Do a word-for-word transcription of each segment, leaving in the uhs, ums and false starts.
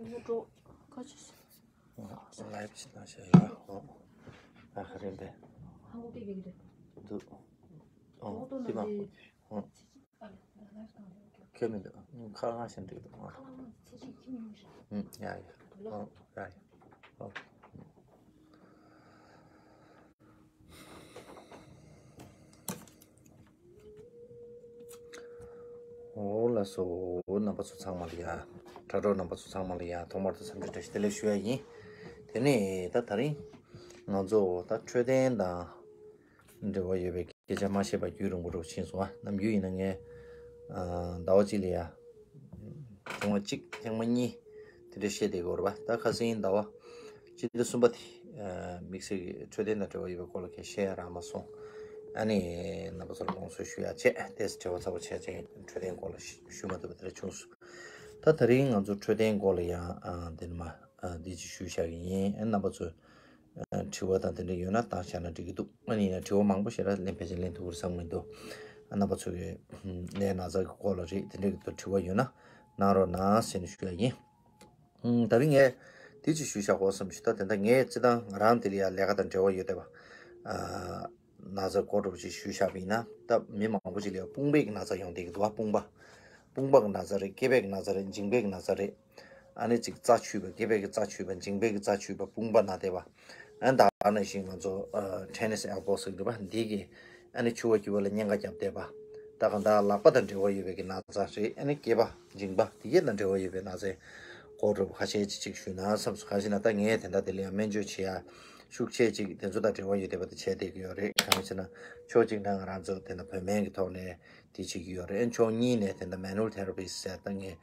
འགྲོ། ཁ་ཆེ། ལའེབ་ཅིག་གནང་ཤག་ཡ། ཨོ། ཨ་ཧ་རེད་འདི། འདུག་ཨོ། འདི་མ། ཨོ། ཁྱོད་མི་འདུག་ཁ་ལག་ཞིམ་འདུག་ཨོ། ཨུམ། ཡ་ཡ། ཨོ། ཡ་ཡ། ཨོ། འོ་ལགས་སོ། རྣམ་པ་ཚོ་ཚང་མ་ལ་ཡ། དྲ་གྲོགས་རྣམ་པ་ཚོ་ཚང་མ་ལ་ཡ། ཐོག་མར་དུ་འཚམས་འདྲི་བཀྲ་ཤིས་བདེ་ལེགས་ཞུ་ཡ་ཡིན། དེ་ནས་ད་དེ་རིང་ང་ཚོ་ད་འཕྲོད་བསྟེན་དང་འབྲེལ་བ་ཡོད་པའི་སྐད་ཆ་མ་བཤད་པ་རྒྱུན་རིང་པོ་འགྲོ་ཕྱིན་སོང་ཨ། ནམ་རྒྱུན་ཡིན་ན་ངས་ཨ་ཟླ་བ་གཅིག་ལ་ཡ། ཐེངས་མ་གཅིག་ཐེངས་མ་གཉིས་དེ་འདྲ་བཤད་བསྡད་ཀྱི་ཡོད་རེད་པ། ད་ཁ་སང་ཟླ་བ་སྤྱི་ཟླ་གསུམ་པ་དེ་དམིགས་བསལ་གྱི་འཕྲོད་བསྟེན་དང་འབྲེལ་བ་ཡོད་པའི་སྐོར་ལ་གང་བཤད་ཡ་རག་མ་སོང་། ཨ་ནི་རྣམ་པ་ཚོར་དགོངས་ཚུལ་ཞུ་ཡ་བྱས་ཏེ་དྲི་བ་ཚ་པོ་བྱས་བྱས་འཕྲོད་བསྟེན་སྐོར་ལ་ཞུ་མ་ཐུབ་པ་དེ་འདྲ་བྱུང་སོང་། ད་དེ་རིང་ང་ཚོ་འཕྲོད་བསྟེན་སྐོར་ལ་ཡང་འདི་ནི་མ་འདི་ཅིག་ཞུས་བཞག་གི་ཡིན། རྣམ་པ་ཚོས་དྲི་བ་དང་དེ་འདྲ་ཡོད་ན་བཏང་བཞག་ན་འགྲིག་གི་འདུག་ཨ་ནི་ཡིན་ན་དྲི་བ་མང་པོ་ཞིག་ར་ལན་ཕལ་ཆེར་ལེན་ཐུབ་ཀྱི་རེད་བསམ་གྱི་འདུག་རྣམ་པ་ཚོ་གི་ནད་ན་ཚ་གི་སྐོར་ལ་རེད། དེ་འདྲ་གི་དྲི་བ་ཡོད་ན་གནང་རོགས་གནང་ཟེར་ནས་ཞུ་ཡ་ཡིན། ད་རིང་ངས་དེ་ཅིག་ཞུས་བཞག་གོ་བསམ་ཞུ། ད་དེ་འདྲ་ངས་སྤྱི་བཏང་ང་རང་དེ་ལ་ཡ་ལས་ཀ་དང་འབྲེལ་བ་ཡོད་བསྡད་པ། ན་ཚ་སྐོར་འདྲ་པོ་ཅིག་ཞུས་བཞག་པ་ཡིན་ན་ད་མི་མང་པོ་ཅིག་ལ་ཡ་དཔུང་པའི་ན་ཚ་ཡོང་བསྡད་ཀྱི་འདུག་བ། དཔུང་པ། དཔུང་པ་གི་ན་ཚ་རེད། སྐེད་པའི་ན་ཚ་རེད། མཇིང་པའི་ན་ཚ་རེད། ཨ་ནི་ཅིག་རྩ་ཆུད་པ། སྐེད་པའི་གི་རྩ་ཆུད་པ། མཇིང་པའི་གི་རྩ་ཆུད་པ། དཔུང་པ་ན་བསྡད་པ། ཨ་ནི་ད་ནང་བཞིན་ང་ཚོ་ཨ་ཊེ་ནི་སི་ཨེལ་བོ་ཟེར་གྱི་རེད་པ། འདི་གི་ཨ་ནི་འཁྱུ་བ་འཁྱུ་བ་ལ་གཉན་ཁ་བརྒྱབ་བསྡད་པ། ད་གང་ལྟར་ལག་པ་དང་འབྲེལ་བ་ཡོད་པའི་གི་ན་ཚ་རེད། ཨ་ནི་སྐེད་པ་མཇིང་པ་དེ་གས་དང་འབྲེལ་བ་ཡོད་པའི་ན་ཚའི་སྐོར་འདྲ་པོ་ཁ་ཤས་ཅིག་ཅིག་ཞུས་ན་བསམ་སོང་། གང་ཞེ་ན་ད་ངས་དེ་འདྲ་དེ་ལ་ཡང་སྨན་བཅོས་བྱེད་ཡ་ཤུགས་ཆེ་ཅིག་དེ་ཚོ་དང་འབྲེལ་བ་ཡོད་བསྡད་པ་དེ་བྱས་བསྡད་ཀྱི་ཡོད་རེད། གང་ཞེ་ན་ཕྱོགས་གཅིག་ནས་ང་རང་ཚོ་དེ་འདྲ་བོད་སྨན་གྱི་ཐོག་ནས་དེ་བྱེད་ཀྱི་ཡོད་རེད། ཕྱོགས་གཉིས་ནས་དེ་འདྲ་མེ་ནུ་ཨལ་ཐེ་ར་པི་ཟེར་ད་ངས་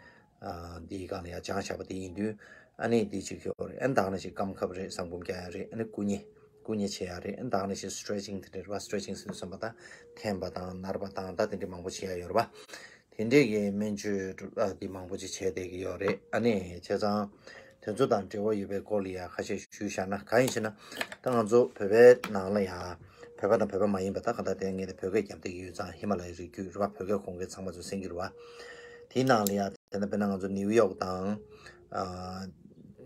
ཨ་འདིའི་སྒང་ལ་ཡང་སྦྱངས་བཞག་པ་དེ་ཡིན་དུས་ཨ་ནི་འདི་བྱེད་ཀྱི་ཡོད་རེད། ཨ་ནི་ད་ག་ནང་བཞིན་རྐང་ཁབ་རེད། ཟངས་བུམ་རྒྱག་ཡ་རེད། ཨ་ནི་སྐུ་མཉེ། སྐུ་མཉེ་བྱེད་ཡ་རེད། ཨ་ནི་ད་ག་ནང་བཞིན་སི་ཊེ་ཆིང་དེ་འདྲ་རེད་པ། སི་ཊེ་ཆིང་ཟེར་དུས་ཙམ་པ་ད་འཐེན་པ་དང་ནར་བ་དང་ད་དེ་འདྲ་མང་པོ་བྱེད་ཡ་ཡོད་རེད་པ། དེ་འདྲས་ཀྱི་སྨན་བཅོས་ཨ་འདི་མང་པོ་ཅིག་བྱས་བསྡད་ཀྱི་ཡོད་རེད། ཨ་ནི་བྱས་ཙང་དེ་ཚོ་དང་འབྲེལ་བ་ཡོད་པའི་སྐོར་ལ་ཡ་ཁ་ཤས་ཞུས་བཞག་ན། གང་ཡིན་ཞེ་ན་ད་ང་ཚོ་བོད་པའི་ནང་ལ་ཡ་བོད་པ་དང་བོད་པ་མ་ཡིན་པ་ད་ག་ད་ལྟའི་ངས་ད་བོད་སྐད་རྒྱབ་བསྡད་ཀྱི་ཡོད་ཙང་ཧི་མ་ལ་ཡའི་རི་རྒྱུད་རེད་པ། བོད་སྐད་གོ་མཁན་ཚང་མ་ཚོས་གསན་གྱི་རེད་པ། དེའི་ནང་ལ་ཡ་དེ་ནས་དཔེར་ན་ང་ཚོ་ནིའུ་ཡོག་དང་ཨ་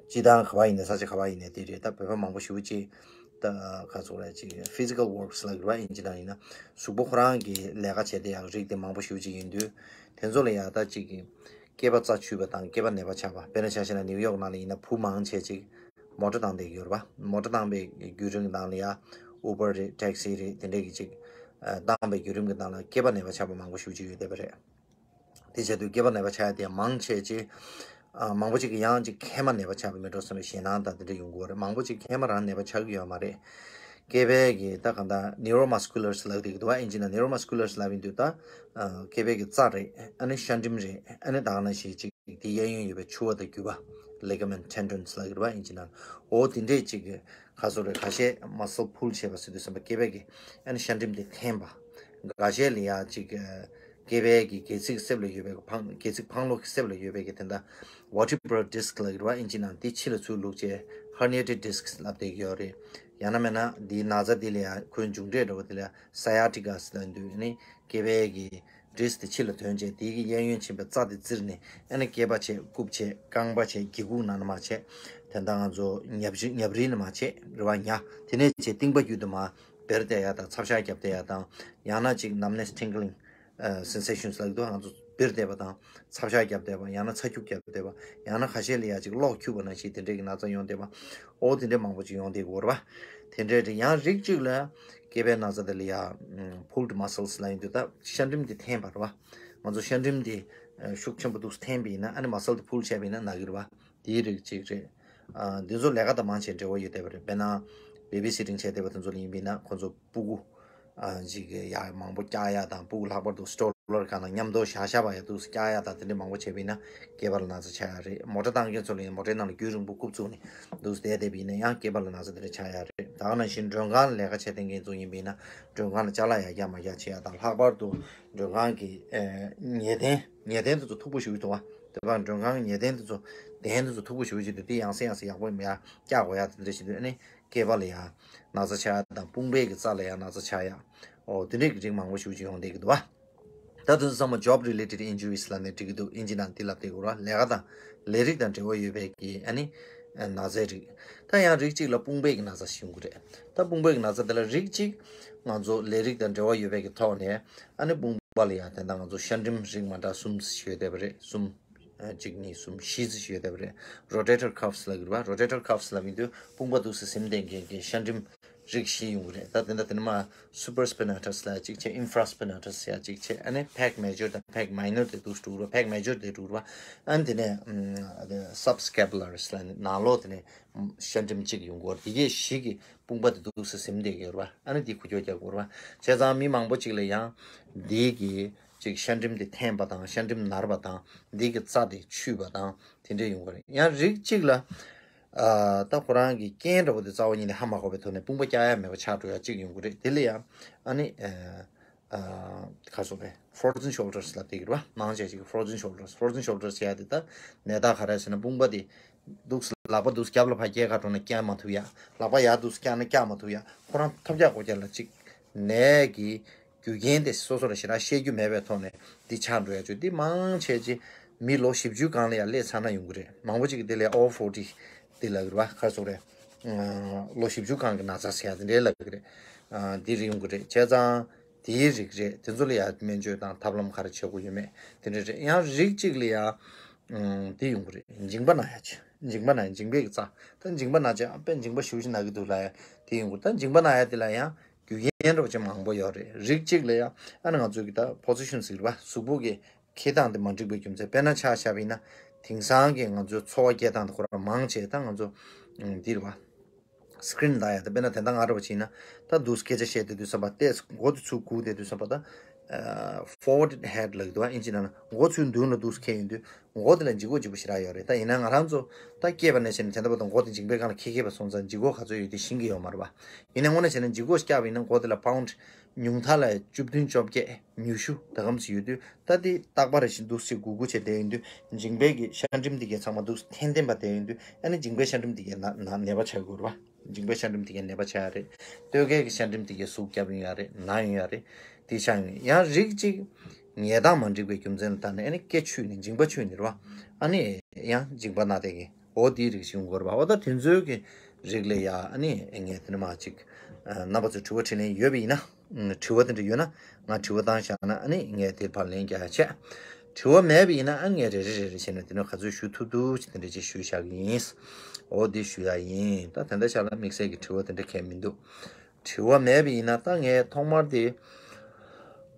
སྤྱི་བཏང་ག་པར་ཡིན་ནའི་ས་ཆ་ག་པར་ཡིན་ནའི་དེ་རེད། ད་བོད་པ་མང་པོ་ཞེ་པོ་ཅིག་ད་ག་ཚོད་རེད་ཅིག་ཕི་ཛི་ཀལ་ཝོརཀ་ལབ་ཀྱི་རེད་པ། ཨིན་ཇི་ནང་ཡིན་ན་གཟུགས་པོ་ཁོ་རང་གི་ལས་ཀ་བྱེད་བསྡད་ཡག་རིགས་དེ་མང་པོ་ཞེ་པོ་ཅིག་ཡིན་དུས་དེ་ཚོ་ལ་ཡ་ད་ཅིག་གི་སྐེད་པ་རྩ་ཆུད་པ་དང་སྐེད་པ་ནད་པ་ཆགས་པ། དཔེར་ན་ཆ་བཞག་ན་ནིའུ་ཡོག་ནང་ལ་ཡིན་ན་བུ་མང་ཆེ་ཅིག་མོ་ཊ་བཏང་བསྡད་ཀྱི་ཡོད་རེད་པ། མོ་ཊ་བཏང་པའི་བརྒྱུད་རིམ་ནང་ལ་ཡ་ཨུ་བར་རེད། ཊེག་སི་རེད། དེ་འདྲས་ཀྱི་ཅིག་ཨ་བཏང་པའི་བརྒྱུད་རིམ་གྱི་ནང་ལ་སྐེད་པ་ནད་པ་ཆགས་པ་མང་པོ་ཞེ་པོ་ཅིག་ཡོད་བསྡད་པ་རེད། དེ་བྱས་དུས་སྐེད་པ་ནད་པ་ཆགས་ཡ་དེ་མང་ཆེ་ཅིག་ཨ་མང་པོ་ཅིག་གིས་ཡང་ཅིག་མཁལ་མ་ནད་པ་ཆགས་པ་མེད་འགྲོ་བསམ་པའི་ཞེད་སྣང་དང་དེ་འདྲ་ཡོང་གི་ཡོད་རེད། མང་པོ་ཅིག་མཁལ་མ་རང་ནད་པ་ཆགས་ཀྱི་ཡོད་མ་རེད། སྐེད་པའི་གི་ད་གང་ལྟར་ནིའུ་རོ་མ་སི་ཀུ་ལར་ལབ་ཀྱི་འདུག་བ། ཨིན་ཇི་ནང་ནིའུ་རོ་མ་སི་ཀུ་ལར་ལབ་ཀྱི་འདུག་ད་ཨ་སྐེད་པའི་གི་རྩ་རེད། ཨ་ནི་ཤ་འགྲིམ་རེད། ཨ་ནི་ད་ག་ནང་བཞིན་ཅིག་དེ་གཡས་གཡོན་ཡོད་པའི་འཁྱུ་བ་དང་རྒྱུས་པ། ལི་ག་མེན་ཊི་ཊེན་ཌོན་ལབ་ཀྱི་རེད་པ་ཨིན་ཇི་ནང་། འོ་དེ་འདྲས་ཅིག་གི་ཁ་སོ་རེད། ཁ་ཤས་མ་སལ་ཕུལ་བྱས་པ་ཟེར་དུས་ཙམ་པ་སྐེད་པའི་གི་ཨ་ནི་ཤ་འགྲིམ་དེ་འཐེན་པ། འགའ་ཤས་ལ་ཡ་ཅིག་ཨ་སྐེད་པའི་གི་སྒལ་ཚིགས་གསེབ་ལ་ཡོད་པའི་གི་འཕང་སྒལ་ཚིགས་འཕང་ལོགས་ཀྱི་གསེབ་ལ་ཡོད་པའི་གི་དེ་འདྲ་ཝར་ཊི་བྷ་རལ་ཌི་སི་ཀི་ལབ་ཀྱི་རེད་པ་ཨིན་ཇི་ནང་། དེ་ཕྱི་ལ་ཚུར་བླུགས་བྱས་ཧར་ནི་ཡེ་ཊེཌ་ཌི་སི་ཀི་ལབ་བསྡད་ཀྱི་ཡོད་རེད། ཡང་ན་མིན་ན་འདིའི་ན་ཚ་འདི་ལ་ཡ་ཁོའི་མཇུག་འབྲས་འདྲ་བོ་དེ་ལ་ཡ་སི་ཡ་ཊི་ཀ་ཟེར་ལབ་ཀྱི་འདུག་ཨ་ནི་སྐེད་པའི་གི་ཌི་སི་དེ་ཕྱི་ལ་ཐོན་བྱས་དེའི་གི་གཡས་གཡོན་ཕྱིན་པའི་རྩ་དེ་བཙིར་ནས་ཨ་ནི་སྐེད་པ་བྱས། རྐུབ་བྱས། རྐང་པ་བྱས། སྒྱེད་འགུག་ནང་ན་མ་བྱས། དེ་འདྲ་ང་ཚོ་ཉབ་རི་ཉབ་རིལ་ནང་མ་བྱས་རེད་པ། ཉ་དེ་ནས་བྱས་རྟིང་པ་རྒྱུད་དུ་མ་བེར་བསྡད་ཡ་དང་ཚབ་ཤ་བརྒྱབ་བསྡད་ཡ་དང་། ཡང་ན་ཅིག་numbness tingling ཨ་སེན་སེ་ཤན་ལབ་ཀྱི་འདུག་ང་ཚོ་བེར་བསྡད་པ་དང་ཚབ་ཤ་བརྒྱབ་བསྡད་པ། ཡང་ན་ཚ་སྐྱུག་བརྒྱབ་བསྡད་པ། ཡང་ན་ཁ་ཤས་ལ་ཡ་ཅིག་གློག་འཁྱུག་པ་ནང་བཞིན་དེ་འདྲས་ཀྱི་ན་ཚ་ཡོང་བསྡད་པ། འོ་དེ་འདྲས་མང་པོ་ཅིག་ཡོང་བསྡད་ཀྱི་ཡོད་རེད་པ། དེ་འདྲས་རེད། ཡང་རིགས་གཅིག་ལ་སྐེད་པའི་ན་ཚ་དེ་ལ་ཡ་pulled muscles ལབ་ཀྱི་འདུག་ད་ཤ་འགྲིམ་དེ་འཐེན་པ་རེད་པ། ང་ཚོ་ཤ་འགྲིམ་དེ་ཤུགས་ཆེན་པོ་འདུག་འཐེན་པ་ཡིན་ན་ཨ་ནི་མ་སལ་དེ་ཕུལ་བྱས་པ་ཡིན་ན་ན་གི་རེད་པ། དེའི་རིགས་གཅིག་རེད། ཨ་འདི་ཚོ་ལས་ཀ་དང་མང་ཆེ་འབྲེལ་བ་ཡོད་བསྡད་པ་རེད། དཔེར་ན་བེ་བི་སི་ཊིང་བྱས་བསྡད་པ་དེ་ཚོ་ལ་ཡིན་པ་ཡིན་ན་ཁོ་ཚོ་སྤུ་གུ་ཨ་ཅིག་ཡ་མང་པོ་བཀྱག་ཡ་དང་། སྤུ་གུ་ལྷག་པར་དུ་སི་ཊོ་ལར་སྒང་ལ་མཉམ་དུ་བཞག་བཞག་པ་ཡ་འདུག་སེ་བཀྱག་ཡ་དང་དེ་འདྲ་མང་པོ་བྱས་པ་ཡིན་ན་སྐེད་པ་ལ་ན་ཚ་ཆགས་ཡ་རེད། མོ་ཊ་བཏང་མཁན་ཚོ་ལ་ཡིན་ན་མོ་ཊའི་ནང་ལ་རྒྱུན་རིང་པོ་རྐུབ་བཙུགས་ནས་འདུག་སེ་བསྡད་བསྡད་པ་ཡིན་ན་ཡང་སྐེད་པ་ལ་ན་ཚ་དེ་འདྲ་ཆགས་ཡ་རེད། ད་ག་ནང་བཞིན་མགྲོན་ཁང་ལ་ལས་ཀ་བྱེད་མཁན་ཚོ་ཡིན་པ་ཡིན་ན་མགྲོན་ཁང་ལ་ཅ་ལག་ཡར་རྒྱག་མར་རྒྱག་བྱེད་ཡ་དང་། ལྷག་པར་དུ་མགྲོན་ཁང་གི་ཨ་ཉལ་གདན་ཉལ་གདན་དེ་ཚོ་མཐུག་པོ་ཞེ་པོ་ཅིག་འདུག་པ། དེ་བར་མགྲོན་ཁང་གི་ཉལ་གདན་དེ་ཚོ་གདན་དེ་ཚོ་མཐུག་པོ་ཞེ་པོ་ཅིག་འདུག་དེ་ཡང་སེ་ཡང་སེ་ཡག་པོ་ཡར་བཀྱག་དགོས་ཡ་དེ་འདྲ་ཞིག་འདུག་ཨ་ནི་སྐེད་པ་ལ་ཡ་ན་ཚ་ཆགས་ཡ་དང་དཔུང་པའི་གི་རྩ་ལ་ཡ་ན་ཚ་ཆགས་ཡ། ཨོ་དེ་འདྲའི་གི་རིགས་མང་པོ་ཞེ་པོ་ཅིག་ཡོང་བསྡད་ཀྱི་འདུག་པ། ད་དུང་ཚང་མ་job related injuries ལབ་ནས་འགྲིག་གི་འདུག་ཨིན་ཇི་ནང་འདི་ལབ་བསྡད་དགོས་ར། ལས་ཀ་དང་ལས་རིགས་དང་འབྲེལ་བ་ཡོད་པའི་གི་ཨ་ནི་ན་ཚའི་རིགས། ད་ཡང་རིགས་གཅིག་ལ་དཔུང་པའི་གི་ན་ཚ་ཞིག་ཡོང་གི་རེད། ད་དཔུང་པའི་གི་ན་ཚ་དེ་ལ་རིགས་གཅིག་ང་ཚོ་ལས་རིགས་དང་འབྲེལ་བ་ཡོད་པའི་གི་ཐོག་ནས་ཨ་ནི་དཔུང་པ་ལ་ཡང་དེ་འདྲ་ང་ཚོ་ཤ་འགྲིམ་རིགས་མ་འདྲ་གསུམ་ཞིག་ཡོད་བསྡད་པ་རེད། གསུམ། གཅིག་གཉིས་གསུམ་བཞི་ཙམ་ཞིག་ཡོད་བསྡད་པ་རེད། rotator cuffs ལབ་ཀྱི་རེད་པ། rotator cuffs ལབ་ཡིན་དུས་དཔུང་པ་འདུག་སེ་ཟིམ་བསྡད་མཁན་གྱི་ཤ་འགྲིམ་རིགས་བཞི་ཡོང་གི་རེད། ད་དེ་འདྲ་དེ་ནས་མར་supraspinatus ལ་གཅིག་བྱས། infraspinatus ཡ་གཅིག་བྱས། ཨ་ནི་pec major དང་pec minor དེ་འདུག་སེ་འགྲོ་གི་རེད། pec major དེ་འགྲོ་གི་རེད་པ། ཨ་ནི་དེ་ནས་ཨམ་subscapularis ལ་ནི་ནང་ལོགས་དེ་ནས་ཤ་འགྲིམ་གཅིག་ཡོང་གི་རེད། དེ་གས་བཞི་གིས་དཔུང་པ་དེ་འདུག་སེ་ཟིམ་བསྡད་ཀྱི་ཡོད་རེད་པ། ཨ་ནི་དེ་ཁུ་ཁྱོག་རྒྱག་དགོས་རེད་པ། བྱས་ཙང་མི་མང་པོ་ཅིག་ལ་ཡང་འདི་གི་ཅིག་ཤ་འགྲིམ་དེ་འཐེན་པ་དང་ཤ་འགྲིམ་ནར་བ་དང་འདི་གི་རྩ་དེ་ཆུད་པ་དང་དེ་འདྲ་ཡོང་གི་རེད། ཡང་རིགས་གཅིག་ལ་ཨ་ད་ཁོ་རང་གི་རྐན་འདྲ་པོ་དེ་རྩ་བ་ཉིད་ནས་ཧ་མ་གོ་བའི་ཐོག་ནས་དཔུང་པ་བཀྱག་ཡ་མེད་པ་ཆགས་འགྲོ་ཡ་གཅིག་ཡོང་གི་རེད། དེ་ལ་ཡང་ཨ་ནི་ཨ་ཨ་ག་རེ་ཟེར་དགོས་རེད། frozen shoulders ལབ་བསྡད་ཀྱི་རེད་པ། མང་ཆེ་ཞིག་གིས་frozen shoulders frozen shoulders ཡ་དེ་ད་ནད་རྟགས་ག་རེ་ཟེར་ན་དཔུང་པ་དེ་འདུག་སེ་ལག་པ་འདུག་སེ་རྒྱབ་ལ་ཕར་བཀྱག་ག་འགྲོ་ན་བཀྱག་མ་ཐུབ་ཡ། ལག་པ་ཡར་འདུག་སེ་བཀྱག་ན་བཀྱག་མ་ཐུབ་ཡ། ཁོ་རང་ཐབས་བཀྱག་ཀོ་བཀྱག་ལ་གཅིག་ནད་ཀྱི་རྒྱུ་རྐྱེན་དེ་སོ་སོ་ལ་ཞེ་དྲག་བཤད་རྒྱུ་མེད་པའི་ཐོག་ནས་འདི་ཆགས་འགྲོ་ཡ་ཆོས་འདི་མང་ཆེ་ཆེ་མི་ལོ་བཞི་བཅུ་སྒང་ལ་ཡ་སླེབས་ཚར་ན་ཡོང་གི་རེད། མང་པོ་ཅིག་གིས་དེ་ལ་ཡ་over forty འདི་ལབ་ཀྱི་རེད་པ། ག་རེ་ཟེར་དགོས་རེད། ལོ་བཞི་བཅུ་སྒང་གི་ན་ཚ་ཟེར་ཡ་དེ་འདྲའི་ལབ་ཀྱི་རེད། འདི་རེད་ཡོང་གི་རེད། བྱས་ཙང་དེའི་རིགས་རེད། དེ་ཚོ་ལ་ཡ་སྨན་བཅོས་དང་ཐབས་ལམ་ག་རེ་བྱེད་དགོས་ཡོད་མེད་དེ་འདྲ་རེད། ཡང་རིགས་གཅིག་ལ་ཡ་འདི་ཡོང་གི་རེད། མཇིང་པ་ན་ཡ་ཆེ། མཇིང་པ་ན་ཡ་མཇིང་པའི་གི་རྩ། ད་མཇིང་པ་ན་ཆེ་ཨ་དཔེ་མཇིང་པ་ཞེ་པོ་ཅིག་ན་གི་འདུག་ལབ་ཡ་དེ་ཡོང་གི་རེད། ད་མཇིང་པ་ན་ཡ་དེ་ལ་ཡང་རྒྱུ་རྐྱེན་འདྲ་པོ་ཅིག་མང་པོ་ཡོད་རེད། རིགས་གཅིག་ལ་ཡ་ཨ་ནི་ང་ཚོའི་གི་ད་position ཟེར་བ་གཟུགས་པོ་གི་འཁྱེར་སྟངས་དེ་མ་འགྲིག་པའི་རྒྱུ་མཚན། དཔེར་ན་ཆ་བཞག་པ་ཡིན་ན་དེང་སང་གི་ང་ཚོའི་འཚོ་བ་སྐྱེལ་སྟངས་དེ་ཁོ་རང་མང་ཆེ་ད་ང་ཚོ་ཨམ་འདི་རེད་པ། screen ལ་ཡ་ད་དཔེར་ན་དེ་འདྲ་ང་འདྲ་པོ་བྱས་ན་ད་འདུག་སྐད་ཆ་བཤད་བསྡད་དུས་ཙམ་པ་ཏོག་ཙམ་མགོ་དེ་ཚུར་སྒུར་བསྡད་དུས་ཙམ་པ་ད་forward head ལབ་ཀྱི་འདུག་པ། ཨིན་ཇི་ནང་ལ་མགོ་ཚུར་མདུན་ལ་འདུག་སེ་འཁྱེར་ཡོང་དུས་མགོ་དེ་ལ་ལྗིད་ཁོག་ལྗིད་པོ་ཞེ་དྲག་ཡོད་རེད། ད་ཡིན་ན་ང་རང་ཚོ་ད་སྐྱེས་པ་ནས་བྱས་ནས་དེ་འདྲ་པོ་དང་མགོ་དེ་མཇིང་པའི་སྒང་ལ་འཁྱེར་འཁྱེར་བ་སོང་ཙང་ལྗིད་ཁོག་ག་ཚོད་ཡོད་དེ་ཤེས་ཀྱི་ཡོད་མ་རེད་པ། ཡིན་ན་དངོས་གནས་བྱས་ན་ལྗིད་ཁོག་བཀྱག་པ་ཡིན་ན་མགོ་དེ་ལ་pound ཉུང་མཐའ་ལ་བཅུ་བདུན་བཅོ་བརྒྱད་ཉི་ཤུ་ད་གམ་ཙམ་ཡོད་དུས། ད་དེ་རྟག་པར་བཞིན་འདུག་སེ་སྒུར་སྒུར་བྱས་བསྡད་ཡོང་དུས་མཇིང་པའི་གི་ཤ་འགྲིམ་དེ་གའི་ཚང་མ་འདུག་སེ་འཐེན་འཐེན་པ་བསྡད་ཡོང་དུས་ཨ་ནི་མཇིང་པའི་ཤ་འགྲིམ་དེ་གའི་ན་ན་ནད་པ་ཆགས་དགོས་རེད་པ། མཇིང་པའི་ཤ་འགྲིམ་དེ་གའི་ནད་པ་ཆགས་ཡ་རེད། སྟོད་སྐྱེས་ཀྱི་ཤ་འགྲིམ་དེ་གའི་ཟུག་བརྒྱབ་ཡོང་ཡ་རེད། ན་ཡོང་ཡ་རེད། དེ་ཆགས་ཡོང་། ཡང་རིགས་གཅིག་ཉལ་སྟངས་མ་འགྲིག་པའི་རྒྱུ་མཚན་ལ་བརྟེན་ནས་ཨ་ནི་སྐེ་ཆུད་ནས་མཇིང་པ་ཆུད་ནས་རེད་པ། ཨ་ནི་ཡང་མཇིང་པ་ན་བསྡད་མཁན། འོ་དེའི་རིགས་ཤིག་ཡོང་གི་རེད་པ། འོ་ད་དེ་ཚོའི་གི་རིགས་ལ་ཡ་ཨ་ནི་ངས་དེ་ནས་མར་ཅིག་རྣམ་པ་ཚོས་དྲི་བ་དྲིས་ལན་ཡོད་པ་ཡིན་ན། དྲི་བ་དེ་འདྲ་ཡོད་ན་ང་དྲི་བ་བཏང་བཞག་ན་ཨ་ནི་ངས་དེར་ཕར་ལན་རྒྱག་ཡ་བྱས། དྲི་བ་མེད་པ་ཡིན་ན་ཨ་ངས་རེ་རེ་རེ་རེ་བྱས་ནས་དེ་ནས་ག་ཚོད་ཞུ་ཐུབ་ཐུབ་ཅིག་དེ་འདྲ་ཅིག་ཞུས་བཞག་གི་ཡིན། འོ་འདི་ཞུ་ཡ་ཡིན། ད་དེ་འདྲ་ཆགས་ན་དམིགས་བསལ་གྱི་དྲི་བ་དེ་འདྲ་གང་ཡང་མི་འདུག་དྲི་བ་མེད་པ་ཡིན་ན་ད་ངས་ཐོག་མར་དེ་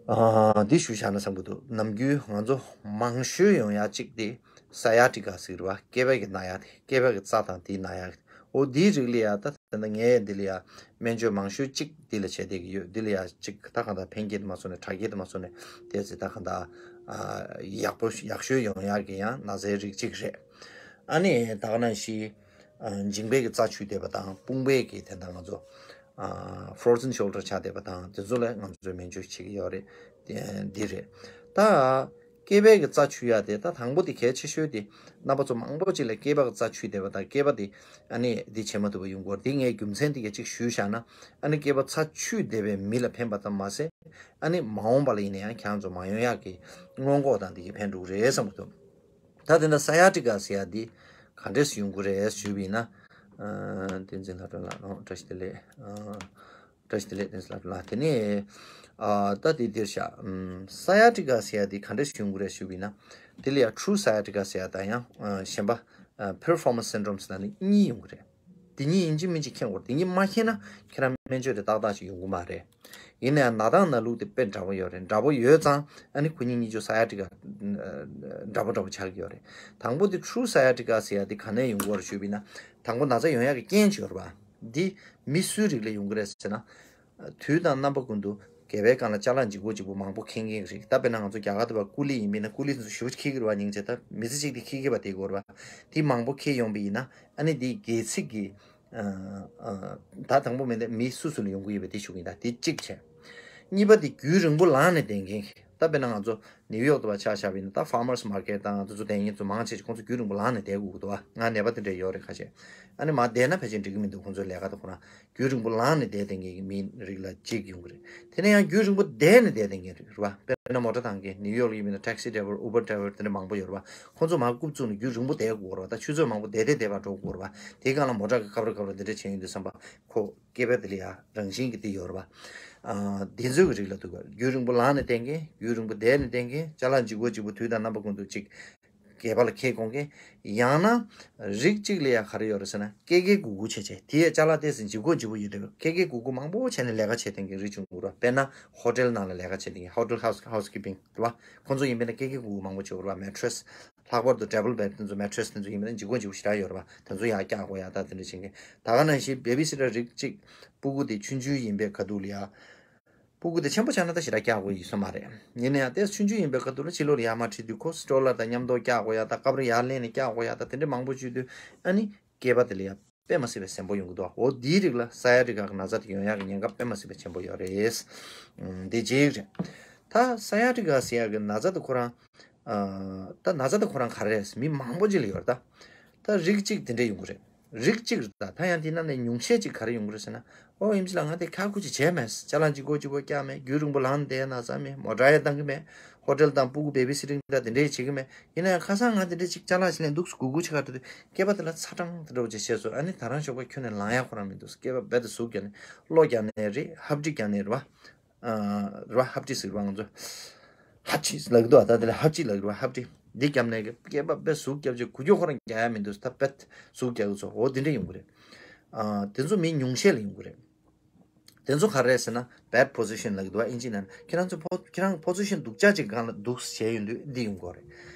ཨ་འདི་ཞུ་བཞག་ན་བསམ་གྱི་འདུག་ནམ་རྒྱུན་ང་ཚོ་མང་ཤོས་ཡོང་ཡ་གཅིག་དེ་སའི་ཡ་ཊི་ཀ་ཟེར་བ་སྐེད་པ་གི་ན་ཡ་དེ། སྐེད་པ་གི་རྩ་དང་དེའི་ན་ཡ། འོ་འདིའི་རིགས་ལ་ཡ་ད་ད་ལྟ་ངས་འདི་ལ་ཡ་སྨན་བཅོས་མང་ཤོས་གཅིག་འདི་ལ་བྱས་བསྡད་ཀྱི་ཡོད། འདི་ལ་ཡ་གཅིག་ད་གང་ལྟར་ཕན་སྐྱེད་དུ་མ་སོང་ནས་དྲག་སྐྱེད་དུ་མ་སོང་ནས་དེ་ཚེ་ད་གང་ལྟར་ཨ་ཡག་པོ་ཡག་ཤོས་ཡོང་ཡག་གི་ཡང་ན་ཚའི་རིགས་གཅིག་རེད། ཨ་ནི་ད་ག་ནང་བཞིན་ཨ་མཇིང་པའི་གི་རྩ་ཆུད་བསྡད་པ་དང་དཔུང་པའི་གི་དེ་འདྲ་ང་ཚོ་ཨ་frozen shoulder ཆགས་བསྡད་པ་དང་དེ་ཚོ་ལ་ང་ཚོས་སྨན་བཅོས་བྱེད་ཀྱི་ཡོད་རེད། དེ་འདི་རེད་ད། སྐེད་པའི་གི་རྩ་ཆུད་ཡ་དེ་ད་དང་པོ་དེ་གལ་ཆེ་ཤོས་དེ་རྣམ་པ་ཚོ་མང་པོ་ཅིག་ལ་སྐེད་པ་གི་རྩ་ཆུད་བསྡད་པ་དང་སྐེད་པ་དེ་ཨ་ནི་འདི་བྱེད་མ་ཐུབ་པ་ཡོང་གི་ཡོད་རེད། དེ་ངས་རྒྱུ་མཚན་དེ་ག་ཅིག་ཞུས་བཞག་ན་ཨ་ནི་སྐེད་པ་རྩ་ཆུད་བསྡད་པའི་མི་ལ་ཕན་པ་ཙམ་མ་ཟད་ཨ་ནི་མ་འོངས་པ་ལ་ཡིན་ན་ཡང་ཁྱེད་རང་ཚོ་མ་ཡོང་ཡག་གི་སྔོན་འགོག་དང་དེ་གི་ཕན་འགྲོ་གི་རེད་བསམ་གྱི་འདུག་ད་དེ་འདྲ་སའི་ཡ་ཊི་ཀ་ཟེར་ཡ་འདི་ག་འདྲས་སུ་ཡོང་གི་རེད་ཞུས་པ་ཡིན་ན། ཨ་བསྟན་འཛིན་ལྷ་སྒྲོན་ལགས་ཨོ་བཀྲ་ཤིས་བདེ་ལེགས། ཨ་བཀྲ་ཤིས་བདེ་ལེགས་བསྟན་འཛིན་ལྷ་སྒྲོན་ལགས། དེ་ནས་ཨ་ད་དེ་འདིར་བཞག་ཨམ་སའི་ཡ་ཊི་ཀ་ཟེར་ཡ་འདི་ག་འདྲས་སུ་ཡོང་གི་རེད་ཞུས་པ་ཡིན་ན། དེ་ལ་ཡ་true sciatica ཟེར་ཡ་དང་ཡང་ཨ་གཞན་པ་ཨ་piriformis syndromes ལབ་ནས་གཉིས་ཡོང་གི་རེད། དེ་གཉིས་ཡིན་གཅིག་མིན་གཅིག་མཁྱེན་དགོས། དེ་གཉིས་མ་མཁྱེན་ན་ཁྱེད་རང་སྨན་བཅོས་དེ་ཏག་ཏག་ཅིག་ཡོང་གི་མ་རེད། ཡིན་ན་ཡང་ན་སྟངས་ན་ལུགས་དེ་དཔེ་འདྲ་པོ་ཡོད་རེད། འདྲ་པོ་ཡོད་ཙང་ཨ་ནི་ཁོ་གཉིས་གཉིས་ཆོ་སའི་ཡ་ཊི་ཀ་འདྲ་པོ་འདྲ་པོ་ཆགས་ཀྱི་ཡོད་རེད། དང་པོ་དེ་true sciatica ཟེར་ཡ་དེ་ག་ནས་ཡོང་གི་ཡོད་རེད་ཞུས་པ་ཡིན་ན། དང་པོ་ན་ཚ་ཡོང་ཡག་གི་རྐྱེན་ཅིག་ཡོད་རེད་པ། འདི་མི་སུའི་རིགས་ལ་ཡོང་གི་རེད་ཟེར་ན། དུས་དང་རྣམ་པ་ཀུན་ཏུ་སྐེད་པའི་སྒང་ལ་ཅ་ལག་ལྗིད་ཁོག་ལྗིད་པོ་མང་པོ་འཁྱེར་མཁན་གྱི་རིགས། ད་དཔེར་ན་ང་ཚོ་རྒྱ་གར་དུ་བ་ཀུ་ལི་ཡིན་པས་ན་ཀུ་ལི་དེ་ཚོ་ཞེ་པོ་འཁྱེར་གྱི་རེད་པ། སྙིང་རྗེ་ད་མི་ཚེ་གཅིག་དེ་འཁྱེར་འཁྱེར་བ་དེ་དགོས་རེད་པ། དེ་མང་པོ་འཁྱེར་ཡོང་པ་ཡིན་ན་ཨ་ནི་དེ་སྒལ་ཚིགས་ཀྱི་ཨ་ཨ་ད་དང་པོ་མེད་ན་མི་སུ་སུ་ལ་ཡོང་གི་ཡོད་པ་དེ་ཞུ་གི་ཡིན། ད་དེ་གཅིག་བྱས། གཉིས་པ་དེ་རྒྱུན་རིང་པོ་ལངས་ནས་བསྡད་མཁན་གྱི། ད་དཔེར་ན་ང་ཚོ་ནིའུ་ཡོག་ཏུ་བ་ཆ་བཞག་པ་ཡིན་ན་ད་farmers market དང་དེ་ཚོ་བསྡད་མཁན་ཚོ་མང་ཆེ་ཆེ་ཁོང་ཚོ་རྒྱུན་རིང་པོ་ལངས་ནས་བསྡད་དགོས་ཀྱི་འདུག་པ། ང་ནད་པ་དེ་འདྲ་ཡོད་རེད་ཁ་ཤས། ཨ་ནི་མར་བསྡད་ན་ཕལ་ཆེར་འགྲིག་གི་མི་འདུག་ཁོང་ཚོའི་ལས་ཀ་དང་ཁོ་རང་རྒྱུན་རིང་པོ་ལངས་ནས་བསྡད་བསྡད་མཁན་གྱི་མིའི་རིགས་ལ་གཅིག་ཡོང་གི་རེད། དེ་ནས་ཡང་རྒྱུན་རིང་པོ་བསྡད་ནས་བསྡད་བསྡད་མཁན་རིགས་རེད་པ། དཔེར་ ན་མོ་ཊ་བཏང་མཁན། ནིའུ་ཡོག་ལ་ཡིན་པ་ན་ཊེག་སི་ཌ་རའི་ཝར། ཨུ་བར་ཌ་རའི་ཝར། དེ་འདྲ་མང་པོ་ཡོད་རེད་པ། ཁོང་ཚོ་མར་རྐུབ་བཙུགས་ནས་རྒྱུན་རིང་པོ་བསྡད་དགོས་རེད་པ། ད་ཆུ་ཚོད་མང་པོ་བསྡད་བསྡད་བསྡད་པ་འགྲོ་དགོས་རེད་པ། དེའི་སྒང་ལ་མོ་ཊ་གི་སྐབས་རེ་སྐབས་རེ་འདི་འདྲ་བྱས་ཡོང་དུས་ཙམ་པ་ཁོ་སྐྱེས་པ་དེ་ལ་ཡང་རང་བཞིན་གྱི་དེ་ཡོད་རེད་པ། ཨ། འདི་ཚོའི་གི་རིགས་ལ་འདུག་ག་རྒྱུན་རིང་པོ་ལངས་ནས་བསྡད་མཁན། རྒྱུན་རིང་པོ་བསྡད་ནས་བསྡད་མཁན། ཅ་ལག་ལྗིད་ཁོག་ལྗིད་པོ་དུས་དང་རྣམ་པ་ཀུན་ཏུ་ཅིག་སྒལ་པ་ལ་འཁྱེར་དགོས་མཁན། ཡང་ན་རིགས་གཅིག་ལ་ཡང་ག་རེ་ཡོད་རེད་ཟེར་ན། སྐྱེས་སྐར་དགོས་མཁོ་ཆེ་ཆེ། དེ་ཡས་ཅ་ལག་ཏོག་ཙམ་ལྗིད་ཁོག་ལྗིད་པོ་ཡོད་དེ། སྐྱེས་སྐར་དགོས་མཁོ་མང་པོ་བྱས་ནས་ལས་ཀ་བྱེད་མཁན་གྱི་རིགས་བྱུང་འདུག་ར། དཔེར་ན་ཧོ་ཊེལ་ནང་ལ་ལས་ཀ་བྱེད་མཁན། ཧོ་ཊེལ་ཧའུ་སི་ཧའུ་སི་ཀིབ་པིང་རེད་པ། ཁོང་ཚོ་ཡིན་པས་ན་སྐྱེས་སྐར་དགོས་མཁོ་མང་པོ་བྱེད་དགོས་རེད་པ། མེ་ཊི་རེ་སི། ལྷག་པར་དུ་ཌབ་བལ་བེཌ་དེ་ཚོ། མེ་ཊི་རེ་སི་དེ་ཚོ་ཡིན་པས་ན་ལྗིད་ཁོག་ལྗིད་པོ་ཞེ་དྲག་ཡོད་རེད་པ། དེ་ཚོ་ཡར་བཀྱག་དགོས་ཡག་ད་དེ་འདྲ་བྱེད་མཁན། ད་ག་ནང་བཞིན་བེ་བི་སི་ཊར་རིགས་གཅིག་སྤུ་གུ་དེ་ཆུང་ཆུང་ཡིན་པའི་ཁ་ཐུག་ལ་ཡ། སྤུ་གུ་དེ་ཆེན་པོ་ཆགས་ན་ད་ཞེ་དྲག་བཀྱག་དགོས་ཡོད་ས་མ་རེད། ཡིན་ན་ཡང་དེ་ཆུང་ཆུང་ཡིན་པའི་ཁ་ཐུག་ལ་ཕྱི་ལོགས་ལ་ཡར་མར་ཁྲིད་དུས་ཁོ་སི་ཊོ་ལར་དང་མཉམ་དུ་བཀྱག་དགོས་ཡག་ད། སྐབས་རེ་ཡར་ལེན་ནས་བཀྱག་དགོས་ཡག་ད། དེ་འདྲ་མང་པོ་བྱེད་དུས་ཨ་ནི་སྐྱེས་པ་དེ་ལ་ཡ་དཔེ་མ་སྲིད་པའི་ཟེན་པོ་ཡོང་གི་འདུག་འོ་དེའི་རིགས་ལ་སི་ཡ་ཊི་ཀ་གི་ན་ཚ་དེ་ཡོང་ཡག་གི་ཉེན་ཁ་དཔེ་མ་སྲིད་པའི་ཆེན་པོ་ཡོད་རེད། ཨུམ། དེ་གཅིག་རེད། ད་སི་ཡ་ཊི་ཀ་ཟེར་ཡག་གི་ན་ཚ་དེ་ཁོ་རང་། ཨ། ད་ན་ཚ་དེ་ཁོ་རང་ག་རེ་རེད། མི་མང་པོ་ཅིག་ལ་ཡོད་རེད་ད། ད་རིགས་གཅིག་དེ་འདྲ་ཡོང་གི་རེད། རིགས་གཅིག་རེད་ད། ད་ཡང་དེ་ནང་ནས་ཉུང་ཤས་ཅིག་ག་རེ་ཡོང་གི་རེད་ཟེར་ན། ཨོ་ཨེམ་ཆི་ལགས་ང་དེ་ཁག་ཁུར་ཅིག་བྱས་མེད། ཅ་ལག་ལྗིད་ཁོག་ལྗིད་པོ་བཀྱག་མེད། རྒྱུན་རིང་པོ་ལངས་བསྡད་ན་ཚ་མེད། མོ་ཊ་ཡང་བཏང་གི་མེད། ཧོ་ཊེལ་དང་སྤུ་གུ་བེ་བི་སི་ཊིང་དང་དེ་འདྲ་བྱེད་ཀྱི་མེད། ཡིན་ན་ཡང་ཁ་སང་ང་དེ་འདྲ་ཅིག་ཅ་ལག་ཞིག་ལེན་འདུག་སྒུག་སྒུག་ཅིག་ག་དེ་དུས་སྐྱེས་པ་དེ་ལ་ཚ་གྲང་དེ་འདྲ་བོ་ཅིག་བྱས་སོང་། ཨ་ནི་ད་རང་ཞོགས་པ་ཁྱོན་ནས་ལངས་ཡག་ཁོ་རང་མི་འདུག་སྐྱེས་པ་རྦད་དེ་ཟུག་བརྒྱབ་ནས། གློ་བརྒྱབ་ནས་རེད། ཧབ་དྲི་བརྒྱབ་ནས་རེད་པ། ཨ། རེད་པ། ཧབ་དྲི་ཟེར་བ་ང་ཚོ། ཧབ་དྲི་ལབ་ཀྱི་འདུག་ད་དེ་ལ་ཧབ་དྲི་ལབ་ཀྱི་རེད་པ། ཧབ་དྲི་འདི་བརྒྱབ་ནས་སྐྱེས་པ་རྦད་ཟུག་བརྒྱབ་བྱས། འགུལ་སྐྱོད་ཁོ་རང་རྒྱག་ཡག་མི་འདུག་ད་རྦད་ཟུག་བརྒྱབ་ཀྱི་སོང་། འོ་དེ་འདྲ་ཡོང་གི་རེད། ཨ། དེ་ཚོ་མི་ཉུང་ཤས་ལ་ཡོང་གི་རེད། དེ་ཚོ་ག་རེ་རེད་ཟེར་ན། bad position ལབ་ཀྱི་འདུག་པ། ཨིན་ཇི་ནང་ཁྱེད་རང་ཚོ་ཕོ་ཁྱེད་རང་ཕོ་ཛི་ཤན་སྡུག་ཅག་ཅིག་སྒང་ལ་འདུག་བྱས་ཡོང་དུས་འདི་ཡོང་གི་རེད།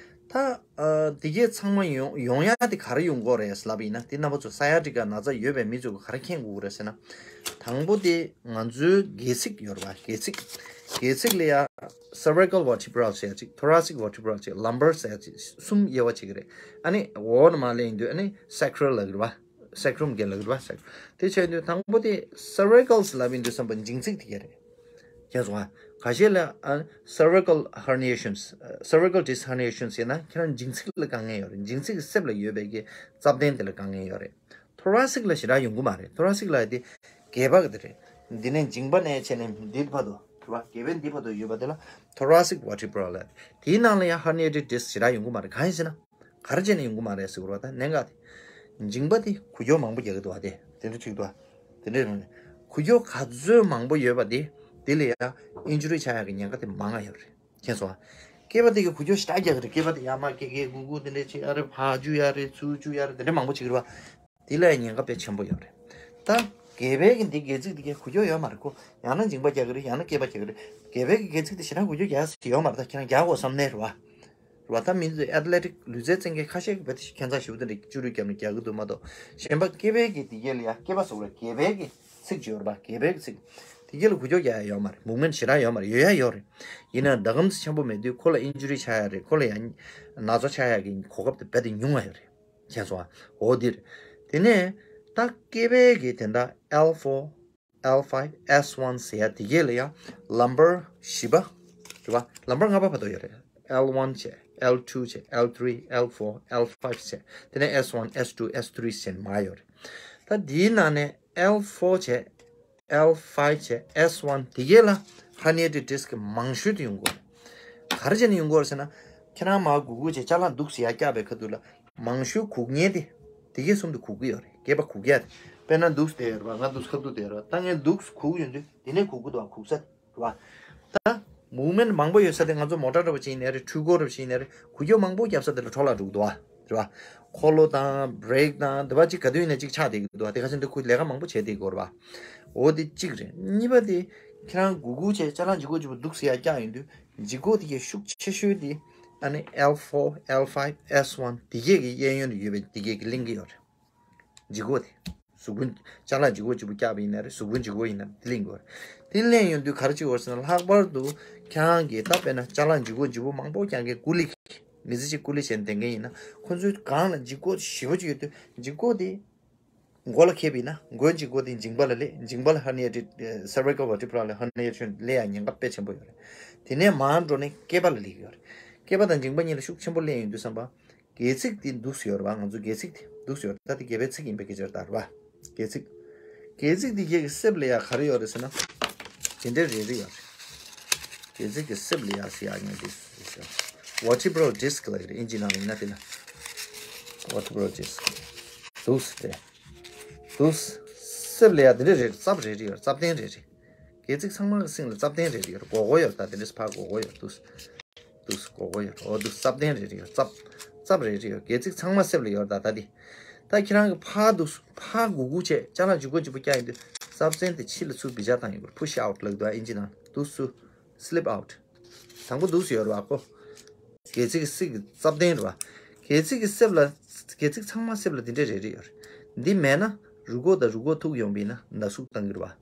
ད། ཨ། དེ་གས་ཚང་མ་ཡོང་ཡོང་ཡག་དེ་ག་རེ་ཡོང་གི་རེད་ལབ་པ་ཡིན་ན། དེ་རྣམ་པ་ཚོ་སི་ཡ་ཊི་ཀ་ན་ཚ་ཡོད་པའི་མི་ཚོས་ག་རེ་མཁྱེན་དགོས་རེད་ཟེར་ན། དང་པོ་དེ་ང་ཚོའི་སྒལ་ཚིགས་ཡོད་རེད་པ། སྒལ་ཚིགས། སྒལ་ཚིགས་ལ་ཡ་cervical vertebra ཟེར་ཡག་ཅིག thoracic vertebra ཅིག lumbar ཟེར་ཡག་ཅིག་གསུམ་དབྱེ་བ་ཕྱེ་གི་རེད། ཨ་ནི་འོག་ནས་མར་ལེན་དུས་ཨ་ནི་sacral ལབ་ཀྱི་རེད་པ། སེག་རམ་གྱི་ལབ་ཀྱི་རེད་པ། སེག་དེ་བྱས་དུས་དང་པོ་དེ་cervicals ལབ་ཡིན་དུས་ཙམ་པ་མཇིང་ཚིགས་དེ་ག་རེད། མཁྱེན་སོང་ཨ། ཁ་ཤས་ལ་ཨ། cervical herniations, cervical disc herniations ཟེར་ན་ཁྱེད་རང་མཇིང་ཚིགས་ལ་དཀའ་ངལ་ཡོད་རེད། མཇིང་ཚིགས་གསེབ་ལ་ཡོད་པའི་གི་རྩ་བརྟན་དེ་ལ་དཀའ་ངལ་ཡོད་རེད། thoracic ལ་ཞེ་དྲག་ཡོང་གི་མ་རེད། thoracic ལ་དེ་སྒལ་པ་གི་དེ་རེད། འདི་ནས་མཇིང་པ་ནས་བྱས་ནས་འདི་བར་དུ་རེད་པ། སྒལ་པའི་འདི་བར་དུ་ཡོད་པ་དེ་ལ་thoracic vertebra ལབ། དེའི་ནང་ལ་ཡང་herniated disc ཞེ་དྲག་ཡོང་གི་མ་རེད། གང་ཡིན་ཟེར་ན། ག་རེ་བྱས་ནས་ཡོང་གི་མ་རེད་ཟེར་བ་ད་གནད་འགག་དེ། མཇིང་པ་དེ་འགུལ་སྐྱོད་མང་པོ་རྒྱག་གི་འདུག་པ། དེ་དེ་འདྲ་ཅིག་འདུག་པ། དེ་འདྲ་ཡོང་ནས་འགུལ་སྐྱོད་ག་ཚོད་མང་པོ་ཡོད་པ་དེ་དེ་ལ་ཡང་ཨིན་ཇུ་རི་ཆགས་ཡག་གི་ཉེན་ཁ་དེ་མང་ང་ཡོད་རེད། མཁྱེན་སོང་ཨ། སྐེད་པ་དེ་གི་འགུལ་སྐྱོད་ཞེ་དྲག་རྒྱག་གི་རེད། སྐེད་པ་དེ་ཡར་མར་སྐེད་སྐེད་སྒུར་སྒུར་དེ་འདྲ་བྱེད་ཡག་རེད། ཕར་རྒྱུག་ཡག་རེད། ཚུར་རྒྱུག་ཡག་རེད། དེ་འདྲ་མང་པོ་བྱེད་ཀྱི་རེད་པ། དེ་ལ་ཉེན་ཁ་དཔེ་ཆེན་པོ་ཡོད་རེད། ད་སྒལ་པའི་གི་འདི་སྒལ་ཚིགས་དེ་གའི་འགུལ་སྐྱོད་ཡོད་མ་རེད་ཁོ། ཡང་ན་མཇིང་པ་རྒྱག་གི་རེད། ཡང་ན་སྐེད་པ་རྒྱག་གི་རེད། སྒལ་པའི་གི་སྒལ་ཚིགས་དེ་ཞེ་དྲག་འགུལ་སྐྱོད་རྒྱག་ཡག་ཡོད་མ་རེད། ད་ཁྱེད་རང་རྒྱག་དགོས་བསམ་ནའི་རེད་པ། རེད་པ། ད་མི་ཚོས་ཨེ་ཐི་ལེ་ཊིག་ལུས་རྩལ་རྩེད་མཁན་ཁ་ཤས་ཀྱིས་བེད་ཁྱད་མཚར་ཞེ་པོ་དེ་འདྲ་བཅུ་དྲུག་བརྒྱབ་ནས་རྒྱག་གི་འདུག་མ་གཏོགས། གཞན་པ་སྐེད་པའི་གི་དེ་གའི་ལ་ཡ། སྐེད་པ་ཟེར་བ་རེད། སྒལ་པའི་གི་ཚིགས་ཅིག་ཡོད་རེད་པ། སྒལ་པའི་གི་ཚིགས། དེ་གའི་ལ་འགུལ་སྐྱོད་རྒྱག་ཡག་ཡོད་མ་རེད། མུབ་མེན་ཊི་ཞེ་དྲག་ཡོད་མ་རེད། ཡོད་ཡག་ཡོད་རེད། ཡིན་ན་ཟླ་གམ་ཚོད་ཆེན་པོ་མེད་དུས་ཁོ་ལ་ཨིན་ཇུ་རི་ཆགས་ཡག་རེད། ཁོ་ལ་ཡང་ན་ཚ་ཆགས་ཡག་གི་གོ་སྐབས་དེ་རྦད་དེ་ཉུང་ང་ཡོད་རེད། མཁྱེན་སོང་ཨ། འོ་འདི་རེད། དེ་ནས་ད་སྐེད་པའི་གི་དེ་འདྲ་ཨེལ་ཕོར། ཨེལ་ཕའིབ། ཨེས་ཝན་ཟེར་ཡག་དེ་གས་ལ་ཡང་ལམ་བར་བཞི་པ་རེད་པ། ལམ་བར་ལྔ་པ་བར་དུ་ཡོད་རེད། ཨེལ་ཝན་བྱས། ཨེལ་ཊུ་བྱས། ཨེལ་ཐི་རི། ཨེལ་ཕོར། ཨེལ་ཕའིབ་བྱས། དེ་ནས་ཨེས་ཝན། ཨེས་ཊུ། ཨེས་ཐི་རི་ཟེར་མར་ཡོད་རེད། ད་དེའི་ནང་ནས་ཨེལ་ཕོར་བྱས། ཨེལ་ཕའིབ་བྱས། ཨེས་ཝན་དེ་གས་ལ་ཧར་ནི་ཡེ་ཊེཌ་ཌིསྐ་མང་ཤོས་དེ་ཡོང་གི་ཡོད་རེད། ག་རེ་བྱས་ནས་ཡོང་གི་ཡོད་རེད་ཟེར་ན། ཁྱེད་རང་མར་སྒུར་སྒུར་བྱས་ཅ་ལག་འདུག་སེ་ཡར་བཀྱག་པའི་ཁ་ཐུག་ལ། མང་ཤོས་སྒུར་མཁན་དེ། དེ་གའི་གསུམ་དུ་སྒུར་གྱི་ཡོད་རེད། སྐེད་པ་སྒུར་གྱི་ཡོད་རེད། དཔེར་ན་འདུག་སེ་བསྡད་ཡོད་རེད་པ། ང་འདུག་སེ་ཁ་ཐུག་བསྡད་ཡོད་རེད་པ། ད་ངས་འདུག་སེ་སྒུར་གྱི་ཡོད་དུས་དེ་ནས་སྒུར་གྱི་འདུག་པ། སྒུར་ས་རེད་པ། ད་མུབ་མེན་ཊི་མང་པོ་ཡོད་ས་དེ། ང་ཚོ་མོ་ཊ་འདྲ་པོ་ཅིག་ཡིན་ནའི་རེད། འཕྲུལ་འཁོར་འདྲ་པོ་ཅིག་ཡིན་ནའི་རེད། སྒུར་སྐྱོད་མང་པོ་བརྒྱབ་ས་དེ་ལ་འཕྲོ་བརླག་འགྲོ་གི་འདུག་པ། རེད་པ། འཁོར་ལོ་དང་བྷི་རེག་དང་དེ་པ་ཅིག་ག་དུས་ཡིན་ནའི་ཅིག་ཆགས་བསྡད་ཀྱི་འདུག་པ། དེ་ཁ་སང་དེ་ཁོས་ལས་ཀ་མང་པོ་བྱས་བསྡད་ཀྱི་ཡོད་རེད་པ། འོ་དེ་གཅིག་རེད། གཉིས་པ་དེ། ཁྱེད་རང་སྒུར་སྒུར་བྱས་ཅ་ལག་ལྗིད་ཁོག་ལྗིད་པོ་འདུག་སེ་ཡར་བཀྱག་ཡོང་དུས། ལྗིད་ཁོག་དེ་གའི་ཤུགས་ཆེ་ཤོས་དེ། ཨ་ནི་ཨེལ་ཕོར། ཨེལ་ཕའིབ། ཨེས་ཝན་དེ་གའི་གི་གཡས་གཡོན་དུ་ཡོད་པའི་དེ་གའི་གི་ལེན་གྱི་ཡོད་རེད། ལྗིད་ཁོག་དེ། གཟུགས་པོ། ཅ་ལག་ལྗིད་ཁོག་ལྗིད་པོ་བཀྱག་པ་ཡིན་ན་རེད། གཟུགས་པོ་ལྗིད་ཁོག་ཡིན་ན་དེ་ལེན་གྱི་ཡོད་རེད། དེ་ལེན་ཡོང་དུས་ག་རེ་བྱེད་དགོས་ཟེར་ན། ལྷག་པར་དུ་ཁྱེད་རང་གིས་ད་དཔེར་ན་ཅ་ལག་ལྗིད་ཁོག་ལྗིད་པོ་མང་པོ་རྒྱག་མཁན་ཀུ་ལི། མི་ཚེ་གཅིག་ཀུ་ལི་བྱས་ནས་བསྡད་མཁན་ཡིན་ན། ཁོ་ཚོའི་སྒང་ལ་ལྗིད་ཁོག་ཞེ་པོ་ཅིག་ཡོད་དུས། ལྗིད་ཁོག་དེ་མགོ་ལ་འཁེལ་བ་ཡིན་ན། མགོའི་ལྗིད་ཁོག་དེ་མཇིང་པ་ལ་སླེབས། མཇིང་པ་ལ་ཧར་ནི་ཡེ་ཊེཌ། སེར་བི་ཀལ་ཝར་ཊི་བྷ་རལ་ལ་ཧར་ནི་ཡེ་ཊེ་ཤན་སླེབས་ཡག་ཉེན་ཁ་དཔེ་ཆེན་པོ་ཡོད་རེད། དེ་ནས་མར་འགྲོ་ནས་སྐེད་པ་ལ་སླེབས་ཀྱི་ཡོད་རེད། སྐེད་པ་དང་མཇིང་པ་གཉིས་ལ་ཤུགས་ཆེན་པོ་སླེབས་ཡོང་དུས་ཙམ་པ། སྒལ་ཚིགས་དེ་འདུག་སེ་ཡོད་རེད་པ། ང་ཚོ་སྒལ་ཚིགས་དེ་འདུག་སེ་ཡོད་རེད། ད་དེ་སྒལ་པའི་ཚིགས་ཡིན་པའི་སྐད་ཆ་རེད་ད། རེད་པ། སྒལ་ཚིགས། སྒལ་ཚིགས་དེ་གའི་གི་གསེབ་ལ་ཡ་ག་རེ་ཡོད་རེད་ཟེར་ན། དེ་འདྲའི་རེ་རེ་ཡོད་རེད། སྒལ་ཚིགས་ཀྱི་གསེབ་ལ་ཡར་སི་ཡར་ཉལ་འདི། vertebral disc ལབ་ཀྱི་རེད། ཨིན་ཇི་ནང་ལ་ཡིན་ན་དེ་ལ་vertebral disc། འདུག་སེ་རེད། འདུག་སེ་གསེབ་ལ་ཡར་དེ་འདྲ་རེད། རྩ་རེ་རེ་ཡོད། རྩ་གདན་རེ་རེ། སྒལ་ཚིགས་ཚང་མ་གི་སྟེང་ལ་རྩ་གདན་རེ་རེ་ཡོད། སྒོར་སྒོར་ཡོད། ད་དེ་འདྲ་ཕར་སྒོར་སྒོར་ཡོད། འདུག་སེ། འདུག་སེ་སྒོར་སྒོར་ཡོད། འོ་འདུག་སེ་རྩ་གདན་རེ་རེ་ཡོད། རྩ་རྩ་རེ་རེ་ཡོད། སྒལ་ཚིགས་ཚང་མ་གསེབ་ལ་ཡོད། ད་ད་དེ། ད་ཁྱེད་རང་གི་ཕར་འདུག་སེ་ཕར་སྒུར་སྒུར་བྱས། ཅ་ལག་ལྗིད་པོ་ལྗིད་པོ་བཀྱག་ཡོང་དུས་རྩ་གདན་དེ་ཕྱི་ལ་ཚུར་བི་ཅག་བཏང་ཡོད་པ་རེད། push out ལབ་འདུག་ཨ་ཨིན་ཇི་ནང་། འདུག་སེ་slip out། དང་པོ་འདུག་སེ་ཡོད་རེད་པ་ཁོ། སྒལ་ཚིགས་ཀྱི་གསེབ་ཀྱི་རྩ་གདན་རེད་པ། སྒལ་ཚིགས་ཀྱི་གསེབ་ལ། སྒལ་ཚིགས་ཚང་མ་གསེབ་ལ་འདི་འདྲ་རེ་རེ་ཡོད་རེད། འདི་མེད་ན་རུས་ཁོག་དང་རུས་ཁོག་ཐུག་ཡོང་པ་ཡིན་ན་ན་ཟུག་བཏང་གི་རེད་པ།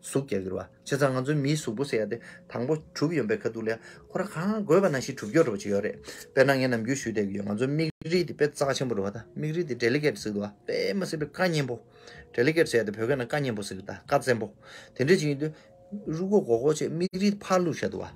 ཟུག་རྒྱག་གི་རེད་པ། བྱས་ཙང་ང་ཚོའི་མིའི་གཟུགས་པོ་ཟེར་ཡ་དེ་དང་པོ་གྲུབ་ཡོང་པའི་ཁ་ཐུག་ལ་ཡ་ཁོ་རང་གང་དགོས་པ་ནང་བཞིན་གྲུབ་ཀྱོག་འདྲ་པོ་ཅིག་ཡོད་རེད། དཔེར་ན་ངས་ནམ་རྒྱུན་ཞུས་བསྡད་ཀྱི་ཡོད། ང་ཚོའི་མིག་རིལ་དེ་དཔེ་རྩ་ཆེན་པོ་རེད་པ། ད་མིག་རིལ་དེ་delicate ཟེར་འདུག་པ། དཔེ་མ་སྲིད་པའི་ཀ་མཉེན་པོ། delicate ཟེར་ཡ་དེ་བོད་སྐད་ནང་ཀ་མཉེན་པོ་ཟེར་གི། ད་ཀ་བཙན་པོ། དེ་འདྲ་ཅིག་ཡིན་དུས། རུས་ཁོག་སྒོར་སྒོར་བྱས། མིག་རིལ་ཕར་བླུགས་བཞག་འདུག་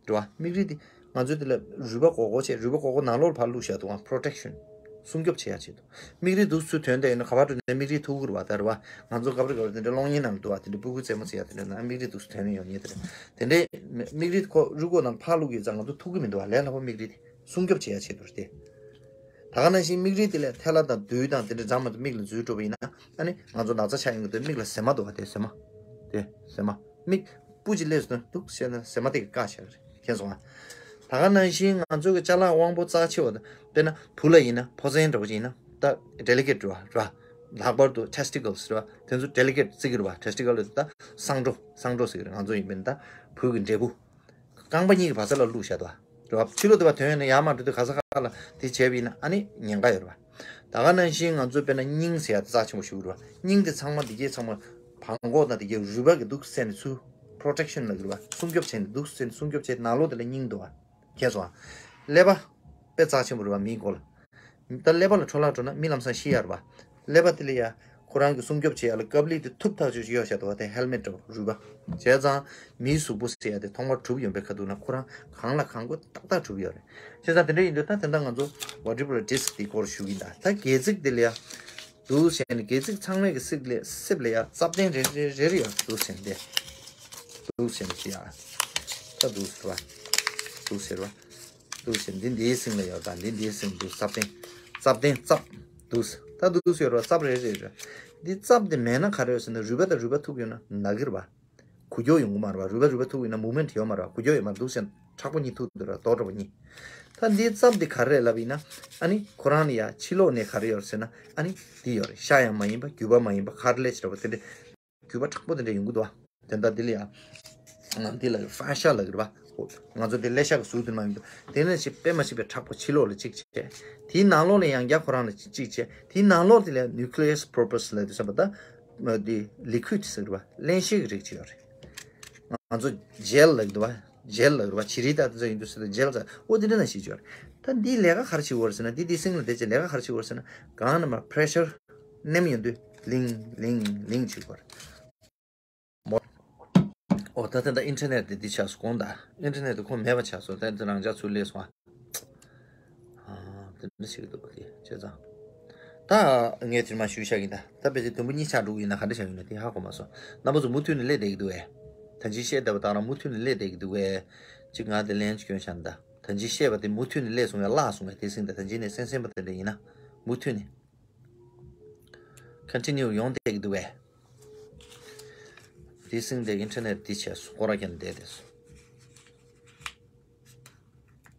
པ། རེད་པ། མིག་རིལ་དེ་ང་ཚོའི་དེ་ལ་རུས་པ་སྒོར་སྒོར་བྱས། རུས་པ་སྒོར་སྒོར་ནང་ལོགས་ལ་ཕར་བླུགས་བཞག་འདུག་པ། protection། སྲུང་སྐྱོབ་བྱེད་ཡ་ཆེད་དུ། མིག་རིལ་འདུག་སེ་ཐོན་བསྡད་ཡོད་ན་ག་པར་འགྲོ་ནའི་མིག་རིལ་ཐུག་གི་རེད་པ། ད་རེད་པ། ང་ཚོ་སྐབས་རེ་སྐབས་རེ་དེ་འདྲ་གློག་བརྙན་ནང་འདུག་པ། དེ་འདྲ་སྤུ་གུ་རྩེད་མོ་རྩེ་ཡ་དེ་འདྲ་ནང་མིག་རིལ་འདུག་སེ་ཐོན་ནས་ཡོང་མཁན་དེ་འདྲ། དེ་འདྲའི་མིག་རིལ་ཁོ་རུས་ཁོག་ནང་ཕར་བླུགས་ཡོད་ཙང་ང་ཚོ་ཐུག་གི་མི་འདུག་པ། ལས་སླ་པོ་མིག་རིལ་དེ། སྲུང་སྐྱོབ་བྱེད་ཡ་ཆེད་དུ་རེད་དེ། ད་ག་ནང་བཞིན་མིག་རིལ་དེ་ལ་ཐལ་བ་དང་རྡུལ་དང་དེ་འདྲ་འཛག་མ་ཐུབ། མིག་ལ་འཛུལ་འགྲོ་བ་ཡིན་ན། ཨ་ནི་ང་ཚོ་ན་ཚ་ཆགས་ཡོང་གི་འདུག་མིག་ལ་ཟེར་མ་འདུག་པ། དེ་ཟེར་མ། དེ་ཟེར་མ། མིག་སྤུ་ཅིག་སླེབས་སོང་ན་འདུག་ཟེར་ན་ཟེར་མ་དེ་གིས་བཀག་བཞག་གི་རེད། མཁྱེན་སོང་ང་། ད་ག་ནང་བཞིན་ང་ཚོ་གི་ཅ་ལག་དབང་པོ་རྩ་ཆེ་བ་དང་། དཔེར་ན་བུ་ལ་ཡིན་ན་ཕོ་མཚན་འདྲ་པོ་ཅིག་ཡིན་ན་ད་delicate རེད་པ། རེད་པ། ལྷག་པར་དུ་testicles རེད་པ། དེ་ཚོ་delicate བརྩི་གི་རེད་པ། testicle ལ་ད་གསང་སྒྲོ། གསང་སྒྲོ་ཟེར་གི་རེད། ང་ཚོ་ཡིན་པས་ན་ད་བུ་གི་འབྲས་བུ། རྐང་པ་གཉིས་ཀྱི་བར་ས་ལ་བླུགས་བཞག་འདུག་པ། རེད་པ། ཕྱི་ལོགས་དེ་པར་ཐོན་ཡོང་ན་ཡར་མར་འགྲོ་དུས་ག་ས་ག་ལ་དེ་བྱས་པ་ཡིན་ན་ཨ་ནི་ཉེན་ཁ་ཡོད་རེད་པ། ད་ག་ནང་བཞིན་ང་ཚོ་དཔེར་ན་སྙིང་ཟེར་ཡ་དེ་རྩ་ཆེན་པོ་ཞིག་རེད་པ། སྙིང་དེ་ཚང་མ་འདི་གའི་ཚང་མ་བྲང་ཁོག་དང་འདི་གའི་རུས་པ་གིས་འདུག་སེ་བཙན་ནས་ཚུར་protection ལབ་ཀྱི་རེད་པ། སྲུང་སྐྱོབ་བྱས་ནས། འདུག་སེ་བཙན་ནས་སྲུང་སྐྱོབ་བྱས། ནང་ལོགས་དེ་ལ་སྙིང་འདུག་པ། མཁྱེན་སོང་ང་། ཀླད་པ་དཔེ་རྩ་ཆེན་པོ་རེད་པ། མིའི་མགོ་ལ། ད་ཀླད་པ་ལ་འཕྲོ་བརླག་འགྲོ་ན་མི་ལམ་སང་ཤི་ཡ་རེད་པ། ཀླད་པ་དེ་ལ་ཡ་ཁོ་རང་གི་སྲུང་སྐྱོབ་བྱེད་ཡ་ལ་ཀབ་ལི་དེ་ཐུབ་ཐག་ཆོད་ཅིག་གཡོགས་བཞག་འདུག་པ། དེ་helmet འདྲ་པོ་རུས་པ། བྱས་ཙང་མིའི་གཟུགས་པོ་ཟེར་ཡ་དེ་ཐོག་མར་གྲུབ་ཡོང་པའི་ཁ་ཐུག་ན་ཁོ་རང་གང་ལ་གང་དགོས་ཏག་ཏག་གྲུབ་ཡོད་རེད། བྱས་ཙང་དེ་འདྲ་ཡིན་དུས་ད་དེ་འདྲ་ང་ཚོ་vertebral disc དེའི་སྐོར་ཞུ་གི་ཡིན། ད་ད་སྒལ་ཚིགས་དེ་ལ་ཡ་འདུག་སེ་བྱས་ནས་སྒལ་ཚིགས་ཚང་མའི་གི་གསེབ་ལ། གསེབ་ལ་ཡ་རྩ་གདན་རེ་རེ་རེ་རེ་ཡོད། འདུག་སེ་བྱས་ནས་དེ། འདུག་སེ་བྱས་ནས་ཡ། ད་འདུག་སེ་རེད་པ། འདུག་སེ་རེད་པ། འདུག་སེ་འདི་འདིའི་གསེང་ལ་ཡོད། ད་འདི་འདིའི་གསེང་འདུག་རྩ་གདན། རྩ་གདན་རྩ། འདུག་སེ་ད་འདུག་སེ་ཡོད་རེད་པ། རྩ་རེ་རེ་རེད། འདི་རྩ་འདི་མེད་ན་ག་རེ་ཡོད་ཟེར་ན་རུས་པ་དང་རུས་པ་ཐུག་ཡོང་ན་ན་གི་རེད་པ། འགུལ་སྐྱོད་ཡོང་གི་མ་རེད་པ། རུས་པ་རུས་པ་ཐུག་ཡོང་ན་movement ཡོད་མ་རེད་པ། འགུལ་སྐྱོད་ཡོད་མ་རེད། འདུག་སེ་མཁྲེགས་པོ་གཉིས་ཐུག་འདུག་ར། རྡོག་འདྲ་པོ་གཉིས། ད་འདིའི་རྩ་འདི་ག་རེ་རེད་ལབ་ཡིན་ན། ཨ་ནི་ཁོ་རང་ལ་ཡ་ཕྱི་ལོགས་ནས་ག་རེ་ཡོད་རེད་ཟེར་ན། ཨ་ནི་འདི་ཡོད་རེད། ཤ་ཡང་མ་ཡིན་པ། རྒྱུས་པ་མ་ཡིན་པ། ཁར་ལེ་ཇི་འདྲ་པོ་དེ་འདྲ། རྒྱུས་པ་མཁྲེགས་པོ་དེ་འདྲ་ཡོང་གི་འདུག་པ། དེ་འདྲ་འདི་ལ་ཡ། འདི་ལ་ཧྥ་ཤ་ལབ་ཀྱི་རེད་པ། ང་ཚོ་འདི་ཀླད་ཤ་གི་ཟུར་དེ་མ་ཡིན་འདུག་དེ་ནས་ཅིག་དཔེ་མ་སྲིད་པའི་མཁྲེགས་པོ་ཕྱི་ལོགས་ལ་གཅིག་བྱས། དེའི་ནང་ལོགས་ལ་ཡང་བསྐྱར་ཁོ་རང་ལ་གཅིག་བྱས། དེའི་ནང་ལོགས་དེ་ལ་nucleus pulpus ལབ་དུས་ཙམ་པ་ད་འདི་liquid ཟེར་གྱི་རེད་པ། རླན་གཤེར་གྱི་རིགས་ཅིག་ཡོད་རེད། ང་ཚོ་gel ལབ་ཀྱི་འདུག་པ། gel ལབ་ཀྱི་རེད་པ། བྱི་རིལ་དང་དེ་ཚོ་ཡིན་དུས་ཟེར་ཏེ་gel ཟེར། ཨོ་དེ་འདྲ་ནང་བཞིན་ཅིག་ཡོད་རེད། ད་འདིའི་ལས་ཀ་ག་རེ་བྱེད་ཀྱི་ཡོད་རེད་ཟེར་ན། འདི་འདི་གསེང་ལ་བསྡད་བྱས་ལས་ཀ་ག་རེ་བྱེད་ཀྱི་ཡོད་རེད་ཟེར་ན། གང་ན་མ་pressure ནེམ་ཡོང་དུས་ལིང་ལིང་ལིང་བྱེད་ཀྱི་ཡོད་རེད། མོ། ཨོ་ད་ད་ད་ཨིན་ཊར་ནེཊ་དེ་འདི་ཆགས་སོང་གོང་། ད་ཨིན་ཊར་ནེཊ་དེ་ཁོ་མེད་པ་ཆགས་སོང་། ད་དེ་རང་འཇགས་ཚུར་སླེབས་སོང་ཨ། ཨ། དེ་འདྲ་ཞིག་འདུག་པ་དེ་བྱས་ཙང་། ད་ངས་དེ་མ་ཞུས་བཞག་གི་ཡིན། ད་ད་དཔེ་ཆ་དུམ་བུ་གཉིས་ཆགས་འགྲོ་གི་ཡིན་ན་ག་འདྲ་ཆགས་ཡོད་ན་དེ་ཧ་གོ་མ་སོང་། རྣམ་པ་ཚོ་མུ་མཐུད་ནས་སླེབས་བསྡད་ཀྱི་འདུག་གས། ད་ཅི་བཤད་བསྡད་པ་དང་རང་མུ་མཐུད་ནས་སླེབས་བསྡད་ཀྱི་འདུག་གས། ཅིག་ང་དེ་ལན་ཅིག་སྐྱོན་བཞག་ན། ད་ད་ཅི་བཤད་པ་དེ་མུ་མཐུད་ནས་སླེབས་སོང་བས་བརླག་སོང་བས་དེ་སེང་ད་ད་ཅི་ནས་སེང་སེང་པ་དེ་འདྲ་ཡིན་ན། མུ་མཐུད་ནས་ཀོན་ཊི་ནིའུ་ཡོང་བསྡད་ཀྱི་འདུག་གས། དེ་སེང་དེ་ཨིན་ཊར་ནེཊ་དེ་བྱས་སོང་། སྐོར་ར་ཁྱེར་བསྡད་དེ་སོང་།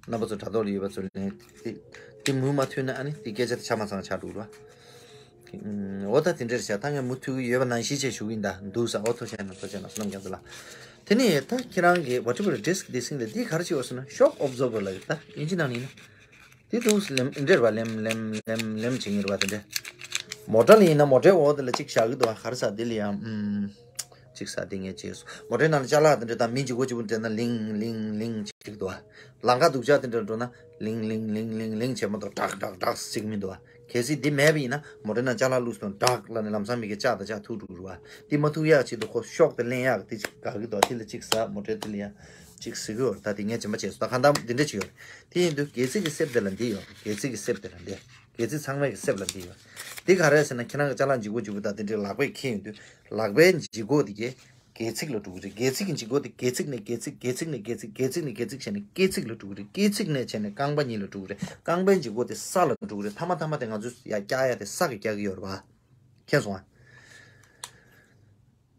རྣམ་པ་ཚོ་དྲ་ཐོག་ལ་ཡོད་པ་ཚོ་ལན་དེ་དེ་མུ་མ་མཐུད་ན་ཨ་ནི་དེ་སྐད་ཆ་དེ་ཆ་མ་ཚང་ཆགས་འགྲོ་ར། ཨུམ། འོ་ད་དེ་འདྲར་བྱ། ད་ངས་མུ་མཐུད་ཀྱི་ཡོད་པ་ནང་བཞིན་བྱས་ཞུ་གི་ཡིན། ད་འདུག་ས། འོ་ཐུགས་རྗེ་གནང་། ཐུགས་རྗེ་གནང་། བསོད་ནམས་རྒྱ་མཚོ་ལགས། དེ་ནས་ད་ཁྱེད་རང་གི་vertebral disc དེ་སེང་ལ་དེ་ག་རེ་བྱེད་འོ་ཟེར་ན་shock absorber ལབ་ཡོད། ད་ཨིན་ཇི་ནང་ནས་ཡིན་ན། དེ་འདུག་སེ་ལེམ་འདྲེར་བ་ལེམ་ལེམ་ལེམ་ལེམ་བྱེད་ངེས་རེད་པ། དེ་འདྲ། མོ་ཊ་ལ་ཡིན་ན་མོ་ཊའི་འོག་དེ་ལ་གཅིག་བཞག་གི་འདུག་པ། ག་རེ་ཟེར་དེ་ལ་ཡང་ཨུམ། གཅིག་ཟེར་དེ་ངས་བྱས་སོང་། མོ་ཊའི་ནང་ལ་ཅ་ལག་དེ་འདྲ་དང་མི་ལྗིད་ཁོག་ལྗིད་པོ་འདྲ་ན་ལིང་ལིང་ལིང་བྱེད་ཀྱི་འདུག་པ། ལམ་ཁ་སྡུག་ཅག་དེ་འདྲ་འགྲོ་ན་ལིང་ལིང་ལིང་ལིང་ལིང་བྱེད་མ་གཏོགས་ཌག་ཌག་ཌག་ཟེར་གྱི་མི་འདུག་པ། གལ་སྲིད་འདི་མེད་པ་ཡིན་ན་མོ་ཊའི་ནང་ཅ་ལག་བླུགས་སོང་ཌག་ལབ་ནས་ལམ་སང་མི་གི་ལྕགས་དང་ལྕགས་ཐུག་འགྲོ་གི་རེད་པ། འདི་མ་ཐུག་ཡག་ཆེད་དུ་ཁོ་ཤོག་དེ་ལེན་ཡག་དེ་ཅིག་དགའ་གི་འདུག་པ། དེ་ལ་གཅིག་ཟེར། མོ་ཊའི་དེ་ལ་ཡང་གཅིག་ཟེར་གི་ཡོད་རེད། ད་དེ་ངས་རྗེས་མ་བྱས་སོང་། ད་གང་ལྟར་འདི་འདྲ་ཅིག་ཡོད་རེད། དེ་ཡིན་དུས་སྒལ་ཚིགས་ཀྱི་གསེབ་དེ་ལ་འདི་ཡོད། སྒལ་ཚིགས་ཀྱི་གསེབ་དེ་ལ་འདི། སྒལ་ཚིགས་ཚང་མའི་གི་གསེབ་ལ་འདི་ཡོད། འདི་ག་རེ་ཟེར་ན་ཁྱེད་རང་གི་ཅ་ལག་ལྗིད་ཁོག་ལྗིད་པོ་དང་དེ་འདྲའི་ལག་པས་འཁྱེར་ཡོང་དུས་ལག་པའི་ལྗིད་ཁོག་དེ་གས། སྒལ་ཚིགས་ལ་འགྲོ་གི་རེད། སྒལ་ཚིགས་ཀྱི་འཇིགས་སྐུལ་དེ་སྒལ་ཚིགས་ནས་སྒལ་ཚིགས། སྒལ་ཚིགས་ནས་སྒལ་ཚིགས། སྒལ་ཚིགས་ནས་སྒལ་ཚིགས། སྒལ་ཚིགས་ནས་སྒལ་ཚིགས་བྱས་ནས་སྐེད་ཚིགས་ལ་འགྲོ་གི་རེད། སྐེད་ཚིགས་ནས་བྱས་ནས་རྐང་པ་གཉིས་ལ་འགྲོ་གི་རེད། རྐང་པའི་འཇིགས་སྐུལ་དེ་ས་ལ་འགྲོ་གི་རེད། མཐའ་མ་མཐའ་མ་དེ་ང་ཚོས་ཡར་བཀྱག་ཡ་དེ་ས་གིས་བཀྱག་གི་ཡོད་རེད་པ། མཁྱེན་སོང་ཨ།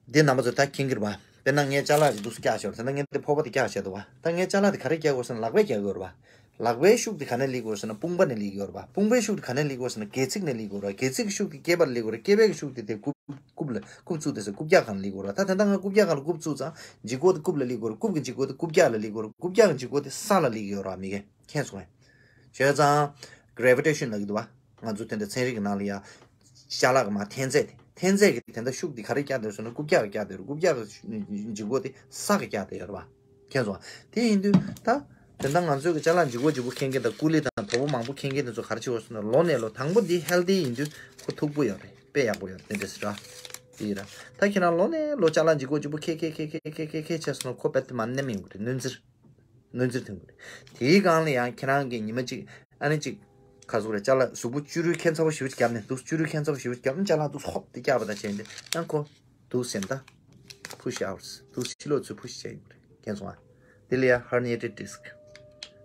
འདི་རྣམ་པ་ཚོས་ད་མཁྱེན་གྱི་རེད་པ། དཔེར་ན་ངས་ཅ་ལག་ཅིག་འདུག་སེ་བཀྱག་བཞག་པ་རེད། ད་ངས་འདི་ཕོར་པ་དེ་བཀྱག་བཞག་འདུག་པ། ད་ངས་ཅ་ལག་དེ་ག་རེ་བཀྱག་དགོས་ཟེར་ན་ལག་པས་བཀྱག་དགོས་རེད་པ། ལག་པའི་ཤུགས་དེ་ག་ནས་སླེབས་ཀྱི་ཡོད་ཟེར་ན་དཔུང་པ་ནས་སླེབས་ཀྱི་ཡོད་རེད་པ། དཔུང་པའི་ཤུགས་དེ་ག་ནས་སླེབས་ཀྱི་ཡོད་ཟེར་ན་སྒལ་ཚིགས་ནས་སླེབས་ཀྱི་ཡོད་རེད་པ། སྒལ་ཚིགས་ཤུགས་དེ་སྐེད་པར་སླེབས་ཀྱི་ཡོད་རེད། སྐེད་པའི་ཤུགས་དེ་དེ་རྐུབ་རྐུབ་ལ་རྐུབ་བཙུགས་དེ་ཟེར་རྐུབ་བཀྱག་སྒང་ལ་སླེབས་ཀྱི་ཡོད་རེད་པ། ད་དེ་འདྲ་ང་རྐུབ་བཀྱག་སྒང་ལ་རྐུབ་བཙུགས་ཙང་འཇིགས་སྐུལ་དེ་རྐུབ་ལ་སླེབས་ཀྱི་ཡོད་རེད། རྐུབ་ཀྱི་འཇིགས་སྐུལ་དེ་རྐུབ་བཀྱག་ལ་སླེབས་ཀྱི་ཡོད་རེད། རྐུབ་བཀྱག་གི་འཇིགས་སྐུལ་དེ་ས་ལ་སླེབས་ཀྱི་ཡོད་རེད་པ། མི་རྒན་མཁྱེན་སོང་ངས། བྱས་ཙང་gravitation་ལབ་ཀྱི་འདུག་པ། ང་ཚོ་དེ་འདྲ་ཚན་རིག་གི་ནང་ལ་ཡ་ཅ་ལག་གི་མར་འཐེན་རྫས་དེ། འཐེན་རྫས་ཀྱི་དེ་འདྲ་ཤུགས་དེ་ག་རེ་བཀྱག་བསྡད་ཡོད་ཟེར་ན་རྐུབ་བཀྱག་གིས་བཀྱག་བསྡད་ཡོད་རེད། རྐུབ་བཀྱག་གི་འཇིགས་སྐུལ་དེ་ས་གིས་བཀྱག་བསྡད་ཡོད་རེད་པ། མཁྱེན་སོང་ཨ། དེ་ཡིན་དུས་ད་དེ་འདྲ་ང་ཚོས་ཀྱི་ཅ་ལག་འཇིགས་སྐུལ་འཇིགས་སྐུལ་མཁྱེན་མཁན་དང་ཀུ་ལི་དང་དོ་པོ་མང་པོ་མཁྱེན་མཁན་དེ་ཚོ་ག་རེ་བྱེད་དགོས་ཟེར་ན་ལོ་ནས་ལོ། དང་པོ་འདི་healthy་ཡིན་དུས་ཁོ་མཐུག་པོ་ཡོད་རེད། དཔེ་ཡག་པོ་ཡོད་རེད། དེ་འདྲ་ཟེར་ར། དེ་ཡིན་ར། ད་ཁྱེད་རང་ལོ་ནས་ལོ་ཅ་ལག་འཇིགས་སྐུལ་འཇིགས་སྐུལ་མཁྱེན་མཁྱེན་མཁྱེན་མཁྱེན་བྱས་སོང་ན་ཁོ་རྦད་དེ་མར་ནེམ་ཡོང་གི་རེད། གནོན་འཚེར། གནོན་འཚེར་ཐོན་གྱི་རེད། དེའི་སྒང་ལ་ཡང་ཁྱེད་རང་གིས་ཉི་མ་གཅིག་ཨ་ནི་གཅིག་ག་ཟུག་རེད། ཅ་ལག་གཟུགས་པོ་བཅུ་རུའི་ཁྱད་མཚར་པོ་ཞེ་པོ་ཅིག་བརྒྱབ་ནས། འདུག་བཅུ་རུའི་ཁྱད་མཚར་པོ་ཞེ་པོ་ཅིག་བརྒྱབ་ནས་ཅ་ལག་འདུག་ཧོབ་དེ་བཀྱག་པ་དང་བྱས་ནས་ཡང་ཁོ་འདུག་ཟེར་ད་push out། འདུག་ཕྱི་ལོགས་ཚུར་push་བྱས་ཡོང་གི་རེད། མཁྱེན་སོང་ཨ། དེ་ལ་ཡང་herniated disc།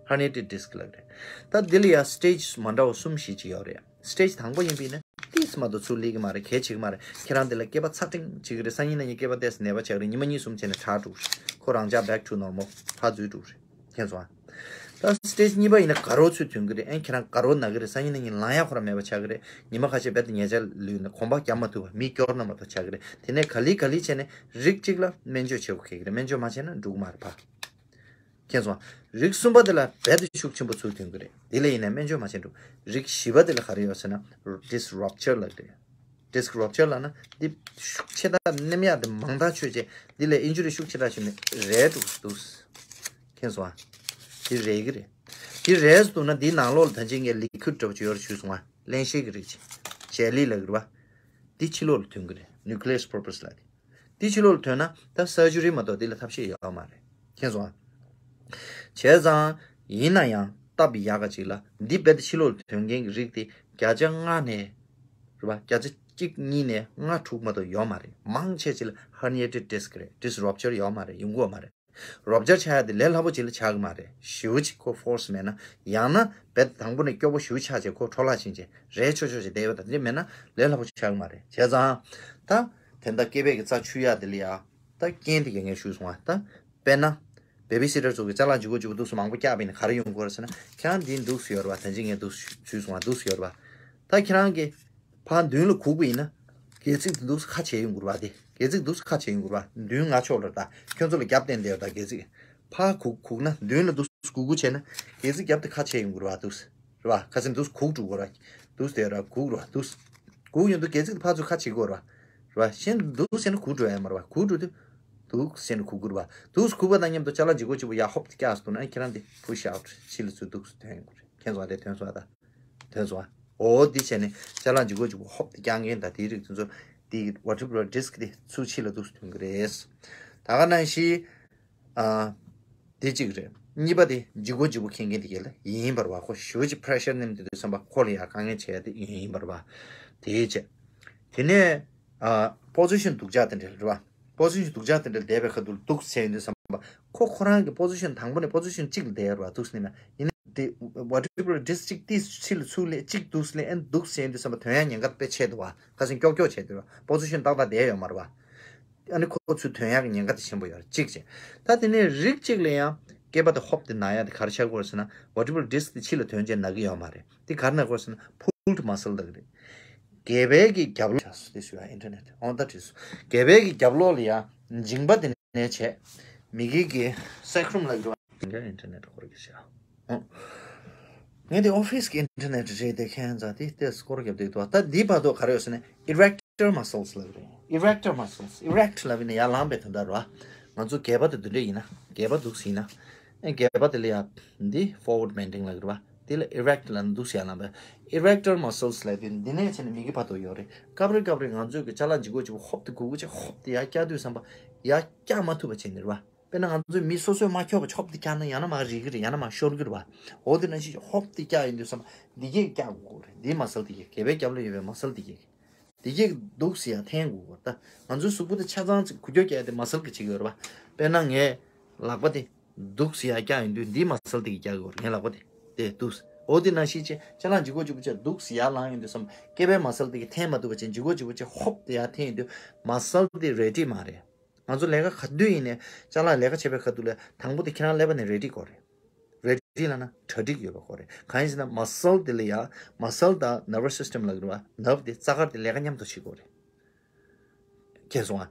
herniated disc་ལབ་རེད། ད་དེ་ལ་ཡང་stage་མ་འདྲ་བ་གསུམ་བཞི་ཅིག་ཡོད་རེད། stage་དང་པོ་ཡིན་པ་ཡིན་ན་ཏིས་མ་གཏོགས་ཚུར་སླེབས་ཀྱི་མ་རེད། གལ་ཆེ་གི་མ་རེད། ཁྱེད་རང་དེ་ལ་སྐེད་པ་ཚ་ཐིང་བྱེད་ཀྱི་རེད། སང་ཉིན་གནངས་ཉིན་སྐེད་པ་ཏོག་ཙམ་ན་བ་ཆགས་ཀྱི་རེད། ཉི་མ་གཉིས་གསུམ་བྱས་ནས་དྲག་འགྲོ་གི་རེད། ཁོ་རང་འཇགས་back to normal་ཕར་འཛུལ་འགྲོ་གི་རེད། མཁྱེན་སོང་ཨ། ད་stage་གཉིས་པ་ཡིན་ན་དགའ་རོགས་ཚུར་ཐོན་གྱི་རེད། ཨེ་ཁྱེད་རང་དགའ་རོགས་ན་གི་རེད། སང་ཉིན་གནངས་ཉིན་ལངས་ཡག་ཁོ་རང་མེད་པ་ཆགས་ཀྱི་རེད། ཉི་མ་ཁ་ཤས་རྦད་དེ་ཉལ་ཆས་ལུས་ནས་གོམ་པ་རྒྱག་མ་ཐུབ་པ། མིག་སྐྱོར་ན་མ་ཐུབ་ཆགས་ཀྱི་རེད། དེ་ནས་ག་ལེ་ག་ལེ་བྱས་ནས་རིགས་གཅིག་ལ་སྨན་བཅོས་བྱེད་དགོས་ཀྱི་རེད། སྨན་བཅོས་མ་བྱས་ན་འགྲིག་གི་མ་རེད་པ། མཁྱེན་སོང་། རིགས་གསུམ་པ་དེ་ལ་རྦད་དེ་ཤུགས་ཆེན་པོ་ཚུར་ཐོན་གྱི་རེད། དེ་ལ་ཡིན་ནའི་སྨན་བཅོས་མ་བྱས་འགྲིག་རིགས་བཞི་པ་དེ་ལ་ག་རེ་ཡོད་ཟེར་ན་disc rupture་ལབ་རེད། disc rupture་ལབ་ན་འདི་ཤུགས་ཆེ་དྲགས་ནེམ་ཡག་དེ་མང་དྲགས་ཆོད་བྱས། འདི་ལ་injury་ཤུགས་ཆེ་དྲགས་བྱུང་ནས་རལ་འགྲོ་གི་འདུག་མཁྱེན་སོང་ཨ། འདི་རལ་གྱི་རེད། འདི་རལ་འདུག་ན་འདིའི་ནང་ལོགས་ལ་ད་ཅི་ངས་liquid་འདྲ་པོ་ཅིག་ཡོད་རེད་ཞུས་སོང་ཨ། རླན་གཤེར་གྱི་རིགས་ཅིག jelly་ལབ་ཀྱི་རེད་པ། འདི་ཕྱི་ལོགས་ལ་ཐོན་གྱི་རེད། nucleus pulpus་ལབ་དེ། དེ་ཕྱི་ལོགས་ལ་ཐོན་ན་ད་surgery་མ་གཏོགས་དེ་ལ་ཐབས་ཤེས་ཡོད་མ་རེད། མཁྱེན་སོང་ཨ། བྱས་ཙང་ཡིན་ན་ཡང་སྟབས་ཡག་ག་ཅིག་ལ་འདི་རྦད་དེ་ཕྱི་ལོགས་ལ་ཐོན་མཁན་གྱི་རིགས་དེ་བརྒྱ་ཆ་ལྔ་ནས་རེད་པ། བརྒྱ་ཆ་གཅིག་གཉིས་ནས་ལྔ་དྲུག་མ་གཏོགས་ཡོད་མ་རེད། མང་ཆེ་ཅིག་ལ་herniated disc་རེད། disc rupture་ཡོད་མ་རེད། ཡོང་གི་ཡོད་མ་རེད། རོབ་ཅར་ཆགས་ཡ་དེ་ལས་སླ་པོ་ཅིག་ལ་ཆགས་ཀྱི་མ་རེད། ཞེ་པོ་ཅིག་ཁོ་force་མེད་ན། ཡང་ན་རྦད་དང་པོ་ནས་སྐྱོ་པོ་ཞེ་པོ་ཆགས་བྱས་ཁོ་འཕྲོ་བརླག་ཕྱིན་བྱས་རལ་ཆོག་ཆོག་ཅིག་བསྡད་ཡོད་པ་དང་དེ་མེད་ན་ལས་སླ་པོ་ཆགས་ཀྱི་མ་རེད། བྱས་ཙང་ད་དེ་འདྲ་སྐེད་པའི་གི་རྩ་འཆུ་ཡ་དེ་ལ་ཡ་ད་རྐྱེན་དེ་གས་ངས་ཞུས་སོང་བ། ད་དཔེར་ན་babysitter་ཚོ་གི་ཅ་ལག་ལྗིད་ཁོག་ལྗིད་པོ་འདུག་སེ་མང་པོ་བཀྱགས་པ་ཡིན་ན་ག་རེ་ཡོང་གི་ཡོད་རེད་ཟེར་ན། ཁྱེད་རང་འདི་འདུག་སེ་ཡོད་རེད་པ། ད་ཅི་ངས་འདུག་སེ་ཞུས་སོང་བ། འདུག་སེ་ཡོད་རེད་པ། ད་ཁྱེད་རང་གི་ཕར་མདུན་ལ་སྒུག་པ་ཡིན་ན། སྒལ་ཚིགས་དེ་འདུག་སེ་ཁ་ཕྱེ་ཡོང་གི་རེད་པ། དེ་སྒལ་ཚིགས་འདུག་སེ་ཁ་ཕྱེ་ཡོང་གི་རེད་པ། མདུན་ང་ཕྱོགས་ལ་རེད་ད། ཁྱོད་ཚོ་ལ་རྒྱབ་བསྟན་བསྡད་ཡོད་ད་སྒལ་ཚིགས། ཕར་སྒུག་སྒུག་ན་མདུན་ལ་འདུག་སེ་སྒུག་སྒུག་བྱས་ན་སྒལ་ཚིགས་རྒྱབ་དེ་ཁ་ཕྱེ་ཡོང་གི་རེད་པ། འདུག་སེ་རེད་པ། ཁ་སེང་འདུག་སེ་སྒུག་འགྲོ་གི་རེད་པ། འདུག་སེ་བསྡད་ཡོད་རེད་པ། སྒུག་རེད་པ། འདུག་སེ་སྒུག་ཡོང་དུས་སྒལ་ཚིགས་དེ་ཕར་ཚུར་ཁ་ཕྱེ་གི་ཡོད་རེད་པ། རེད་པ། གཞན་འདུག་སེ་ནི་སྒུག་འགྲོ་ཡ་མ་རེད་པ། སྒུག་འགྲོ་དུས་འདུག་སེ་ནི་སྒུག་གི་རེད་པ། འདུག་སེ་སྒུག་པ་དང་མཉམ་དུ་ཅ་ལག་ལྗིད་ཁོག་ལྗིད་པོ་ཡར་ཧོབ་ཏེ་བཀྱགས་སོང་ན་ཁྱེད་རང་དེ་push out་ཕྱི་ལ་ཚུར་འདུག་སེ་ཐོན་ཡོང་གི་རེད། མཁྱེན་སོང་བ། དེ་ཐོན་སོང་བ་ད། ཐོན་སོང་བ། འོ་འདི་བྱས་ནས་ཅ་ལག་ལྗིད་ཁོག་ལྗིད་པོ་ཧོབ་ཏེ་བཀྱག་མཁན་དང་དེའི་རིགས་དེ་ཚོ་འདི་vertebral disc་དེ་ཚུར་ཕྱི་ལ་འདུག་སེ་ཐོན་གྱི་རེད། ད་ག་ནང་བཞིན་ཨ་འདི་གཅིག་རེད། གཉིས་པ་དེ་ལྗིད་ཁོག་ལྗིད་པོ་མཁྱེན་མཁན་དེ་གས་ལ་ཡིན་པ་རེད་པ། ཁོ་ཞེ་པོ་ཅིག་pressure་ནེམ་དེ་དུས་ཙམ་པ་ཁོ་ལ་ཡ་དཀའ་ངལ་འཕྲད་ཡ་དེ་ཡིན་པ་རེད་པ། དེའི་ཆེད་དེ་ནས་ཨ་position་སྡུག་ཅག་དེ་འདྲ་རེད་པ། position་སྡུག་ཅག་དེ་འདྲ་བསྡད་པའི་ཁ་ཐུག་འདུག་སེ་ཡིན་དུས་ཙམ་པ་ཁོ་ཁོ་རང་གི་position་དང་པོ་ནས་position་གཅིག་ལ་བསྡད་ཡོད་རེད་པ། འདུག་སེ་ནས་ཡིན་ན་དེ་vertebral disc་གཅིག་ཏིས་ཕྱི་ལ་ཚུར་སླེབས། གཅིག་འདུག་སེ་སླེབས། ཨ་ནི་འདུག་སེ་ཡིན་དུས་ཙམ་པ་ཐོན་ཡ་ཉེན་ཁ་དཔེ་ཆེ་འདུག་པ། ཁ་སང་ཀྱོག་ཀྱོག་བྱས་འདུག་པ། position་ཏག་ཏག་བསྡད་ཡོད་མ་རེད་པ། ཨ་ནི་ཁོ་ཚུར་ཐོན་ཡག་གི་ཉེན་ཁ་དེ་ཆེན་པོ་ཡོད་རེད། གཅིག་བྱས། ད་དེ་ནས་རིགས་གཅིག་ལ་ཡང་སྐེད་པ་དེ་ཧོབ་སྟེ་ན་ཡ་དེ་ག་རེ་ཆགས་ཀྱི་ཡོད་རེད་ཟེར་ན། vertebral disc་དེ་ཕྱི་ལ་ཐོན་བྱས་ན་གི་ཡོད་མ་རེད། དེ་ག་རེ་ན་གི་ཡོད་རེད་ཟེར་ན་pulled muscle་ལབ་ཀྱི་རེད། སྒལ་པའི་གི་རྒྱབ་ལོགས་དེ་ཞུ་ཡ་internet་འོང་ད་བྲིས་སོང་། སྒལ་པའི་གི་རྒྱབ་ལོགས་ལ་ཡ་མཇིང་པ་དེ་ནས་བྱས། མི་གི་གི་sacrum་ལབ་ཀྱི་རེད། internet་ཁོར་གི་ཤ། ངས་དེ་office་གི་internet་རེད་དེ། ཁྱེད་ཚོ་དེ་དེ་སྐོར་རྒྱབ་བསྡད་འདུག་ད་འདི་བར་དུ་ག་རེ་ཡོད་ཟེར་ན་erector muscles་ལབ་རེད། erector muscles། erect་ལབ་ནས་ཡར་ལངས་པའི་དོན་དག་རེད་པ། ང་ཚོ་སྒལ་པ་དེ་འདི་འདྲ་ཡིན་ན། སྒལ་པ་འདུག་སེ་ཡིན་ན། ཨེ་སྒལ་པ་དེ་ལ་ཡ་འདི་forward bending་ལབ་རེད་པ། དེ་ལ་erect་ལབ་ན་འདུག་སེ་ཡར་ལངས་པ། erector muscles་ལབ་དེ་འདི་ནས་བྱས་ནས་མི་གི་བར་དུ་ཡོད་རེད། སྐབས་རེ་སྐབས་རེ་ང་ཚོས་གི་ཅ་ལག་ལྗིད་ཁོག་ལྗིད་པོ་ཧོབ་སྟེ་སྒུར་སྒུར་བྱས། ཧོབ་སྟེ་ཡར་བཀྱག་དུས་ཙམ་པ་ཡར་བཀྱག་མ་ཐུབ་པ་བྱས་ནས་རེད་པ། དཔེར་ན་ང་ཚོས་མི་སོ་སོས་མ་འཁྱོག་པ་ཆོབ་དེ་བཀྱག་ན་ཡང་ན་མར་རིལ་གི་རེད། ཡང་ན་མར་ཤོར་གི་རེད་པ། འོ་དེ་ནང་བཞིན་ཧོབ་དེ་བཀྱག་ཡིན་དུས་ཙམ་པ་འདི་གས་བཀྱག་དགོས་རེད། འདི་མ་སལ་དེ་གས། སྒལ་པའི་རྒྱབ་ལ་ཡོད་པའི་མ་སལ་དེ་གས། དེ་གས་འདུག་སེ་ཡར་འཐེན་དགོས་པ་རེད་ད། ང་ཚོའི་གཟུགས་པོ་དེ་ཆ་ཚང་གུ་ཅོ་བཀྱག་དེ་མ་སལ་གྱིས་བྱེད་ཀྱི་ཡོད་རེད་པ། དཔེར་ན་ངས་ལག་པ་དེ་འདུག་སེ་ཡར་བཀྱག་ཡོང་དུས་འདི་མ་སལ་དེ་གིས་བཀྱག་གི་ཡོད་རེད། ངའི་ལག་པ་དེ་དེ་འདུག་སེ། འོ་དེ་ནང་བཞིན་བྱས་ཅ་ལག་ལྗིད་ཁོག་ལྗིད་པོ་བྱས་འདུག་སེ་ཡར་ལངས་ཡོང་དུས་སམ། སྐེད་པའི་མ་སལ་དེ་གིས་འཐེན་མ་ཐུབ་པ་བྱས་ལྗིད་ཁོག་ལྗིད་པོ་བྱས་ཧོབ་དེ་ཡར་འཐེན་ཡོང་དུས་མ་སལ་དེ་རེ་ཌི་མ་རེད། ང་ཚོ་ལས་ཀ་ག་དུས་ཡིན་ནའི་ཅ་ལག་ལས་ཀ་བྱེད་པའི་ཁ་ཐུག་ལ་དང་པོ་དེ་ཁྱེད་རང་ཀླད་པ་ནས་རེ་ཌི་དགོས་རེད། རེ་ཌི་ལབ་ན་གྲ་སྒྲིག་ཡོད་པ་དགོས་རེད། གང་ཡིན་ཟེར་ན་མ་སལ་དེ་ལ་ཡ་མ་སལ་དང་ནར་བ་སི་སི་ཊམ་ལབ་ཀྱི་རེད་པ། ནར་བ་དེ་རྩ་དཀར་དེ་ལས་ཀ་མཉམ་དུ་བྱེད་དགོས་རེད། མཁྱེན་སོང་ང་།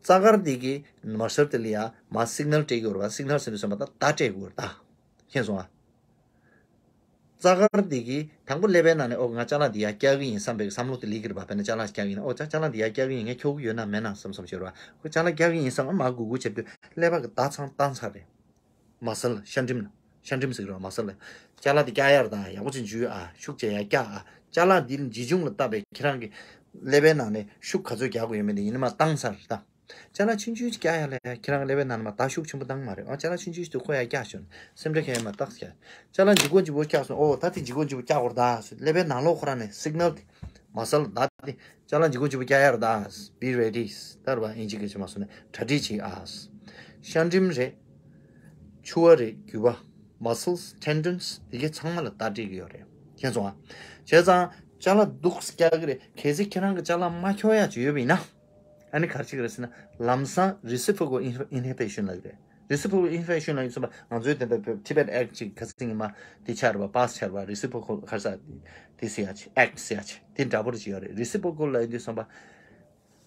རྩ་དཀར་དེ་གིས་མ་སལ་དེ་ལ་ཡ་མ་སིག་ནལ་སྤྲད་ཀྱི་ཡོད་རེད་པ། སིག་ནལ་ཟེར་དུས་ཙམ་པ་ད་བརྡ་སྤྲད་དགོས་རེད་ད། མཁྱེན་སོང་ང་། རྩ་དཀར་འདི་གིས་དང་པོ་ཀླད་པའི་ནང་ནས་ཨོ་ང་ཅ་ལག་འདི་ཡར་བཀྱག་གི་ཡིན་བསམ་པའི་བསམ་བློ་དེ་སླེབས་ཀྱི་རེད་པ། དཔེར་ན་ཅ་ལག་བཀྱག་གི་ཡིན་ན་ཨོ་ཅ་ཅ་ལག་འདི་ཡར་བཀྱག་གི་ཡིན། ངས་འཁྱེར་གྱི་ཡོད་ན་མེད་ན་བསམ་བསམ་བྱེད་རེད་པ། ཁོ་ཅ་ལག་བཀྱག་གི་ཡིན་བསམ་ཨ་མར་གུག་གུག་བྱེད་དུས་ཀླད་པ་གི་བརྡ་ཚང་བཏང་ཚར་རེད། མ་སལ་ཤ་འགྲིམ་ཤ་འགྲིམ་ཟེར་གྱི་རེད་པ། མ་སལ་ལ་ཅ་ལག་འདི་བཀྱག་ཡ་རེད་ད། ཡག་པོ་ཅིག་འཇུས་ཨ། ཤུགས་ཆེ་ཡར་བཀྱག་ཨ། ཅ་ལག་འདི་ལྗིད་ཆུང་ལ་བལྟས་པའི་ཁྱེད་རང་གི་ཀླད་པའི་ནང་ནས་ཤུགས་ག་ཚོད་རྒྱག་དགོས་ཡོད་མེད་དེ་ཡིན་ན་མར་བཏང་ཚར་རེད་ད། ཅ་ལག་ཆུང་ཆུང་ཞིག་བཀྱག་ཡ་ལ་ཁྱེད་རང་ཀླད་པའི་ནང་ནས་མར་བརྡ་ཤུགས་ཆེན་པོ་བཏང་མ་རེད། ཨ་ཅ་ལག་ཆུང་ཆུང་ཞིག་ཏུ་ཁོ་ཡར་བཀྱག་ཤོག་སེམས་ཁྲལ་ཁྱེད་ཡར་མར་བཏགས་ཀྱི། ཅ་ལག་ལྗིད་ཁོག་ལྗིད་པོ་བཀྱག་སོང་། ཨོ་ད་དེ་ལྗིད་ཁོག་ལྗིད་པོ་བཀྱག་དགོས་རེད་ད་ཟེར་ཀླད་པའི་ནང་ལོགས་ཁོ་རང་ནས་སིག་ནལ་དེ་མ་སལ་ད་དེ་ཅ་ལག་ལྗིད་ཁོག་ལྗིད་པོ་བཀྱག་ཡ་རེད་ད། Be ready ད་རེད་པ། ཨིན་ཇི་སྐད་ཆ་མ་སོང་ནས་གྲ་སྒྲིག་བྱེད་ཨ། ཤ་འགྲིམ་རེད། ཕྱུ་པ་རེད། རྒྱུས་པ། Muscles, tendons དེ་གས་ཚང་མ་ལ་བརྡ་སྤྲད་ཀྱི་ཡོད་རེད། མཁྱེན་སོང་ཨ། བྱས་ཙང་ཅ་ལག་འདུག་སེ་བཀྱག་གི་རེད། གལ་སྲིད་ཁྱེད་རང་གི་ཅ་ལག་མ་འཁྱོག་ཡ་ཅིག་ཡོད་པ་ཡིན་ན། ཨ་ནི་ག་རེ་བྱེད་ཀྱི་རེད་ཟེར་ན་ལམ་སང་reciprocal inhibition ལབ་ཀྱི་རེད། Reciprocal inhibition ལབ་ཡིན་ཙམ་པ་ང་ཚོའི་དེ་འདྲ་Tibet Act ཅིག་ཁ་སང་ཉི་མ་དེ་ཆགས་རེད་པ། པཱ་སི་ཆགས་རེད་པ། Reciprocal ག་རེ་ཟེར་དེ་ཟེར་ཡ་ཅིག Act ཟེར་ཡ་ཅིག་དེ་འདྲ་པོ་རེ་ཅིག་ཡོད་རེད། Reciprocal ལབ་ཡིན་དུས་ཙམ་པ་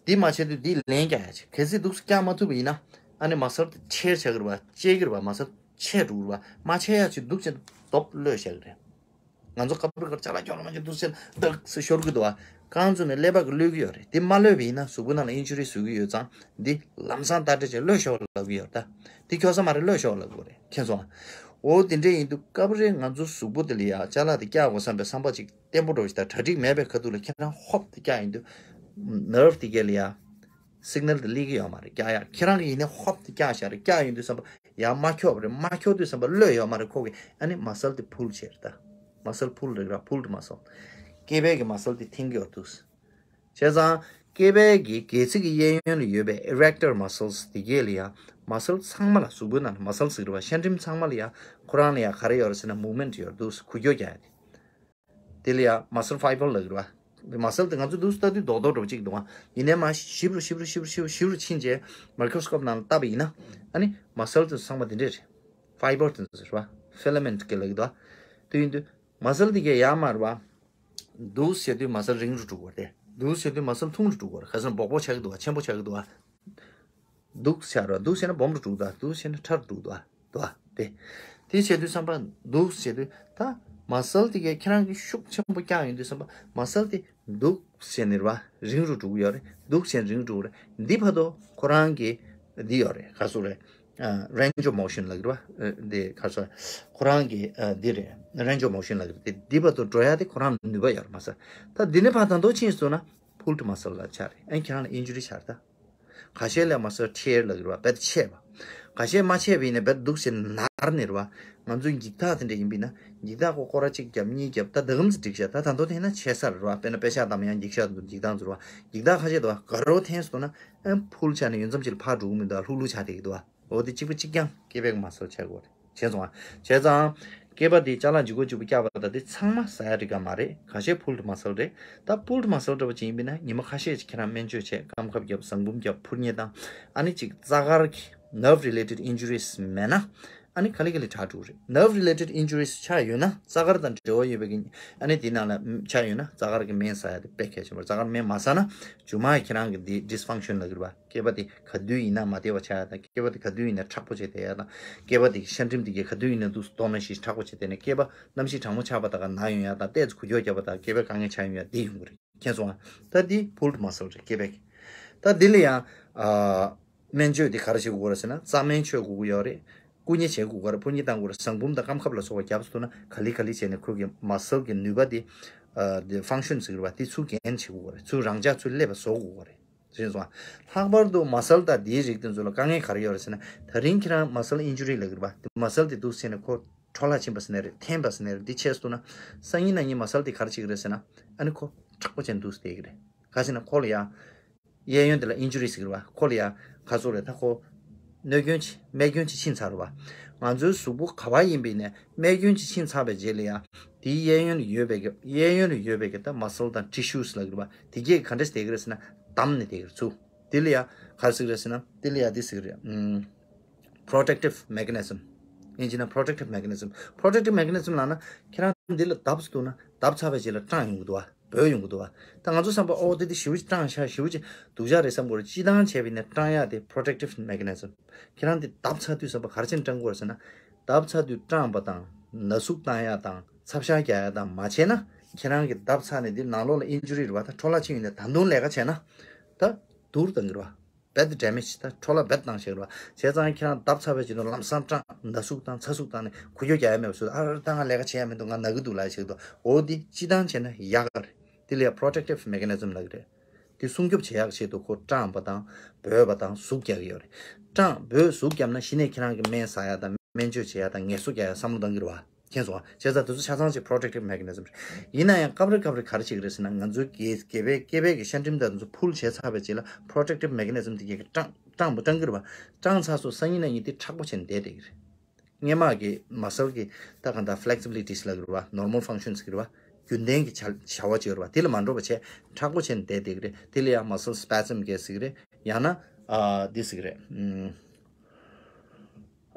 འདི་མ་བྱས་དུས་འདི་ལན་རྒྱག་ཡ་ཅིག་གལ་སྲིད་འདུག་སེ་བཀྱག་མ་ཐུབ་པ་ཡིན་ན་ཨ་ནི་མ་སལ་དེ་ཆེར་ཆགས་ཀྱི་རེད་པ། བཅད་ཀྱི་རེད་པ། མ་སལ་ཆད་འགྲོ་གི་རེད་པ། མ་ཆད་ཡ་ཅིག་འདུག་སེ་སྟོབས་གློད་བཞག་གི་རེད། ང་ཚོ་སྐབས་རེ་སྐབས་ཅ་ལག་ཁྱོག་ལ་མ་ཁྱོག་འདུག་སེ་ཏག་སེ་ཤོར་གི་འདུག་པ། རྐང་བཙུགས་ནས་ཀླད་པ་གིས་གློད་ཀྱི་ཡོད་རེད། དེ་མ་གློད་པ་ཡིན་ན་གཟུགས་པོ་ནང་ལ་ཨིན་ཇུ་རི་བཟོ་གི་ཡོད་ཙང་འདི་ལམ་སང་བརྡ་སྤྲད་བྱས་གློད་ཤོག་ལབ་ཀྱི་ཡོད་རེད་ད། འདི་འཁྱོག་ས་མ་རེད། གློད་ཤོག་ལབ་དགོས་རེད། མཁྱེན་སོང་ཨ། འོ་དེ་འདྲ་ཡིན་དུས་སྐབས་རེ་ང་ཚོ་གཟུགས་པོ་དེ་ལ་ཡ་ཅ་ལག་དེ་བཀྱག་དགོས་བསམ་པའི་བསམ་པ་ཅིག་བརྟན་པོ་འགྲོ་ཞིག་དང་གྲ་སྒྲིག་མེད་པའི་ཁ་ཐུག་ལ་ཁྱེད་རང་ཧོབ་དེ་བཀྱག་ཡིན་དུས་ནར་བ་དེ་གས་ལ་ཡ་སིག་ནལ་དེ་སླེབས་ཀྱི་ཡོད་མ་རེད། བཀྱག་ཡ་ཁྱེད་རང་གིས་ཡིན་ནའི་ཧོབ་དེ་བཀྱག་བཞག་རེད། བཀྱག་ཡིན་དུས་བསམ་པ་ཡར་མ་འཁྱོག་པ་རེད། མ་འཁྱོག་དུས་བསམ་པ་གློད་ཡོད་མ་རེད། ཁོ་གིས་ཨ་ནི་མ་སལ་དེ་ཕུལ་བྱས་རེད་ད། མ་སལ་ཕུལ་རེད་ར། ཕུལ་དུ་མ་སོང་། སྐེད་པའི་གི་མ་སལ་དེ་འཐེན་གྱི་ཡོད་འདུག་བྱས་ཙང་སྐེད་པའི་གི་སྒལ་ཚིགས་ཀྱི་གཡས་གཡོན་ལ་ཡོད་པའི་erector muscles དེ་གས་ལ་ཡ་མ་སལ་ཚང་མ་ལ་གཟུགས་པོའི་ནང་ལ་མ་སལ་ཟེར་གི་རེད་པ། ཤ་འགྲིམ་ཚང་མ་ལ་ཡ་ཁོ་རང་ལ་ཡ་ག་རེ་ཡོད་རེད་ཟེར་ན་movement ཡོད་འདུག་གུ་ཅོ་རྒྱག་ཡ་དེ། དེ་ལ་ཡ་muscle fiber ལབ་ཀྱི་རེད་པ། མ་སལ་དེ་ང་ཚོ་འདུག་སེ་ལྟ་དུས་རྡོག་རྡོག་འདྲ་པོ་ཅིག་འདུག་ཨ། ཡིན་ནའི་མར་ཞིབ་རུ་ཞིབ་རུ་ཞིབ་རུ་ཞིབ་རུ་ཞིབ་རུ་ཕྱིན་རྗེས་microscope ནང་ལ་བལྟས་པ་ཡིན་ན་ཨ་ནི་མ་སལ་དེ་ཚང་མ་དེ་འདྲས་རེད། fiber དེ་ཚོ་རེད་པ། filament གི་ལབ་ཀྱི་འདུག་ཨ། དེ་ཡིན་དུས་མ་སལ་དེ་གས་ཡར་མར་བ། འདུག་སེ་བྱེད་དུས་མ་སལ་རིང་རུ་འགྲོ་གི་རེད། འདུག་སེ་བྱེད་དུས་མ་སལ་ཐུང་རུ་འགྲོ་གི་རེད། ག་ཟེར་ན་སྦོག་སྦོག་ཆགས་ཀྱི་འདུག་བ། ཆེན་པོ་ཆགས་ཀྱི་འདུག་བ། འདུག་སེ་བྱ་ར། འདུག་སེ་བྱས་ན་སྦོམ་རུ་འགྲོ་གི་འདུག་བ། འདུག་སེ་བྱས་ན་ཕྲ་རུ་འགྲོ་གི་འདུག་བ། དེ། དེ་བྱེད་དུས་བསམ་པ་འདུག་སེ་བྱེད་དུས་ད་མ་སལ་དེ་གས་ཁྱེད་རང་གིས་ཤུགས་ཆེན་པོ་བཀྱག་ཡོང་དུས་བསམ་པ་མ་སལ་དེ་འདུག་སེ་ནི་ར་བ་རིང་རུ་འགྲོ་གི་ཡོད་རེད། འདུག་སེ་རིང་རུ་འགྲོ་གི་རེད། འདི་བར་དུ་ཁོ་རང་གི་འདི་ཡོད་རེད། ག་སོ་རེད། ཨ། range of motion ལབ་ཀྱི་རེད་པ། ཨ། འདི་ག་སོ་ཁོ་རང་གི་ཨ་འདི་རེད། range of motion ལབ་ཀྱི་རེད། འདི་བར་དུ་འགྲོ་ཡ་དེ་ཁོ་རང་ལ་ནུས་པ་ཡོད་རེད་མ་ཟད། ད་འདི་ནས་ཕར་ད་དུང་ཕྱིན་སོང་ན་pulled muscle ལ་ཆགས་རེད། ཨ་ནི་ཁྱེད་རང་ལ་injury ཆགས་རེད་ད། ཁ་ཤས་ལ་མ་སོ་tear ལབ་ཀྱི་རེད་པ། རྦད་ཆད་པ། ཁ་ཤས་མ་ཆད་པ་ཡིན་ན་རྦད་འདུག་སེ་ནར་ནི་རེད་པ། ང་ཚོའི་འགྱིག་ཐག་དེ་འདྲ་ཡིན་པ་ཡིན་ན་འགྱིག་ཐག་ཁོ་སྐོར་ར་གཅིག་བརྒྱབ་གཉིས་བརྒྱབ་ད་འདི་གམ་ཙམ་འགྲིག་ཤག་ད་ད་དུང་འཐེན་ན་ཆད་ས་རེད་པ། དཔེར་ན་པེ་ཤག་བསྡམ་ཡང་འགྱིག་ཤག་འདུག་འགྱིག་ཐག་འཛུར་བ་འགྱིག་ཐག་ཁ་ཤས་འདུག་ག་རོ་འཐེན་སོང་ན། ཨ། pull ཆགས་ནས་ཡུན་ཙམ་ཅིག་ལ་ཕར་འགྲོ་གི་མི་འདུག་ལྷུག་ལྷུག་ཆགས་བསྡད་ཀྱི་འདུག་འོ་དེ་གཅིག་པ་གཅིག་རྐྱང་སྐེད་པའི་མ་སོ་ཆགས་ཀྱི་ཡོད་རེད། བྱས་སོང་ཨ། བྱས་ཙང་། སྐེད་པ་དེ་ཅ་ལག་ལྗིད་ཁོག་ལྗིད་པོ་བཀྱག་པ་དང་དེ་ཚང་མ་sciatica མ་རེད། ཁ་ཤས་pulled muscle རེད། ད་pulled muscle འདྲ་པོ་ཅིག་ཡིན་པ་ཡིན་ན་ཉི་མ་ཁ་ཤས་ཅིག་ཁྱེད་རང་སྨན་བཅོས་བྱས། རྐང་ཁབ་བརྒྱབ། ཟངས་བུམ་བརྒྱབ། འཕུར་མཉེ་བཏང་། ཨ་ནི་ཅིག་རྩ་དཀར་གྱི་nerve related injuries མེད་ན། ཨ་ནི་ག་ལེ་ག་ལེ་དྲག་འགྲོ་གི་རེད། nerve related injuries ཆགས་ཡོད་ན། རྩ་དཀར་དང་འབྲེལ་བ་ཡོད་པའི་གི་ཨ་ནི་དེ་ནང་ལ་ཆགས་ཡོད་ན་རྩ་དཀར་གྱི་སྨན་ཟ་ཡ་དེ་དཔེ་གལ་ཆེན་པོ་རེད། རྩ་དཀར་སྨན་མ་ཟ་ན་མཇུག་མ་ཁྱེད་རང་གི་དེ་dysfunction ལབ་ཀྱི་རེད་པ། སྐེད་པ་དེ་ག་དུས་ཡིན་ན་མ་བདེ་བ་ཆགས་ཡ་དང་། སྐེད་པ་དེ་ག་དུས་ཡིན་ན་མཁྲེགས་པོ་བྱས་བསྡད་ཡ་དང་། སྐེད་པ་དེ་ཤ་འགྲིམ་དེ་གས་ག་དུས་ཡིན་ན་འདུག་སྟོང་ན་ཞིག་མཁྲེགས་པོ་བྱས་བསྡད་ནས་སྐེད་པ་གནམ་གཤིས་གྲང་མོ་ཆགས་པ་དང་ག་ན་ཡོང་ཡ་དང་། ཏོག་ཙམ་འགུལ་སྐྱོད་བརྒྱབ་པ་དང་སྐེད་པའི་དཀའ་ངལ་ཆགས་ཡོང་ཡ་དེ་ཡོང་གི་རེད། མཁྱེན་སོང་ཨ། ད་འདི་pulled muscle རེད་སྐེད་པའི་གི། ད་འདི་ལ་ཡང་ཨ། སྨན་བཅོས་འདི་ག་རེ་བྱེད་དགོས་རེད་ཟེར་ན་རྩ་སྨན་མཆོད་དགོས་ཀྱི་ཡོད་རེད། བཀུ་མཉེ་བྱེད་དགོས་ཀྱི་རེད། འཕུར་མཉེ་བཏང་དགོས་རེད། ཟངས་བུམ་དང་རྐང་ཁབ་ལ་སོགས་པ་བརྒྱབ་ཐུབ་ན་ག་ལེ་ག་ལེ་བྱས་ནས་ཁོ་གི་muscle གི་ནུས་པ་འདི་ཨ། འདི་function ཟེར་གྱི་རེད་པ། འདི་ཚུར་gain བྱེད་དགོས་ཀྱི་རེད། ཚུར་རང་འཇགས་ཚུར་སླེབས་པ་བཟོ་དགོས་ཀྱི་རེད། ཤེས་སོང་ཨ། ལྷག་པར་དུ་མ་སལ་དང་དེའི་རིགས་དེ་ཚོ་ལ་དཀའ་ངལ་ག་རེ་ཡོད་རེད་ཟེར་ན། ད་རིང་ཁྱེད་རང་མ་སལ་ཨིན་ཇུ་རི་ལབ་ཀྱི་རེད་པ། དེ་མ་སལ་དེ་འདུག་སེ་ནས་ཁོ་འཕྲོ་བརླག་ཕྱིན་པ་ཟེར་ནའི་རེད། འཐེན་པ་ཟེར་ནའི་རེད། འདི་བྱས་སོང་ན་སང་ཉིན་གནངས་ཉིན་མ་སལ་དེ་ག་རེ་བྱེད་ཀྱི་རེད་ཟེར་ན། ཨ་ནི་ཁོ་མཁྲེགས་པོ་བྱས་འདུག་སེ་བསྡད་ཀྱི་རེད། ག་ཟེར་ན་ཁོ་ལ་ཡ། གཡས་གཡོན་དེ་ལ་ཨིན་ཇུ་རི་ཟེར་གི་རེད་བ། ཁོ་ལ་ཡ་ག་ཚོད་རེད། ད་ཁོ་གནོད་སྐྱོན་ཅིག་རྨས་སྐྱོན་ཅིག་ཕྱིན་ཚར་རེད་བ། ང་ཚོའི་གཟུགས་པོ་ག་བ་ཡིན་པ་ཡིན་ནའི་རྨས་སྐྱོན་ཅིག་ཕྱིན་ཚར་བའི་རྗེས་ལ་ཡ། དེའི་གཡས་གཡོན་ལ་ཡོད་པའི་གི་གཡས་གཡོན་ལ་ཡོད་པའི་གི་ད་མ་སལ་དང་ཊི་ཤུ་ལབ་ཀྱི་རེད་བ། དེ་གས་ག་འདྲས་བསྡད་ཀྱི་རེད་ཟེར་ན་བསྡམས་ནས་བསྡད་ཀྱི་རེད་ཚུར། དེ་ལ་ཡ་ག་རེ་ཟེར་གྱི་རེད་ཟེར་ན་དེ་ལ་ཡ་འདི་ཟེར་གྱི་རེད། ཨམ། protective mechanism། ཨིན་ཇི་ན་protective mechanism། protective mechanism ལབ་ན་ཁྱེད་རང་འདི་ལ་བརྡབས་ཟེར་འདུག་ན་བརྡབས་ཚར་བའི་རྗེས་ལ་སྐྲངས་ཡོང་གི་འདུག་བ། འབོལ་ཡོང་གི་འདུག་བ། ད་ང་ཚོ་བསམ་པ་ཨོ་དེ་དེ་ཞེ་པོ་ཅིག་སྐྲངས་ཤག་ཞེ་པོ་ཅིག་སྡུག་ཅག་རེད་བསམ་གྱི་ཡོད་རེད། སྤྱིར་བཏང་བྱས་པ་ཡིན་ན་སྐྲངས་ཡག་དེ་protective mechanism། ཁྱེད་རང་དེ་བརྡབས་ཚར་དུས་བསམ་པ་ག་རེ་བྱས་ནས་སྐྲངས་ཀྱི་ཡོད་རེད་ཟེར་ན། བརྡབས་ཚར་དུས་སྐྲངས་པ་དང་ན་ཟུག་བཏང་ཡག་དང་ཚབ་ཤ་རྒྱག་ཡག་དང་མ་བྱས་ན། ཁྱེད་རང་གི་བརྡབས་ཚར་ནས་འདི་ནང་ལོགས་ལ་ཨིན་ཇུ་རི་རེད་བ། ད་འཕྲོ་བརླག་ཕྱིན་ཡོང་ནས་ད་དུང་ལས་ཀ་བྱས་ན་ད་སྡུག་རུ་བཏང་གི་རེད་བ། bad damage། ད་འཕྲོ་བརླག་བེད་བཏང་བཞག་རེད་བ། བྱས་ཙང་ཁྱེད་རང་བརྡབས་ཚར་བའི་རྗེས་ལ་ལམ་སང་སྐྲངས། ན་ཟུག་དང་ཚ་ཟུག་བཏང་ནས་ཁུ་ཁྱོ་རྒྱག་ཡ་མེད་པ་བཟོས། ཨ་ར་ད་ང་ལས་ཀ་བྱེད་ཡ་མི་འདུག་ང་ན་གི་འདུག་ལབ་བྱེད་ཀྱི་འདུག་འོ་འདི་སྤྱིར་བཏང་བྱས་ན་ཡག་ག་རེད། དེ་ལ་ཡ་protective mechanism ལབ་ཀྱི་རེད། དེ་སྲུང་སྐྱོབ་བྱེད་ཡག་ཆེད་དུ་ཁོ་སྐྲངས་པ་དང་འབོལ་བ་དང་ཟུག་རྒྱག་གི་ཡོད་རེད། སྐྲངས་འབོལ་ཟུག་བརྒྱབ་ན་གཞི་ནས་ཁྱེད་རང་གི་སྨན་ཟ་ཡ་དང་སྨན་བཅོས་བྱེད་ཡ་དང་ངལ་གསོ་རྒྱག་ཡ་བསམ་བློ་བཏང་གི་རེད་བ། མཁྱེན་སོང་ང་། བྱས་ཙང་དེ་ཚོ་ཆ་ཚང་ཅིག་protective mechanism རེད། ཡིན་ན་ཡང་སྐབས་རེ་སྐབས་རེ་ག་རེ་བྱེད་ཀྱི་རེད་ཟེར་ན། ང་ཚོའི་སྒལ་སྒལ་པའི་སྐེད་པའི་གི་ཤ་འགྲམ་དང་དེ་ཚོ་ཕུལ་བྱས་ཚར་བའི་རྗེས་ལ་protective mechanism དེ་གས་ཀྱི་སྐྲངས་སྐྲངས་པ་སྐྲངས་ཀྱི་རེད་བ། སྐྲངས་ཚར་སོང་སང་ཉིན་གནངས་ཉིན་དེ་མཁྲེགས་པོ་བྱས་ནས་བསྡད་བསྡད་ཀྱི་རེད། སྔས་མ་གི་མ་སལ་གི་ད་གང་ལྟར་flexibility ལབ་ཀྱི་རེད་བ། normal function ཟེར་གྱི་རེད་བ། རྒྱུན་ལྡན་གྱི་བྱ་བྱ་བ་བྱེད་ཀྱི་རེད་བ། དེ་ལ་མ་འགྲོ་བ་བྱས་མཁྲེགས་པོ་བྱས་ནས་བསྡད་བསྡད་ཀྱི་རེད། དེ་ལ་ཡང་མ་སལ་སི་པེ་ཟམ་གས་ཟེར་གྱི་རེད། ཡང་ན་ཨ་འདི་ཟེར་གྱི་རེད། ཨམ།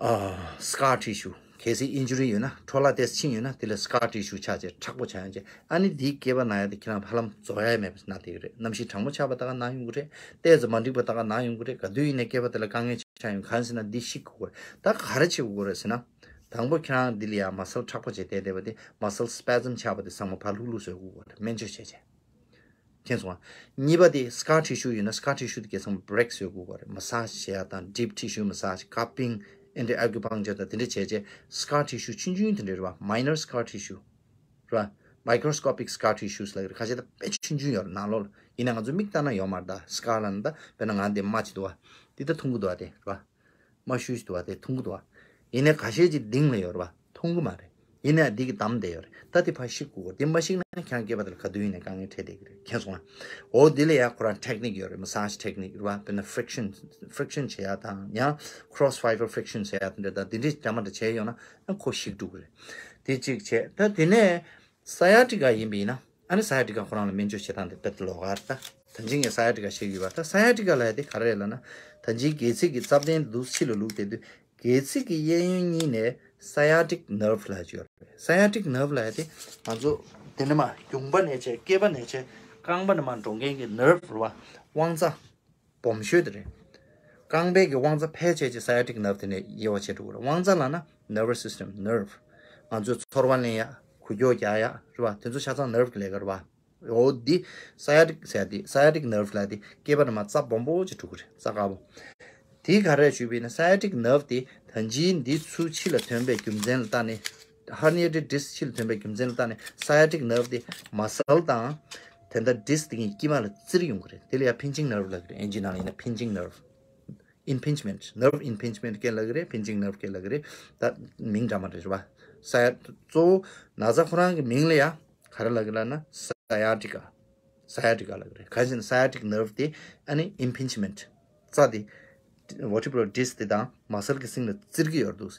ཨ། scar tissue། གལ་སྲིད་ཨིན་ཇུ་རི་ཡོད་ན། འཕྲོ་བརླག་དེ་ཕྱིན་ཡོད་ན་དེ་ལ་scar tissue ཆགས་བྱས་མཁྲེགས་པོ་ཆགས་ཡོང་བྱས། ཨ་ནི་དེའི་སྐེད་པ་ན་ཡ་དེ་ཁྱེད་རང་ཧ་ལམ་རྫོགས་ཡ་མེད་པ་ན་བསྡད་ཀྱི་རེད། གནམ་གཤིས་གྲང་མོ་ཆགས་པ་ད་ག་ན་ཡོང་གི་རེད། ཏོག་ཙམ་མ་འགྲིག་པ་ད་ག་ན་ཡོང་གི་རེད། ག་དུས་ཡིན་ནའི་སྐེད་པ་དེ་ལ་དཀའ་ངལ་ཆགས་ཡོང་། གང་ཟེར་ན་འདི་ཤི་དགོས་ཀྱི་རེད། ད་ག་རེ་བྱེད་དགོས་ཀྱི་རེད་ཟེར་ན། དང་པོ་ཁྱེད་རང་འདི་ལ་ཡ་མ་སལ་མཁྲེགས་པོ་བྱས་བསྡད་བསྡད་པ་དེ་མ་སལ་སི་པེ་ཟམ་ཆགས་པ་དེ་ཚང་མ་ཕར་ལྷུག་ལྷུག་བཟོ་དགོས་ཀྱི་རེད། སྨན་བཅོས་བྱས་བྱས། མཁྱེན་སོང་ང་། གཉིས་པ་དེ་scar tissue ཡོད་ན་scar tissue དེ་གས་ཚང་མ་break བཟོ་དགོས་པ་རེད། massage བྱེད་ཡ་དང་deep tissue massage, cupping and acupuncture དང་དེ་འདྲ་བྱས་རྗེས་scar tissue ཆུང་ཆུང་དེ་འདྲ་རེད་བ། minor scar tissue རེད་བ། microscopic scar tissues ལབ་ཀྱི་རེད། ཁ་ཤས་ད་དཔེ་ཆུང་ཆུང་ཡོད་རེད་ནང་ལོགས་ལ། ཡིན་ན་ང་ཚོ་མིག་ལྟ་ན་ཡོད་མ་རེད། ད་scar ལབ་ན་ད་དཔེར་ན་ང་འདི་རྨ་ཅིག་འདུག་བ། འདི་ད་ཐུང་གི་འདུག་བ། དེ་རེད་བ། རྨ་ཤུལ་ཞིག་འདུག་བ། དེ་ཐུང་གི་འདུག་བ། ཡིན་ནའི་ཁ་ཤས་ཅིག་གཏིང་ལ་ཡོད་རེད་བ། མཐོང་གི་མ་རེད། ཡིན་ནའི་འདི་གི་བསྡམས་བསྡད་ཡོད་རེད། ད་དེ་ཕར་བཤིག་དགོས། དེ་མ་བཤིག་ན་ཁྱེད་རང་སྐེད་པ་དེ་ལ་ག་དུས་ཡིན་ནའི་དཀའ་ངལ་འཕྲད་བསྡད་ཀྱི་རེད། མཁྱེན་སོང་ང་། འོ་འདི་ལ་ཡང་ཁོ་རང་ཊེག་ནིག་ཡོད་རེད། massage technique རེད་བ། དཔེར་ན་friction friction བྱེད་ཡ་དང་ཡང་cross fiber friction བྱེད་ཡ་དེ་འདྲ་དང་དེ་འདྲའི་འདྲ་མ་འདྲ་བྱས་ཡོང་ན་ཡང་ཁོ་བཤིག་འགྲོ་གི་རེད། དེ་གཅིག་བྱས། ད་དེ་ནས་སའི་ཡ་ཊི་ཀ་ཡིན་པ་ཡིན་ན། ཨ་ནི་སའི་ཡ་ཊི་ཀ་ཁོ་རང་ལ་སྨན་བཅོས་བྱེད་སྟངས་དེ་དཔེ་ལོགས་ཀ་རེད་ད། ད་ཅི་ངས་སའི་ཡ་ཊི་ཀ་བཤད་ཀྱི་ཡོད་པ། ད་སའི་ཡ་ཊི་ཀ་ལབ་ཡ་དེ་ག་རེ་རེད་ལབ་ན། ད་ཅི་སྒལ་ཚིགས་ཀྱི་རྩ་གདན་འདུག་ཕྱི་ལ་ལུག་བསྡད་དུས། སྒལ་ཚིགས་ཀྱི་གཡས་གཡོན་གཉིས་ནས་sciatic nerve ལབ་ཡ་ཅིག་ཡོད་རེད། sciatic nerve ལབ་ཡ་དེ་ང་ཚོ་དེ་ནས་མར་རྒྱུངས་པ་ནས་བྱས། སྐེད་པ་ནས་བྱས། རྐང་པ་ནས་མར་འགྲོ་མཁན་གྱི་ནར་བྷ་རེད་བ། དབང་རྩ་སྦོམ་ཤོས་དེ་རེད། རྐང་པའི་གི་དབང་རྩ་ཕལ་ཆེར་གྱི་sciatic nerve དེ་ནས་དབྱེ་བ་ཕྱེ་འགྲོ་གི་རེད། དབང་རྩ་ལབ་ན་nervous system, nerve། ང་ཚོས་ཚོར་བ་ལེན་ཡ། འགུལ་སྐྱོད་རྒྱག་ཡ་རེད་བ། དེ་ཚོ་ཆ་ཚང་ནར་བྷ་གི་ལས་ཀ་རེད་བ། འོ་འདི་sciatic ཟེར་ཡ་དེ། sciatic nerve ལབ་དེ་སྐེད་པ་ནས་མར་རྩ་སྦོམ་པོ་ཅིག་འགྲོ་གི་རེད། རྩ་དཀར་པོ། དེ་ག་རེ་ཞུས་པ་ཡིན་ན། sciatic nerve དེ་ད་ཅི་འདི་ཚུར་ཕྱི་ལ་ཐོན་པའི་རྒྱུ་མཚན་ལ་བལྟས་ནས། herniated disc ཕྱི་ལ་ཐོན་པའི་རྒྱུ་མཚན་ལ་བལྟས་ནས་sciatic nerve དེ་མ་སལ་དང་དེ་འདྲ་disc དེ་གཉིས་དཀྱིལ་མ་ལ་བཙིར་ཡོང་གི་རེད། དེ་ལ་ཡ་pinching nerve ལབ་ཀྱི་རེད། ཨིན་ཇི་ནང་ལ་ཡིན་ན་pinching nerve། impingement, nerve impingement སྐད་ལབ་ཀྱི་རེད། pinching nerve སྐད་ལབ་ཀྱི་རེད། ད་མིང་འདྲ་མ་འདྲ་རེད་བ། ས་ཡ། གཙོ་བོ་ན་ཚ་ཁོ་རང་གི་མིང་ལ་ཡ་ག་རེ་ལབ་ཀྱི་ལབ་ན་sciatica, sciatica ལབ་ཀྱི་རེད། གང་ཡིན་ཟེར་ན་sciatic nerve དེ་ཨ་ནི་impingement རྩ་དེ། vertebral disc དེ་དང་མ་སལ་གྱི་སྟེང་ལ་བཙིར་གྱི་ཡོད་འདུག་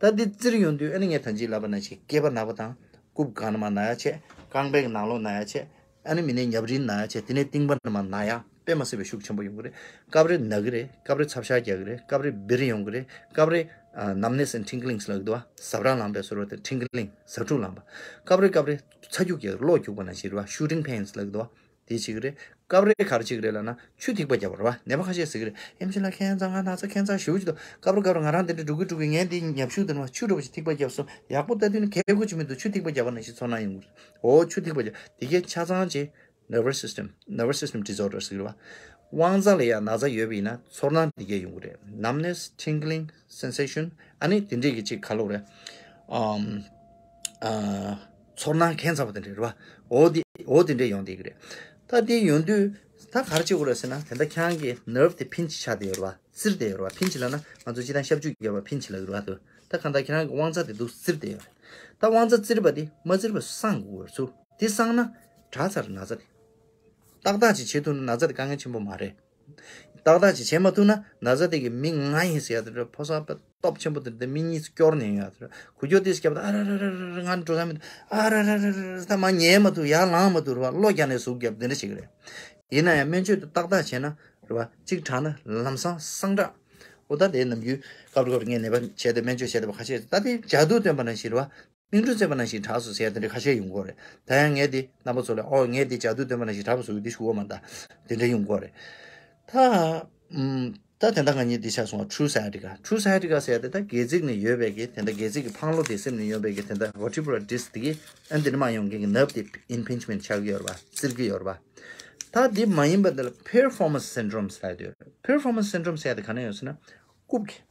ད་འདི་བཙིར་ཡོང་དུས་ཨ་ནི་ངས་ད་ཅི་ལབ་པ་ནང་བཞིན་སྐེད་པ་ན་བ་དང་། རྐུབ་སྒང་ནས་མར་ན་ཡ་བྱས། རྐང་པའི་ནང་ལོགས་ན་ཡ་བྱས། ཨ་ནི་མི་ནས་ཉབ་རིལ་ན་ཡ་བྱས། དེ་ནས་རྟིང་པ་ནས་མར་ན་ཡ། དཔེ་མ་སྲིད་པའི་ཤུགས་ཆེན་པོ་ཡོང་གི་རེད། སྐབས་རེ་ན་གི་རེད། སྐབས་རེ་ཚབ་ཤ་རྒྱག་གི་རེད། སྐབས་རེ་འབིར་ཡོང་གི་རེད། སྐབས་རེ་ཨ། numbness and tingling ལབ་ཀྱི་འདུག་བ། ཟབ་ར་ལངས་པའི་བཟོ་འདྲ་དེ། tingling ཟ་འཕྲུག་ལངས་པ། སྐབས་རེ་སྐབས་རེ་ཚ་རྒྱུག་རྒྱག་གི་རེད། གློ་རྒྱུག་པ་ནང་བཞིན་རེད་བ། shooting pains ལབ་ཀྱི་འདུག་བ། དེ་གཅིག་རེད། སྐབས་རེ་ག་རེ་བྱེད་ཀྱི་རེད་ལབ་ན། ཆུ་ཐིགས་པ་བརྒྱབ་པ་རེད་བ། ནད་པ་ཁ་ཤས་ཟེར་གྱི་རེད། ཨེམ་ཆི་ལགས་ཁྱེད་ཚོ་ང་ན་ཚ་ཁྱད་མཚར་ཞེ་པོ་ཅིག་འདུག་སྐབས་རེ་སྐབས་རེ་ང་རང་འདི་འདྲ་འགྲོ་གི་འགྲོ་གི་ངས་འདི་ཉབ་ཤུགས་དེ་ནས་ཆུ་འདྲ་པོ་ཅིག་ཐིགས་པ་བརྒྱབ་སོང་། ཡག་པོ་ལྟ་དུས་ནི་གལ་དགོས་ཅིག་མི་འདུག་ཆུ་ཐིགས་པ་བརྒྱབ་པ་ནང་བཞིན་ཚོར་སྣང་ཡོང་གི་རེད། འོ་ཆུ་ཐིགས་པ་བརྒྱབ། དེ་གས་ཆ་ཚང་ཅིག nervous system, nervous system disorder ཟེར་གྱི་རེད་བ། དབང་རྩ་ལ་ཡང་ན་ཚ་ཡོད་པ་ཡིན་ན་ཚོར་སྣང་འདི་གས་ཡོང་གི་རེད། numbness, tingling sensation ཨ་ནི་དེ་འདྲས་ཀྱི་ཅིག་ག་ལབ་རེད། ཨམ། ཨ། ཚོར་སྣང་ཁྱད་མཚར་པོ་དེ་འདྲས་རེད་བ། འོ་དེ་འོ་དེ་འདྲས་ཡོང་བསྡད་ཀྱི་རེད། ད་དེ་ཡོང་དུས་ད་ག་རེ་བྱེད་དགོས་རེད་ཟེར་ན། དེ་འདྲ་ཁྱེད་རང་གི་nerve དེ་pinch ཆགས་བསྡད་ཡོད་རེད་བ། བཙིར་བསྡད་ཡོད་རེད་བ། pinch ལབ་ན་ང་ཚོ་སྤྱིར་བཏང་ཤབ་ཆུ་རྒྱབ་པ་pinch ལབ་ཀྱི་རེད་བ། ད་གང་ལྟར་ཁྱེད་རང་གི་དབང་རྩ་དེ་འདུག་བཙིར་བསྡད་ཡོད་རེད། ད་དབང་རྩ་བཙིར་བ་དེ་མ་བཙིར་བ་སངས་དགོས་རེད་ཚུར། དེ་སངས་ན་དྲག་ཚར་རེད་ན་ཚ་དེ། ཏག་ཏག་ཅིག་བྱེད་ཐུབ་ན་ན་ཚ་དེ་དཀའ་ངལ་ཆེན་པོ་མ་རེད། ཏག་ཏག་ཅིག་བྱེད་མ་ཐུབ་ན་ན་ཚ་དེ་གི་མི་ང་ཡིན་ཟེར་ཡ་དེ་འདྲ་ཕོ་གསར་པ་སྟོབས་ཆེན་པོ་དེ་འདྲ་མི་གཉིས་སྐྱོར་ནས་ཡོད་ཡ་དེ་འདྲ་གུ་ཅོ་དེ་སྐྱབས་ད་ཨ་ར་ར་ར་ར་ར་ང་འགྲོ་ས་མི་འདུག་ཨ་ར་ར་ར་ར་ར་ད་མ་ཉལ་མ་ཐུབ་ཡར་ལངས་མ་ཐུབ་རེད་བ། གློ་རྒྱག་ནས་ཟུག་རྒྱབ་དེ་འདྲ་ཞིག་རེད། ཡིན་ན་ཡང་སྨན་བཅོས་དེ་ཏག་ཏག་བྱས་ན་རེད་བ། གཅིག་དྲག་ན་ལམ་སང་སངས་དྲག་ཨོ་ད་དེ་ནམ་རྒྱུན་སྐབས་རེ་སྐབས་རེ་ངས་ནད་པ་བྱས་ཏེ་སྨན་བཅོས་བྱས་ཏེ་བ་ཁ་ཤས་ད་དེ་ཇ་དུག་བཏོན་པ་ནང་བཞིན་རེད་བ། སྨིན་དྲུག་བཙེམས་པ་ནང་བཞིན་དྲག་སོང་ཟེར་ཡ་དེ་འདྲ་ཁ་ཤས་ཡོང་གི་ཡོད་རེད། ད་ཡང་ངས་དེ་རྣམ་པ་ཚོ་ལ་ཨོ་ངས་དེ་ཇ་དུག་བཏོན་པ་ནང་བཞིན་དྲག་པོ་བཟོ་གི་འདི་ཞུ་གི་མ་ད་དེ་འདྲ་ཡོང་གི་ཡོད་རེད། ད་ཨམ། ད་དེ་འདྲ་ང་གཉིས་འདི་ཆགས་སོང་བ། True sciatica། True sciatica་ཟེར་ཡ་དེ་ད་སྒལ་ཚིགས་ནས་ཡོད་པའི་གི་དེ་འདྲ་སྒལ་ཚིགས་ཀྱི་འཕང་ལོ་དེ་སེམས་ནས་ཡོད་པའི་གི་དེ་འདྲ་vertebral disc་དེ་གི་ཨ་འདི་ནས་མ་ཡོང་གི་གི་ནབ་དེ་impingement་ཆགས་ཀྱི་ཡོད་རེད་བ། བཙིར་གྱི་ཡོད་རེད་བ། ད་འདི་མ་ཡིན་པ་འདི་ལ་piriformis syndrome་ཟེར་ཡ་དེ་ཡོད་རེད། Piriformis syndrome་ཟེར་ཡ་དེ་ག་ནས་ཡོང་ཟེར་ན་རྐུབ་ཀྱི།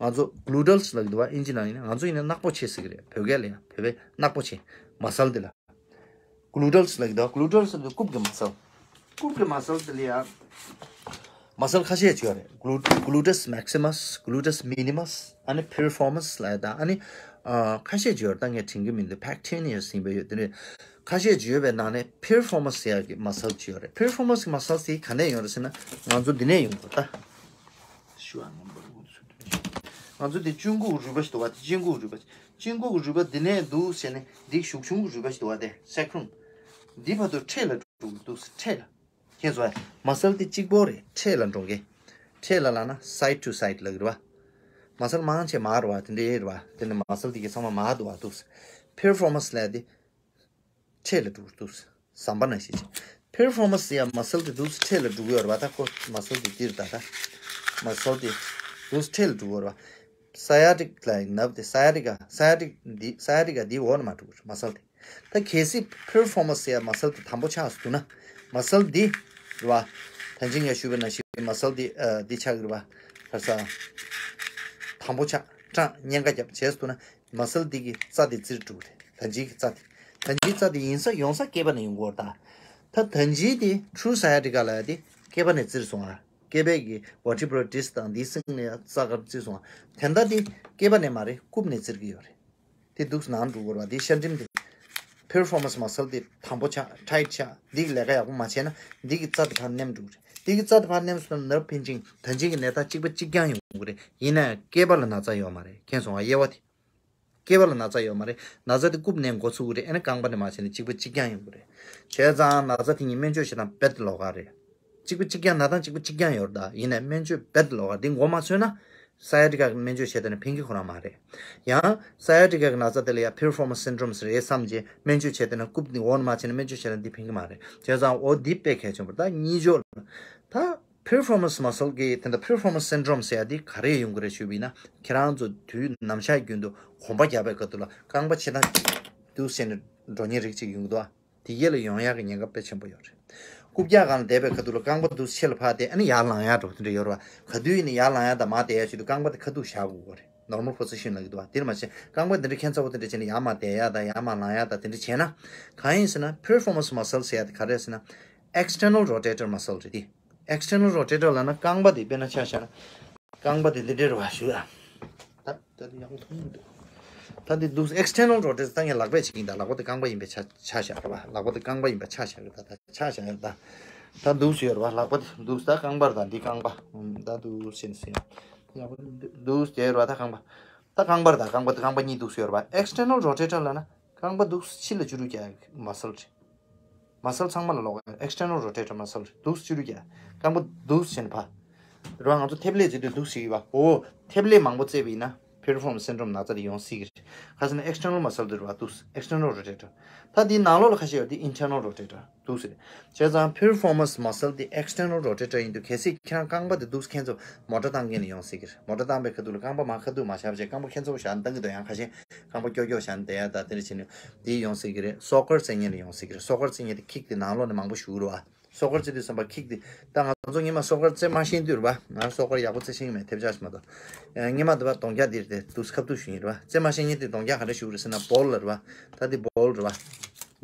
ང་ཚོ་glutes་ལབ་ཀྱི་འདུག་བ། ཨིན་ཇི་ནང་ཡིན་ན། ང་ཚོ་ཡིན་ན་རྣག་པོ་ཆེ་ཟེར་གྱི་རེད། བོད་སྐད་ལ་ཡང་བོད་པའི་རྣག་པོ་ཆེ་མ་སལ་འདི་ལ་glutes་ལབ་ཀྱི་འདུག glutes་ལབ་ཀྱི་རྐུབ་ཀྱི་མ་སལ། རྐུབ་ཀྱི་མ་སལ་འདི་ལ་ཡང་མ་སལ་ཁ་ཤས་ཅིག་ཡོད་རེད། Glu- gluteus maximus, gluteus minimus། ཨ་ནི་piriformis་ལབ་ཡ་དང་། ཨ་ནི་ཨ་ཁ་ཤས་ཅིག་ཡོད་རེད། ད་ངས་དྲན་གྱི་མི་འདུག pectineus་ཡིན་པ་ཡོད། དེ་ནས་ཁ་ཤས་ཅིག་ཡོད་པའི་ནང་ནས་piriformis་ཟེར་ཡ་གི་མ་སལ་ཅིག་ཡོད་རེད། Piriformis་གི་མ་སལ་དེ་ག་ནས་ཡོང་རེད་ཟེར་ན་ང་ཚོ་འདི་ནས་ཡོང་དགོས་ད། ཞུ་བ་ངོ་མ་འུ་ཚུགས་དུས། ང་ཚོ་དེ་གཅུན་གུག་རུས་པ་ཞིག་འདུག་བ། དེ་གཅུན་གུག་རུས་པ། གཅུན་གུག་རུས་པ་འདི་ནས་འདུག་བྱས་ནས་འདི་གཞུག་ཆུང་གི་རུས་པ་ཞིག་འདུག་བ། དེ་སེ་ཁྲུང་། འདི་བར་དུ་འཕྲེད་ལ་འགྲོ་གི་འདུག་འཕྲེད་ལ། ཁྱེད་ཚོ་མ་སལ་དེ་གཅིག་པོ་རེད། འཕྲེད་ལ་འགྲོ་གི། འཕྲེད་ལ་ལབ་ན་side to side་ལབ་ཀྱི་རེད་བ། མ་སལ་མང་ཆེ་མར་རེད་བ། དེ་འདྲ་རེད་བ། དེ་ནས་མ་སལ་དེ་གི་ཚང་མ་མར་འདུག་བ་འདུག Piriformis་ལབ་དེ། འཕྲེད་ལ་འགྲོ་གི་འདུག་ཟམ་པ་ནང་བཞིན་བྱས། Piriformis་ཡ་མ་སལ་དེ་འདུག་འཕྲེད་ལ་འགྲོ་གི་ཡོད་རེད་བ། ད་ཁོ་མ་སལ་དེ་འདིར་ད་ད། མ་སལ་དེ་འདུག་འཕྲེད་ལ་འགྲོ་གི་ཡོད་རེད་བ། sciatic་ལ་ནབ་དེ་sciatica། sciatic་འདི་sciatica་འདི་འོག་ནས་མར་འགྲོ་གི་རེད། མ་སལ་དེ། ད་གལ་སྲིད་piriformis་ཡ་མ་སལ་དེ་དམ་པོ་ཆགས་སུ་འདུག་ན། མ་སལ་འདི་རེད་བ། ད་ཅི་ངས་ཞུས་པ་ནང་བཞིན་མ་སལ་འདི་ཨ་འདི་ཆགས་ཀྱི་རེད་བ། ཁ་ས། དམ་པོ་ཆགས་སྐྲངས་གཉན་ཁ་རྒྱབ་བྱས་སུ་འདུག་ན། མ་སལ་འདི་གི་རྩ་དེ་བཙིར་འགྲོ་གི་རེད། ད་ཅིའི་རྩ་དེ། ད་ཅིའི་རྩ་དེ་ཡིན་ས་ཡོང་ས་སྐེད་པ་ནས་ཡོང་གི་ཡོད་རེད་ད། ད་ད་ཅིའི་དེ་true sciatica་ལབ་ཡ་དེ་སྐེད་པ་ནས་བཙིར་སོང་ཨ། སྐེད་པའི་གི་vertebral disc་དང་འདིའི་གསེང་ནས་ཡང་རྩ་དཀར་བཙིར་སོང་ཨ། དེ་འདྲ་དེ་སྐེད་པ་ནས་མ་རེད། རྐུབ་ནས་བཙིར་གི་ཡོད་རེད། དེ་འདུག་ནང་འགྲོ་གི་རེད་བ། དེ་ཤ་འགྲིམ་དེ། piriformis མ་སལ་དེ་དམ་པོ་ཆགས་tight་ཆགས། འདི་ལས་ཀ་ཡག་པོ་མ་བྱས་ན་འདི་གི་རྩ་དེ་ཕར་མནན་འགྲོ་གི་རེད། འདི་གི་རྩ་དེ་ཕར་མནན་སོང་ན་nerve pinching་ད་ཅིའི་གི་ནད་རྟགས་གཅིག་པ་གཅིག་རྐྱང་ཡོང་གི་རེད། ཡིན་ན་ཡང་སྐེད་པ་ལ་ན་ཚ་ཡོད་མ་རེད། མཁྱེན་སོང་ཨ། དབྱེ་བ་དེ། སྐེད་པ་ལ་ན་ཚ་ཡོད་མ་རེད། ན་ཚ་དེ་རྐུབ་ནས་འགོ་ཚུགས་ཀྱི་རེད། ཨ་ནི་རྐང་པ་ནས་མར་བྱས་ན་གཅིག་པ་གཅིག་རྐྱང་ཡོང་གི་རེད། བྱས་ཙང་ན་ཚ་དེ་གཉིས་སྨན་བཅོས་བྱེད་སྟངས་རྦད་ལོགས་ཀ་རེད། གཅིག་པ་གཅིག་རྐྱང་ན་ཐང་གཅིག་པ་གཅིག་རྐྱང་ཡོད་རེད་ད། ཡིན་ནའི་སྨན་བཅོས་རྦད་ལོགས་ཀ་འདི་མགོ་མ་ཚོས་ན། sciatica་གི་སྨན་བཅོས་བྱས་བསྡད་ན་ཕན་གི་ཁོ་རང་མ་རེད། ཡང་sciatica་གི་ན་ཚ་དེ་ལ་ཡང་piriformis syndrome་རེད་བསམ་རྗེས་སྨན་བཅོས་བྱས་བསྡད་ན་རྐུབ་འདི་འོག་ནས་མར་བྱས་ན་སྨན་བཅོས་བྱས་ན་འདི་ཕན་གི་མ་རེད། བྱས་ཙང་འོ་འདི་དཔེ་གལ་ཆེན་པོ་རེད། ད་གཉིས་ཕྱོགས་ལ་ད། piriformis muscle་གི་དེ་འདྲ་piriformis syndrome་ཟེར་ཡ་འདི་ག་རེ་ཡོང་གི་རེད་ཞུས་པ་ཡིན་ན། ཁྱེད་རང་ཚོ་དུས་ནམ་ཞག་རྒྱུན་དུ་གོམ་པ་རྒྱག་པའི་སྐབས་དུས་ལ་རྐང་པ་ཕྱི་ལ་འདུག་སེ་ནས་འགྲོ་མཁན་རིགས་གཅིག་ཡོང་གི་འདུག་ཨ། དེ་ག་ལ་ཡོང་ཡག་གི་ཉེན་ཁ་དཔེ་ཆེན་པོ་ཡོད་རེད། རྐུབ་བཀྱག་སྒང་ལ་བསྡད་པའི་སྐབས་དུས་ལ་རྐང་པ་འདུག་སེ་ཕྱི་ལ་འཕར་ཏེ་ཨ་ནི་ཡར་ལངས་ཡག་འགྲོ་དེ་འདྲ་ཡོད་རེད་བ། ག་དུས་ཡིན་ན་ཡར་ལངས་ཡག་དང་མར་བསྡད་ཡག་བྱེད་དུས་རྐང་པ་དེ་ཁ་ཐུག་བཞག་དགོས་ཀྱི་རེད། normal position་ལབ་ཀྱི་འདུག་བ། དེར་མ་ཟད་རྐང་པ་འདི་འདྲ་ཁྱད་མཚར་པོ་དེ་འདྲ་བྱས་ནས་ཡར་མར་བསྡད་ཡག་དང་ཡར་མར་ལངས་ཡག་དང་དེ་འདྲ་བྱས་ན། གང་ཡིན་ཟེར་ན་piriformis muscle་ཟེར་ཡག་དེ་ག་རེ་རེད་ཟེར་ན། external rotator muscle་རེད་དེ། external rotator་ལབ་ན་རྐང་པ་དེ་དཔེར་ན་ཆ་བཞག་ན། རྐང་པ་དེ་འདི་འདྲ་རེད་བ་ཞུ་ཡ། ད་ད་དེ་ཡག་པོ་མཐོང་མི་འདུག་ད་འདི་འདུག external rotator་ད་ངས་ལག་པས་བྱེད་ཀྱིན་ད། ལག་པ་དེ་རྐང་པ་ཡིན་པའི་ཆ་ཆ་བཞག་རེད་བ། ལག་པ་དེ་རྐང་པ་ཡིན་པའི་ཆ་བཞག་གི་ད་ད་ཆ་བཞག་ཡ་ད། ད་འདུག་སེ་ཡོད་རེད་བ། ལག་པ་དེ་འདུག་ད་རྐང་པ་རེད་ད། འདི་རྐང་པ། ད་འདུག་སེ་ནས་སེ་ཡ། ཡག་པོ་འདུག་སེ་ཡོད་རེད་བ། ད་རྐང་པ། ད་རྐང་པ་རེད་ད། རྐང་པ་དེ་རྐང་པ་གཉིས་འདུག་སེ་ཡོད་རེད་བ། external rotator་ལབ་ན་རྐང་པ་འདུག་ཕྱི་ལ་བཅུག་རྒྱུ་གི་muscle་རེད། muscle་ཚང་མ་ལ་ལོག་external rotator muscle་རེད། འདུག་སེ་བཅུག་རྒྱུ་གི་རྐང་པ་འདུག་སེ་བྱས་ནས་ཕར། རེད་བ། ང་ཚོ་ཐེབས་ལས་བྱེད་དུས་འདུག་སེ་བྱེད་ཀྱི་བ། འོ། ཐེབས་ལས་མང་པོ་བརྩེགས་པ་ཡིན་ན་piriformis syndrome་ན་ཚ་དེ་ཡོང་སྲིད་ཀྱི་རེད། ག་ཟེར་ན་external muscle་དེ་རེད་བ། འདུག་སེ་external rotator། ད་དེའི་ནང་ལོགས་ལ་ཁ་ཤས་ཡོད་དེ་internal rotator་འདུག་སེ་རེད། བྱས་ཙང་piriformis muscle་དེ་external rotator་ཡིན་དུས་གལ་སྲིད་ཁྱེད་རང་རྐང་པ་དེ་འདུག་སེ་ཁྱེད་ཚོ་མོ་ཊ་བཏང་མཁན་ལ་ཡོང་སྲིད་ཀྱི་རེད། མོ་ཊ་བཏང་པའི་ཁ་ཐུག་ལ་རྐང་པ་མར་ཁ་ཐུག་མར་བཞག་བྱས་རྐང་པ་ཁྱེད་ཚོ་བཞག་བཏང་གི་འདུག་ཡང་ཁ་ཤས་རྐང་པ་ཀྱོག་ཀྱོག་བཞག་བསྡད་ཡ་ད་དེ་འདྲ་བྱས་ནས་དེ་ཡོང་སྲིད་ཀྱི་རེད། སོ་ཀར་རྩེད་མཁན་ལ་ཡོང་སྲིད་ཀྱི་རེད། སོ་ཀར་རྩེད་མཁན་དེ་ཁིག་དེ་ནང་ལོགས་ནས་མང་པོ་ཞུགས་རེད་བ། སོ་ཀར་རྩེ་དུས་ཙམ་པ་ཁིག་དེ། ད་ང་ཚོ་སྔོན་མ་སོ་ཀར་རྩེ་མ་ཤེས་དུས་རེད་བ། ང་སོ་ཀར་ཡག་པོ་རྩེ་ཤེས་ཀྱི་མེད། ཐེབས་ཆག་ཞིག་མ་གཏོགས། ཨ། སྔོན་མ་དེ་བ་གདོང་རྒྱག་དེ་རེད་དེ་འདུག་སེ་ཁ་ཐུག་ཞུ་ཡིན་རེད་བ། རྩེ་མ་ཤེས་མཁན་དེ་གདོང་རྒྱག་ག་འདྲ་ཞུ་རེད་ཟེར་ན་བོལ་ལ་རེད་བ། ད་འདི་བོལ་རེད་བ།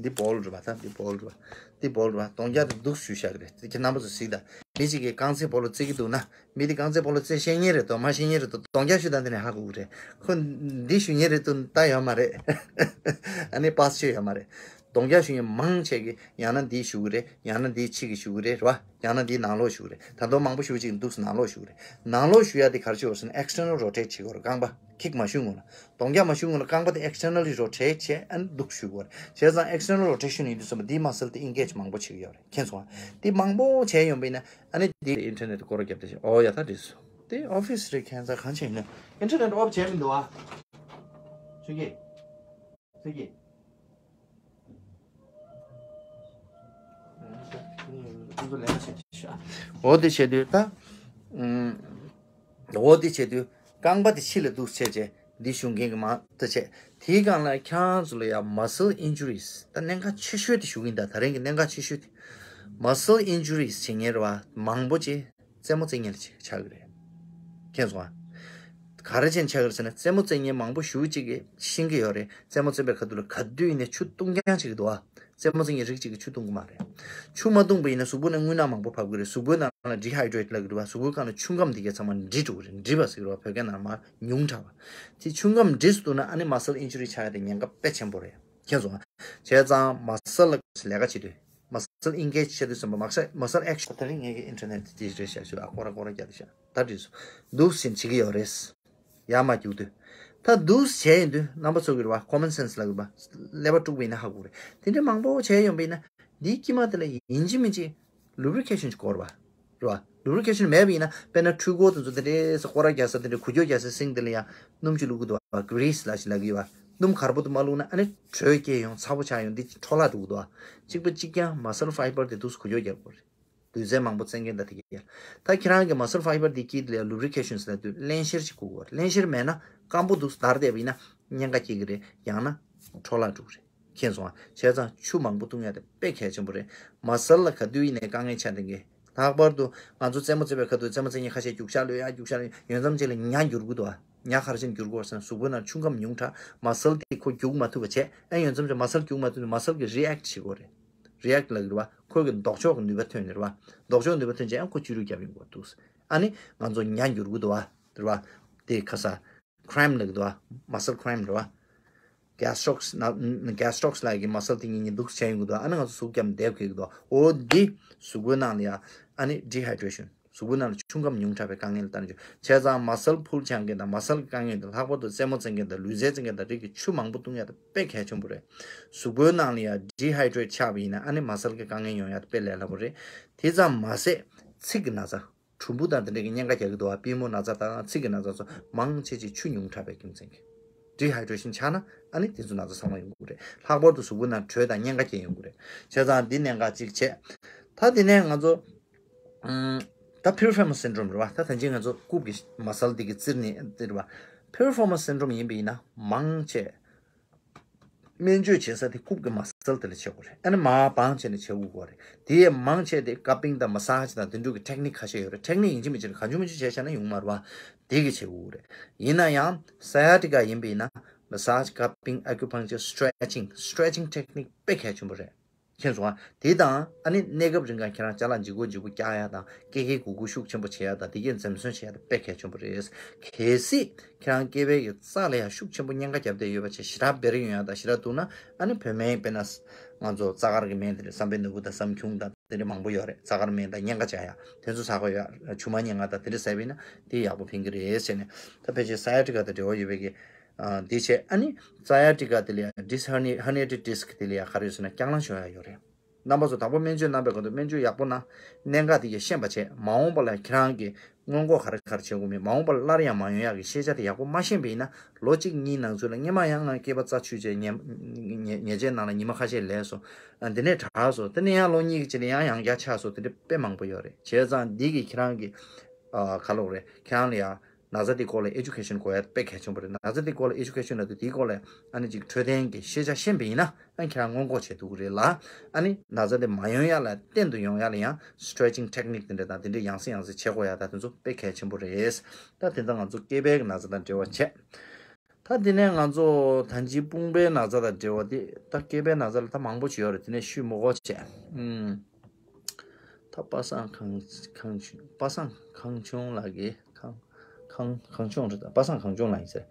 འདི་བོལ་རེད་བ། ད་འདི་བོལ་རེད་བ། འདི་བོལ་རེད་བ། གདོང་རྒྱག་དེ་འདུག་སེ་ཞུ་བཞག་གི་རེད། དེ་ཁྱེད་རྣམ་པ་ཚོ་གཟིགས་དང་། མི་གཅིག་གིས་རྐང་རྩེད་སྤོ་ལོ་རྩེ་གི་འདུག་ན། མི་དེ་རྐང་རྩེད་སྤོ་ལོ་རྩེ་ཤེས་མཁན་རེད་དོ་མ་ཤེས་མཁན་རེད་དོ་གདོང་རྒྱག་ཞུ་དང་དེ་ནས་ཧ་གོ་གི་རེད། ཁོ་འདི་ཞུ་མཁན་རེད་དོ་ད་ཡོད་མ་རེད། ཨ་ནི་པཱ་སི་ཆོད་ཡོད་མ་རེད། གདོང་རྒྱག་ཞུ་མཁན་མང་ཆེ་གི་ཡང་ན་འདི་ཞུ་གི་རེད། ཡང་ན་འདི་ཕྱི་གི་ཞུ་གི་རེད། རེད་བ། ཡང་ན་འདི་ནང་ལོགས་ཞུ་གི་རེད། ད་དུང་མང་པོ་ཞུ་གཅིག་འདུག་ནང་ལོགས་ཞུ་གི་རེད། ནང་ལོགས་ཞུ་ཡ་དེ་ག་རེ་བྱེད་དགོས་ཟེར་ན་external rotate བྱེད་དགོས་རེད། རྐང་པ་kick མ་ཞུ་སྔོན་ལ། གདོང་རྒྱག་མ་ཞུ་སྔོན་ལ་རྐང་པ་དེ་externally rotate བྱས་ཨ་ནི་འདུག་ཞུ་དགོས་རེད། བྱས་ཙང་external rotation ཡིན་དུས་ཙམ་པ་འདིའི་muscle དེ་engage མང་པོ་བྱེད་ཀྱི་ཡོད་རེད། མཁྱེན་སོང་ཨ། དེ་མང་པོ་བྱས་ཡོང་པ་ཡིན་ན་ཨ་ནི་དེ་internet སྐོར་རྒྱབ་དེ་ཨོ་ཡ་ད་འགྲིག་སོང་། དེ་office རེད། ཁྱད་མཚར་གང་བྱས་ཡིན་ན་internet off བྱས་མི་འདུག་ཨ། ཆུ་གི་ཆུ་གི་འོ་དེ་བྱེད་དུས་ད། ཨུམ། འོ་དེ་བྱེད་དུས་རྐང་པ་དེ་ཕྱི་ལ་འདུག་བྱས་བྱས་འདི་ཞུ་མཁན་གྱི་མ་ད་བྱས། དེའི་སྒང་ལ་ཁྱེད་རང་ཚོ་ལ་ཡང་muscle injuries ད་གནད་འགག་ཆེ་ཤོས་དེ་ཞུ་གི་ཡིན། ད་ད་རིང་གི་གནད་འགག་ཆེ་ཤོས་དེ་muscle injuries བྱེད་མཁན་རེད་བ། མང་པོ་ཅིག་རྩེད་མོ་རྩེ་མཁན་ལ་ཆགས་ཀྱི་རེད། མཁྱེན་སོང་ཨ། ག་རེ་བྱས་ནས་ཆགས་ཀྱི་རེད་ཟེར་ན་རྩེད་མོ་རྩེ་མཁན་མང་པོ་ཞེ་པོ་ཅིག་གིས་ཤེས་ཀྱི་ཡོད་རེད། རྩེད་མོ་རྩེ་བའི་ཁ་ཐུག་ལ་ག་དུས་ཡིན་ནའི་ཆུ་བཏུང་རྐྱང་བྱེད་ཀྱི་འདུག་ཨ། རྩེད་མོ་རྩེ་མཁན་རིགས་གཅིག་གིས་ཆུ་བཏུང་གི་མ་རེད། ཆུ་མ་བཏུངས་པ་ཡིན་ན་གཟུགས་པོ་ནང་རྔུལ་ནག་མང་པོ་བབས་ཀྱི་རེད། གཟུགས་པོའི་ནང་ལ་dehydrate ལབ་ཀྱི་རེད་བ། གཟུགས་པོའི་སྒང་ལ་ཆུ་ཁམས་དེ་གའི་ཚང་མ་འདྲི་འགྲོ་གི་རེད། འདྲི་བ་ཟེར་གྱི་རེད་བ། བོད་སྐད་ནང་མར་ཉུང་དྲགས་པ། དེ་ཆུ་ཁམས་འདྲི་སུ་བཏུང་ན་ཨ་ནི་muscle injury ཆགས་ཡ་དེ་ཉེན་ཁ་དཔེ་ཆེན་པོ་རེད། མཁྱེན་སོང་ཨ། བྱས་ཙང་muscle ལ་ལས་ཀ་བྱེད་དུས། muscle engage བྱེད་དུས་ཙམ་པ་མ་ས་muscle action ད་རིང་ངེད་ཀྱི་internet དེ་རེད་ཤག་ཞུ་ཨ། ཀོ་ར་ཀོ་ར་རྒྱག་དེ་ཤག་ད་འགྲིག་སོང་། འདུག་སེ་བྱེད་ཀྱི་ཡོད་རེད། ཡར་མར་རྒྱུག་དུས། ད་འདུག་སེ་བྱས་ཡིན་དུས་རྣམ་པ་ཚོ་གི་རེད་བ། common sense ལབ་ཀྱི་རེད་བ། ཀླད་པ་དཀྲུགས་པ་ཡིན་ན་ཧ་གོ་རེད། དེ་འདྲ་མང་པོ་བྱས་ཡོང་པ་ཡིན་ན་འདིའི་དཀྱིལ་མ་དེ་ལ་ཡིན་གཅིག་མིན་གཅིག་lubrication ཅིག་དགོས་རེད་བ། རེད་བ། lubrication མེད་པ་ཡིན་ན་དཔེར་ན་འཕྲུལ་འཁོར་དེ་ཚོ་དེ་འདྲས་སེ་སྐོར་ར་རྒྱག་ས་དེ་འདྲས་འགུལ་སྐྱོད་རྒྱག་སའི་སེང་དེ་ལ་ཡང་སྣུམ་ཅིག་བླུག་གི་འདུག་བ། grease ལབ་ཞིག་ལབ་ཀྱི་ཡོད་བ། སྣུམ་གར་པོ་དེ་མ་བླུགས་ན་ཨ་ནི་དྲོད་སྐྱེས་ཡོང་། ཚ་པོ་ཆགས་ཡོང་། འདི་འཕྲོ་བརླག་འགྲོ་གི་འདུག་བ། གཅིག་པ་གཅིག་རྐྱང་muscle fiber དེ་འདུག་སེ་འགུལ་སྐྱོད་རྒྱག་དགོས་རེད། ལུས་རྩལ་མང་པོ་རྩེ་མཁན་དང་དེ་ག་ཡ། ད་ཁྱེད་རང་གི་muscle fiber དེ་དཀྱིལ་ལ་lubrication ཟེར་དུས་རླན་གཤེར་ཅིག་དགོས་ཀྱི་ཡོད་རེད། རླན་གཤེར་མེད་ན་སྐམ་པོ་འདུག་སེ་བརྡར་བསྡད་པ་ཡིན་ན་གཉན་ཁ་སྐྱེ་གི་རེད། ཡང་ན་འཕྲོ་བརླག་འགྲོ་གི་རེད། མཁྱེན་སོང་ཨ། བྱས་ཙང་ཆུ་མང་པོ་བཏུང་ཡ་དེ་དཔེ་གལ་ཆེན་པོ་རེད། muscle ལ་ག་དུས་ཡིན་ནའི་དཀའ་ངལ་ཆགས་བསྡད་མཁན། ལྷག་པར་དུ་ང་ཚོ་རྩེད་མོ་རྩེ་བའི་ཁ་ཐུག་རྩེད་མོ་རྩེ་མཁན་ཁ་ཤས་རྒྱུག་ཤར་གློད་ཡ་རྒྱུག་ཤར་གློད་ཡོང་མཚམས་ཅིག་ལ་ཉ་འགྱུར་གི་འདུག་ཨ། ཉ་ག་རེ་བྱས་ནས་འགྱུར་གི་ཡོད་ཟེར་ན་གཟུགས་པོའི་ནང་ཆུ་ཁམས་ཉུང་དྲགས། muscle དེ་ཁོ་རྒྱུག་མ་ཐུབ་པ་བྱས། ཨ་ཡོང་མཚམས་ཅིག་muscle རྒྱུག་མ་ཐུབ་ནས་muscle གི་react བྱེད་དགོས་རེད། react ལབ་ཀྱི་རེད་བ། ཁོ་གི་ལྡོག་ཕྱོགས་ཀྱི་ནུས་པ་ཐོན་ནས་རེད་བ། ལྡོག་ཕྱོགས་ནུས་པ་ཐོན་བྱས་ཨ་ཁོ་བཅུད་རུ་རྒྱབ་ཡོང་གི་འདུག་ཨ་ནི་ང་ཚོ་ཉ་འགྱུར་གི་འདུག་བ། རེད་བ། དེ་ཁ་ས་cramp ལབ་ཀྱི་འདུག་བ། muscle cramp རེད་བ། gastrocs ན་gastrocs ལབ་ཀྱི་muscle དེ་གཉིས་གཉིས་འདུག་བྱས་ཡོང་གི་འདུག་ཨ་ནི་ང་ཚོ་གཟུགས་རྒྱབ་འདེབས་དགོས་ཀྱི་འདུག་འོ་འདི་གཟུགས་པོའི་ནང་ལ་ཡ་ཨ་ནི་dehydration གཟུགས་པོའི་ནང་ལ་ཆུ་ཁམས་ཉུང་དྲགས་པའི་དཀའ་ངལ་ལ་ལྟ་ན་ཆོག་བྱས་ཙང་muscle pull ཆགས་མཁན་དང་muscle གི་དཀའ་ངལ་དང་ལྷག་པར་དུ་རྩེད་མོ་རྩེ་མཁན་དང་ལུས་རྩལ་རྩེ་མཁན་དང་རིགས་ཀྱི་ཆུ་མང་པོ་བཏུང་ཡ་དེ་དཔེ་གལ་ཆེན་པོ་རེད། གཟུགས་པོའི་ནང་ལ་ཡ་dehydrate ཆགས་པ་ཡིན་ན་ཨ་ནི་muscle གི་དཀའ་ངལ་ཡོང་ཡ་དེ་དཔེ་ལས་སླ་པོ་རེད། དེ་ཙམ་མ་ཟད་ཚིགས་ཀྱི་ན་ཚ། གྲུམ་བུ་དང་དེ་འདྲ་གི་གཉན་ཁ་རྒྱག་གི་འདུག་བ། པུས་མོ་ན་ཚ་དང་ཚིགས་ཀྱི་ན་ཚ་སོགས་མང་ཆེ་ཆེ་ཆུ་ཉུང་དྲགས་པའི་རྒྱུ་མཚན་གྱིས། dehydration ཆགས་ན་ཨ་ནི་དེ་ཚོ་ན་ཚ་ཚང་མ་ཡོང་གི་རེད། ལྷག་པར་དུ་གཟུགས་པོའི་ནང་དྲོད་དང་གཉན་ཁ་སྐྱེ་ཡོང་གི་རེད། བྱས་ཙང་འདི་གནད་འགག་གཅིག་བྱས། ད་དེ་ནས་ང་ཚོ་ཨམ། ད་piriformis syndrome རེད་བ། ད་ད་ཅི་ང་ཚོ་རྐུབ་ཀྱི་muscle འདི་གི་བཙིར་ནས་འདི་རེད་བ། piriformis syndrome ཡིན་པ་ཡིན་ན་མང་ཆེ་སྨན་བཅོས་བྱེད་ས་དེ་རྐུབ་ཀྱི་muscle དེ་ལ་བྱེད་དགོས་རེད། ཨ་ནི་མར་སྦང་བྱས་ནས་བྱེད་དགོས་རེད། དེ་ཡས་མང་ཆེ་དེ་cupping དང་massage དང་དེ་འདྲ་གི་technique ཁ་ཤས་ཡོད་རེད། technique ཡིན་གཅིག་མིན་གཅིག་གང་བྱུང་མང་བྱུང་བྱས་བཞག་ན་ཡོང་མ་རེད་བ། དེ་གི་བྱེད་དགོས་རེད། ཡིན་ན་ཡང་sciatica ཡིན་པ་ཡིན་ན་massage, cupping, acupuncture, stretching, stretching technique དཔེ་གལ་ཆེན་པོ་རེད། མཁྱེན་སོང་ཨ། དེ་དང་ཨ་ནི་གནས་སྐབས་རིང་ག་ཁྱེད་རང་ཅ་ལག་ལྗིད་ཁོག་ལྗིད་པོ་བཀྱག་ཡ་དང་ཀེ་ཀེ་གུ་གུ་ཤུགས་ཆེན་པོ་བྱེད་ཡ་དང་དེ་གས་འཛེམ་ཟོན་བྱེད་ཡ་དེ་དཔེ་གལ་ཆེན་པོ་རེད། གལ་སྲིད་ཁྱེད་རང་སྐེད་པའི་གི་རྩ་ལ་ཡང་ཤུགས་ཆེན་པོ་གཉན་ཁ་བརྒྱབ་བསྡད་ཡོད་པ་བྱས་ཞེ་དྲག་འབེར་ཡོང་ཡ་དང་ཞེ་དྲག་འདུག་ན་ཨ་ནི་བོད་སྨན་དཔེར་ན་ང་ཚོ་རྩ་དཀར་གི་སྨན་དེ་འདྲ་བསམ་པའི་ནོར་བུ་དང་བསམ་ཁྱུང་དང་དེ་འདྲ་མང་པོ་ཡོད་རེད། རྩ་དཀར་སྨན་དང་གཉན་ཁ་བཅག་ཡ་དེ་ཚོ་ཟ་དགོས་ཡ། ཆུ་མ་གཉན་ཁ་དང་དེ་འདྲ་ཟས་པ་ཡིན་ན་དེ་ཡག་པོ་ཕན་གི་རེད་ཟེར་ནས། ད་ཕལ་ཆེར་sciatica དང་འབྲེལ་བ་ཡོད་པའི་གི་ཨ། འདི་བྱས་ཨ་ནི་sciatica དེ་ལ་ཡང་disc hernia herniated disc དེ་ལ་ཡང་ག་རེ་ཡོད་ཟེར་ན་རྐྱང་ལངས་ཤོར་ཡ་ཡོད་རེད། རྣམ་པ་ཚོ་དང་པོ་སྨན་བཅོས་གནང་པའི་སྐབས་དུ་སྨན་བཅོས་ཡག་པོ་གནང་། གནད་འགག་དེ་གས་ཤེས་པ་བྱས། མ་འོངས་པ་ལ་ཁྱེད་རང་གིས་སྔོན་འགོག་ག་རེ་ག་རེ་བྱེད་དགོས་མིན། མ་འོངས་པ་ལ་སླར་ཡང་མ་ཡོང་ཡག་གི་ཤེས་བྱ་དེ་ཡག་པོ་མ་ཤེས་པ་ཡིན་ན་ལོ་གཅིག་གཉིས་ནང་ཚུད་ལ་སྔོན་མ་ཡང་ང་སྐེད་པ་རྩ་ཆུད་བྱས་ཉལ་ཉལ་ཉལ་ཆས་ནང་ལ་ཉི་མ་ཁ་ཤས་ལས་སོང་། ཨ། འདི་ནས་དྲག་སོང་། དེ་ནས་ཡང་ལོ་གཉིས་ཀྱི་རྗེས་ལ་ཡང་ཡང་བསྐྱར་ཆགས་སོང་། དེ་འདྲ་དཔེ་མང་པོ་ཡོད་རེད། བྱས་ཙང་འདི་གིས་ཁྱེད་རང་གི་ཨ། ག་ལབ་དགོས་རེད། ཁྱེད་རང་ལ་ཡང་ན་ཚ་དེ་སྐོར་ལ་education དགོས་ཡ་དཔེ་གལ་ཆེན་པོ་རེད། ན་ཚ་དེ་སྐོར་ལ་education ལབ་དུས་དེའི་སྐོར་ལ་ཨ་ནི་ཅིག་འཕྲོད་བསྟེན་གྱི་ཤེས་བྱ་ཤེས་པ་ཡིན་ན་ཨ་ནི་ཁྱེད་རང་སྔོན་འགོག་བྱེད་ཐུབ་ཀྱི་རེད་ལ། ཨ་ནི་ན་ཚ་དེ་མ་ཡོང་ཡ་ལ་བརྟན་དུ་ཡོང་ཡ་ལ་ཡང་stretching technique དེ་འདྲ་དང་དེ་འདྲའི་ཡང་སེ་ཡང་སེ་བྱེད་དགོས་ཡ་ད་དེ་ཚོ་དཔེ་གལ་ཆེན་པོ་རེད། ད་དེ་འདྲ་ང་ཚོ་སྐེད་པའི་ན་ཚ་དང་འབྲེལ་བ་བྱས། ད་དེ་ནས་ང་ཚོ་ད་ཅི་དཔུང་པའི་ན་ཚ་དང་འབྲེལ་བ་དེ་ད་སྐེད་པའི་ན་ཚ་ལ་ད་མང་པོ་ཅིག་ཡོད་རེད། དེ་ནས་ཤུལ་མུ་གོ་བྱས། ཨུམ། ད་པ་སངས་གངས་གངས་ཆུང་པ་སངས་གངས་ཆུང་ལགས་ཀྱིས་གངས་གངས་གངས་ཆུང་རེད། ད་པ་སངས་གངས་ཆུང་ལགས་ཡིན་ཟེར།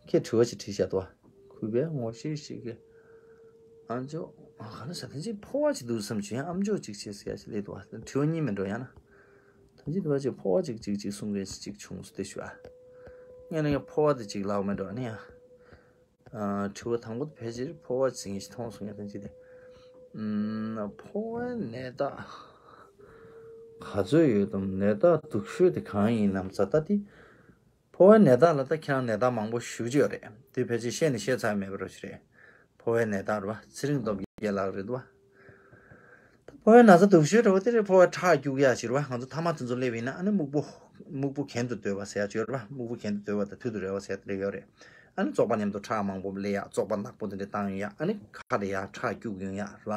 ཁྱེད་དྲི་བ་ཅིག་དྲིས་བཞག་འདུག་བ། གུས་པས་ངོ་ཤེས་ཤིག་གི། ཨ་ཅོ། ག་ལ་ཟ་ཐེངས་གཅིག་ཕོ་བ་ཅིག་འདུག་བསམ་བྱུང་ཡང་ཨམ་ཅོག་ཅིག་བྱས་ཟེར་ཡ་ཞིག་སླེབས་འདུག་བ། དྲི་བ་གཉིས་མིན་འགྲོ་ཡང་ན། ཐེངས་གཅིག་འདུག་བ་ཅིག་ཕོ་བ་ཅིག་ཅིག་ཅིག་གསུང་མཁན་ཅིག་བྱུང་སོང་སྟེ་ཞུ་ཨ། ངས་ན་ཡང་ཕོ་བ་དེ་ཅིག་ལབ་མེད་འགྲོ་ཨ་ནི་ཡང་། དྲི་བ་དང་པོ་དེ་ཕལ་ཆེར་ཕོ་བ་ཟེར་མཁན་ཞིག་མཐོང་སོང་ཡ་ཐེངས་གཅིག་དེ། ཕོ་བའི་ནད་རྟགས་ག་ཚོད་ཡོད་དམ། ནད་རྟགས་སྡུག་ཤོས་དེ་གང་ཡིན་ནམ་ཟེར་ད་དེ། ཕོ་བའི་ནད་རྟགས་ལ་ད་ཁྱེད་རང་ནད་རྟགས་མང་པོ་ཞེ་པོ་ཅིག་ཡོད་རེད། དེ་ཕལ་ཆེར་བཤད་ནས་བཤད་ཚར་མེད་པ་རོ་ཞིག་རེད། ཕོ་བའི་ནད་རྟགས་རེད་བ། ཚེ་རིང་སྟོབས་རྒྱལ་ལགས་རེད་བ། ད་ཕོ་བའི་ན་ཚ་སྡུག་ཤོས་རེད་བ། དེ་རེད། ཕོ་བ་ཁྲག་སྐྱུག་ཡ་ཞིག་རེད་བ། ང་ཚོ་ཐ་མག་དེ་ཚོ་སླེབས་ཡིན་ན་ཨ་ནི་སྨུག་པོ། སྨུག་པོ་གྱེན་དུ་སྡོད་པ་ཟེར་ཡ་ཅིག་ཡོད་རེད་བ། སྨུག་པོ་གྱེན་དུ་སྡོད་པ་དང་ཐུར་དུ་རེག་པ་ཟེར་ཡ་དེ་འདྲ་ཡོད་རེད། ཨ་ནི་བཙོག་པ་མཉམ་དུ་ཁྲག་མང་པོ་སླེབས་ཡ། བཙོག་པ་ནག་པོ་དེ་འདྲ་བཏང་ཡོང་ཡ། ཨ་ནི་ཁ་ལ་ཡ་ཁྲག་སྐྱུག་ཡོང་ཡ་རེད་བ།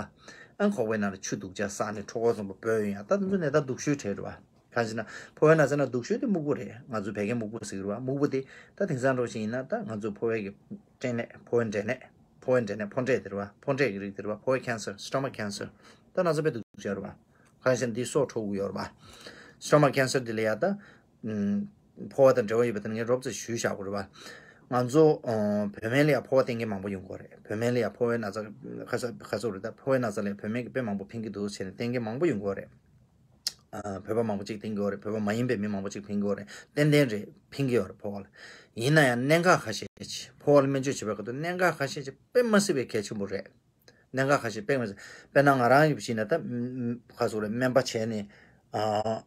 ཨ་ནི་ཁོག་པའི་ནང་ལ་ཆུ་སྡུག་ཅག་བསགས་ནས་ཁྲོ་བོ་ཚོན་པོ་བུད་ཡོང་ཡ། ད་དེ་ཚོ་ནད་རྟགས་སྡུག་ཤོས་གྲས་རེད་བ། གང་ཞེ་ན། ཕོ་བའི་ན་ཚ་ན་སྡུག་ཤོས་དེ་སྨུག་པོ་རེད། ང་ཚོ་བོད་སྐད་སྨུག་པོ་ཟེར་གི་རེད་བ། སྨུག་པོ་དེ་ད་དེང་སང་འདྲ་བོ་ཞིག་ཡིན་ན་ད་ང་ཚོ་ཕོ་བའི་གི་སྐྲན་ནད། ཕོ་བའི་འབྲས་ནད། ཕོ་བའི་འབྲས་ནད་ཕོ་འབྲས་དེ་རེད་བ། ཕོ་འབྲས་ཀྱི་རིགས་དེ་རེད་བ། ཕོ་བའི་cancer, stomach cancer། ད་ན་ཚ་དཔེ་སྡུག་ཅག་རེད་བ། གང་ཞེ་ན་འདི་སྲོག་འཕྲོག་གི་ཡོད་རེད་བ། stomach cancer དེ་ལ་ཡ་ད། ཕོ་བ་དང་འབྲེལ་བ་ཡོད་པ་དེ་ངས་རོབ་ཙམ་ཞུས་བཞག་གི་རེད་བ། ང་ཚོ་བོད་སྨན་ལ་ཡ་ཕོ་བ་བསྟེན་མཁན་མང་པོ་ཡོང་གི་རེད། བོད་སྨན་ལ་ཡ་ཕོ་བའི་ན་ཚ་ཁ་ས་ཁ་སོག་རེད། ད་ཕོ་བའི་ན་ཚ་ལ་ཡ་བོད་སྨན་གྱིས་དཔེ་མང་པོ་ཕན་གྱི་འདུག་ཟེར་ནས་བསྟེན་མཁན་མང་པོ་ཡོང་གི་རེད། ཨ། བོད་པ་མང་པོ་ཅིག་བསྟེན་གྱི་ཡོད་རེད། བོད་པ་མ་ཡིན་པའི་མི་མང་པོ་ཅིག་ཕན་གྱི་ཡོད་རེད། ཏན་ཏན་རེད། ཕན་གྱི་ཡོད་རེད་ཕོ་བ་ལ། ཡིན་ན་ཡང་གནད་འགག་ཁ་ཤས་ཅིག་ཕོ་བ་ལ་སྨན་བཅོས་བྱེད་པའི་སྐབས་དུ་གནད་འགག་ཁ་ཤས་ཅིག་དཔེ་མ་སྲིད་པའི་གལ་ཆེན་པོ་རེད། གནད་འགག་ཁ་ཤས་དཔེ་མ་སྲིད། དཔེར་ན་ང་རང་ཡིན་པ་ཞིག་ན་ད་ཁ་སོག་རེད། སྨན་པ་བྱས་ནས། ཨ།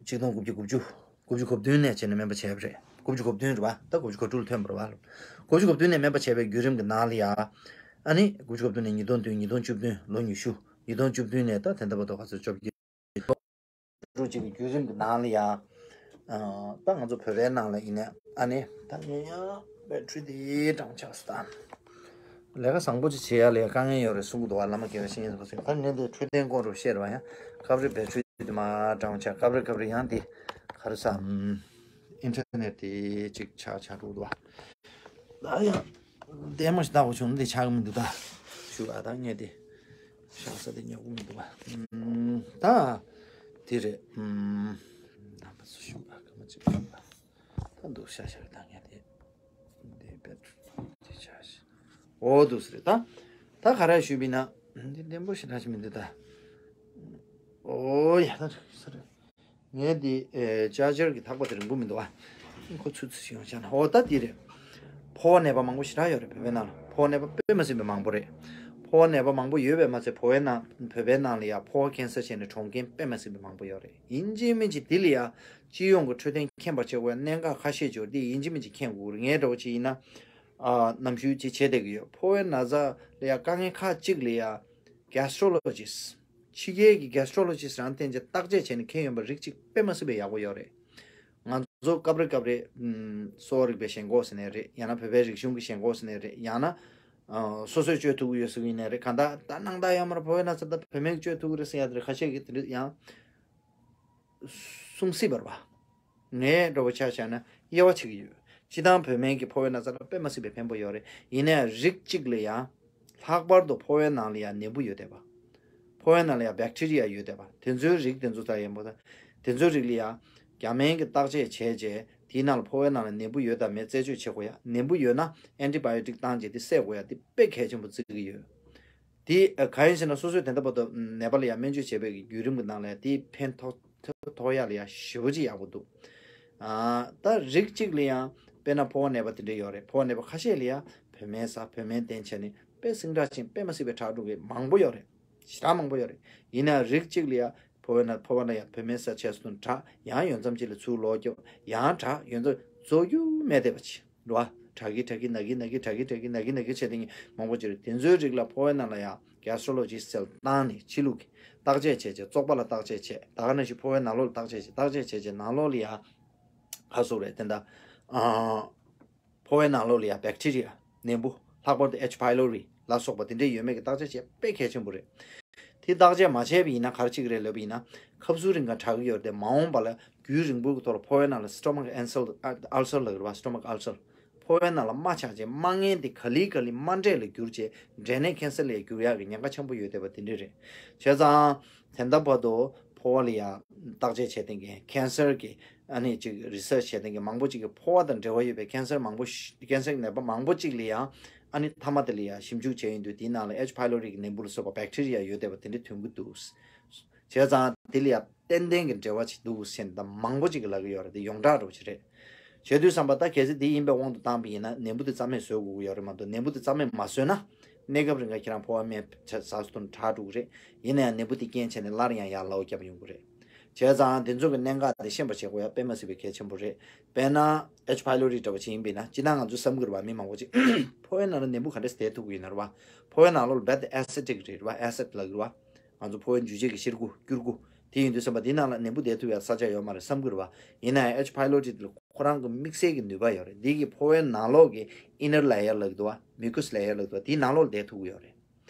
ཆིག་སྟོང་དགུ་བརྒྱ་དགུ་བཅུ། དགུ་བཅུ་གོ་བདུན་ནས་བྱས་ནས་སྨན་པ་བྱས་པ་རེད། དགུ་བཅུ་གོ་བདུན་རེད་བ། ད་དགུ་བཅུ་གོ་དྲུག་ལ་ཐོན་པ་རེད་བ། དགུ་བཅུ་གོ་བདུན་ནས་སྨན་པ་བྱས་པའི་བརྒྱུད་རིམ་གྱི་ནང་ལ་ཡ། ཨ་ནི་དགུ་བཅུ་གོ་བདུན་ནས་ཉིས་སྟོང་བདུན། ཉིས་སྟོང་བཅུ་བདུན། ལོ་ཉི་ཤུ། ཉིས་སྟོང་བཅུ་བདུན་ནས་ད་ད་ལྟ་བར་དུ་ག་ཚོད་བཅོ་བརྒྱད། ལོ་དྲུག་ཅིག་གི་བརྒྱུད་རིམ་གྱི་ནང་ལ་ཡ། ཨ། ད་ང་ཚོ་བོད་པའི་ནང་ལ་ཡིན་ན་ཨ་ནི་ད་ངས་ཡང་battery དེ་གྲང་ཆགས་སུ་བཏང་། ལས་ཀ་བཟང་པོ་ཅིག་བྱེད་ཡ་ལ་ཡ་དཀའ་ངལ་ཡོད་རེད་གསུང་གི་འདུག་བ། བླ་མ་དགེ་བའི་བཤེས་གཉེན་ཚོ་ཟེར། ད་ངས་འདི་འཕྲོད་བསྟེན་སྐོར་རུ་བཤད་རེད་བ། ཡང་སྐབས་རེ་battery དེ་མར་གྲང་ཆགས། སྐབས་རེ་སྐབས་རེ་ཡང་དེ་ག་རེ་ཟ། internet དེ་ཅིག་ཆགས་ཆགས་འགྲོ་གི་འདུག་བ། ད་ཡང་ལྟད་མོ་ཞིག་ལྟ་དགོས་བྱུང་ན་དེ་ཆགས་གི་མི་འདུག་ད་ཞུ་བ། ད་ངས་དེ་བཞག་ས་དེ་ཉོ་གི་མི་འདུག་བ། ད་དེ་རེད། རྣམ་པ་ཚོ་ཞུ་བ་སྐར་མ་གཅིག་ཞུ་བ། ད་འདུག་ཤ་ཤ་རེད། ད་ངས་དེ་འདི་བེད་དེ་ཆ་ཤི། འོ་འདུག་སེ་རེད། ད་ད་ག་རེ་ཞུས་པ་ཡིན་ན། འདི་ལྡེམ་པོ་ཞེ་དྲག་ཞིག་མི་འདུག་ད། འོ་ཡ། ད་ས་རེད། ངས་འདི་ཨེ་ཅར་ཇར་གྱི་ཐག་པ་དེ་རིང་པོ་མི་འདུག་བ། ཁོ་ཚུད་ཚུད་ཞིག་ཡོང་བྱས་ན། འོ་ད་འདི་རེད། ཕོ་བ་ནད་པ་མང་པོ་ཞེ་དྲག་ཡོད་རེད་བོད་པའི་ནང་ལ། ཕོ་བ་ནད་པ་དཔེ་མ་སྲིད་པའི་མང་པོ་རེད། ཕོ་བ་ནད་པ་མང་པོ་ཡོད་པས་མ་ཚད་བོད་པའི་ནང་བོད་པའི་ནང་ལ་ཡང་ཕོ་བ་cancer བྱས་ནས་གྲོངས་མཁན་དཔེ་མ་སྲིད་པའི་མང་པོ་ཡོད་རེད། ཡིན་གཅིག་མིན་གཅིག་འདི་ལ་ཡང་སྤྱི་ཡོངས་ཀྱི་འཕྲོད་བསྟེན་མཁྱེན་པར་བྱེད་དགོས་པའི་གནད་འགག་ཁ་ཤས་ཅིག་ཡོད་རེད། འདི་ཡིན་གཅིག་མིན་གཅིག་མཁྱེན་དགོས་རེད། ངའི་འདྲ་བོ་ཅིག་ཡིན་ན། ཨ། ནམ་རྒྱུན་ཅིག་བྱེད་བསྡད་ཀྱི་ཡོད། ཕོ་བའི་ན་ཚ་ལ་ཡང་དཀའ་ངལ་ཁག་ཅིག་ལ་ཡང་gastrologist། ཕྱི་རྒྱལ་གྱི་gastrologist རང་བསྟེན་བྱས་བརྟག་དཔྱད་བྱས་ནས་མཁྱེན་ཡོང་པ་རིགས་གཅིག་དཔེ་མ་སྲིད་པའི་ཡག་པོ་ཡོད་རེད། ང་ཚོ་སྐབས་རེ་སྐབས་རེ་ཨམ། གསོ་བ་རིག་པའི་ཞེན་ཁོག་ཟེར་ནའི་རེད། ཡང་ན་བོད་པའི་རིག་གཞུང་གི་ཞེན་ཁོག་ཟེར་ནའི་རེད། ཡང་ན་ཨ། སོ་སོས་བཅོས་ཐུབ་ཀྱི་ཡོད་ཟེར་གྱི་ཡིན་ནའི་རེད། གང་ལྟར་ད་སྣང་དག་ཡོད་མ་རེད། ཕོ་བའི་ན་ཚ་ད་བོད་སྨན་གྱིས་བཅོས་ཐུབ་ཀྱི་རེད་ཟེར་ཡ་དེ་རེད། ཁ་ཤས་ཀྱིས་དེ་འདྲ་ཡང་གསུང་སྲིད་པ་རེད་བ། ངའི་འདྲ་བོ་ཆ་བཞག་ན་དབྱེ་བ་ཕྱེ་གི་ཡོད། སྤྱིར་བཏང་བོད་སྨན་གྱིས་ཕོ་བའི་ན་ཚ་ལ་དཔེ་མ་སྲིད་པའི་ཕན་པོ་ཡོད་རེད། ཡིན་ནའང་རིགས་གཅིག་ལ་ཡང་། ལྷག་པར་དུ་ཕོ་བའི་ནང་ལ་ཡང་ནད་འབུ་ཡོད་བསྡད་པ། ཕོ་བའི་ནང་ལ་ཡང་bacteria ཡོད་བསྡད་པ། དེ་ཚོའི་རིགས་དེ་ཚོ་ད་ཡན་པོ་ད། དེ་ཚོའི་རིགས་ལ་ཡང་། རྒྱ་སྨན་གྱི་བརྟག་དཔྱད་བྱས་རྗེས་དེའི་ནང་ལ་ཕོ་བའི་ནང་ལ་ནད་འབུ་ཡོད་དམ་མེད་རྩད་གཅོད་བྱེད་དགོས་ཡ། ནད་འབུ་ཡོད་ན་antibiotic བཏང་རྗེས་དེ་བསད་དགོས་ཡ། དེ་དཔེ་གལ་ཆེན་པོ་བརྩི་གི་ཡོད། དེ་གང་ཡིན་ཟེར་ན་སོ་སོས་དེ་འདྲ་བར་དུ་ནད་པ་ལ་ཡང་སྨན་བཅོས་བྱས་པའི་བརྒྱུད་རིམ་གྱི་ནང་ལ་དེ་ཕན་ཐོགས་ཐོགས་ཡག་ལ་ཡང་ཞེ་པོ་ཅིག་ཡག་པོ་འདུག་ཨ། ད་རིགས་གཅིག་ལ་ཡང་དཔེར་ན་ཕོ་བ་ནད་པ་དེ་འདྲ་ཡོད་རེད། ཕོ་བ་ནད་པ་ཁ་ཤས་ལ་ཡང་བོད་སྨན་ཟ། བོད་སྨན་བསྟེན་བྱས་ནས་དཔེ་ཟིང་དྲག་ཅིང་དཔེ་མ་སྲིད་པའི་དྲག་འགྲོ་གི་མང་པོ་ཡོད་རེད། ཞེ་དྲག་མང་པོ་ཡོད་རེད། ཡིན་ནའང་རིགས་གཅིག་ལ་ཡང་ཕོ་བ་ན་ཕོ་བ་ན་ཡང་བོད་སྨན་ཟ་བྱས་སོང་དྲག་ཡང་ཡོང་མཚམས་གཅིག་ལ་ཚུར་ལོག་རྒྱབ་ཡང་དྲག་ཡོང་མཚམས་རྫོགས་རྒྱུ་མེད་བསྡད་པ་ཅིག་རེད་བ། དྲག་གི་དྲག་གི་ན་གི་ན་གི་དྲག་གི་དྲག་གི་ན་གི་ན་གི་བྱས་དེ་མང་པོ་ཅིག་རེད། དེ་ཚོའི་རིགས་ལ་ཕོ་བའི་ནང་ལ་ཡང་gastrologist ཟེར་བཏང་ནས་ཕྱི་ལུགས་ཀྱི་བརྟག་དཔྱད་བྱས་བྱས། བཙོག་པ་ལ་བརྟག་དཔྱད་བྱས། ད་ག་ནང་བཞིན་ཕོ་བའི་ནང་ལོགས་ལ་བརྟག་དཔྱད་བྱས། བརྟག་དཔྱད་བྱས་བྱས་ནང་ལོགས་ལ་ཡང་ག་སོགས་རེད་དེ་འདྲ། ཨ། ཕོ་བའི་ནང་ལོགས་ལ་ཡང་bacteria ནད་འབུ་ལྷག་པར་དུ་H pylori ལ་སོགས་པ་དེ་འདྲའི་ཡོད་མེད་ཀྱི་བརྟག་དཔྱད་བྱེད་དཔེ་གལ་ཆེན་པོ་རེད། དེ་བརྟག་དཔྱད་མ་བྱས་པ་ཡིན་ན་ག་རེ་བྱེད་ཀྱི་རེད་ལབ་པ་ཡིན་ན། ཁབ་སུ་རིང་ག་དྲག་གི་ཡོད་རེད་དེ། མ་འོངས་པ་ལ་རྒྱུན་རིང་པོའི་ཐོག་ལ་ཕོ་བའི་ནང་ལ་stomach ulcer, ulcer ལབ་ཀྱི་རེད་བ། stomach ulcer། ཕོ་བའི་ནང་ལ་རྨ་ཆགས་རྗེས་རྨ་ངན་དེ་ག་ལེ་ག་ལེ་རྨ་འབྲས་ལ་གྱུར་རྗེས་འབྲས་ནད་cancer ལ་གྱུར་ཡག་གི་ཉེན་ཁ་ཆེན་པོ་ཡོད་བསྡད་པ་དེ་འདྲ་རེད། བྱས་ཙང་དེ་འདྲ་བར་དུ་ཕོ་བ་ལ་ཡང་བརྟག་དཔྱད་བྱེད་མཁན་གྱི་cancer གྱི་ཨ་ནི་ཅིག་research བྱེད་མཁན་གྱི་མང་པོ་ཅིག་གིས་ཕོ་བ་དང་འབྲེལ་བ་ཡོད་པའི་cancer མང་པོ་ཞིག cancer གྱི་ནད་པ་མང་པོ་ཅིག་ལ་ཡང་ ཨ་ནི་མཐའ་མ་དེ་ལ་ཡང་ཞིབ་འཇུག་བྱས་ཡོང་དུས་དེའི་ནང་ལ་H. pylori གི་ནད་འབུ་ལ་སོགས་པ་bacteria ཡོད་བསྡད་པ་དེ་འདྲ་ཐོན་གྱི་འདུག་བྱས་ཙང་དེ་ལ་ཡང་ཏན་ཏན་གྱི་འབྲེལ་བ་ཅིག་འདུག་ཟེར་ནས་ད་མང་པོ་ཅིག་གིས་ལབ་ཀྱི་ཡོད་རེད། དེ་ཡོངས་གྲགས་འདྲ་པོ་ཅིག་རེད། བྱས་དུས་ཙམ་པ་ད་གལ་སྲིད་དེ་ཡིན་པའི་དབང་དུ་བཏང་པ་ཡིན་ན་ནད་འབུ་དེ་རྩ་མེད་བཟོ་དགོས་ཀྱི་ཡོད་རེད་མ་གཏོགས། ནད་འབུ་དེ་རྩ་མེད་མ་བཟོས་ན་གནས་སྐབས་རིང་ག་ཁྱེད་རང་ཕོ་བ་སྨན་ཟ་ཟ་ཐུབ་དྲག་འགྲོ་གི་རེད། ཡིན་ན་ཡང་ནད་འབུ་དེ་རྐྱེན་བྱས་ནས་སླར་ཡང་ཡར་ལའོ་བརྒྱབ་ཡོང་གི་རེད། བྱས་ཙང་དེ་ཚོ་གི་གནད་འགག་དེ་ཤེས་པ་བྱེད་དགོས་ཡ་དཔེ་མ་སྲིད་པའི་གལ་ཆེན་པོ་རེད། དཔེར་ན་H. pylori འདྲ་པོ་ཅིག་ཡིན་པ་ཡིན་ན། སྤྱིར་བཏང་ང་ཚོས་བསམ་གྱི་རེད་པ། མི་མང་པོ་ཅིག་ཕོ་བའི་ནང་ལ་ནད་འབུ་ག་འདྲས་བསྡད་ཐུབ་ཀྱི་ཡོད་ན་རེད་པ། ཕོ་བའི་ནང་ལོགས་ལ་རྦད་དེ་acidic རེད་པ། acid ལབ་ཀྱི་རེད་པ། ང་ཚོ་ཕོ་བའི་འཇུ་བྱེད་ཀྱི་གཤེར་ཁུ་སྐྱུར་ཁུ་དེ་ཡིན་དུས་ཙམ་པ་དེའི་ནང་ལ་ནད་འབུ་བསྡད་ཐུབ་ཡ་ས་ཆ་ཡོད་མ་རེད་བསམ་གྱི་རེད་པ། ཡིན་ན་ཡང་H. pylori དེ་ལ་ཁོ་རང་གི་དམིགས་བསལ་གྱི་ནུས་པ་ཡོད་རེད། འདི་གིས་ཕོ་བའི་ནང་ལོགས་ཀྱི་inner layer ལབ་ཀྱི་འདུག་པ། mucus layer ལབ་ཀྱི་འདུག་པ། དེའི་ནང་ལོགས་ལ་བསྡད་ཐུབ་ཀྱི་ཡོད་རེད།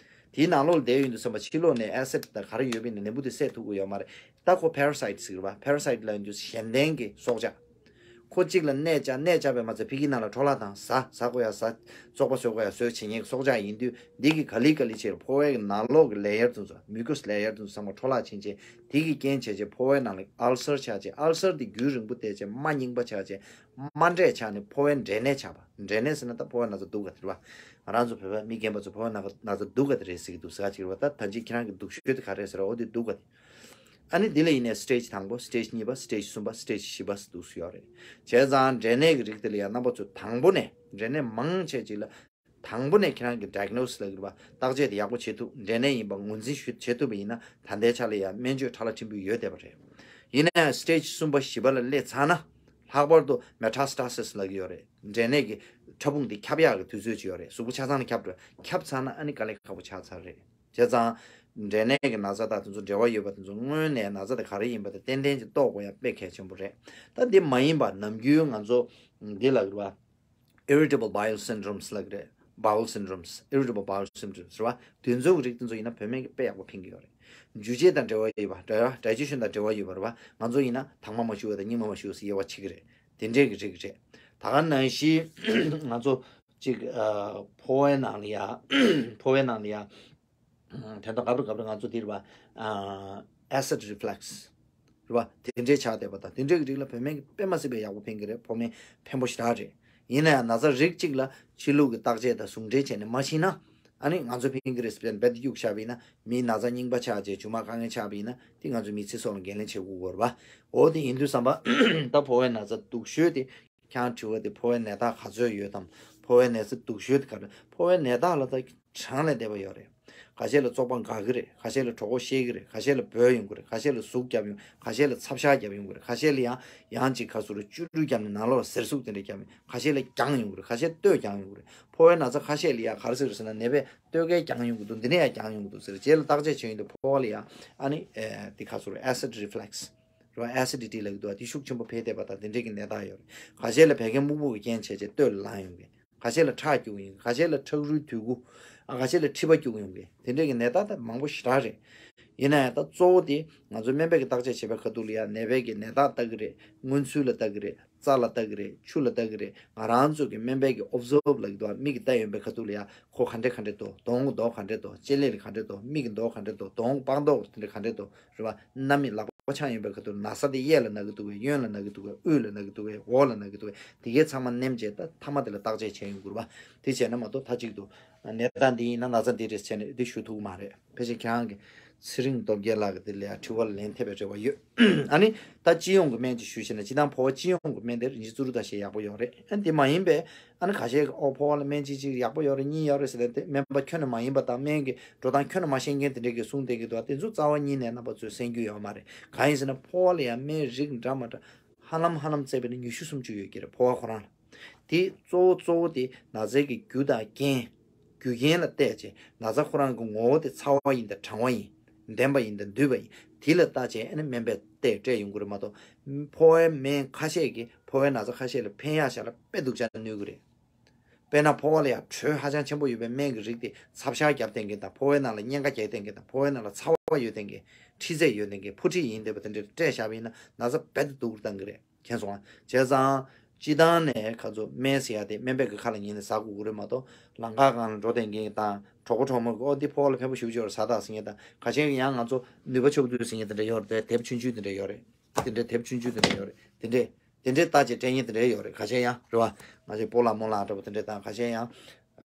དེའི་ནང་ལོགས་ལ་བསྡད་ཡོང་དུས་ཙམ་པ་ཕྱི་ལོགས་ནས་acid དང་ག་རེ་ཡོད་པ་ཡིན་ན་ནད་འབུ་དེ་བསད་ཐུབ་ཀྱི་ཡོད་མ་རེད། ད་ཁོ་parasite ཟེར་གྱི་རེད་པ། parasite ལབ་ཡོང་དུས་གཞན་ལྡན་གྱི་སྲོག་ཆགས། ཁོ་གཅིག་ལ་གནས་བཅག་གནས་བཅག་པས་མ་ཚད་ཕ་གིའི་ནང་ལ་འཕྲོ་བརླག་བཏང་། ཟ་ཟ་དགོས་ཡ་ཟ། བཙོག་པ་བཟོ་དགོས་ཡ་བཟོས་བྱེད་མཁན་གྱི་སྲོག་ཆགས་ཡིན་དུས། འདི་གིས་ག་ལེ་ག་ལེ་བྱས་ཕོ་བའི་ནང་ལོགས་ཀྱི་layer དེ་ཚོ། mucus layer དེ་ཚོ་ཚང་མ་འཕྲོ་བརླག་ཕྱིན་བྱས། དེ་གིས་རྐྱེན་བྱས་བྱས་ཕོ་བའི་ནང་ལ་ulcer ཆགས་བྱས། ulcer དེ་རྒྱུན་རིང་པོ་བསྡད་བྱས་རྨ་རྙིང་པ་ཆགས་བྱས། རྨ་འབྲས་ཆགས་ནས་ཕོ་བའི་འབྲས་ནད་ཆགས་པ། འབྲས་ནད་ཟེར་ན་ད་ཕོ་བའི་ན་ཚ་སྡུག་ག་དེ་རེད་པ། ང་རང་ཚོ་བོད་པ་མི་རྒན་པ་ཚོ་ཕོ་བའི་ན་ཚ་སྡུག་ག་དེ་རེད་ཟེར་གྱི་འདུག་ཟེར་ག་ཅིག་རེད་པ། ད་ད་ཅི་ཁྱེད་རང་གི་སྡུག་ཤོས་དེ་ག་རེད་ཟེར་བ། འོ་དེ་སྡུག་ག་དེ། ཨ་ནི་འདི་ལ་ཡིན་ནའི་stage དང་པོ། stage གཉིས་པ། stage གསུམ་པ། stage བཞི་པ་འདུག་སེ་ཡོད་རེད། བྱས་ཙང་འབྲས་ནད་ཀྱི་རིགས་དེ་ལ་ཡང་རྣམ་པ་ཚོ་དང་པོ་ནས། འབྲས་ནད་མང་ཆེ་ཅིག་ལ་དང་པོ་ནས་ཁྱེད་རང་གི་diagnose ལབ་ཀྱི་རེད་པ། བརྟག་དཔྱད་དེ་ཡག་པོ་བྱེད་ཐུབ། འབྲས་ནད་ཡིན་པ་ངོས་འཛིན་ཞུ་བྱེད་ཐུབ་པ་ཡིན་ན་ད་ལྟའི་ཆ་ལ་ཡང་སྨན་བཅོས་ཕྲ་ལ་ཕྲན་བུ་ཡོད་བསྡད་པ་རེད། ཡིན་ནའི་stage གསུམ་པ་བཞི་པ་ལ་སླེབས་ཚར་ན། ལྷག་པར་དུ་metastasis ལབ་ཀྱི་ཡོད་རེད། འབྲས་ནད་ཀྱི་ཕྲ་ཕུང་དེ་ཁྱབ་ཡག་གི་དུས་ཚོད་ཅིག་ཡོད་རེད། གཟུགས་པོ་ཆ་ཚང་ལ་ཁྱབ་འགྲོ། ཁྱབ་ཚར་ན་ཨ་ནི་དཀའ་ལས་ཁག་པོ་ཆགས་ཚར་རེད། བྱས་ཙང་། འབྲས་ནད་ཀྱི་ན་ཚ་དང་དེ་ཚོ་འབྲེལ་བ་ཡོད་པ་དེ་ཚོ་སྔོན་ནས་ན་ཚ་དེ་ག་རེ་ཡིན་པ་དེ་ཏན་ཏན་ཅིག་རྟོགས་དགོས་ཡ་དཔེ་གལ་ཆེན་པོ་རེད། ད་འདི་མ་ཡིན་པ་ནམ་རྒྱུན་ང་ཚོ་འདི་ལབ་ཀྱི་རེད་པ། irritable bowel syndromes ལབ་ཀྱི་རེད། bowel syndromes, irritable bowel syndromes རེད་པ། དེ་ཚོའི་རིགས་དེ་ཚོ་ཡིན་ན་བོད་སྨན་གྱིས་དཔེ་ཡག་པོ་ཕན་གྱི་ཡོད་རེད། འཇུ་བྱེད་དང་འབྲེལ་བ་ཡོད་པ། digestion དང་འབྲེལ་བ་ཡོད་པ་རེད་པ། ང་ཚོ་ཡིན་ན་དྭངས་མ་མ་ཞུ་བ་དང་སྙིགས་མ་མ་ཞུ་བ་ཟེར་དབྱེ་བ་ཕྱེ་གི་རེད། དེ་འདྲའི་གི་རིགས་རེད། ད་ག་ནང་བཞིན་ང་ཚོ་གཅིག་ཨ། ཕོ་བའི་ནང་ལ་ཡ། ཕོ་བའི་ནང་ལ་ཡ། དེ་འདྲ་སྐབས་རེ་སྐབས་རེ་ང་ཚོ་འདིར་བ། ཨ། acid reflux རེད་བ། དེ་འདྲའི་ཆགས་བསྡད་པ་དང་། དེ་འདྲའི་གི་རིགས་ལ་བོད་སྨན་གྱིས་དཔེ་མ་སྲིད་པའི་ཡག་པོ་ཕན་གྱི་རེད། ཕོ་སྨན་ཕན་པོ་ཞེ་དྲག་རེད། ཡིན་ན་ཡང་ན་ཚ་རིགས་གཅིག་ལ་ཕྱི་ལུགས་ཀྱི་བརྟག་དཔྱད་དང་ཟུང་འབྲེལ་བྱས་ནས་མ་ཕྱིན་ན། ཨ་ནི་ང་ཚོ་ཕན་གྱི་རེད་ཟེར་བས་རྦད་དེ་གཡུག་བཞག་པ་ཡིན་ན། མིའི་ན་ཚ་རྙིང་པ་ཆགས་བྱས་མཇུག་མ་དཀའ་ངལ་ཆགས་པ་ཡིན་ན། དེ་ང་ཚོ་མི་ཚེ་སྲོག་ལ་འགན་ལེན་བྱེད་དགོས་ཀྱི་རེད་བ། འོ་དེ་ཡིན་དུས་ཙམ་པ། ད་ཕོ་བའི་ན་ཚ་སྡུག་ཤོས་དེ། ཁྱེད་རང་དྲི་བ་དེ་ཕོ་བའི་ནད་རྟགས་ག་ཚོད་ཡོད་དམ། ཕོ་བའི་ནད་རྟགས་སྡུག་ཤོས་དེ་ག་རེ། ཕོ་བའི་ནད་རྟགས་ལ་ད་གྲངས་ལས་འདས་པ་ཡོད་རེད། ཁ་ཤས་ལ་བཙོག་པ་འགག་གི་རེད། ཁ་ཤས་ལ་གྲོད་ཁོག་བཤལ་གི་རེད། ཁ་ཤས་ལ་འབོལ་ཡོང་གི་རེད། ཁ་ཤས་ལ་ཟུག་རྒྱབ་ཡོང་། ཁ་ཤས་ལ་ཚབ་ཤ་རྒྱབ་ཡོང་གི་རེད། ཁ་ཤས་ལ་ཡང་ཡང་ཅིག་ཁ་ཟུར་བཅུ་དྲུག་རྒྱབ་ནས་ནང་ལོགས་ལ་གཟེར་ཟུག་དེ་འདྲ་རྒྱབ་ཡོང་། ཁ་ཤས་ལ་རྒྱང་ཡོང་གི་རེད། ཁ་ཤས་སྟོད་རྒྱང་ཡོང་གི་རེད། ཕོ་བའི་ན་ཚ་ཁ་ཤས་ལ་ཡང་ག་རེ་ཟེར་ཟེར་ན། ནད་པས་སྟོད་སྐད་རྒྱང་ཡོང་གི་འདུག་འདི་ནས་ཡང་རྒྱང་ཡོང་གི་འདུག་ཟེར། རྗེས་ལ་བརྟག་དཔྱད་བྱས་ཡོང་དུས་ཕོ་བ་ལ་ཡང་ཨ་ནི་ཨེ་དེ་ཁ་ཟུར་acid reflux རེད་བ། acidity ལབ་ཀྱི་འདུག་བ། དེ་ཤུགས་ཆེན་པོ་འཕེལ་བསྡད་པ་དང་དེ་འདྲས་ཀྱི་ནད་རྟགས་ཡོད་རེད། ཁ་ཤས་ལ་བད་ཀན་སྨུག་པོ་གི་རྐྱེན་བྱས་བྱས་སྟོད་ལ་ལངས་ཡོང་གི། ཁ་ཤས་ལ་ཁྲག་སྐྱུག་ཡོང་གི། ཁ་ཤས་ལ་ཁྲག་རུལ་དུད་ཁུ། ཨ། ཁ་ཤས་ལ་མཁྲིས་པ་སྐྱུག་ཡོང་གི། དེ་འདྲས་ཀྱི་ནད་རྟགས་ད་མང་པོ་ཞེ་དྲག་རེད། ཡིན་ན་ཡང་ད་གཙོ་བོ་དེ་ང་ཚོ་སྨན་པས་ཀྱི་བརྟག་དཔྱད་བྱེད་པའི་ཁ་ཐུག་ལ་ཡང་ནད་པའི་གི་ནད་རྟགས་ལྟ་གི་རེད། མངོན་ཚུལ་ལ་ལྟ་གི་རེད། རྩ་ལ་ལྟ་གི་རེད། ཆུ་ལ་ལྟ་གི་རེད། ང་རང་ཚོ་གི་སྨན་པས་ཀྱི་observe ལབ་ཀྱི་འདུག་བ། མིག་གིས་བལྟས་ཡོང་པའི་ཁ་ཐུག་ལ་ཡང་ཁོ་ག་འདྲས་ག་འདྲས་འདུག་གདོང་གི་མདོག་ག་འདྲས་འདུག་ལྕེ་ལེ་ལ་ག་འདྲས་འདུག་མིག་གི་མདོག་ག་འདྲས་འདུག་གདོང་པགས་མདོག་དེ་འདྲས་ག་འདྲས་འདུག་རེད་བ། སྣ་མིན་ལག་པ་འཆང་ཡོང་པའི་ཁ་ཐུག་ན་ཚ་དེ་གཡས་ལ་ན་གི་འདུག་གས། གཡོན་ལ་ན་གི་འདུག་གས། དབུས་ལ་ན་གི་འདུག་གས། འོག་ལ་ན་གི་འདུག་གས། དེ་གའི་ཚང་མ་ནེམ་བྱས། ད་མཐའ་མ་དེ་ལ་བརྟག་དཔྱད་བྱས་ཡོང་དགོས་རེད་བ། དེ་བྱས་ན་མ་གཏོགས་མཐའ་གཅིག་ཏུ་ནད་རྟགས་འདི་ཡིན་ན་ན་ཚ་འདི་རེད་ཟེར་ནས་འདི་ཞུ་ཐུབ་ཀྱི་མ་རེད། ཕལ་ཆེར་ཁྱེད་རང་གི་ཚེ་རིང་སྟོབས་རྒྱལ་ལགས་ཀྱི་འདི་ལ་ཡང་དྲི་བ་ལ་ལན་ཐེབས་པའི་རེ་བ་ཡོད། ཨ་ནི་ད་སྤྱི་ཡོངས་ཀྱི་སྨན་ཅིག་ཞུས་ཤེ་ན། སྤྱིར་བཏང་ཕོ་བ་སྤྱི་ཡོངས་ཀྱི་སྨན་དེ་རིན་ཆེན་བཙུན་རུ་དང་ཞེས་ཡག་པོ་ཡོད་རེད། ཨ་ནི་དེ་མ་ཡིན་པའི། ཨ་ནི་ཁ་ཤས་ཀྱིས་ཨོ་ཕོ་བ་ལ་སྨན་གཅིག་གཅིག་ཡག་པོ་ཡོད་རེད། གཉིས་ཡོད་རེད་ཟེར་ཏེ། སྨན་པ་ཁྱོན་ནས་མ་ཡིན་པ་དང་སྨན་གྱི་འགྲོ་སྟངས་ཁྱོན་ནས་མ་ཤེས་མཁན་དེ་འདྲས་ཀྱིས་གསུངས་བསྡད་ཀྱི་འདུག་དེ་ཚོ་རྩ་བ་ཉིད་ནས་རྣམ་པ་ཚོས་གསན་རྒྱུ་ཡོད་མ་རེད། གང་ཡིན་ཟེར་ན་ཕོ་བ་ལ་ཡང་སྨན་རིགས་འདྲ་མ་འདྲ་ཧ་ལམ་ཧ་ལམ་བཙལ་བས་ན་ཉི་ཤུ་སུམ་ཅུ་ཡོད་ཀྱི་རེད། ཕོ་བ་ཁོ་རང་ལ། དེ་གཙོ་བོ་གཙོ་བོ་དེ་ན་ཚའི་གི་རྒྱུ་དང་རྐྱེན། རྒྱུ་རྐྱེན་ལ་བལྟས་བྱས་ན་ཚ་ཁོ་རང་གི་ངོ་བོ་དེ་ཚ་བ་ཡིན་དང་གྲང་བ་ཡིན། ལྡན་པ་ཡིན་དང་འདུས་པ་ཡིན། དེ་ལ་བལྟས་བྱས་ཨ་ནི་སྨན་པས་བལྟས་སྤྲད་ཡོང་གི་རེད་མ་གཏོགས། ཕོ་བའི་སྨན་ཁ་ཤས་ཀྱིས་ཕོ་བའི་ན་ཚ་ཁ་ཤས་ལ་ཕན་ཡག་ཤག་ལ་དཔེ་སྡུག་ཅག་ནུས་ཀྱི་རེད། དཔེར་ན་ཕོ་བ་ལ་ཡང་དྲོད་ཧ་ཅང་ཆེན་པོ་ཡོད་པའི་སྨན་གྱི་རིགས་དེ་ཚབ་ཤ་རྒྱབ་བསྡད་མཁན་དང་། ཕོ་བའི་ནང་ལ་གཉན་ཁ་རྒྱག་བསྡད་མཁན་དང་། ཕོ་བའི་ནང་ལ་ཚ་བ་ཡོད་བསྡད་མཁན། མཁྲིས་ཚད་ཡོད་བསྡད་མཁན། ཕོ་མཁྲིས་ཡིན་བསྡད་པ་དེ་འདྲ་སྤྲད་བཞག་པ་ཡིན་ན་ན་ཚ་རྦད་དེ་སྡུག་རུ་བཏང་གི་རེད། མཁྱེན་སོང་ང་། བྱས་ཙང་སྤྱིར་བཏང་ནས་ཁ་ཚོ་སྨན་ཟེར་ཡ་དེ་སྨན་པའི་གི་ཁ་ལ་ཉན་ནས་ཟ་དགོས་ཀྱི་རེད་མ་གཏོགས། ལམ་ཁ་སྒང་ལ་འགྲོ་བསྡད་མཁན་དང་གྲོགས་པོ་གྲོགས་མོ་གིས་ཨོ་འདི་ཕོ་བ་ལ་ཕན་པོ་ཞེ་པོ་ཅིག་ཡོད་རེད་ཟ་དང་ཟེར་མཁན་དང་། ཁ་ཤས་ཀྱིས་ཡང་ང་ཚོ་ནུས་པ་ཆེ་པོ་འདུག་ཟེར་མཁན་དེ་འདྲ་ཡོད་རེད། དེབ་ཆུང་ཆུང་དེ་འདྲ་ཡོད་རེད། དེ་འདྲའི་དེབ་ཆུང་ཆུང་དེ་འདྲ་ཡོད་རེད། དེ་འདྲས་དེ་འདྲས་བལྟས་བྱས་སྤྲད་མཁན་དེ་འདྲ་ཡོད་རེད། ཁ་ཤས་ཡང་རེད་བ། ང་ཚོའི་སྤོ་ལགས་རྨོ་ལགས་འདྲ་པོ་དེ་འདྲས་དང་། ཁ་ཤས་ཡང་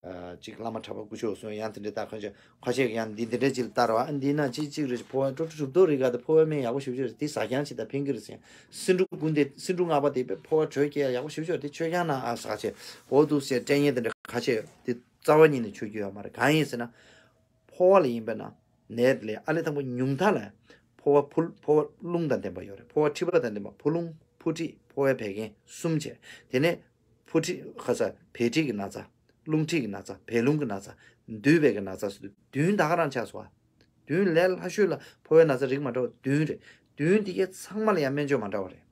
ཨ་ཅིག་བླ་མ་གྲྭ་པ་སྐུ་ཞབས་སོང་ཡང་དེ་འདྲའི་ད་ཁོ་ཚོས་ཁ་ཤས་ཀྱིས་ཡང་འདི་འདི་འདྲའི་ཅིག་ལ་བསྟར་བ། ཨ་འདི་ན་ཅིག་ཅིག་རེད། ཕོ་བ་ཀྲོ་ཀྲོ་གྲུབ་ཐོབ་རིགས་ག་དེ་ཕོ་བའི་སྨན་ཡག་པོ་ཞེ་པོ་ཅིག་རེད། དེ་ཟ་རྐྱང་ཅིག་ད་ཕན་གི་རེད་ཟེར། སེ་འབྲུ་ཀུན་ལྡན། སེ་འབྲུ་ལྔ་པ་དེ་དཔེ་ཕོ་བ་དྲོད་སྐྱེད་ཡག་པོ་ཞེ་པོ་ཅིག་རེད། དེ་མཆོད་རྐྱང་ན་ཨ་ཟ་ཆེ་འོ་འདུག་ཟེར་སྐྲན་ཡས་དེ་འདྲ་ཁ་ཤས་ཡོད། དེ་རྩ་བ་ཉིད་ནས་མཆོད་རྒྱུ་ཡོད་མ་རེད། གང་ཡིན་ཟེར་ན། ཕོ་བ་ལ་ཡིན་པས་ན་ནད་ལས་ཨ་ལས་དང་པོ་ཉུང་མཐའ་ལ་ཕོ་བ་ཕུ་ཕོ་བ་རླུང་དང་ལྡན་པ་ཡོད་རེད། ཕོ་བ་མཁྲིས་པ་དང་ལྡན་པ། ཕོ་རླུང་ཕོ་མཁྲིས་ཕོ་བའི་བད་ཀན་གསུམ་བྱས། དེ་ནས་ཕོ་མཁྲིས་ཁ་ས་བད་མཁྲིས་ཀྱི་ན་ཚ། རླུང་མཁྲིས་ཀྱི་ན་ཚ། བད་རླུང་གི་ན་ཚ། འདུས་པའི་གི་ན་ཚ་ཟེར་དུས་བདུན་ད་ག་རང་ཆགས་སོང་བ། བདུན་ལས་སླ་ཤོས་ལ་ཕོ་བའི་ན་ཚ་རིགས་མ་འདྲ་བ་བདུན་རེད། བདུན་དེ་གའི་ཚང་མ་ལ་ཡང་སྨན་བཅོས་མ་འདྲ་བ་རེད།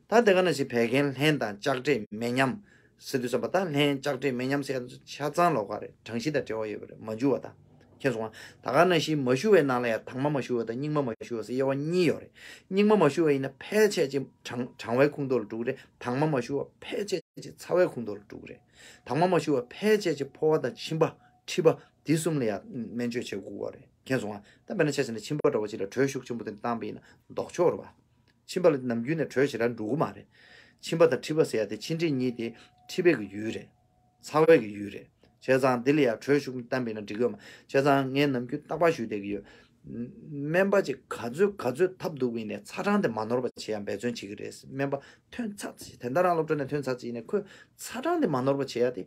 ད་དེ་ག་ནང་བཞིན་བད་ཀན་ལྷན་དང་ལྕགས་དྲེག་མེ་མཉམ་ཟེར་དུས་ཙམ་པ། ད་ལྷན་ལྕགས་དྲེག་མེ་མཉམ་ཟེར་ཡ་ཆ་ཚང་ལོགས་ཀ་རེད། གྲང་གཤིས་དང་འབྲེལ་བ་ཡོད་པ་རེད། མ་ཞུ་བ་དང་། མཁྱེན་སོང་ང་། ད་ག་ནང་བཞིན་མ་ཞུ་བའི་ནང་ལ་ཡང་དྭངས་མ་མ་ཞུ་བ་དང་སྙིགས་མ་མ་ཞུ་བ་ཟེར་དབྱེ་བ་གཉིས་ཡོད་རེད། སྙིགས་མ་མ་ཞུ་བ་ཡིན་ན་ཕལ་ཆེར་ཅིག་གྲང་གྲང་བའི་ཁོངས་གཏོགས་ལ་འགྲོ་གི་རེད། དྭངས་མ་མ་ཞུ་བ་ཕལ་ཆེར་ཅིག་ཚ་བའི་ཁོངས་གཏོགས་ལ་འགྲོ་གི་རེད། དྭངས་མ་མ་ཞུ་བ་ཕལ་ཆེར་ཅིག་ཕོ་བ་དང་མཆིན་པ། མཁྲིས་པ། འདི་གསུམ་ལ་ཡང་སྨན་བཅོས་བྱེད་དགོས་པ་རེད། མཁྱེན་སོང་ང་། ད་དཔེར་ན་ཆ་བཞག་ན་མཆིན་པ་འདྲ་བོ་ཅིག་ལ་དྲོད་ཤུགས་ཆེན་པོ་དེ་བཏང་པ་ཡིན་ན་ལྡོག་ཕྱོགས་རེད་བ། མཆིན་པ་ལ་ནམ་རྒྱུན་ནས་དྲོད་ཞེ་དྲག་འགྲོ་གི་མ་རེད། མཆིན་པ་དང་མཁྲིས་པ་ཟེར་ཡ་དེ་མཆིན་མཁྲིས་གཉིས་དེ་མཁྲིས་པའི་གི་ཡུལ་རེད། ཚ་བའི་གི་ཡུལ་རེད། བྱས་ཙང་འདི་ལ་ཡང་དྲོད་ཤུགས་བཏང་པ་ཡིན་ན་འགྲིག་གི་ཡོད་མ། བྱས་ཙང་ངས་ནམ་རྒྱུན་རྟག་པར་ཞུ་བསྡད་ཀྱི་ཡོད། སྨན་པ་ཅིག་ག་ཚོད་ག་ཚོད་ཐབས་སྡུག་པ་ཡིན་ནའི་ཚ་གྲང་དེ་མ་ནོར་བ་བྱེད་ཡ་འབད་བརྩོན་བྱེད་ཀྱི་རེད། སྨན་པ་ཐོན་ཚར་ཚེ། དེ་འདྲ་རང་སློབ་གྲྭ་ནས་ཐོན་ཚར་ཚེ་ཡིན་ནའི་ཁོས་ཚ་གྲང་དེ་མ་ནོར་བ་བྱེད་ཡ་དེ།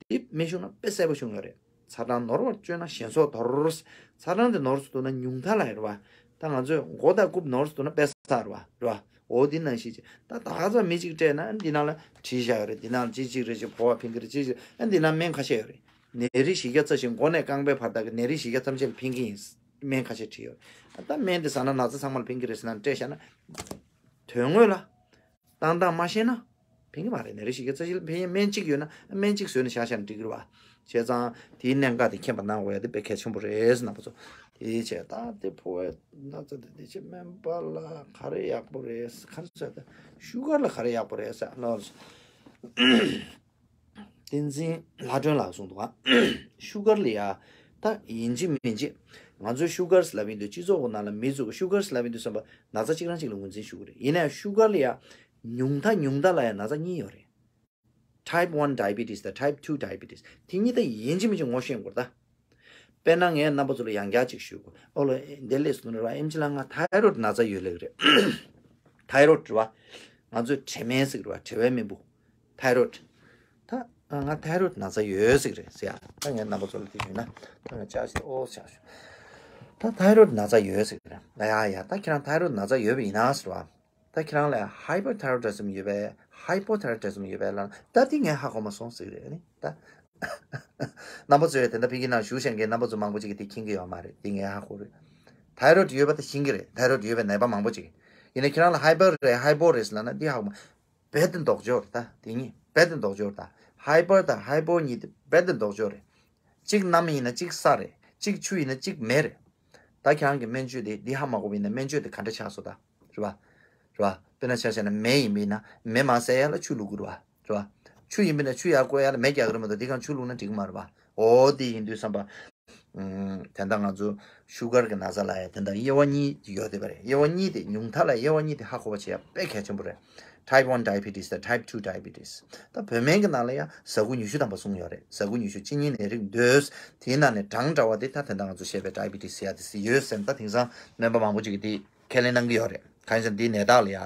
དེ་སྨན་གཞུང་ན་དཔེ་གསལ་པོ་གསུངས་ཡོད་རེད། ཚ་གྲང་ནོར་བར་སྤྱོད་ན་ཞེན་སོགས་དོར། ཚ་གྲང་དེ་ནོར་སོང་འདུག་ན་ཉུང་མཐའ་ལ་རེད་བ། ད་ང་ཚོས་མགོ་དང་རྐུབ་ནོར་སོང་འདུག་ན་དཔེ་ས་རེད་བ། རེད་བ། འོ་འདི་ནང་བཞིན་ཅིག་ད་ད་ག་ཚོད་མི་གཅིག་སྤྲད་ན་འདི་ནང་ལ་བྲིས་བཞག་ཡོད་རེད། འདི་ནང་ལ་ཅི་གཅིག་རེད། ཅིག་ཕོ་བ་ཕན་གྱི་རེད། ཅི་ཅིག་ཨ་འདི་ནང་སྨན་ཁ་ཤས་ཡོད་རེད། ནད་རིགས་བཞི་བརྒྱ་རྩ་བཞི། མགོ་ནས་རྐང་པའི་བར་དག་གི་ནད་རིགས་བཞི་བརྒྱ་ཐམས་ཅད་ལ་ཕན་གྱི་ཡིན། སྨན་ཁ་ཤས་བྲིས་ཡོད། ད་སྨན་འདི་ཟ་ན་ན་ཚ་ཚང་མ་ལ་ཕན་གྱི་རེད་ཟེར་ན་སྤྲད་བཞག་ན། དོན་དངོས་ལ་བཏང་སྟངས་མ་ཤེས་ན་ཕན་གྱི་མ་རེད། ནད་རིགས་བཞི་བརྒྱ་རྩ་བཞི་ལ་ཕན་ཡས་སྨན་གཅིག་ཡོད་ན་སྨན་གཅིག་ཟོས་ནས་བཞག་བཞག་ན་འགྲིག་གི་རེད་བ། བྱས་ཙང་དེའི་གནད་འགག་དེ་མཁྱེན་པ་གནང་དགོས་ཡ་དེ་དཔེ་གལ་ཆེན་པོ་རེད་ཟེར། རྣམ་པ་ཚོ། དེའི་ཆེད་ད་དེ་ཕོ་བའི་ན་ཚ་དེ་དེ་ཆེད་སྨན་པ་ལ་ག་རེ་ཡག་པོ་རེད། ག་རེ་ཟེར་ད་ཤུ་གར་ལ་ག་རེ་ཡག་པོ་རེད་ཟེར་ལ། བསྟན་འཛིན་ལྷ་སྒྲོན་ལགས་གསུངས་འདུག་ག་ཤུ་གར་ལ་ཡ། ད་ཡིན་གཅིག་མིན་གཅིག་ང་ཚོས་ཤུ་གར་ལབ་ཡིན་དུས་སྤྱི་ཚོགས་ཀྱི་ནང་ལ་མི་ཚོས་ཤུ་གར་ལབ་ཡིན་དུས་བསམ་པ་ན་ཚ་གཅིག་རང་གཅིག་ལ་ངོས་འཛིན་ཞུ་གི་རེད། ཡིན་ན་ཡང་ཤུ་གར་ལ་ཡ་ཉུང་མཐའ་ཉུང་མཐའ་ལ་ཡ་ན་ཚ་གཉིས་ཡོད་རེད། Type one diabetes དང་Type two diabetes། དེ་གཉིས་ད་ཡིན་གཅིག་མིན་གཅིག་ངོ་ཤེས་དགོས་རེད་ད། དཔེར་ན་ངས་རྣམ་པ་ཚོ་ལ་ཡང་བསྐྱར་ཅིག་ཞུ་དགོས། ཨོ་ལོ་འདི་ལས་སུ་ར་ཨེམ་ཆི་ལ་ང་ཐའི་རོད་ན་ཚ་ཡོད་ལེགས་རེད། ཐའི་རོད་རེད་བ། ང་ཚོས་དྲི་སྨན་ཟེར་གི་རེད་བ། དྲི་བའི་སྨན་བུ། ཐའི་རོད། ད་ང་ཐའི་རོད་ན་ཚ་ཡོད་ཟེར་གི་རེད་ཟེར་ཡ། ད་ངས་རྣམ་པ་ཚོ་ལ་དེ་ཞུས་ན་ད་ང་ཅག་ཞིག་ཨོ་ཅག་ཞུ། ད་ཐའི་རོད་ན་ཚ་ཡོད་ཟེར་གི་རེད། ང་ཡ་ཡ་ད་ཁྱེད་རང་ཐའི་རོད་ན་ཚ་ཡོད་པ་ཡིན་ན་ཟེར་བ། ད་ཁྱེད་རང་ལ་hyperthyroidism ཡོད་པས་hypothyroidism ཡོད་པས་ལ་ད་དེ་ངས་ཧ་གོ་མ་སོང་ཟེར་གི་རེད་ནི་ད། རྣམ་པ་ཚོས་དེ་འདྲ་ཕ་གི་ནང་བཞུགས་བཞིན་གི་རྣམ་པ་ཚོ་མང་པོ་ཅིག་གིས་དེ་མཁྱེན་གི་ཡོད་མ་རེད། དེ་ངས་ཧ་གོ་རེད། ཐའི་རོད་ཡོད་པ་ད་ཤེས་གི་རེད། ཐའི་རོད་ཡོད་པའི་ནད་པ་མང་པོ་ཅིག་ཡིན་ན་ཁྱེད་རང་ལ་hyper རེད་hypo རེད་ལབ་ན་འདི་ཧ་གོ་མ། རྦད་དེ་ལྡོག་ཕྱོགས་རེད་ད། དེ་གཉིས་རྦད་དེ་ལྡོག་ཕྱོགས་རེད་ད། hyper དང་hypo གཉིས་དེ་རྦད་དེ་ལྡོག་ཕྱོགས་རེད། གཅིག་གནམ་ཡིན་ན་གཅིག་ས་རེད། གཅིག་ཆུ་ཡིན་ན་གཅིག་མེ་རེད། ད་ཁྱེད་རང་གི་སྨན་བཅོས་དེ་འདི་ཧ་མ་གོ་བ་ཡིན་ན་སྨན་བཅོས་དེ་ག་འདྲ་ཆགས་སོང་ད། རེད་བ། རེད་བ། དཔེར་ན་ཆ་བཞག་ན་མེ་ཡིན་པ་ཡིན་ན་མེ་མ་བསད་ཡ་ལ་ཆུ་བླུག་དགོས་རེད་བ། རེད་བ། ཆུ་ཡིན་པ་ཡིན་ན་ཆུ་ཡར་བསྐོལ་ཡ་ལ་མེ་རྒྱག་གི་རེད་མ་གཏོགས་འདི་གང་ཆུ་བླུགས་ན་འགྲིག་གི་མ་རེད་བ། འོ་དེ་ཡིན་དུས་བསམ་པ། ཨུམ། དེ་འདྲ་ང་ཚོ་ཤུ་གར་གྱི་ན་ཚ་ལ་ཡ་དེ་འདྲ་དབྱེ་བ་གཉིས་ཡོད་བསྡད་པ་རེད། དབྱེ་བ་གཉིས་དེ་ཉུང་མཐའ་ལ་དབྱེ་བ་གཉིས་དེ་ཧ་གོ་བ་བྱེད་ཡ་དཔེ་གལ་ཆེན་པོ་རེད། Type one diabetes དང་Type two diabetes། ད་བོད་སྨན་གྱི་ནང་ལ་ཡང་ཟ་ཁུ་ཉི་ཤུ་ཐམ་པ་གསུངས་ཡོད་རེད། ཟ་ཁུ་ཉི་ཤུ་གཅིན་སྙི་ནད་རིགས་འདོད། དེའི་ནང་ནས་གྲང་འདྲ་བ་དེ་ད་དེ་འདྲ་ང་ཚོ་བཤད་པའི་diabetes ཟེར་ཡ་དེ་ཡོད་ཟེར་ན་ད་དེང་སང་སྨན་པ་མང་པོ་ཅིག་གིས་དེ་ཁས་ལེན་གནང་གི་ཡོད་རེད། གང་ཡིན་ཟེར་ན་དེའི་ནད་རྟགས་ལ་ཡ།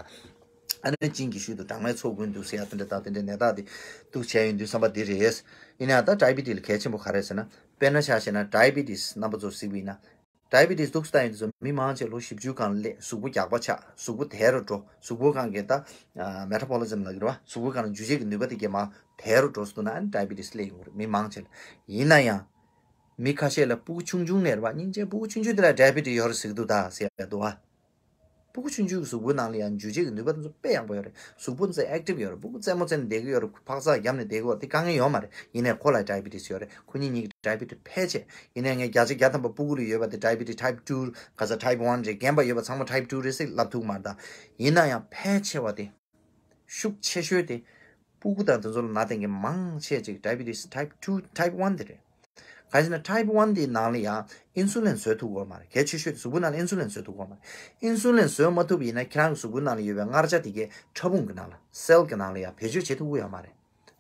ཨ་ནི་གཅིན་གྱིས་བཤུས་འདུག་གྲང་མོའི་ཚོགས་ཀུན་འདུག་ཟེར་ཡ་དེ་འདྲ་དང་དེ་འདྲའི་ནད་རྟགས་དེ་འདུག་བྱས་ཡོང་དུས་བསམ་པ་འདི་རེད། ཡིན་ན་ཡང་ད་diabetes ལ་གལ་ཆེན་པོ་ག་རེ་ཟེར་ན། དཔེར་ན་ཆ་བཞག་ན་diabetes རྣམ་པ་ཚོ་གཟིགས་པ་ཡིན་ན། diabetes འདུག་སེ་ལྟ་ཡོང་དུས་ཚོད་མི་མང་ཆེ་ལོ་བཞི་བཅུ་སྒང་སླེབས། གཟུགས་པོ་རྒྱགས་པ་ཆགས། གཟུགས་པོ་དལ་རུ་འགྲོ། གཟུགས་པོ་སྒང་གི་ད་metabolism ལབ་ཀྱི་རེད་བ། གཟུགས་པོ་སྒང་ལ་འཇུ་བྱེད་ཀྱི་ནུས་པ་དེ་གས་མར་དལ་རུ་འགྲོ་སོང་ན་ཨ་ནི་diabetes སླེབས་ཡོང་གི་རེད། མི་མང་ཆེ་ལ། ཡིན་ན་ཡང་། མི་ཁ་ཤས་ལ་སྤུ་གུ་ཆུང་ཆུང་ནས་རེད་བ། སྙིང་རྗེ། སྤུ་གུ་ཆུང་ཆུང་དེ་ལ་diabetes ཡོད་རེད་ཟེར་གྱི་འདུག་ད་ཟེར་ཡ་འདུག་བ། སྤུ་གུ་ཆུང་ཆུང་གི་གཟུགས་པོའི་ནང་ལ་ཡང་འཇུ་བྱེད་ཀྱི་ནུས་པ་དེ་ཚོ་དཔེ་ཡག་པོ་ཡོད་རེད། གཟུགས་པོ་ཚོ་active ཡོད་རེད། སྤུ་གུ་རྩེད་མོ་རྩེ་ནས་བསྡད་ཀྱི་ཡོད་རེད། འཕག་འཚག་བརྒྱབ་ནས་བསྡད་ཀྱི་ཡོད་རེད། དེ་དཀའ་ངལ་ཡོད་མ་རེད། ཡིན་ནའི་ཁོ་ལ་diabetes ཡོད་རེད། ཁོ་གཉིས་གཉིས་ཀྱི་diabetes ཕལ་ཆེ། ཡིན་ནའི་ངས་བརྒྱ་ཆ་བརྒྱ་ཐམ་པ་སྤུ་གུ་ལ་ཡོད་པ་དེ་diabetes type two ག་ས་type one རེད། རྒན་པ་ཡོད་པ་ཚང་མ་type two རེད་ཟེར་ལབ་ཐུབ་ཀྱི་མ་རེད་ད། ཡིན་ན་ཡང་ཕལ་ཆེ་བ་དེ། ཤུགས་ཆེ་ཤོས་དེ། སྤུ་གུ་དང་དེ་ཚོ་ལ་ན་བསྟེན་མཁན་མང་ཆེ་ཅིག་diabetes type two type one དེ་རེད། གང་ཡིན་ཟེར་ན་type one དེའི་ནང་ལ་ཡང་insulin བཟོ་ཐུབ་ཀྱི་ཡོད་མ་རེད། གལ་ཆེ་ཤོས་དེ་གཟུགས་པོའི་ནང་ལ་insulin བཟོ་ཐུབ་ཀྱི་ཡོད་མ་རེད། insulin བཟོ་མ་ཐུབ་པ་ཡིན་ན་ཁྱེད་རང་གི་གཟུགས་པོའི་ནང་ལ་ཡོད་པའི་མངར་ཆ་དེ་གས་ཕྲ་ཕུང་གི་ནང་ལ་cell གི་ནང་ལ་ཡང་བེད་སྤྱོད་བྱེད་ཐུབ་ཀྱི་ཡོད་མ་རེད།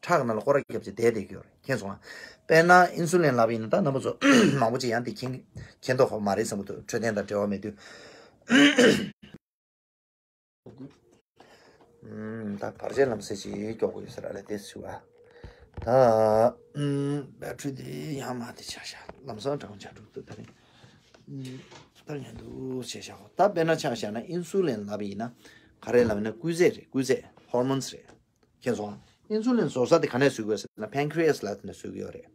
ཁྲག་ནང་ལ་སྐོར་ར་བརྒྱབ་བྱས་བསྡད་བསྡད་ཀྱི་ཡོད་རེད། མཁྱེན་སོང་ང་། དཔེར་ན་ཨིན་སུ་ལིན་ལབ་ཡིན་ན་ད་རྣམ་པ་ཚོ་མང་པོ་ཅིག་ཡང་དེ་མཁྱེན་མཁྱེན་མདོག་ཁ་པོ་མ་རེད་བསམ་གྱི་འདུག་འཕྲོད་བསྟེན་དང་འབྲེལ་བ་མེད་དུས། ཨུམ། ད་བར་ཆད་ལམ་སེལ་ཅིག་སྐྱོག་དགོས་ཡོད་ས་རེད་ལ་དེ་སུ་བ། ད་ཨུམ། བེ་ཊི་རི་དེ་ཡང་མ་དེ་ཆག་ཤག་ལམ་སང་གྲང་ཆ་འགྲོ་འདུག་ད་རེད། ཨུམ། ད་ཉན་འདུག་བྱས་ཤག་ད་དཔེར་ན་ཆག་བཞག་ན་ཨིན་སུ་ལིན་ལབ་ཡིན་ན་ག་རེ་ལབ་ཡིན་ན་སྐུལ་རྫས་རེད། སྐུལ་རྫས་ཧོར་མོན་རེད། མཁྱེན་སོང་ང་། ཨིན་སུ་ལིན་བཟོ་ས་དེ་ག་ནས་བཟོ་གི་ཡོད་ཟེར་ན་ཕན་ཁི་རི་ཡ་སི་ལ་དེ་ནས་བཟོ་གི་ཡོད་རེད།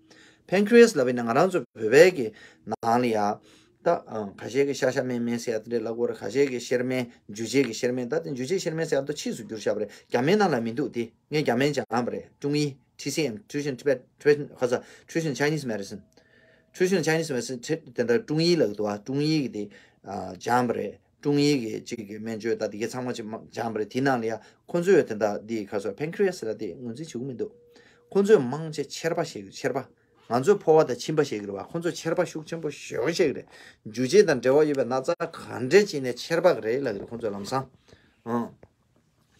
ཕན་ཁི་རི་ཡ་སི་ལབ་པ་ཡིན་ན་ང་རང་ཚོ་བོད་པའི་གི་ནང་ལ་ཡ། ད་ཨ། ཁ་ཤས་ཀྱིས་ཤ་ཤ་སྨན་སྨན་ཟེར་ཡ་དེ་འདྲས་ལབ་ཀྱི་ཡོད་རེད། ཁ་ཤས་ཀྱིས་གཤེར་སྨན་འཇུ་བྱེད་ཀྱི་གཤེར་སྨན། ད་དེ་འཇུ་བྱེད་གཤེར་སྨན་ཟེར་ཡ་ད་ཕྱིས་སུ་བསྒྱུར་བཞག་པ་རེད། རྒྱ་སྨན་ནང་ལ་མི་འདུག་དེ་ངས་རྒྱ་སྨན་སྦྱངས་པ་རེད། ཀྲུང་ཡི་ཊི་སི་ཨེམ། Traditional Tibet Traditional ཁ་ས་Traditional Chinese Medicine། Traditional Chinese Medicine དེ་འདྲ་ཀྲུང་ཡི་ལབ་ཀྱི་འདུག་བ། ཀྲུང་ཡི་གི་དེ་ཨ། སྦྱངས་པ་རེད། ཀྲུང་ཡི་གི་གཅིག་གི་སྨན་བཅོས་ད་དེ་གའི་ཚང་མ་ཅིག་སྦྱངས་པ་རེད། དེའི་ནང་ལ་ཡ་ཁོ་ཚོས་དེ་འདྲ་འདི་ག་སོ་ཕན་ཁི་རི་ཡ་སི་ལ་དེ་ངོས་འཛིན་བྱེད་ཀྱི་མི་འདུག་ཁོ་ཚོས་མང་ཆེ་མཆེར་པ་བཤད་ཀྱི། མཆེར་པ། ང་ཚོས་ཕོ་བ་དང་མཆིན་པ་བཤད་ཀྱི་རེད་བ། ཁོ་ཚོས་མཆེར་པ་ཤུགས་ཆེན་པོ་ཞེ་པོ་བཤད་ཀྱི་རེད། འཇུ་བྱེད་དང་འབྲེལ་བ་ཡོད་པའི་ན་ཚ་ག་འདྲས་ཅིག་ནས་མཆེར་པ་གི་རེད་ལབ་ཀྱི་རེད། ཁོ་ཚོས་ལམ་སང་། ཨང་།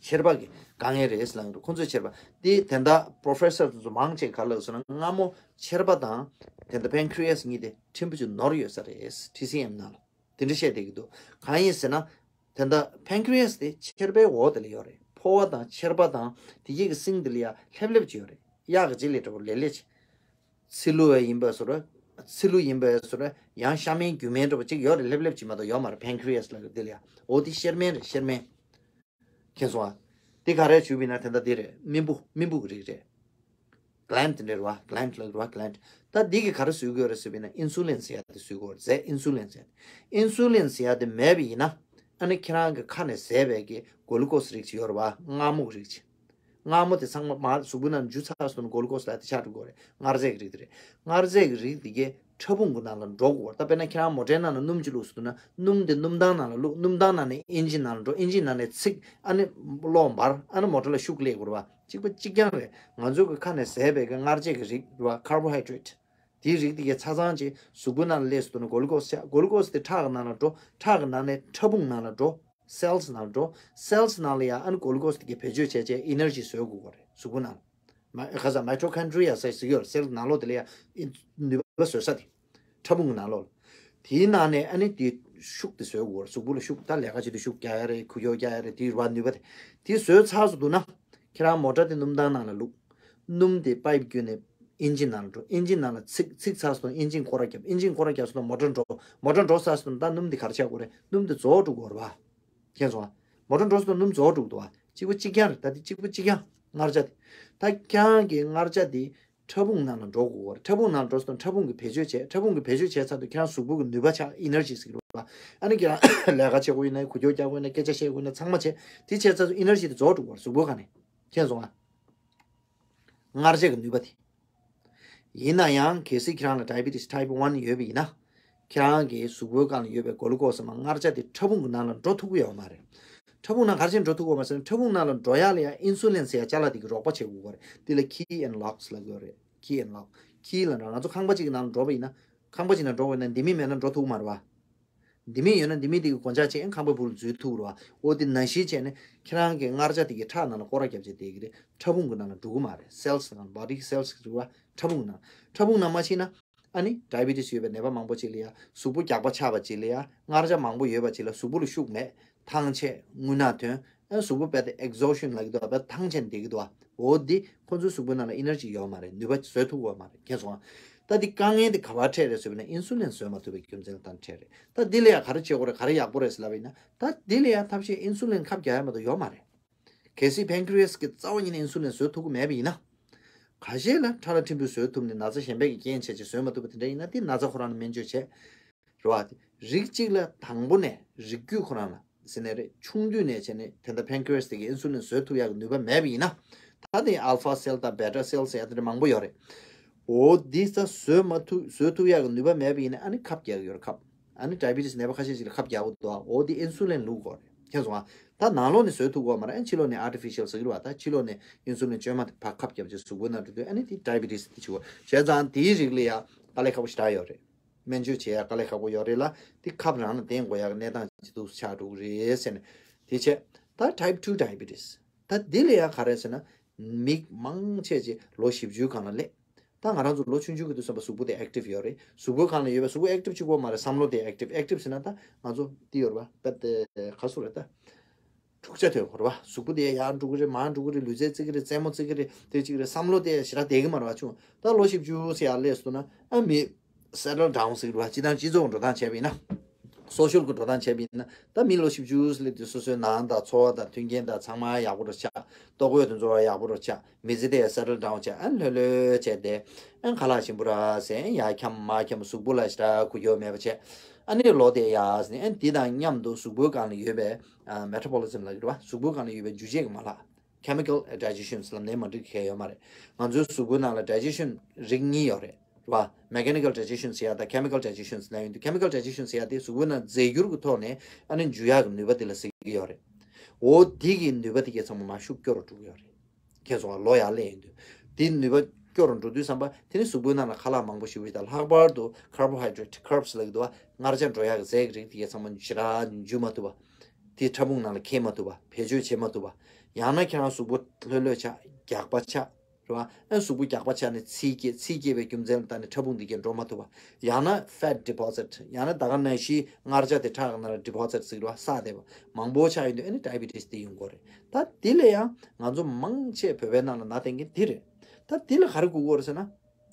མཆེར་པ་གི་དཀའ་ངལ་རེད་ལབ་ཀྱི་རེད། ཁོ་ཚོས་མཆེར་པ་དེ་དེ་འདྲ་པོ་རོ་ཕེ་སར་དེ་ཚོ་མང་ཆེ་ག་ལབ་སོང་ན་སྔ་མོ་མཆེར་པ་དང་དེ་འདྲ་ཕན་ཁི་རི་ཡ་སི་གཉིས་དེ་ཕྲན་བུ་ཅིག་ནོར་ཡོད་ས་རེད། ཊི་སི་ཨེམ་ནང་ལ། དེ་འདྲ་བཤད་བསྡད་ཀྱི་འདུག་གང་ཡིན་ཟེར་ན། དེ་འདྲ་ཕན་ཁི་རི་ཡ་སི་དེ་མཆེར་པའི་འོག་དེ་ལ་ཡོད་རེད། ཕོ་བ་དང་མཆེར་པ་དང་དེ་གཉིས་ཀྱི་སིང་དེ་ལ་ཡ་ལྷེབ་ལྷེབ་ཅིག་ཡོད་རེད། གཡག་གི་ལྗིད་ལ་འདྲ་པོ་ལེབ་ལེབ་ཅིག་ཚིལ་ལུ་ཡིན་པ་བཟོ་འདྲ། ཚིལ་ལུ་ཡིན་པ་བཟོ་འདྲ། ཡང་ཤ་སྨན་རྒྱུ་སྨན་འདྲ་པོ་ཅིག་ཡོད་རེད། ལྷེབ་ལྷེབ་ཅིག་མ་གཏོགས་ཡོད་མ་རེད། ཕན་ཁི་རི་ཡ་སི་ལབ་ཀྱི་དེ་ལ་ཡ། འོ་དེ་གཤེར་སྨན་རེད། གཤེར་སྨན། མཁྱེན་སོང་ང་། འདི་ག་རེ་བྱུག་པ་ཡིན་ན་དེ་འདྲ་འདི་རེད། རྨེན་བུ། རྨེན་བུ་གི་རིགས་རེད། གི་ལན་ཌི་འདྲ་རེད་བ། གི་ལན་ཌི་ལབ་རེད་བ། གི་ལན་ཌི། ད་འདི་གིས་ག་རེ་བཟོ་གི་ཡོད་རེད་ཟེར་བ་ཡིན་ན་ཨིན་སུ་ལིན་ཟེར་ཡ་དེ་བཟོ་གི་ཡོད་རེད། རྫས་ཨིན་སུ་ལིན་ཟེར་ཡ། ཨིན་སུ་ལིན་ཟེར་ཡ་དེ་མེད་པ་ཡིན་ན་ཨ་ནི་ཁྱེད་རང་གི་ཁ་ནས་བཟས་པའི་གི་གོ་ལུ་ཀོ་སི་རིགས་ཅིག་ཡོད་རེད་བ། མངར་མོ་གི་རིགས་ཅིག་མངར་མོ་དེ་ཚང་མ་མར་གཟུགས་པོ་ནང་འཇུ་ཚར་སོང་ན་གོ་ལུ་ཀོ་སི་ལབ་དེ་ཆགས་འགྲོ་གི་ཡོད་རེད། མངར་རྫས་ཀྱི་རིགས་དེ་རེད། མངར་རྫས་ཀྱི་རིགས་དེ་གས་ཕྲ་ཕུང་གི་ནང་ལ་འགྲོ་དགོས། ད་དཔེར་ན་ཁྱེད་རང་མོ་ཊའི་ནང་ལ་སྣུམ་ཅིག་བླུགས་སོང་ན་སྣུམ་དེ་སྣུམ་ཐང་ནང་ལ་བླུགས། སྣུམ་ཐང་ནང་ནས་ཨིན་ཇིན་ནང་ལ་འགྲོ། ཨིན་ཇིན་ནང་ནས་ཚིག་ཨ་ནི་གློག་འབར། ཨ་ནི་མོ་ཊ་ལ་ཤུགས་སླེབས་དགོས་རེད་བ། གཅིག་པ་གཅིག་རྐྱང་རེད། ང་ཚོ་གི་ཁ་ནས་བཟས་པའི་གི་མངར་རྫས་ཀྱི་རིགས་རེད་བ། ཀར་བོ་ཧའི་ཌི་རེ་ཊི། དེའི་རིགས་དེ་གས་ཆ་ཚང་ཅིག་གཟུགས་པོ་ནང་ལ་སླེབས་སོང་ན་གོ་ལུ་ཀོ་སི་ཆགས། གོ་ལུ་ཀོ་སི་དེ་ཁྲག་གི་ནང་ལ་འགྲོ། ཁྲག་གི་ནང་ནས་ཕྲ་ཕུང་ནང་ལ་འགྲོ། སེལ་སི་ནང་ལ་འགྲོ། སེལ་སི་ནང་ལ་ཡང་ཨ་ནི་གོ་ལུ་ཀོ་སི་དེ་གས་བེད་སྤྱོད་བྱས་བྱས་ཨེ་ནར་ཇི་བཟོ་དགོས་པ་རེད། གཟུགས་པོ་ནང་ལ། མ་ཁ་ས་མའི་ཊོ་ཀོན་ཌི་རི་ཡ་ཟེར་ཟེར་གྱི་ཡོད་རེད། སེལ་ནང་ལོགས་དེ་ལ་ཡང་ནུས་པ་བཟོ་ས་དེ། ཕྲ་ཕུང་གི་ནང་ལོགས་ལ། དེའི་ནང་ནས་ཨ་ནི་དེ་ཤུགས་དེ་བཟོ་དགོས་པ་རེད། གཟུགས་པོ་ལ་ཤུགས། ད་ལས་ཀ་བྱེད་དུས་ཤུགས་རྒྱག་ཡ་རེད། ཁུ་ཁྱོག་རྒྱག་ཡ་རེད། དེ་རེད་བ། ནུས་པ་དེ། དེ་བཟོས་ཚར་སོང་འདུག་ན། ཁྱེད་རང་མོ་ཊ་དེ་སྣུམ་ཐང་ནང་ལ་བླུགས། སྣུམ་དེ་པའིབ་བརྒྱུད་ནས་ཨིན་ཇིན་ནང་ལ་འགྲོ། ཨིན་ཇིན་ནང་ལ་ཚིག་ཚིག་ཚར་སོང་། ཨིན་ཇིན་སྐོར་ར་བརྒྱབ། ཨིན་ཇིན་སྐོར་ར་བརྒྱབ་སོང་ན་མོ་ཊ་འགྲོ། མོ་ཊ་འགྲོ་ཚར་སོང་ན་ད་སྣུམ་དེ་ག་རེ་བྱ་དགོས་རེད། སྣུམ་དེ་རྫོགས་འགྲོ་དགོས་རེད་བ། མཁྱེན་སོང་ང་། མོ་ཊ་འགྲོ་སོང་ན་སྣུམ་རྫོགས་འགྲོ་གི་འདུག་བ། གཅིག་པ་གཅིག་རྐྱང་རེད། ད་དེ་གཅིག་པ་གཅིག་རྐྱང་། མངར་ཆ་དེ། ད་ཁྱེད་རང་གི་མངར་ཆ་དེ་ཕྲ་ཕུང་ནང་ལ་འགྲོ་དགོས་རེད། ཕྲ་ཕུང་ནང་འགྲོ་སོང་ན་ཕྲ་ཕུང་གིས་བེད་སྤྱོད་བྱས། ཕྲ་ཕུང་གིས་བེད་སྤྱོད་བྱས་ཚར་དུས་ཁྱེད་རང་གཟུགས་པོ་གི་ནུས་པ་ཆག་ཨེ་ནར་ཇི་ཟེར་གྱི་རེད་བ། ཨ་ནི་ཁྱེད་རང་ལས་ཀ་བྱེད་དགོས་ཡིན་ན། ཁུ་ཁྱོག་རྒྱག་དགོས་ཡིན་ན། སྐད་ཆ་བཤད་དགོས་ཡིན་ན། ཚང་མ་བྱས། དེ་བྱས་ཚར་དུས་ཨེ་ནར་ཇི་དེ་རྫོགས་འགྲོ་གི་རེད་གཟུགས་པོ་སྒང་ནས། མཁྱེན་སོང་ང་། མངར་ཆ་གི་ནུས་པ་དེ། ཡིན་ན་ཡང་གལ་སྲིད་ཁྱེད་རང་ལ་ཌའི་བི་ཊི་སི་ཊའིབ་ཝན་ཡོད་པ་ཡིན་ན། ཁྱེད་རང་གི་གཟུགས་པོའི་སྒང་ལ་ཡོད་པའི་གོ་ལུ་ཀོ་སི་མ་མངར་ཆ་དེ་ཕྲ་ཕུང་གི་ནང་ལ་འགྲོ་ཐུབ་ཀྱི་ཡོད་མ་རེད། ཕྲ་ཕུང་ནང་ག་རེ་བྱས་འགྲོ་ཐུབ་ཀྱི་ཡོད་མ་རེད་ཟེར་ན། ཕྲ་ཕུང་ནང་ལ་འགྲོ་ཡ་ལ་ཡང་ཨིན་སུ་ལིན་ཟེར་ཡ་ཅ་ལག་དེ་གིས་རོགས་པ་བྱེད་དགོས་པ་རེད། དེ་ལ་ཁི་ཨེན་ལོག་སི་ལབ་ཀྱི་ཡོད་རེད། ཁི་ཨེན་ལོག་སི། ཁི་ལབ་ན་ང་ཚོ་ཁང་པ་གཅིག་གི་ནང་ལ་འགྲོ་བ་ཡིན་ན། ཁང་པ་གཅིག་ནང་འགྲོ་བ་ཡིན་ན་ལྡེ་མིག་མེད་ན་འགྲོ་ཐུབ་ཀྱི་མ་རེད་བ། ལྡེ་མིག་ཡོད་ན་ལྡེ་མིག་དེ་གི་སྒོ་ལྕགས་ཕྱེ། ཁང་པའི་སྦུག་ལ་འཛུལ་ཐུབ་རེད་བ། འོ་དེ་ནང་བཞིན་བྱས་ནས་ཁྱེད་རང་གི་མངར་ཆ་དེ་གི་ཁྲག་ནང་ལ་སྐོར་ར་བརྒྱབ་བྱས་བསྡད་ཀྱི་རེད། ཕྲ་ཕུང་གི་ནང་ལ་འགྲོ་གི་མ་རེད། སེལ་སི་ནང་། བོ་ཌི་གི་སེལ་སི་རེད་བ། ཕྲ་ཕུང་ནང་། ཕྲ་ཕུང་ནང་མ་ཕྱིན་ན། ཨ་ནི་ཌའི་བི་ཊི་སི་ཡོད་པའི་ནད་པ་མང་པོ་ཅིག་ལ་ཡ། གཟུགས་པོ་རྒྱགས་པ་ཆགས་པ་ཅིག་ལ་ཡ། མངར་ཆ་མང་པོ་ཡོད་པ་ཅིག་ལ་གཟུགས་པོ་ལ་ཤུགས་མེད། ཐང་ཆད། རྔུལ་ནག་ཐོན། ཨ་གཟུགས་པོ་དཔེ་དེ་ཨེག་ཟོ་ཤན་ལབ་ཀྱི་འདུག་དཔེ་ཐང་ཆད་བསྡད་ཀྱི་འདུག་འོ་འདི་ཁོ་ཚོའི་གཟུགས་པོའི་ནང་ལ་ཨེ་ནར་ཇི་ཡོད་མ་རེད། ནུས་པ་བཟོ་ཐུབ་ཀྱི་ཡོད་མ་རེད། མཁྱེན་སོང་ང་། ད་འདི་དཀའ་ངལ་འདི་ག་པར་འཕྲད་རེད་ཟེར་བ་ན་ཨིན་སུ་ལིན་བཟོ་མ་ཐུབ་པའི་རྒྱུ་མཚན་ལ་ད་འཕྲད་རེད། ད་འདི་ལ་ཡ་ག་རེ་བྱེད་དགོས་རེད། ག་རེ་ཡག་པོ་རེད་ཟེར་ལབ་པ་ཡིན་ན། ད་འདི་ལ་ཡ་ཐབས་ཤེས་ཨིན་སུ་ལིན་ཁབ་རྒྱག་ཡ་མ་གཏོགས་ཡོད་མ་རེད། གལ་སྲིད་ཕན་ཁི་རི་ཡ་སི་གི་རྩ་བ་ཉིད་ནས་ཨིན་སུ་ལིན་བཟོ་ཐུབ་ཀྱི་མེད་པ་ཡིན་ན། ཁ་ཤས་ལ་ཁྲག་ལ་ཕྲན་བུ་བཟོ་ཐུབ་ནས་ན་ཚ་གཞན་པའི་གི་རྐྱེན་བྱས་བྱས་བཟོ་མ་ཐུབ་པ་དེ་འདྲ་ཡིན་ན། དེ་ན་ཚ་ཁོ་རང་ལ་སྨན་བཅོས་བྱས། རེད་བ། རིགས་གཅིག་ལ་དང་པོ་ནས་རིགས་རྒྱུད་ཁོ་རང་ལ་ཟེར་ནས་རེད། ཆུང་དུས་ནས་བྱས་ནས་དེ་འདྲ་ཕན་ཁི་རི་ཡ་སི་དེ་གི་ཨིན་སུ་ལིན་བཟོ་ཐུབ་ཡག་གི་ནུས་པ་མེད་པ་ཡིན་ན། ད་དེ་ཨལ་ཕ་སེལ་དང་བེ་ཊ་སེལ་ཟེར་ཡ་དེ་འདྲ་མང་པོ་ཡོད་རེད། འོ་འདི་ས་བཟོ་མ་ཐུབ། བཟོ་ཐུབ་ཡག་གི་ནུས་པ་མེད་པ་ཡིན་ན་ཨ་ནི་ཁབ་རྒྱག་གི་ཡོད་རེད། ཁབ། ཨ་ནི་ཌའི་བི་ཊི་སི་ནད་པ་ཁ་ཤས་ཤིག་ལ་ཁབ་རྒྱག་གི་འདུག་འོ་འདི་ཨིན་སུ་ལིན་བླུག་དགོས་རེད། མཁྱེན་སོང་ང་། ད་ནང་ལོགས་ནས་བཟོ་ཐུབ་ཀྱི་ཡོད་མ་རེད། ཨ་ཕྱི་ལོགས་ནས་ཨར་ཊི་ཕི་ཤལ་ཟེར་གྱི་རེད་བ། ད་ཕྱི་ལོགས་ནས་ཨིན་སུ་ལིན་བཅོས་མ་དེ་ཕར་ཁབ་བརྒྱབ་བྱས་གཟུགས་པོའི་ནང་འགྲོ་དུས་ཨ་ནི་དེ་ཌའི་བི་ཊི་སི་དེ་བྱེད་དགོས། བྱས་ཙང་དེའི་རིགས་ལ་ཡ་དཀའ་ལས་ཁག་པོ་ཞེ་དྲག་ཡོད་རེད། སྨན་བཅོས་བྱེད་ཡ་དཀའ་ལས་ཁག་པོ་ཡོད་རེད་ལ། དེ་ཁབ་རང་ལ་བརྟེན་དགོས་ཡ་གི་གནས་སྟངས་ཅིག་ཏུ་ཆགས་འགྲོ་གི་རེད་ཟེར་ནས། དེ་བྱས། ད་ཊའིབ་ཊུ་ཌའི་བི་ཊི་སི། ད་འདི་ལ་ཡ་ག་རེ་ཟེར་ན། མི་མང་ཆེ་ཆེ་ལོ་བཞི་བཅུའི་སྒང་ལ་སླེབས། ད་ང་རང་ཚོ་ལོ་ཆུང་ཆུང་གི་དུས་ཙམ་པ་གཟུགས་པོ་དེ་active་ཡོད་རེད། གཟུགས་པོའི་སྒང་ལ་ཡོད་པའི་གཟུགས་པོ་active་གཅིག་པོ་མ་རེད། བསམ་བློ་དེ་active། active་ཟེར་ན་ད་ང་ཚོ་འདི་ཡོད་རེད་པ། ད་ག་སུ་རེད་ད། འཁྲུག་ཆ་ཐོན་པ་རེད་པ། གཟུགས་པོ་དེ་ཡར་འགྲོ་གི་རེད། མར་འགྲོ་གི་རེད། ལུས་རྩལ་རྩེ་གི་རེད། རྩེད་མོ་རྩེ་གི་རེད། དེ་གཅིག་རེད། བསམ་བློ་དེ་ཞེ་དྲག་བསྡད་གི་མ་རེད་པ། ཆུང་ད་ལོ་བཞི་བཅུ་ཟེར་ཡར་སླེབས་སོང་ན་ཨ་མི་settle down་ཟེར་གི་རེད་པ། སྤྱི་བཏང་སྤྱི་ཚོགས་འགྲོ་སྟངས་བྱས་པ་ཡིན་ན། social་གི་འགྲོ་སྟངས་བྱས་པ་ཡིན་ན། ད་མི་ལོ་བཞི་བཅུ་སླེབས་དུས་སོ་སོའི་ནང་དང་འཚོ་བ་དང་མཐུན་རྐྱེན་དང་ཚང་མ་ཡག་པོ་རུ་ཆགས། ལྟོ་གོས་དེ་ཚོ་ཡག་པོ་རུ་ཆགས། མི་ཚེ་དེ་settle down་བྱས། ཨ་ལྷོད་ལྷོད་བྱས་ཏེ། ཨ་ཁ་ལག་ཞིམ་པོ་ར་ཟས། ཡར་འཁྱམ་མར་འཁྱམ། གཟུགས་པོ་ལ་ཞེ་དྲག་འགུལ་སྐྱོད་མེད་པ་བྱས། ཨ་ནི་ལོ་དེ་ཡར་ཟིན། ཨ་འདི་དང་མཉམ་དུ་གཟུགས་པོའི་སྒང་ལ་ཡོད་པའི་ཨ་metabolism་ལབ་ཀྱི་རེད་པ། གཟུགས་པོའི་སྒང་ལ་ཡོད་པའི་འཇུ་བྱེད་ཀྱི་མ་ལག chemical digestion་ལབ་ནའི་མ་འགྲིག་གི་ཡོད་མ་རེད། ང་ཚོའི་གཟུགས་པོའི་ནང་ལ་digestion་རིགས་གཉིས་ཡོད་རེད། རེད་པ། mechanical digestion་ཟེར་ཡ་དང་chemical digestion་ཟེར་ཡ་ཡོད་འདུག chemical digestion་ཟེར་ཡ་དེ་གཟུགས་པོའི་ནང་རྫས་འགྱུར་གྱི་ཐོག་ནས་ཨ་ནི་འཇུ་ཡག་གི་ནུས་པ་དེ་ལ་ཟེར་གྱི་ཡོད་རེད། འོ་དེ་གི་ནུས་པ་དེ་གའི་ཚང་མ་མར་ཤུགས་སྐྱོ་རུ་འགྲོ་གི་ཡོད་རེད། མཁྱེན་སོང་ང་། ལོ་ཡར་སླེབས་ཡོང་དུས། དེ་ནུས་པ་སྐྱོ་རུ་འགྲོ་དུས་ཙམ་པ་དེ་ནི་གཟུགས་པོའི་ནང་ལ་ཁ་ལག་མང་པོ་ཞིག་ཡོད་དང་། ལྷག་པར་དུ་carbohydrate carbs་ལབ་ཀྱི་འདུག་པ། མངར་ཆ་འགྲོ་ཡག་གི་རྫས་ཀྱི་རིགས་དེ་གའི་ཚང་མ་ཞེ་དྲག་འཇུ་མ་ཐུབ་པ། དེ་ཕྲ་ཕུང་ནང་ལ་འཁྱེར་མ་ཐུབ་པ། བེད་སྤྱོད་བྱེད་མ་ཐུབ་པ། ཡང་ན་ཁྱེད་རང་གཟུགས་པོ་ལྷོད་ལྷོད་ཆགས། རྒྱགས་པ་ཆགས། རེད་པ། ཨ་གཟུགས་པོ་རྒྱགས་པ་ཆགས་ནས་ཚིལ་སྐྱེས། ཚིལ་སྐྱེས་པའི་རྒྱུ་མཚན་ལ་བརྟེན་ནས་ཕྲ་ཕུང་འདི་གས་འགྲོ་མ་ཐུབ་པ། ཡང་ན་fat deposit། ཡང་ན་ད་ག་ནང་བཞིན་མངར་ཆ་དེ་ཁྲག་ནང་ལ་deposit་ཟེར་གྱི་རེད་པ། བསགས་བསྡད་པ་མང་པོ་ཆགས་ཡོང་དུས་ཨ་ནི་diabetes་དེ་ཡོང་གི་རེད། ད་དེ་ལས་ཡང་ང་ཚོ་མང་ཆེ་བོད་པའི་ནང་ལ་ན་བསྟེན་མཁན་དེ་རེད། ད་དེ་ལ་ག་རེ་དགོས་ཀྱི་ཡོད་རེད་ཟེར་ན།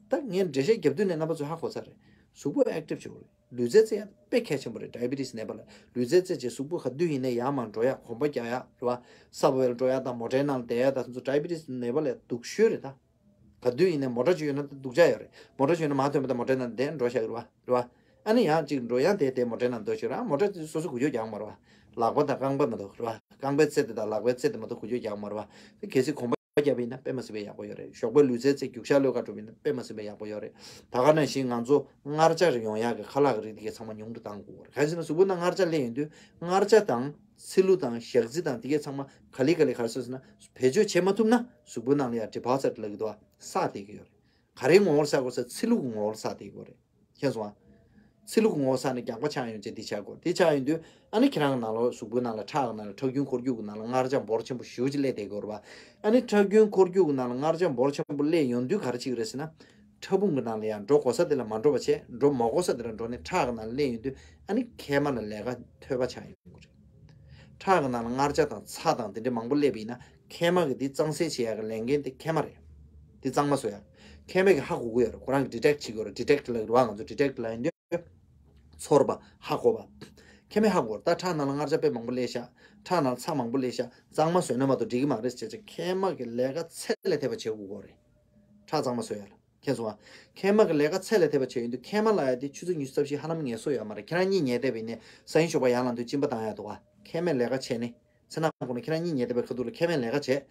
ད་ངས་འགྲེལ་བཤད་རྒྱབ་དུས་ནས་རྣམ་པ་ཚོས་ཧ་གོ་ཚར་རེད། གཟུགས་པོ་active་བྱེད་དགོས་རེད། ལུས་རྩལ་རྩེ་ཡ་དཔེ་གལ་ཆེན་པོ་རེད། diabetes་ནད་པ་ལ་ལུས་རྩལ་རྩེ་བྱས། གཟུགས་པོ་ག་དུས་ཡིན་ནའི་ཡར་མར་འགྲོ་ཡ། གོམ་པ་རྒྱག་ཡ་རེད་པ། subway་ལ་འགྲོ་ཡ་དང་མོ་ཊའི་ནང་ལ་བསྡད་ཡ་དང་དེ་ཚོ་diabetes་ནད་པ་ལ་སྡུག་ཤོས་རེད་ད། ག་དུས་ཡིན་ནའི་མོ་ཊ་ཅིག་ཡོད་ན་སྡུག་ཅག་ཡོད་རེད། མོ་ཊ་ཅིག་ཡོད་ན་མར་ཐོན་པ་དང་མོ་ཊའི་ནང་བསྡད་འགྲོ་བཞག་གི་རེད་པ། རེད་པ། ཨ་ནི་ཡང་ཅིག་འགྲོ་ཡང་བསྡད་བསྡད་མོ་ཊའི་ནང་སྡོད་ཤག་ར། མོ་ཊ་དེ་སོ་སོ་འགུལ་སྐྱོད་རྒྱག་མ་རེད་པ། ལག་པ་དང་རྐང་པ་མ་གཏོགས་རེད་པ། རྐང་པའི་རྩེ་དེ་དང་ལག་པའི་རྩེ་དེ་མ་གཏོགས་འགུལ་སྐྱོད་རྒྱག་མ་རེད་པ། གལ་སྲིད་གོམ་པ་བརྒྱབ་པ་ཡིན་ན་དཔེ་མ་སྲིད་པའི་ཡག་པོ་ཡོད་རེད། ཞོགས་པའི་ལུས་རྩལ་རྩེ། རྒྱུག་ཤར་གློད་གར་འགྲོ་བ་ཡིན་ན་དཔེ་མ་སྲིད་པའི་ཡག་པོ་ཡོད་རེད། ད་ག་ནང་བཞིན་ང་ཚོ་མངར་ཆ་རེ་ཡོང་ཡག་གི་ཁ་ལག་གི་རིགས་དེ་གའི་ཚང་མ་ཉུང་དུ་བཏང་དགོས་རེད། གང་ཡིན་ཟེར་ན་གཟུགས་པོ་ནང་མངར་ཆ་སླེབས་ཡོང་དུས་མངར་ཆ་དང་ཚི་ལུ་དང་ཞག་རྩི་དང་དེ་གའི་ཚང་མ་ག་ལེ་ག་ལེ་ག་རེ་ཟེར་ན་བེད་སྤྱོད་བྱེད་མ་ཐུབ་ན་གཟུགས་པོའི་ནང་ལ་ཡང་deposit་ལབ་ཀྱི་འདུག་པ། བསགས་བསྡད་ཀྱི་ཡོད་རེད། ག་རེའི་ངོ་བོར་བསགས་དགོས་ཟེར། ཚི་ལུ་གི་ངོ་བོར་བསགས་བསྡད་ཀྱི་ཡོད་རེད། མཁྱེན་སོང་ང་། ཚི་ལུ་གི་ངོ་བོ་བསགས་ནས་རྒྱགས་པ་ཆགས་ཡོང་བྱས་འདི་ཆགས་དགོས། འདི་ཆགས་ཡོང་དུས་ཨ་ནི་ཁྱེད་རང་གི་ནང་ལོགས་གཟུགས་པོའི་ནང་ལ་ཁྲག་གི་ནང་ལ་ཁྲག་རྒྱུན་འཁོར་རྒྱུག་གི་ནང་ལ་མངར་ཆ་འབོར་ཆེན་པོ་ཞེ་པོ་ཅིག་སླེབས་བསྡད་ཀྱི་ཡོད་རེད་པ། ཨ་ནི་ཁྲག་རྒྱུན་འཁོར་རྒྱུག་གི་ནང་ལ་མངར་ཆ་འབོར་ཆེན་པོ་སླེབས་ཡོང་དུས་ག་རེ་བྱེད་ཀྱི་རེད་ཟེར་ན། ཕྲ་ཕུང་གི་ནང་ལ་ཡང་འགྲོ་དགོས་ས་དེ་ལ་མ་འགྲོ་བ་བྱས། འགྲོ་མ་དགོས་ས་དེ་ལ་འགྲོ་ནས་ཁྲག་གི་ནང་ལ་སླེབས་ཡོང་དུས་ཨ་ནི་མཁལ་མ་ལ་ལས་ཀ་ཐོལ་པ་ཆགས་ཡོང་གི་རེད། ཁྲག་གི་ནང་ལ་མངར་ཆ་དང་ཚྭ་དང་དེ་འདྲ་མང་པོ་སླེབས་པ་ཡིན་ན་མཁལ་མ་གིས་དེ་གཙང་སེལ་བྱེད་ཡག་གི་ལས་འགན་དེ་མཁལ་མ་རེད། དེ་གཙང་མ་བཟོ་ཡག་མཁལ་མ་གིས་ཧ་གོ་གི་ཡོད་རེད། ཁོ་རང་གིས་detect་བྱེད་ཀྱི་ཡོད་རེད། detect་ལབ་ཀྱི་རེད་པ། ང་ཚོ་detect་ལབ་ཡོང་དུས་ཚོར་བ། ཧ་གོ་བ། མཁལ་མས་ཧ་གོ་བ། ད་ཁྲག་ནང་ལ་མངར་ཆ་དཔེ་མང་པོ་སླེབས་ཤག་ཁྲག་ནང་ཚྭ་མང་པོ་སླེབས་ཤག་གཙང་མ་བཟོས་ན་མ་གཏོགས་འགྲིག་གི་མ་རེད་ཟེར་བྱས། མཁལ་མ་གི་ལས་ཀ་ཚད་ལས་ཐེབས་པ་བྱེད་དགོས་ཀྱི་རེད། ཁྲག་གཙང་མ་བཟོ་ཡག་ལ། མཁྱེན་སོང་ང་། མཁལ་མ་གི་ལས་ཀ་ཚད་ལས་ཐེབས་པ་བྱས་ཡོང་དུས་མཁལ་མ་ལབ་ཡག་དེ་ཆུ་ཚོད་ཉི་ཤུ་རྩ་བཞི་ཧ་ལམ་ངལ་གསོ་ཡོད་མ་རེད། ཁྱེད་རང་གཉིད་ཉལ་བསྡད་པ་ཡིན་ནའི་སང་ཉིན་ཞོགས་པ་ཡར་ལངས་དུས་གཅིན་པ་བཏང་ཡག་འདུག་ག་མཁལ་མས་ལས་ཀ་བྱས་ནས། མཚན་ནག་ཁོ་ན་ཁྱེད་རང་གཉིད་ཉལ་བསྡད་པའི་ཁ་ཐུག་ལ་མཁལ་མས་ལས་ཀ་བྱས།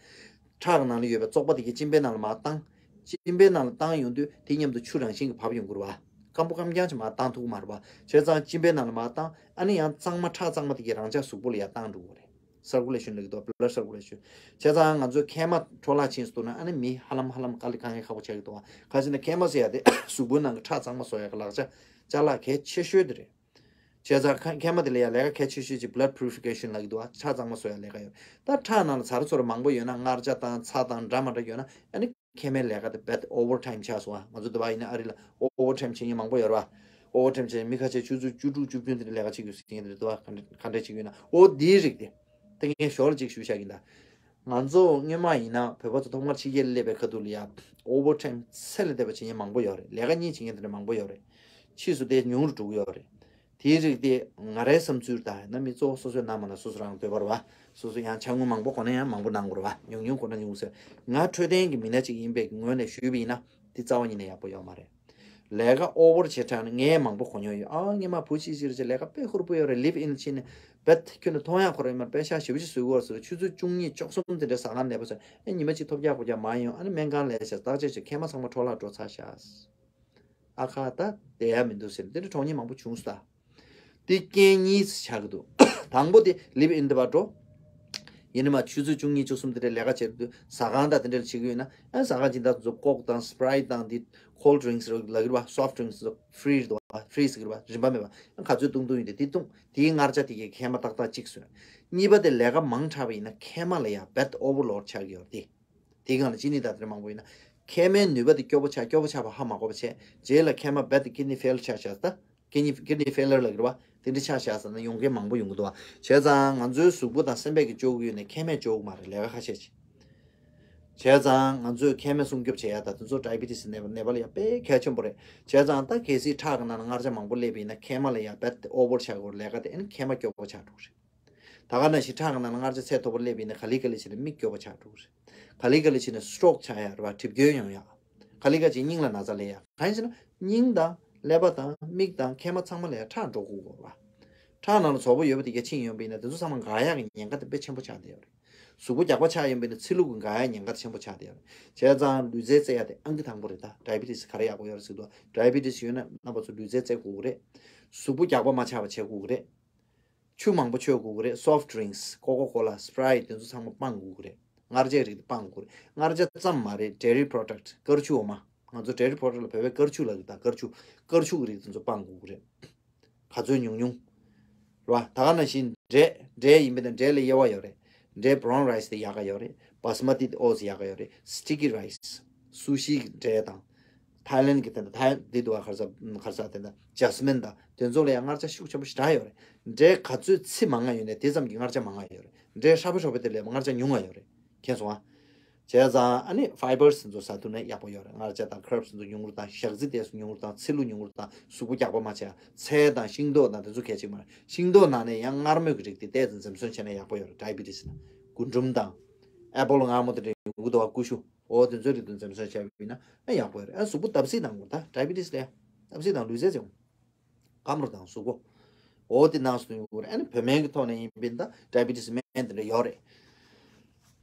ཁྲག་གི་ནང་ལ་ཡོད་པའི་བཙོག་པ་དེ་གའི་གཅིན་པའི་ནང་ལ་མར་བཏང་། གཅིན་པའི་ནང་ལ་བཏང་ཡོང་དུས་དེ་མཉམ་དུ་ཆུ་རང་བཞིན་གྱིས་བབས་ཡོང་གི་རེད་པ། སྐམ་པོ་སྐམ་རྐྱང་ཅིག་མར་བཏང་ཐུབ་ཀྱི་མ་རེད་པ། བྱས་ཙང་གཅིན་པའི་ནང་ལ་མར་བཏང་། ཨ་ནི་ཡང་གཙང་མ་ཁྲག་གཙང་མ་དེ་གའི་རང་འཇགས་གཟུགས་པོ་ལ་ཡར་བཏང་འགྲོ་གི་རེད། circulation་ལབ་ཀྱི་འདུག blood circulation། བྱས་ཙང་ང་ཚོའི་མཁལ་མ་འཕྲོ་བརླག་ཕྱིན་སོང་ན་ཨ་ནི་མི་ཧ་ལམ་ཧ་ལམ་དཀའ་ལས་དཀའ་ངལ་ཁག་པོ་ཆགས་ཀྱི་འདུག་ག་རེ་ཟེར་ན་མཁལ་མ་ཟེར་ཡག་དེ་གཟུགས་པོའི་ནང་གི་ཁྲག་གཙང་མ་བཟོ་ཡག་གི་ལག་ཆ་ཅ་ལག་གལ་ཆེ་ཤོས་དེ་རེད། བྱས་ཙང་ཁ་མཁལ་མ་དེ་ལ་ཡང་ལས་ཀ་གལ་ཆེ་ཤོས་ཅིག་blood purification་ལབ་ཀྱི་འདུག་ག་ཁྲག་གཙང་མ་བཟོ་ཡག་ལས་ཀ་ཡོད། ད་ཁྲག་ནང་ལ་ཚར་ཚོར་མང་པོ་ཡོད་ན། མངར་ཆ་དང་ཚྭ་དང་འདྲ་མ་འདྲ་ཡོད་ན་ཨ་ནི་མཁལ་མའི་ལས་ཀ་དེ་རྦད་overtime་ཆགས་སོང་ང་། ང་ཚོ་འདི་པ་ཡིན་ན་ཨ་རི་ལ་overtime་བྱེད་མཁན་མང་པོ་ཡོད་རེད་པ། overtime་བྱེད་མཁན་མི་ཁ་ཤས་ཆུ་ཚོད་བཅུ་དྲུག་བཅུ་བདུན་དེ་འདྲ་ལས་ཀ་བྱེད་དགོས་ཟེར་མཁན་དེ་འདྲ་འདུག་ག་ག་འདྲ་ག་འདྲ་བྱེད་ཀྱི་ཡོད་ན། ཨོ་འདིའི་རིགས་དེ། ད་ངས་ཞོར་གཅིག་ཞུ་བཞག་གི་ཡིན་ད། ང་ཚོ་སྔོན་མ་ཡིན་ན་བོད་པ་ཚོ་ཐོག་མར་ཕྱི་རྒྱལ་སླེབས་པའི་ཁ་ཐུག་ལ་ཡ། overtime་ཚད་ལས་འདས་པ་བྱེད་མཁན་མང་པོ་ཡོད་རེད། ལས་ཀ་གཉིས་བྱེད་མཁན་དེ་འདྲ་མང་པོ་ཡོད་རེད། ཕྱིས་སུ་དེ་ཉུང་རུ་འགྲོ་གི་ཡོད་རེད། དེའི་རིགས་དེ་ང་རའི་བསམ་ཚུལ་ད་ཡིན་ན་མི་གཙོ་བོ་སོ་སོའི་ནང་མ་ན་སོ་སོ་རང་འདོད་པ་རེད་པ། སོ་སོ་ཡང་ཕྱག་དངུལ་མང་པོ་དགོས་ན་ཡང་མང་པོ་གནང་དགོས་རེད་པ། ཉུང་ཉུང་དགོས་ན་ཉུང་ཟེར། ང་འཕྲོད་བསྟེན་གྱི་མི་སྣ་གཅིག་ཡིན་པའི་ངོས་ནས་ཞུས་པ་ཡིན་ན་དེ་རྩ་བ་ཉིད་ནས་ཡག་པོ་ཡོད་མ་རེད། ལས་ཀ་over་བྱེད་དྲགས་ནས་ངས་མང་པོ་གོ་མྱོང་ཡོད། ཨ་སྔོན་མ་བུ་གཅིག་ཅིག་རེད་ཅེས་ལས་ཀ་དཔེ་ཧུར་པོ་ཡོད་རེད། live in་ཕྱིན་ནས་རྦད་ཁྱོན་ནས་མཐོང་ཡག་ཁོ་རང་ཡོད་མ་རེད། པེ་ཤག་ཞེ་པོ་ཅིག་བཟོ་གི་ཡོད་རེད་ཟེར། ཆུ་ཚོད་བཅུ་གཉིས་བཅུ་གསུམ་དེ་འདྲའི་ཟ་ཁང་གནས་པ་ཚོས་ཨེ་ཉི་མ་གཅིག་ཐོབ་རྒྱག་དགོས་རྒྱག་མ་ཡོང་། ཨ་ནི་སྨན་ཁང་ལས་བྱས་བརྟག་དཔྱད་བྱས་མཁལ་མ་ཚང་མ་འཕྲོ་བརླག་འགྲོ་ཚར་ཤག་ཨ་ཁ་ད་བསྡད་ཡ་མི་འདུག་ཟེར་དེ་འདྲ་གྲོངས་མཁན་མང་པོ་བྱུང་སོང་ད། དེ་རྐྱེན་གཉིས་ཆགས་ཀྱི་འདུག་དང་པོ་དེ་live in་དེ་བར་འགྲོ། ཡིན་ནའི་མ་ཆུ་ཚོད་བཅུ་གཉིས་བཅུ་གསུམ་དེ་འདྲའི་ལས་ཀ་བྱེད་དུས་ཟ་ཁང་དང་དེ་འདྲ་ལ་བྱེད་ཀྱི་ཡོད་ན། ཨ་ཟ་ཁང་སྦྱིན་བདག་ཚོ་Coke་དང་Sprite་དང་དེ་cold drinks་ལབ་ཀྱི་རེད་པ། soft drinks་ཚོ་free་རེད་པ། free་ཟེར་གྱི་རེད་པ། རིན་པ་མེད་པ། ཨ་ག་ཚོད་བཏུང་བཏུང་ཡིན་དེ་དེ་བཏུང་། དེའི་མངར་ཆ་དེ་གས་མཁལ་མ་ཏག་ཏག་གཅིག་བཟོས། གཉིས་པ་དེ་ལས་ཀ་མང་དྲགས་པ་ཡིན་ན་མཁལ་མ་ལ་ཡང་རྦད་overload་ཆགས་ཀྱི་ཡོད་རེད་དེ། དེའི་སྒང་ལ་ཅི་ནི་ད་དེ་འདྲ་མང་པོ་ཡིན་ན། མཁལ་མའི་ནུས་པ་དེ་སྐྱོ་པོ་ཆགས། སྐྱོ་པོ་ཆགས་པ་ཧ་མ་གོ་བ་བྱས། རྗེས་ལ་མཁལ་མ་bad kidney fail ཆགས་ཆགས་ད། kidney kidney failure ལབ་ཀྱི་རེད་བ། དེ་འདྲ་ཆགས་ཆགས་ཟེར་ན་ཡོང་མཁན་མང་པོ་ཡོང་གི་འདུག་བ། བྱས་ཙང་ང་ཚོའི་གཟུགས་པོ་དང་སེམས་པས་ཀྱི་སྐྱོ་གི་ཡོད་ནས་མཁལ་མས་སྐྱོ་གི་མ་རེད། ལས་ཀ་ཁ་ཤས་ཅིག་བྱས་ཙང་ང་ཚོས་མཁལ་མ་སྲུང་སྐྱོབ་བྱེད་ཡ་ད་དེ་ཚོ་diabetes ནད་པ་ནད་པ་ལ་ཡ་དཔེ་གལ་ཆེན་པོ་རེད། བྱས་ཙང་ད་གལ་སྲིད་ཁྲག་གི་ནང་ལ་མངར་ཆ་མང་པོ་སླེབས་པ་ཡིན་ན་མཁལ་མ་ལ་ཡ་bad over ཆགས་ཀྱི་ཡོད་རེད། ལས་ཀ་དེ་ཨ་ནི་མཁལ་མ་སྐྱོ་པོ་ཆགས་འགྲོ་གི་རེད། ད་ག་ནང་བཞིན་ཁྲག་གི་ནང་ལ་མངར་ཆ་ཚད་མཐོ་པོ་སླེབས་པ་ཡིན་ན་ག་ལེ་ག་ལེ་བྱས་ནས་མིག་སྐྱོ་པོ་ཆགས་འགྲོ་གི་རེད། ག་ལེ་ག་ལེ་བྱས་ནས་stroke ཆགས་ཡ་རེད་བ། གྲིབ་སྐྱོན་ཡོང་ཡ། ག་ལེ་ག་ཅིག་སྙིང་ལ་ན་ཚ་སླེབས་ཡ། གང་ཡིན་ཟེར་ན་སྙིང་དང་ཀླད་པ་དང་མིག་དང་མཁལ་མ་ཚང་མ་ལ་ཡ་ཁྲག་འགྲོ་དགོས་ཀྱི་ཡོད་རེད་བ། ཁྲག་ནང་ལ་བཙོག་པ་ཡོད་པ་དེ་ག་ཕྱིན་ཡོང་པ་ཡིན་ན་དེ་ཚོ་ཚང་མ་འགག་ཡག་གི་ཉེན་ཁ་དེ་དཔེ་ཆེན་པོ་ཆགས་བསྡད་ཡོད་རེད། གཟུགས་པོ་རྒྱགས་པ་ཆགས་ཡོང་པ་ཡིན་ན་ཚི་ལུ་གི་འགག་ཡག་ཉེན་ཁ་དེ་ཆེན་པོ་ཆགས་བསྡད་ཡོད་རེད། བྱས་ཙང་ལུས་རྩལ་རྩེ་ཡག་དེ་ཨང་ཀི་དང་པོ་རེད། ད་diabetes ག་རེ་ཡག་པོ་ཡོད་རེད་ཟེར་དུས། diabetes ཡོད་ན་རྣམ་པ་ཚོ་ལུས་རྩལ་རྩེ་དགོས་ཀྱི་རེད། གཟུགས་པོ་རྒྱགས་པ་མ་ཆགས་པ་བྱེད་དགོས་ཀྱི་རེད། ཆུ་མང་པོ་མཆོད་དགོས་ཀྱི་རེད། soft drinks Coca Cola Sprite དེ་ཚོ་ཚང་མ་སྤང་དགོས་ཀྱི་རེད། མངར་ཆའི་རིགས་དེ་སྤང་དགོས་ཀྱི་རེད། མངར་ཆ་ཙམ་མ་རེད། dairy product དཀར་ཆུ་འོ་མ། ང་ཚོ་dairy product ལ་བོད་པས་དཀར་ཆུ་ལབ་ཀྱི། ད་དཀར་ཆུ། དཀར་ཆུ་གི་རིགས་དེ་ཚོ་སྤང་དགོས་ཀྱི་རེད། ག་ཚོད་ཉུང་ཉུང་། རེད་བ། ད་ག་ནང་བཞིན་འབྲས། འབྲས་ཡིན་པ་ན་འབྲས་ལ་དབྱེ་བ་ཡོད་རེད། འབྲས་brown rice དེ་ཡག་ག་ཡོད་རེད། basmati oats ཡག་ག་ཡོད་རེད། sticky rice སུ་ཤི་གི་འབྲས་དང་། ཐའི་ལན་གྱི་དེ་འདྲ། ཐའི་འདི་འདུག་བ། ག་རེ་ཟ། ག་རེ་ཟ། དེ་འདྲ་jasmine དང་དེ་ཚོ་ལ་ཡང་མངར་ཆ་ཤུགས་ཆེན་པོ་ཞེ་དྲག་ཡོད་རེད། འབྲས་ག་ཚོད་ཚི་མང་ང་ཡོད་ནས་དེ་ཙམ་གྱི་མངར་ཆ་མང་ང་ཡོད་རེད། འབྲས་ཧྲ་པོ་ཧྲ་པོ་དེ་ལས་མངར་ཆ་ཉུང་ང་ཡོད་རེད། མཁྱེན་སོང་ཨ། བྱས་ཙང་ཨ་ནི་fibers དེ་ཚོ་ཟ་ཐུབ་ན་ཡག་པོ་ཡོད་རེད། མངར་ཆ་དང་carbs དེ་ཚོ་ཉུང་རུ་བཏང་། ཞག་རྩི་དེ་ཚོ་ཉུང་རུ་བཏང་། ཚི་ལུ་ཉུང་རུ་བཏང་། གཟུགས་པོ་རྒྱགས་པ་མ་བྱས། ཚལ་དང་ཤིང་ཏོག་དང་དེ་ཚོ་གལ་ཆེ་གི་མ་རེད། ཤིང་ཏོག་ནང་ནས་ཡང་མངར་མོ་གི་རིགས་དེ་ཏོག་ཙམ་འཛེམ་ཟོན་བྱས་ན་ཡག་པོ་ཡོད་རེད། diabetes ལ། རྒུན་འབྲུམ་དང་། apple མངར་མོ་དེ་འདྲ་ཡོང་གི་འདུག་བ། ཀུ་ཤུ། འོ་དེ་ཚོའི་རིགས་དེ་འཛེམ་ཟོན་བྱས་པ་ཡིན་ན་ཨ་ཡག་པོ་རེད། ཨ་གཟུགས་པོ་བརྡབ་གསིག་གཏང་དགོས། ད་diabetes ལ་བརྡབ་གསིག་དང་ལུས་རྩལ་བྱེད་དགོས། སྐམ་རུ་དང་གཟུགས་པོ། འོ་དེ་ནང་སུ་ཡོང་གི་རེད། ཨ་ནི་བོད་སྨན་གྱི་ཐོག་ནས་ཡིན་པ་ཡིན་ན་ད་diabetes སྨན་དེ་འདྲ་ཡོད་རེད།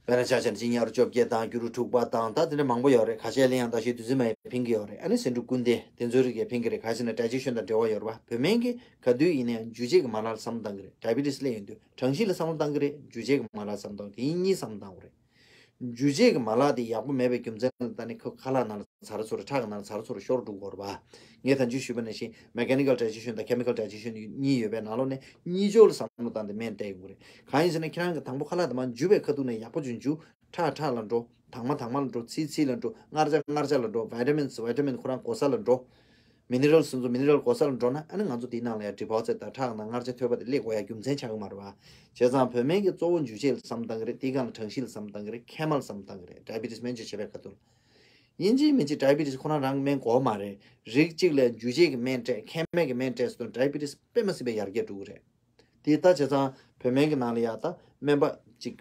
དཔེར་ན་ཆ་བཞག་ན་གཅིན་སྙི་རུ་བཅོ་བརྒྱད་དང་གུ་རུ་དྲུག་པ་དང་ད་དེ་འདྲ་མང་པོ་ཡོད་རེད། ཁ་ཤས་ལ་ཡང་ད་ཤི་དུས་ཚོད་མ་ཡིན་ཕན་གྱི་ཡོད་རེད། ཨ་ནི་ཟས་འབྲུ་ཀུན་ལྡན་དེ་ཚོའི་རིགས་ཀྱང་ཕན་གྱི་རེད། ག་ཅི་ན་digestion དང་འབྲེལ་བ་ཡོད་རེད་པ། བོད་སྨན་གྱིས་ག་དུས་ཡིན་ན་ཡང་འཇུ་བྱེད་ཀྱི་མ་ལག་ལ་བསམ་བློ་གཏང་གི་རེད། diabetes སླེབས་ཡོང་དུས་གྲང་ཤུལ་ལ་བསམ་བློ་གཏང་གི་རེད། འཇུ་བྱེད་ཀྱི་མ་ལག་བསམ་བློ་གཏང་། དེ་གཉིས་བསམ་བློ་གཏང་དགོས་རེད། འཇུ་བྱེད་ཀྱི་མ་ལག་དེ་ཡག་པོ་མེད་པའི་རྒྱུ་མཚན་ལ་ད་ནི་ཁོ་ཁ་ལག་ནང་ལ་ཚ་རུ་ཚུར། ཁྲག་གི་ནང་ལ་ཚ་རུ་ཚུར་ཤོར་འགྲོ་གི་ཡོད་རེད་པ། ངས་ད་གིན་ཞུས་པ་ནང་བཞིན་mechanical digestion དང་chemical digestion གཉིས་ཡོད་པའི་ནང་ལོགས་ནས་གཉིས་ཆར་ལ་བསམ་བློ་བཏང་སྟེ་སྨན་སྤྲད་དགོས་རེད། གང་ཡིན་ཟེར་ན་ཁྱེད་རང་གིས་དང་པོ་ཁ་ལག་དེ་མར་འཇུ་བའི་ཁ་ཐུག་ནས་ཡག་པོ་ཅིག་འཇུ། ཁྲག་ཁྲག་ལ་འགྲོ། དྭངས་མ་དྭངས་མ་ལ་འགྲོ། ཚིལ་ཚིལ་ལ་འགྲོ། མངར་ཆ་མངར་ཆ་ལ་འགྲོ། vitamins vitamin ཁོ་རང་གོ་ས་ལ་འགྲོ། minerals དེ་ཚོ་mineral གོ་ས་ལ་འགྲོ་ན་ཨ་ནི་ང་ཚོ་དེའི་ནང་ལ་ཡང་deposit དང་ཁྲག་ནང་མངར་ཆ་ཐོན་པ་དེ་སླེབས་དགོས་ཡ་རྒྱུ་མཚན་ཆགས་ཀྱི་མ་རེད་པ། བྱས་ཙང་བོད་སྨན་གྱིས་གཙོ་བོ་འཇུ་བྱེད་ལ་བསམ་བློ་གཏང་གི་རེད། དེའི་སྒང་ལ་གྲང་ཤུལ་ལ་བསམ་བློ་གཏང་གི་རེད། མཁལ་མ་ལ་བསམ་བློ་གཏང་གི་རེད། diabetes སྨན་བཅོས་བྱེད་པའི་ཁ་ཐུག་ལ། ཡིན་གཅིག་མིན་གཅིག་diabetes ཁོ་རང་རང་སྨན་དགོས་མ་རེད། རིགས་གཅིག་ལ་འཇུ་བྱེད་ཀྱི་སྨན་སྤྲད། མཁལ་མའི་གི་སྨན་སྤྲད་སོང་། diabetes དཔེ་མ་སྲིད་པའི་ཡར་རྒྱས་འགྲོ་གི་རེད། དེ་ལྟ་བྱས་ཙང་བོད་སྨན་གྱི་ནང་ལ་ཡ་ད་སྨན་པ་གཅིག་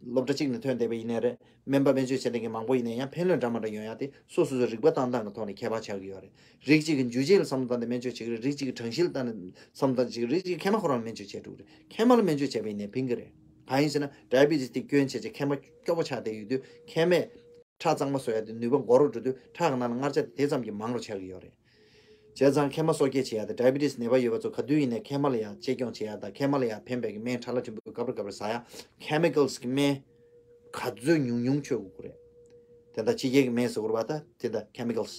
སློབ་གྲྭ་གཅིག་ནས་ཐོན་བསྡད་པ་ཡིན་ནའི་རེད། སྨན་པ་སྨན་བཅོས་བྱེད་མཁན་མང་པོ་ཡིན་ནའི་ཡང་ཕན་ལོན་འདྲ་མ་འདྲ་ཡོང་ཡ་དེ་སོ་སོ་སོའི་རིག་པ་བཏང་སྟངས་ཀྱི་ཐོག་ནས་ཁྱད་པར་ཆགས་ཀྱི་ཡོད་རེད། རིགས་གཅིག་གིས་འཇུ་བྱེད་ལ་བསམ་བློ་བཏང་སྟེ་སྨན་བཅོས་བྱེད་ཀྱི་རེད། རིགས་གཅིག་གིས་གྲང་ཤུལ་བཏང་ནས་བསམ་བློ་བཏང་བྱེད་ཀྱི་རེད། རིགས་གཅིག་མཁལ་མ་ཁོ་རང་སྨན་བཅོས་བྱེད་འགྲོ་གི་རེད། མཁལ་མ་ལ་སྨན་བཅོས་བྱས་པ་ཡིན་ནའི་ཕན་གྱི་རེད། གང་ཡིན་ཟེར་ན་diabetes དེ་སྐྱོན་བྱས་བྱས་མཁལ་མ་སྐྱོ་པོ་ཆགས་བསྡད་ཡོད་དུས་མཁལ་མས་ཁྲག་གཙང་མ་བཟོ་ཡ་དེ་ནུས་པ་འགོར་རུ་འགྲོ་དུས་ཁྲག་གི་ནང་ལ་མངར་ཆ་དེ་ཙམ་གྱིས་མང་རུ་ཆགས་ཀྱི་ཡོད་རེད། བྱས་ཙང་མཁལ་མ་གསོ་སྐྱེལ་བྱེད་ཡ་དང་diabetes ནད་པ་ཡོད་པ་ཚོ་ག་དུས་ཡིན་ནའི་མཁལ་མ་ལ་ཡ་གཅེས་སྐྱོང་བྱེད་ཡ་དང་མཁལ་མ་ལ་ཡ་ཕན་པའི་གི་སྨན་ཕྲ་ལ་ཕྲན་བུ་སྐབས་རེ་སྐབས་རེ་ཟ་ཡ། chemicals གི་སྨན་ག་ཚོད་ཉུང་ཉུང་མཆོད་དགོས་ཀྱི་རེད། དེ་འདྲ་ཕྱི་རྒྱལ་གི་སྨན་ཟེར་དགོས་རེད་པ། ད་དེ་འདྲ་chemicals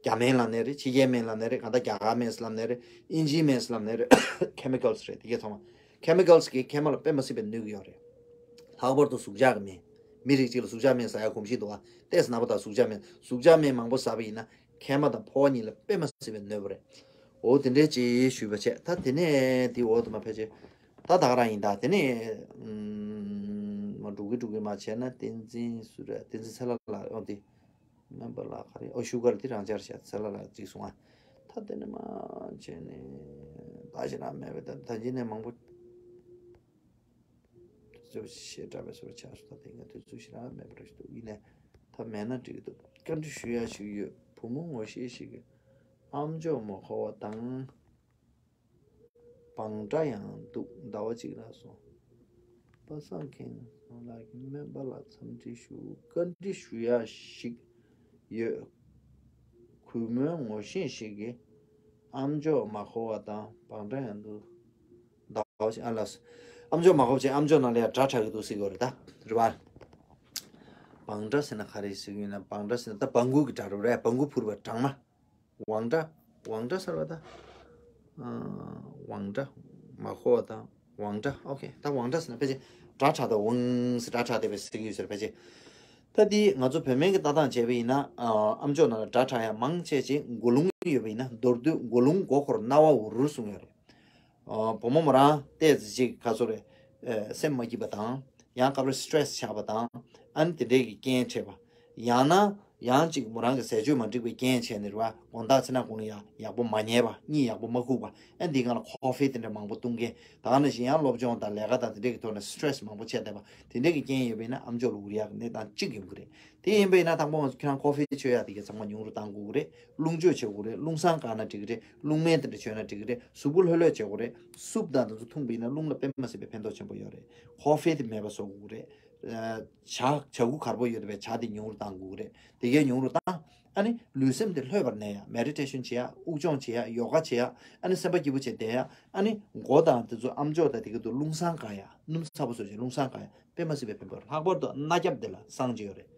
རྒྱ་སྨན་ལབ་ནའི་རེད། ཕྱི་རྒྱལ་སྨན་ལབ་ནའི་རེད། གང་ལྟར་རྒྱ་གར་སྨན་ལབ་ནའི་རེད། དབྱིན་ཇིའི་སྨན་ལབ་ནའི་རེད། chemicals རེད། དེ་གས་ཚང་མ་chemicals གིས་མཁལ་མ་ལ་དཔེ་མ་སྲིད་པའི་གནོད་ཀྱི་ཡོད་རེད། ལྷག་པར་དུ་ཟུག་བཅག་གི་སྨན། མི་རིགས་གཅིག་ལ་ཟུག་བཅག་སྨན་ཟ་ཡ་གོམས་གཤིས་འདུག་བ། ཏོག་ཙམ་ན་བ་དང་ཟུག་བཅག་སྨན། ཟུག་བཅག་སྨན་མང་པོ་ཟ་བ་ཡིན་ན་མཁལ་མ་དང་ཕོ་བ་གཉིས་ལ་དཔེ་མ་སྲིད་པའི་གནོད་པ་རེད། འོ་དེ་འདྲའི་ཅིག་ཞུས་པ་བྱས། ད་དེ་ནས་དེ་འོག་ཏུ་མ་ཕལ་ཆེར་ད་ད་ག་རང་ཡིན། ད་དེ་ནས་ཨུམ་མ་འགྲོ་གི་འགྲོ་གི་མ་བྱས་ན་བསྟན་འཛིན་སུ་རེད། བསྟན་འཛིན་ཚེ་ལྷ་ལགས། འོ་དེ་སྨན་པ་ལགས་ག་རེ། ཨོ་ཤུ་གར་དེ་རང་འཇགས་བྱས། ཚེ་ལྷ་ལགས་གཅིག་གསུང་ཨ། ད་དེ་ནས་མ་བྱས་ནས་ད་ཞེ་དྲག་མེད་པའི་ད་ད་ཅི་ནས་མང་པོ། དུས་ཚོད་ཞེ་དྲག་པའི་བཟོ་ཆགས་སུ་ད་དེ་སྔ་དུས་ཚོད་ཞེ་དྲག་མེད་པ་རེད་འདུག་ཡིན་ནའི་ད་མེད་ན་འགྲིག་གི་འདུག་བཀའ་འདྲི་ཞུ་ཡ་ཞིག་ཡོད། བུ་མོ་ངོ་ཤེས་ཤིག་གིས་ཨམ་ཅོག་མ་འཁོར་བ་དང་། བང་སྒྲ་ཡང་འདུག་ཟླ་བ་གཅིག་ལ་སོང་། པ་སངས་མཁྱེན་ལགས་ཀྱིས་སྨན་པ་ལ་འཚམས་འདྲི་ཞུ། བཀའ་འདྲི་ཞུ་ཡ་ཞིག་ཡོད། གུས་མོའི་ངོ་ཤེས་ཤིག་གིས་ཨམ་ཅོག་མ་འཁོར་བ་དང་བང་སྒྲ་ཡང་འདུག་ཟླ་བ་ཞིག་ཨ་ལགས་སོ། ཨམ་ཅོག་མ་འཁོར་བྱས་ཨམ་ཅོག་ནང་ལ་ཡང་སྒྲ་གྲགས་ཀྱི་འདུག་ཟེར་གྱི་ཡོད་རེད་ད། རེད་པ། བང་སྒྲ་ཟེར་ན་ག་རེ་ཟེར་གྱི་ཡོད་ན། བང་སྒྲ་ཟེར་ན་ད་བང་གུ་གི་སྒྲ་རེད་པ། བང་གུ་འཕུར་བའི་སྦྲང་མ། བང་སྒྲ། བང་སྒྲ་ཟེར་བ་ད། ཨ། བང་སྒྲ། མ་འཁོར་བ་དང་བང་སྒྲ། ཨོ་ཁེ། ད་བང་སྒྲ་ཟེར་ན་ཕལ་ཆེར་སྒྲ་གྲགས་དང་ཝང་ཟེར་སྒྲ་གྲགས་བསྡད་པའི་ཟེར་གྱི་ཡོད་ཟེར་ཕལ་ཆེར། ད་འདི་ང་ཚོ་བོད་སྨན་གྱི་ལྟ་སྟངས་བྱས་པ་ཡིན་ན། ཨ་ཨམ་ཅོག་ནང་ལ་སྒྲ་གྲགས་ཡ་མང་ཆེ་ཅིག་མགོ་རླུང་ཡོད་པ་ཡིན་ན། མདོར་བསྡུས་མགོ་རླུང་མགོ་འཁོར་རྣ་བ་འུར་རུ་གསུང་ཡོད་རེད། ཨ་བུ་མོ་མོ་རང་ཏོག་ཙམ་ཅིག་ག་ཚོད་རེད། ཨ་སེམས་མ་སྐྱིད་པ་དང་། ཡང་སྐབས་རེ་སི་ཊེ་རེ་སི་ཆགས་པ་དང་། ཨ་ནི་དེ་འདྲས་ཀྱི་རྐྱེན་བྱས་པ། ཡང་ན་ཡང་ཅིག་མོ་རང་གི་ཟས་སྤྱོད་མ་འགྲིག་པའི་རྐྱེན་བྱས་ནས་རེད་བ། དགོང་དག་ཚེ་ན་གུང་ལ་ཡང་ཡག་པོ་མ་ཉལ་བ། གཉིད་ཡག་པོ་མ་ཁུག་པ། ཨ་འདི་སྒང་ལ་ཁོ་ཧྥི་དེ་འདྲ་མང་པོ་བཏུང་མཁན། ད་ག་ནང་བཞིན་ཡང་སློབ་སྦྱོང་དང་ལས་ཀ་དང་དེ་འདྲས་ཀྱི་ཐོག་ནས་སི་ཊེ་རེ་སི་མང་པོ་བྱས་བསྡད་པ། དེ་འདྲས་ཀྱི་རྐྱེན་ཡོད་པ་ཡིན་ན་ཨམ་ཅོག་ལ་འུར་ཡག་གི་གནས་སྟངས་གཅིག་ཡོང་གི་རེད། དེ་ཡིན་པ་ཡིན་ན་དང་པོ་ང་ཚོ་ཁྱེད་རང་ཁོ་ཧྥི་མཆོད་ཡག་དེ་གའི་ཚང་མ་ཉུང་རུ་བཏང་དགོས་ཀྱི་རེད། རླུང་མཆོད་བྱེད་དགོས་རེད། རླུང་སྲང་བཀག་ན་འགྲིག་གི་རེད། རླུང་སྨན་དེ་འདྲ་མཆོད་ན་འགྲིག་གི་རེད། གཟུགས་པོ་ལྷོད་ལྷོད་བྱེད་དགོས་རེད། སུབ་དང་དེ་ཚོ་འཐུང་པ་ཡིན་ན་རླུང་ལ་དཔེ་མ་སྲིད་པའི་ཕན་ཐོགས་ཆེན་པོ་ཡོད་རེད། ཁོ་ཧྥི་དེ་མེད་པ་བཟོ་དགོས་ཀྱི་རེད། ཨ་ཇ་ཇ་ཁུ་དཀར་པོ་ཡོད་པའི་ཇ་དེ་ཉུང་རུ་བཏང་དགོས་ཀྱི་རེད། དེ་གའི་ཉུང་རུ་བཏང་། ཨ་ནི་ལུས་སེམས་དེ་ལྷོད་པར་གནས་ཡ། མེ་ཌི་ཊེ་ཤན་བྱེད་ཡ། དབུགས་སྦྱོང་བྱེད་ཡ། ཡོ་ག་བྱེད་ཡ། ཨ་ནི་སེམས་པ་སྐྱིད་པོ་བྱས་བསྡད་ཡ། ཨ་ནི་མགོ་དང་དེ་ཚོ་ཨམ་ཅོག་དང་དེ་གའི་དུ་རླུང་སྲང་བཀག་ཡ། སྣུམ་ཚ་པོ་བཟོ་བྱས་རླུང་སྲང་བཀག་ཡ། དཔེ་མ་སྲིད་པའི་ཕན་པ་རེད། ལྷག་པར་དུ་རྣ་རྒྱབ་དེ་ལ་སྲང་གཅིག་ཡོད་རེད།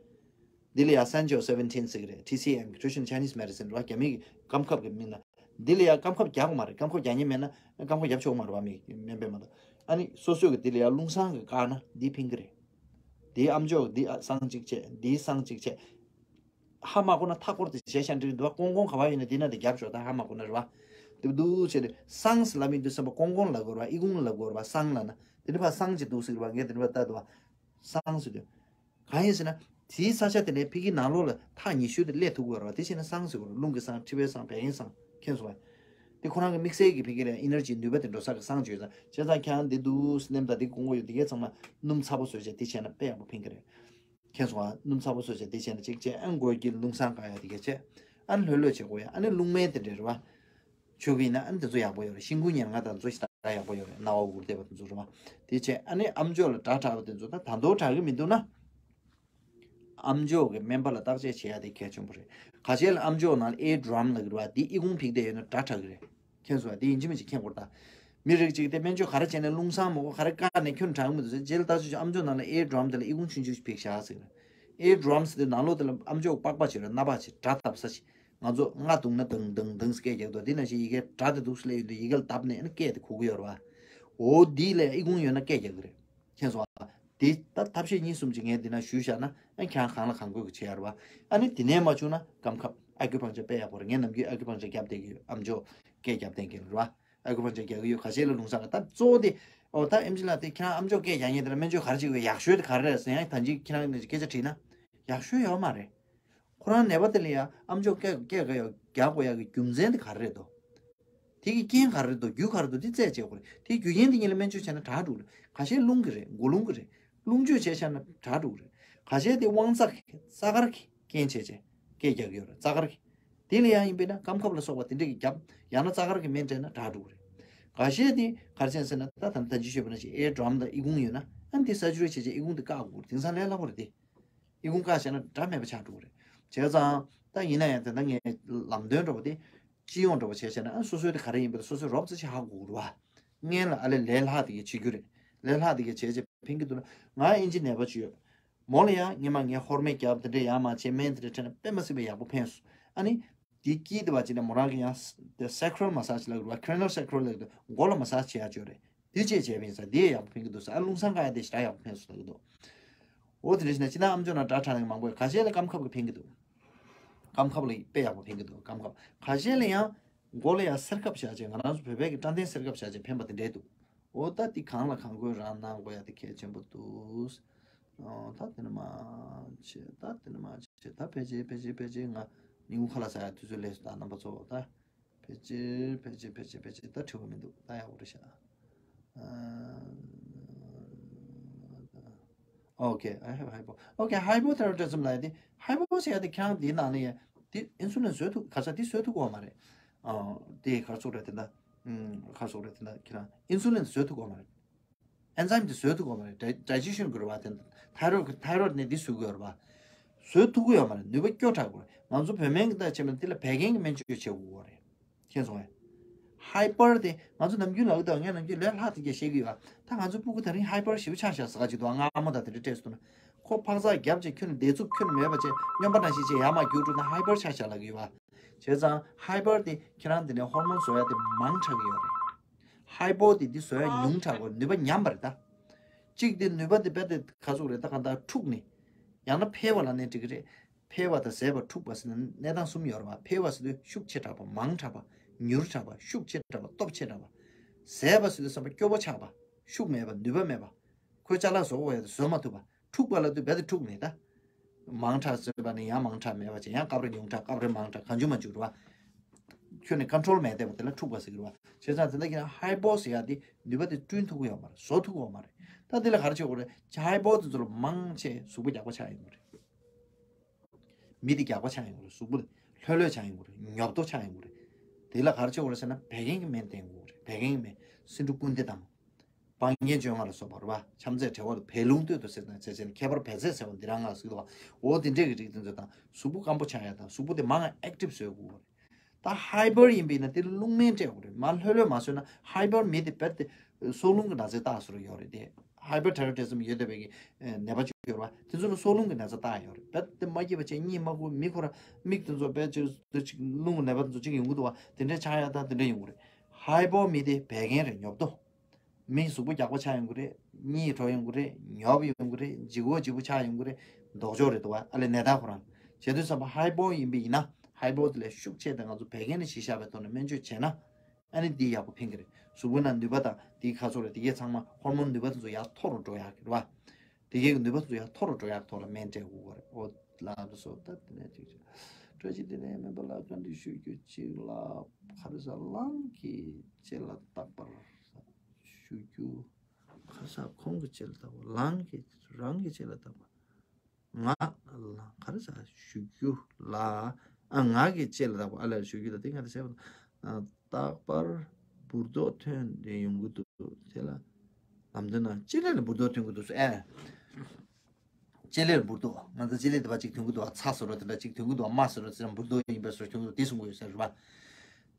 འདི་ལ་ཡང་སན་ཇོ་སེ་བེན་ཊིན་ཟེར་གི་རེད། ཊི་སི་ཨེམ། Traditional Chinese Medicine རེད་བ། རྒྱ་མི་གི་སྐམ་ཁབ་ཀྱི་མིང་ལ། འདི་ལ་ཡང་སྐམ་ཁབ་རྒྱག་དགོས་མ་རེད། སྐམ་ཁབ་རྒྱག་མཁན་མེད་ན་སྐམ་ཁབ་རྒྱབ་ཆོག་མ་རེད་བ། མི་སྨན་པས་མ་གཏོགས། ཨ་ནི་སོ་སོ་གི་འདི་ལ་ཡང་རླུང་སྲང་གི་བཀག་ན་འདི་ཕན་གི་རེད། འདི་ཨམ་ཅོག་འདི་ཨ་སྲང་གཅིག་བྱས། འདི་སྲང་གཅིག་བྱས། ཧ་མ་གོ་ན་མཐའ་སྐོར་དེ་བྱས་ཤ་འདྲི་འདུག་བ། ཀོང་ཀོང་ག་བ་ཡོད་ན་འདི་ན་འདི་རྒྱབ་ཆོག་ད་ཧ་མ་གོ་ན་རེད་བ། དེ་འདུག་བྱས་ཏེ་སྲང་ཟེར་ལབ་མི་འདུག་བསམ་པ། ཀོང་ཀོང་ལབ་དགོས་རེད་བ། ཨི་ཀུང་ལབ་དགོས་རེད་བ། སྲང་ལབ་ན་དེ་འདྲ་ཕར་སྲང་གཅིག་འདུག་ཟེར་བ། ངས་དེ་འདྲ་ཕར་ལྟ་འདུག་བ། སྲང་ཟེར་དུས། གང་ཡིན་ཟེར་ན། དེའི་ས་ཆ་དེ་ནས་ཕ་གིའི་ནང་ལོགས་ལ་ཐག་ཉེ་ཤོས་དེ་སླེབས་ཐུབ་ཀྱི་ཡོད་རེད་བ། དེ་བྱས་ན་སྲང་ཟེར་དགོས་རེད། རླུང་གི་སྲང་། མཁྲིས་པའི་སྲང་། བད་ཀན་སྲང་། མཁྱེན་སོང་བ། དེ་ཁོ་རང་གི་དམིགས་བསལ་གྱི་ཕ་གི་ལ་ཨེ་ནར་ཇི་ནུས་པ་དེ་འགྲོ་ས་གི་སྲང་བྱས་ཙང་། བྱས་ཙང་ཁྱེད་རང་འདི་འདུག་སེ་ནེམ་དང་འདི་གོང་གོ་ཡོད། དེ་གའི་ཚང་མ་སྣུམ་ཚ་པོ་བཟོས་བྱས་དེ་བྱས་ན་དཔེ་ཡག་པོ་ཕན་གི་རེད། མཁྱེན་སོང་ཨ། སྣུམ་ཚ་པོ་བཟོས་བྱས་དེ་བྱས་ན་གཅིག་བྱས། ཨ་ནི་མགོ་དཀྱིལ་རླུང་སྲང་བཀག་ཡ་དེ་ག་བྱས། ཨ་ནི་ལྷོད་ལྷོད་བྱེད་དགོས་ཡ། ཨ་ནི་རླུང་སྨན་དེ་འདྲ་རེད་བ། མཆོད་ཀྱི་ཡིན་ན་ཨ་ནི་དེ་ཚོ་ཡག་པོ་ཡོད་རེད། ཤིང་ཀུན་ཉེར་ལྔ་དང་དེ་ཚོ་ཞེ་དྲག་ཡག་པོ་ཡོད་རེད། རྣ་བ་འུར་བསྡད་པ་དེ་ཚོ་རེད་བ། དེ་བྱས་ཨ་ནི་ཨམ་ཅོག་ལ་སྒྲ་གྲགས་པ་དེ་ཚོ་ད་ད་དུང་གྲགས་ཀྱི་མི་འདུག་ན། ཨམ་ཅོག་གི་སྨན་པ་ལ་བརྟག་དཔྱད་བྱེད་ཡ་དེ་གལ་ཆེན་པོ་རེད། ཁ་ཤས་ལ་ཨམ་ཅོག་ནང་ལ་ཨེར་ཌི་རམ་ལབ་ཀྱི་རེད་བ། དེ་ཨི་ཁུང་ཕིག་བསྡད་ཡོད་ན་སྒྲ་གྲགས་ཀྱི་རེད། མཁྱེན་སོང་བ། དེ་ཡིན་གཅིག་མིན་གཅིག་མཁྱེན་དགོས་རེད་ད། མི་རིགས་གཅིག་དེ་སྨན་བཅོས་ག་རེ་བྱས་ནས་རླུང་སྲང་མ་གོ་ག་རེ་བཀག་ནས་ཁྱོན་དྲག་མི་འདུག་ཟེར། རྗེས་ལ་ལྟ་ཚུལ་ཨམ་ཅོག་ནང་ལ་ཨེར་ཌི་རམ་དེ་ལ་ཨི་ཁུང་ཆུང་ཆུང་ཞིག་ཕིག་བཞག་ཟེར། ཨེར་ཌི་རམ་ཟེར་དུས་ནང་ལོགས་དེ་ལ་ཨམ་ཅོག་པགས་པ་ཅིག་རེད། སྣ་པགས་ཅིག་སྒྲ་བཏབ་ས་ཅིག་ང་ཚོ་རྔ་བརྡུངས་ན་དང་དང་དང་ཟེར་སྐད་རྒྱག་འདུག་དེ་ནང་བཞིན་ཡི་གེ་སྒྲ་དེ་འདུག་སེ་སླེབས་ཡོང་དུས་ཡི་གེ་ལ་བཏབ་ནས་ཨ་ནི་སྐད་དེ་གོ་གི་ཡོད་རེད་བ། འོ་དེ་ལ་ཨི་ཁུང་ཡོད་ན་སྐད་རྒྱག་གི་རེད། མཁྱེན་སོང་ཨ། དེ་ད་ཐབས་ཤེས་གཉིས་གསུམ་ཅིག་ངས་འདི་ན་ཞུས་བཞག་ན་ཨ་ཁྱེད་རང་གང་ལ་གང་དགོས་ཀྱི་བྱེད་ཡ་རེད་བ། ཨ་ནི་དེ་ནས་མ་བྱུང་ན་སྐམ་ཁབ་ཨ་ཀུ་པང་ཅར་དཔེ་ཡག་པོ་རེད། ངས་ནམ་རྒྱུན་ཨ་ཀུ་པང་ཅར་བརྒྱབ་བསྡད་ཀྱི་ཡོད། ཨམ་ཅོག་སྐད་བརྒྱབ་བསྡད་ཀྱི་རེད་བ། ཨ་ཀུ་པང་ཅར་རྒྱག་གི་ཡོད། ཁ་ཤས་ལ་རླུང་སྲང་ག་ད་གཙོ་བོ་དེ། ཨོ་ད་ཨེམ་ཆི་ལགས་དེ་ཁྱེད་རང་ཨམ་ཅོག་སྐད་རྒྱག་མཁན་དེ་ལ་སྨན་བཅོས་ག་རེ་བྱེད་དགོས། ཡག་ཤོས་དེ་ག་རེ་རེད་ཟེར་ཡང་ད་ཅིག་ཁྱེད་རང་གིས་སྐད་ཆ་དྲིས་ན། ཡག་ཤོས་ཡོད་མ་རེད། ཁོ་རང་ནད་པ་དེ་ལ་ཡང་ཨམ་ཅོག་སྐད་སྐད་ག་ཡོད་རྒྱག་དགོས་ཡག་གི་རྒྱུ་མཚན་དེ་ག་རེ་རེད་དོ། དེ་གི་རྐྱེན་ག་རེ་རེད་དོ། རྒྱུ་ག་རེ་རེད་དོ། དེ་རྩད་བཅད་དགོས་རེད། དེ་རྒྱུ་རྐྱེན་དེ་གཉིས་ལ་སྨན་བཅོས་བྱས་ན་དྲག་འགྲོ་གི་རེད། ཁ་ཤས་རླུང་གི་རེད། མགོ་རླུང་གི་རེད། རླུང་བཅོས་བྱས་བྱས་ན་དྲག་འགྲོ་གི་རེད། ཁ་ཤས་དེ་དབང་རྩ་གི་རྩ་དཀར་གི་རྐྱེན་བྱས་བྱས་སྐད་རྒྱག་གི་ཡོད་རེད། རྩ་དཀར་གི། དེ་ལ་ཡང་ཡིན་པས་ན་སྐམ་ཁབ་ལ་སོགས་པ་དེ་འདྲས་ཀྱི་རྒྱབ་ཡང་ན་རྩ་དཀར་གི་སྨན་སྤྲད་ན་དྲག་འགྲོ་གི་རེད། ཁ་ཤས་དེ་ག་རེ་བྱས་ཟེར་ན་ད་ད་ད་ཅི་ཤོད་པ་ན་ཅིག་ཨེར་ཌི་རམ་དང་ཨི་ཁུང་ཡོད་ན་ཨ་ནི་དེ་སར་ཇི་རི་བྱས་བྱས་ཨི་ཁུང་དེ་བཀག་དགོས་རེད། དེང་སང་ལས་སླ་པོ་རེད་དེ། ཨི་ཁུང་བཀག་བྱས་ན་སྒྲ་མེད་པ་ཆགས་འགྲོ་གི་རེད། བྱས་ཙང་ད་ཡིན་ན་ཡང་དེ་འདྲ་ངས་ལམ་སྟོན་འདྲ་པོ་དེ་སྤྱི་ཡོངས་འདྲ་པོ་བྱས་བྱས་ན་ཨ་སོ་སོའི་དེ་ག་རེ་ཡིན་པ་དེ་སོ་སོས་རོབ་ཙམ་ཞིག་ཧ་གོ་དགོས་རེད་བ། སྔོན་ལ་ཨ་ལས་ལས་སླ་དེ་གས་བྱེད་རྒྱུ་རེད། ལས་སླ་དེ་གས་བྱས་བྱས་ཕན་གྱི་འདུག་ན། ང་ཨིན་ཇི་ནད་པ་ཅིག་ཡོད། མོ་ལ་ཡང་སྔོན་མ་ངས་ཧོར་མེ་བརྒྱབ་དེ་འདྲས་ཡར་མར་བྱས་སྨན་དེ་འདྲས་སྤྲད་ན་དཔེ་མ་སྲིད་པའི་ཡག་པོ་ཕན་སོང་། ཨ་ནི། དེ་དཀྱིལ་དེ་བ་ཅིག་ནས་མོ་རང་གི་ཡང་དེ་སེ་ཀྲལ་མ་སཱ་ཇི་ལབ་ཀྱི་རེད་བ། ཁྲེ་ནལ་སེ་ཀྲལ་ལབ་ཀྱི་འདུག་མགོ་ལ་མ་སཱ་ཇི་བྱེད་ཡག་ཅིག་ཡོད་རེད། དེ་བྱས་བྱས་པ་ཡིན་ཙང་དེ་ཡང་ཡག་པོ་ཕན་གྱི་འདུག་ཟེར། ཨ་རླུང་སྲང་བཀག་ཡ་དེ་ཞེ་དྲག་ཡག་པོ་ཕན་སོང་ལབ་ཀྱི་འདུག་འོ་དེ་འདྲ་བྱས་ན་སྤྱིར་བཏང་ཨམ་ཅོག་ནང་སྒྲ་གྲགས་མཁན་མང་པོ་ཡོད། ཁ་ཤས་ལ་སྐམ་ཁབ་ཀྱིས་ཕན་གྱི་འདུག་སྐམ་ཁབ། ཁ་ཤས་ལ་དཔེ་ཡག་པོ་ཕན་གྱི་འདུག་སྐམ་ཁབ། ཁ་ཤས་ལ་ཡང་མགོ་ལ་ཡང་སེར་ཁབ་བཞག་བྱས། ང་རང་ཚོ་བོད་པའི་གི་སྐྲ་འདན་སེར་ཁབ་བཞག་བྱས་ཕན་པ་དེ་འདྲས་འདུག་འོ་ད་འདི་གང་ལ་གང་དགོས་རང་གནང་དགོས་ཡ་དེ་གལ་ཆེན་པོ་འདུག་ཨོ་ད་དེ་ནས་མ་བྱེད། ད་དེ་ནས་མ་བྱེད། ད་ཕལ་ཆེར་ཕལ་ཆེར་ཕལ་ཆེར་ང་ཉིན་གུང་ཁ་ལག་ཟ་ཡ་དུས་ཚོད་སླེབས་སོང་། ད་རྣམ་པ་ཚོ་ད་ཕལ་ཆེར་ཕལ་ཆེར་ཕལ་ཆེར་ཕལ་ཆེར་ད་དྲི་བ་མི་འདུག་ད་ཡག་པོ་རེད་ཤག་ཨོ་ཁེ། I have hypo. Okay, hypothyroidism ལབ་ཡ་དེ། ཧའི་པོ་ཟེར་ཡ་དེ་ཁྱེད་རང་འདིའི་ནང་ནས་ཡ་དེ་ཨིན་སུ་ལིན་བཟོས་ཐུབ། ག་ས་དེ་བཟོས་ཐུབ་ཀྱི་ཡོད་མ་རེད། ཨ་དེ་ག་རེ་ཟེར་དགོས་རེད་དེ་འདྲ། ཨམ་ག་རེ་ཟེར་དགོས་རེད་དེ་འདྲ། ཁྱེད་རང་ཨིན་སུ་ལིན་བཟོས་ཐུབ་ཀྱི་ཡོད་མ་རེད། ཨེན་ཛའིམ་དེ་བཟོས་ཐུབ་ཀྱི་ཡོད་མ་རེད། ཌའི་ཌའི་ཇེ་ཤན་གྱི་རེད་བ། དེ་ཐའི་རོ་ཐའི་རོ་ནས་འདི་བཟོ་གི་ཡོད་རེད་བ། བཟོས་ཐུབ་ཀྱི་ཡོད་མ་རེད། ནུས་པ་སྐྱོ་དྲགས་དགོས་རེད། ང་ཚོ་བོད་སྨན་གྱི་ལྟ་བྱས་པ་ན་དེ་ལ་བད་ཀན་གྱི་སྨན་བཅོས་བྱེད་དགོས་རེད། མཁྱེན་སོང་ངས། ཧའི་པར་དེ་ང་ཚོ་ནམ་རྒྱུན་ལབ་ཀྱི་འདུག་ངས་ནམ་རྒྱུན་ལས་སླ་དེ་སྐད་བཤད་ཀྱི་ཡོད་བ། ད་ང་ཚོ་སྤུ་གུ་དེ་རིང་ཧའི་པར་ཞེ་པོ་ཆགས་ཤག་ཟེར་ག་ཅིག་འདུག་མངར་མོ་དང་དེ་འདྲ་སྤྲད་སོང་ན། ཁོ་འཕག་འཚག་བརྒྱབ་བྱས་ཁྱོན་ནས་བདེ་ཚུགས་ཁྱོན་ནས་མེད་པ་བྱས་སྨྱོན་པ་ནང་བཞིན་བྱས་ཡར་མར་རྒྱུགས་འགྲོ་ན་ཧའི་པར་ཆགས་ཤག་ལབ་ཀྱི་ཡོད་བ། བྱས་ཙང་ཧའི་པར་དེ་ཁྱེད་རང་དེ་ནས་ཧོར་མོན་བཟོ་ཡ་དེ་མང་དྲགས་ཀྱི་ཡོད་རེད། ཧའི་པོ་དེ་འདི་བཟོ་ཡ་ཉུང་དྲགས་དགོས། ནུས་པ་ཉམས་པ་རེད་ད། གཅིག་དེ་ནུས་པ་དེ་རྦད་དེ་ག་ཚོད་རེད། ད་གང་ལྟར་འཁྲུགས་ནས། ཡང་ན་འཕེལ་བ་ལབ་ནའི་འགྲིག་གི་རེད། འཕེལ་བ་དང་ཟད་པ་འཁྲུགས་པ་ཟེར་ན་གནས་སྟངས་གསུམ་ཡོད་རེད་བ། འཕེལ་བ་ཟེར་དུས་ཤུགས་ཆེ་དྲགས་པ། མང་དྲགས་པ། མྱུར་དྲགས་པ། ཤུགས་ཆེ་དྲགས་པ། སྟོབས་ཆེ་དྲགས་པ། ཟད་པ་ཟེར་དུས་ཙམ་པ་སྐྱོ་པོ་ཆགས་པ། ཤུགས་མེད་པ། ནུས་པ་མེད་པ། ཁོའི་ཅ་ལག་བཟོ་དགོས་ཡ་དེ་བཟོ་མ་ཐུབ་པ། འཁྲུགས་པ་ལབ་དུས་རྦད་དེ་འཁྲུགས་ནས་ད། མང་དྲགས་ཟེར་བ་ནི་ཡང་མང་དྲགས་མེད་པ་བྱས། ཡང་སྐབས་རེ་ཉུང་དྲགས། སྐབས་རེ་མང་དྲགས། གང་བྱུང་མང་བྱུང་རེད་བ། ཁྱོན་ནས་ཀོན་ཊོལ་མེད་བསྡད་པ་དེ་ལ་འཁྲུགས་པ་ཟེར་གི་རེད་བ། བྱས་ཙང་དེ་འདྲ་ཡིན་ན་ཧའི་པོ་ཟེར་ཡ་དེ་ནུས་པ་དེ་བསྐྲུན་ཐུབ་ཀྱི་ཡོད་མ་རེད། བཟོ་ཐུབ་ཀྱི་ཡོད་མ་རེད། ད་དེ་ལ་ག་རེ་བྱེད་དགོས་རེད། ཧའི་པོ་དེ་ཚོ་ལ་མང་ཆེ་གཟུགས་པོ་རྒྱགས་པ་ཆགས་ཡོང་གི་རེད། མི་དེ་རྒྱགས་པ་ཆགས་ཡོང་གི་རེད། གཟུགས་པོ་ལྷོད་ལྷོད་ཆགས་ཡོང་གི་རེད། ཉོབ་ཏོ་ཆགས་ཡོང་གི་རེད། དེ་ལ་ག་རེ་བྱེད་དགོས་རེད་ཟེར་ན་བད་ཀན་གྱི་སྨན་བསྟེན་དགོས་རེད། བད་ཀན་གྱི་སྨན་སེ་འབྲུ་ཀུན་ལྡན་དང་། སྤང་རྒྱན་བཅོ་ལྔ་ལ་སོགས་པ་རེད་བ། ཆམ་ཚད་བྲལ་བ་ལ་བད་ལུང་སྟོད་དུ་ཟེར་ན་བྱས་བྱས་ནས་ཁྱད་པར་བད་ཚད་ཟེར་བ་འདི་རང་ང་ཟིག་ལ་བ། འོ་དེ་འདྲས་ཀྱི་རིགས་དེ་ཚོ་དང་གཟུགས་པོ་སྐམ་པོ་ཆགས་ཡ་དང་གཟུགས་པོ་དེ་མང་ང་ཨེག་ཊིབ་བཟོ་དགོས་རེད། ད་ཧའི་པར་ཡིན་པས་ན་དེ་རླུང་སྨན་སྤྲད་དགོས་རེད། མར་ལྷོད་ལྷོད་མ་བཟོས་ན་ཧའི་པར་མི་དེ་རྦད་དེ་སྲོག་རླུང་གི་ན་ཚ་རྟགས་སུ་ཡོད་རེད་དེ། ཧའི་པར་ཐའི་རོ་ཌི་ཛམ་ཡོད་བསྡད་པའི་གི་ནད་པ་ཅིག་ཡོད་རེད་བ། དེ་ཚོ་ལ་སྲོག་རླུང་གི་ན་ཚ་རྟགས་ཡོད་རེད། རྦད་དེ་མ་སྐྱིད་པ་བྱས་གཉིད་མ་ཁུག་མིག་ཁོ་ར་མིག་དེ་ཚོ་རྦད་ཅིག་རླུང་གི་ནད་པ་དེ་ཚོ་ཅིག་ཡོང་གི་འདུག་བ། དེ་འདྲས་ཆགས་ཡ་དང་དེ་འདྲས་ཡོང་གི་རེད། ཧའི་པོ་མི་དེ་བད་ཀན་རེད། ཉོབ་ཏོ། མི་གཟུགས་པོ་རྒྱགས་པ་ཆགས་ཡོང་གི་རེད། གཉིད་བྲོ་ཡོང་གི་རེད། ཉོབ་ཡོང་གི་རེད། ལྗིད་པོ་ལྗིད་པོ་ཆགས་ཡོང་གི་རེད། ལྡོག་ཕྱོགས་རེད་འདུག་བ། ཨ་ལས་ནད་རྟགས་ཁོ་རང་བྱེད་དུས་ཙམ་པ་ཧའི་པོ་ཡིན་པ་ཡིན་ན་ཧའི་པོ་དེ་ལས་ཤུགས་ཆེ་དང་ང་ཚོ་བད་ཀན་ནས་གཞི་བཞག་པའི་ཐོག་ནས་སྨན་བཅོས་བྱས་ན་ཨ་ནི་འདི་ཡག་པོ་ཕན་གི་རེད། གཟུགས་པོ་ནང་ནུས་པ་དང་དེའི་ཁ་ཕྱོགས་རེད། དེ་གས་ཚང་མ་ཧོར་མོན་ནུས་པ་དེ་ཚོ་ཡར་མཐོ་རུ་འགྲོ་ཡག་གི་རེད་བ། དེ་གས་ཀྱི་ནུས་པ་དེ་ཚོ་ཡར་མཐོ་རུ་འགྲོ་ཡག་ཐོག་ལ་སྨན་སྤྲད་དགོས་གི་རེད། འོ་ལབ་སོ། ད་དེ་ནས་ཅིག་བཀྲ་ཤིས་བདེ་ལེགས་སྨན་པ་ལགས། བཀའ་འདྲི་ཞུ་རྒྱུ་གཅིག་ལ་ག་རེ་ཟ། རླངས་ཀྱི་ལྕེ་ལ་རྟག་པར་ཞུ་རྒྱུ། ཁ་ས་ཁོང་གི་ལྕེ་ལ་རྟག་པར། རླངས་ཀྱི་རང་གི་ལྕེ་ལ་རྟག་པར། ང་ལ་ག་རེ་ཟ་ཞུ་རྒྱུ་ལ། ཨ་ང་གི་ལྕེ་ལ་རྟག་པར། ཨ་ལ་ཞུ་རྒྱུ་ལ་དེ་ང་དེ་བྱས་པ་དང་། རྟག་པར་འབུར་ཏོག་ཐོན་ཏེ་ཡོང་གི་འདུག་དེ་ལ་ལམ་སྟོན་ན་ལྕེ་ལེ་ལ་འབུར་ཏོག་ཐོན་གི་འདུག་ཟེར། ཨེ། ལྕེ་ལེར་འབུར་ཏོག་ང་ཚོ་ལྕེ་ལེ་དེ་བ་གཅིག་ཐོན་གི་འདུག་ཚ་ཟེར་རོ་དེ་འདྲ་གཅིག་ཐོན་གི་འདུག་རྨ་ཟེར་རོ་དེ་འདྲ་འབུར་ཏོག་ཡིན་པའི་བཟོ་ཐོན་གི་འདུག་དེ་གསུང་གི་ཡོད་ཟེར་རེད་བ།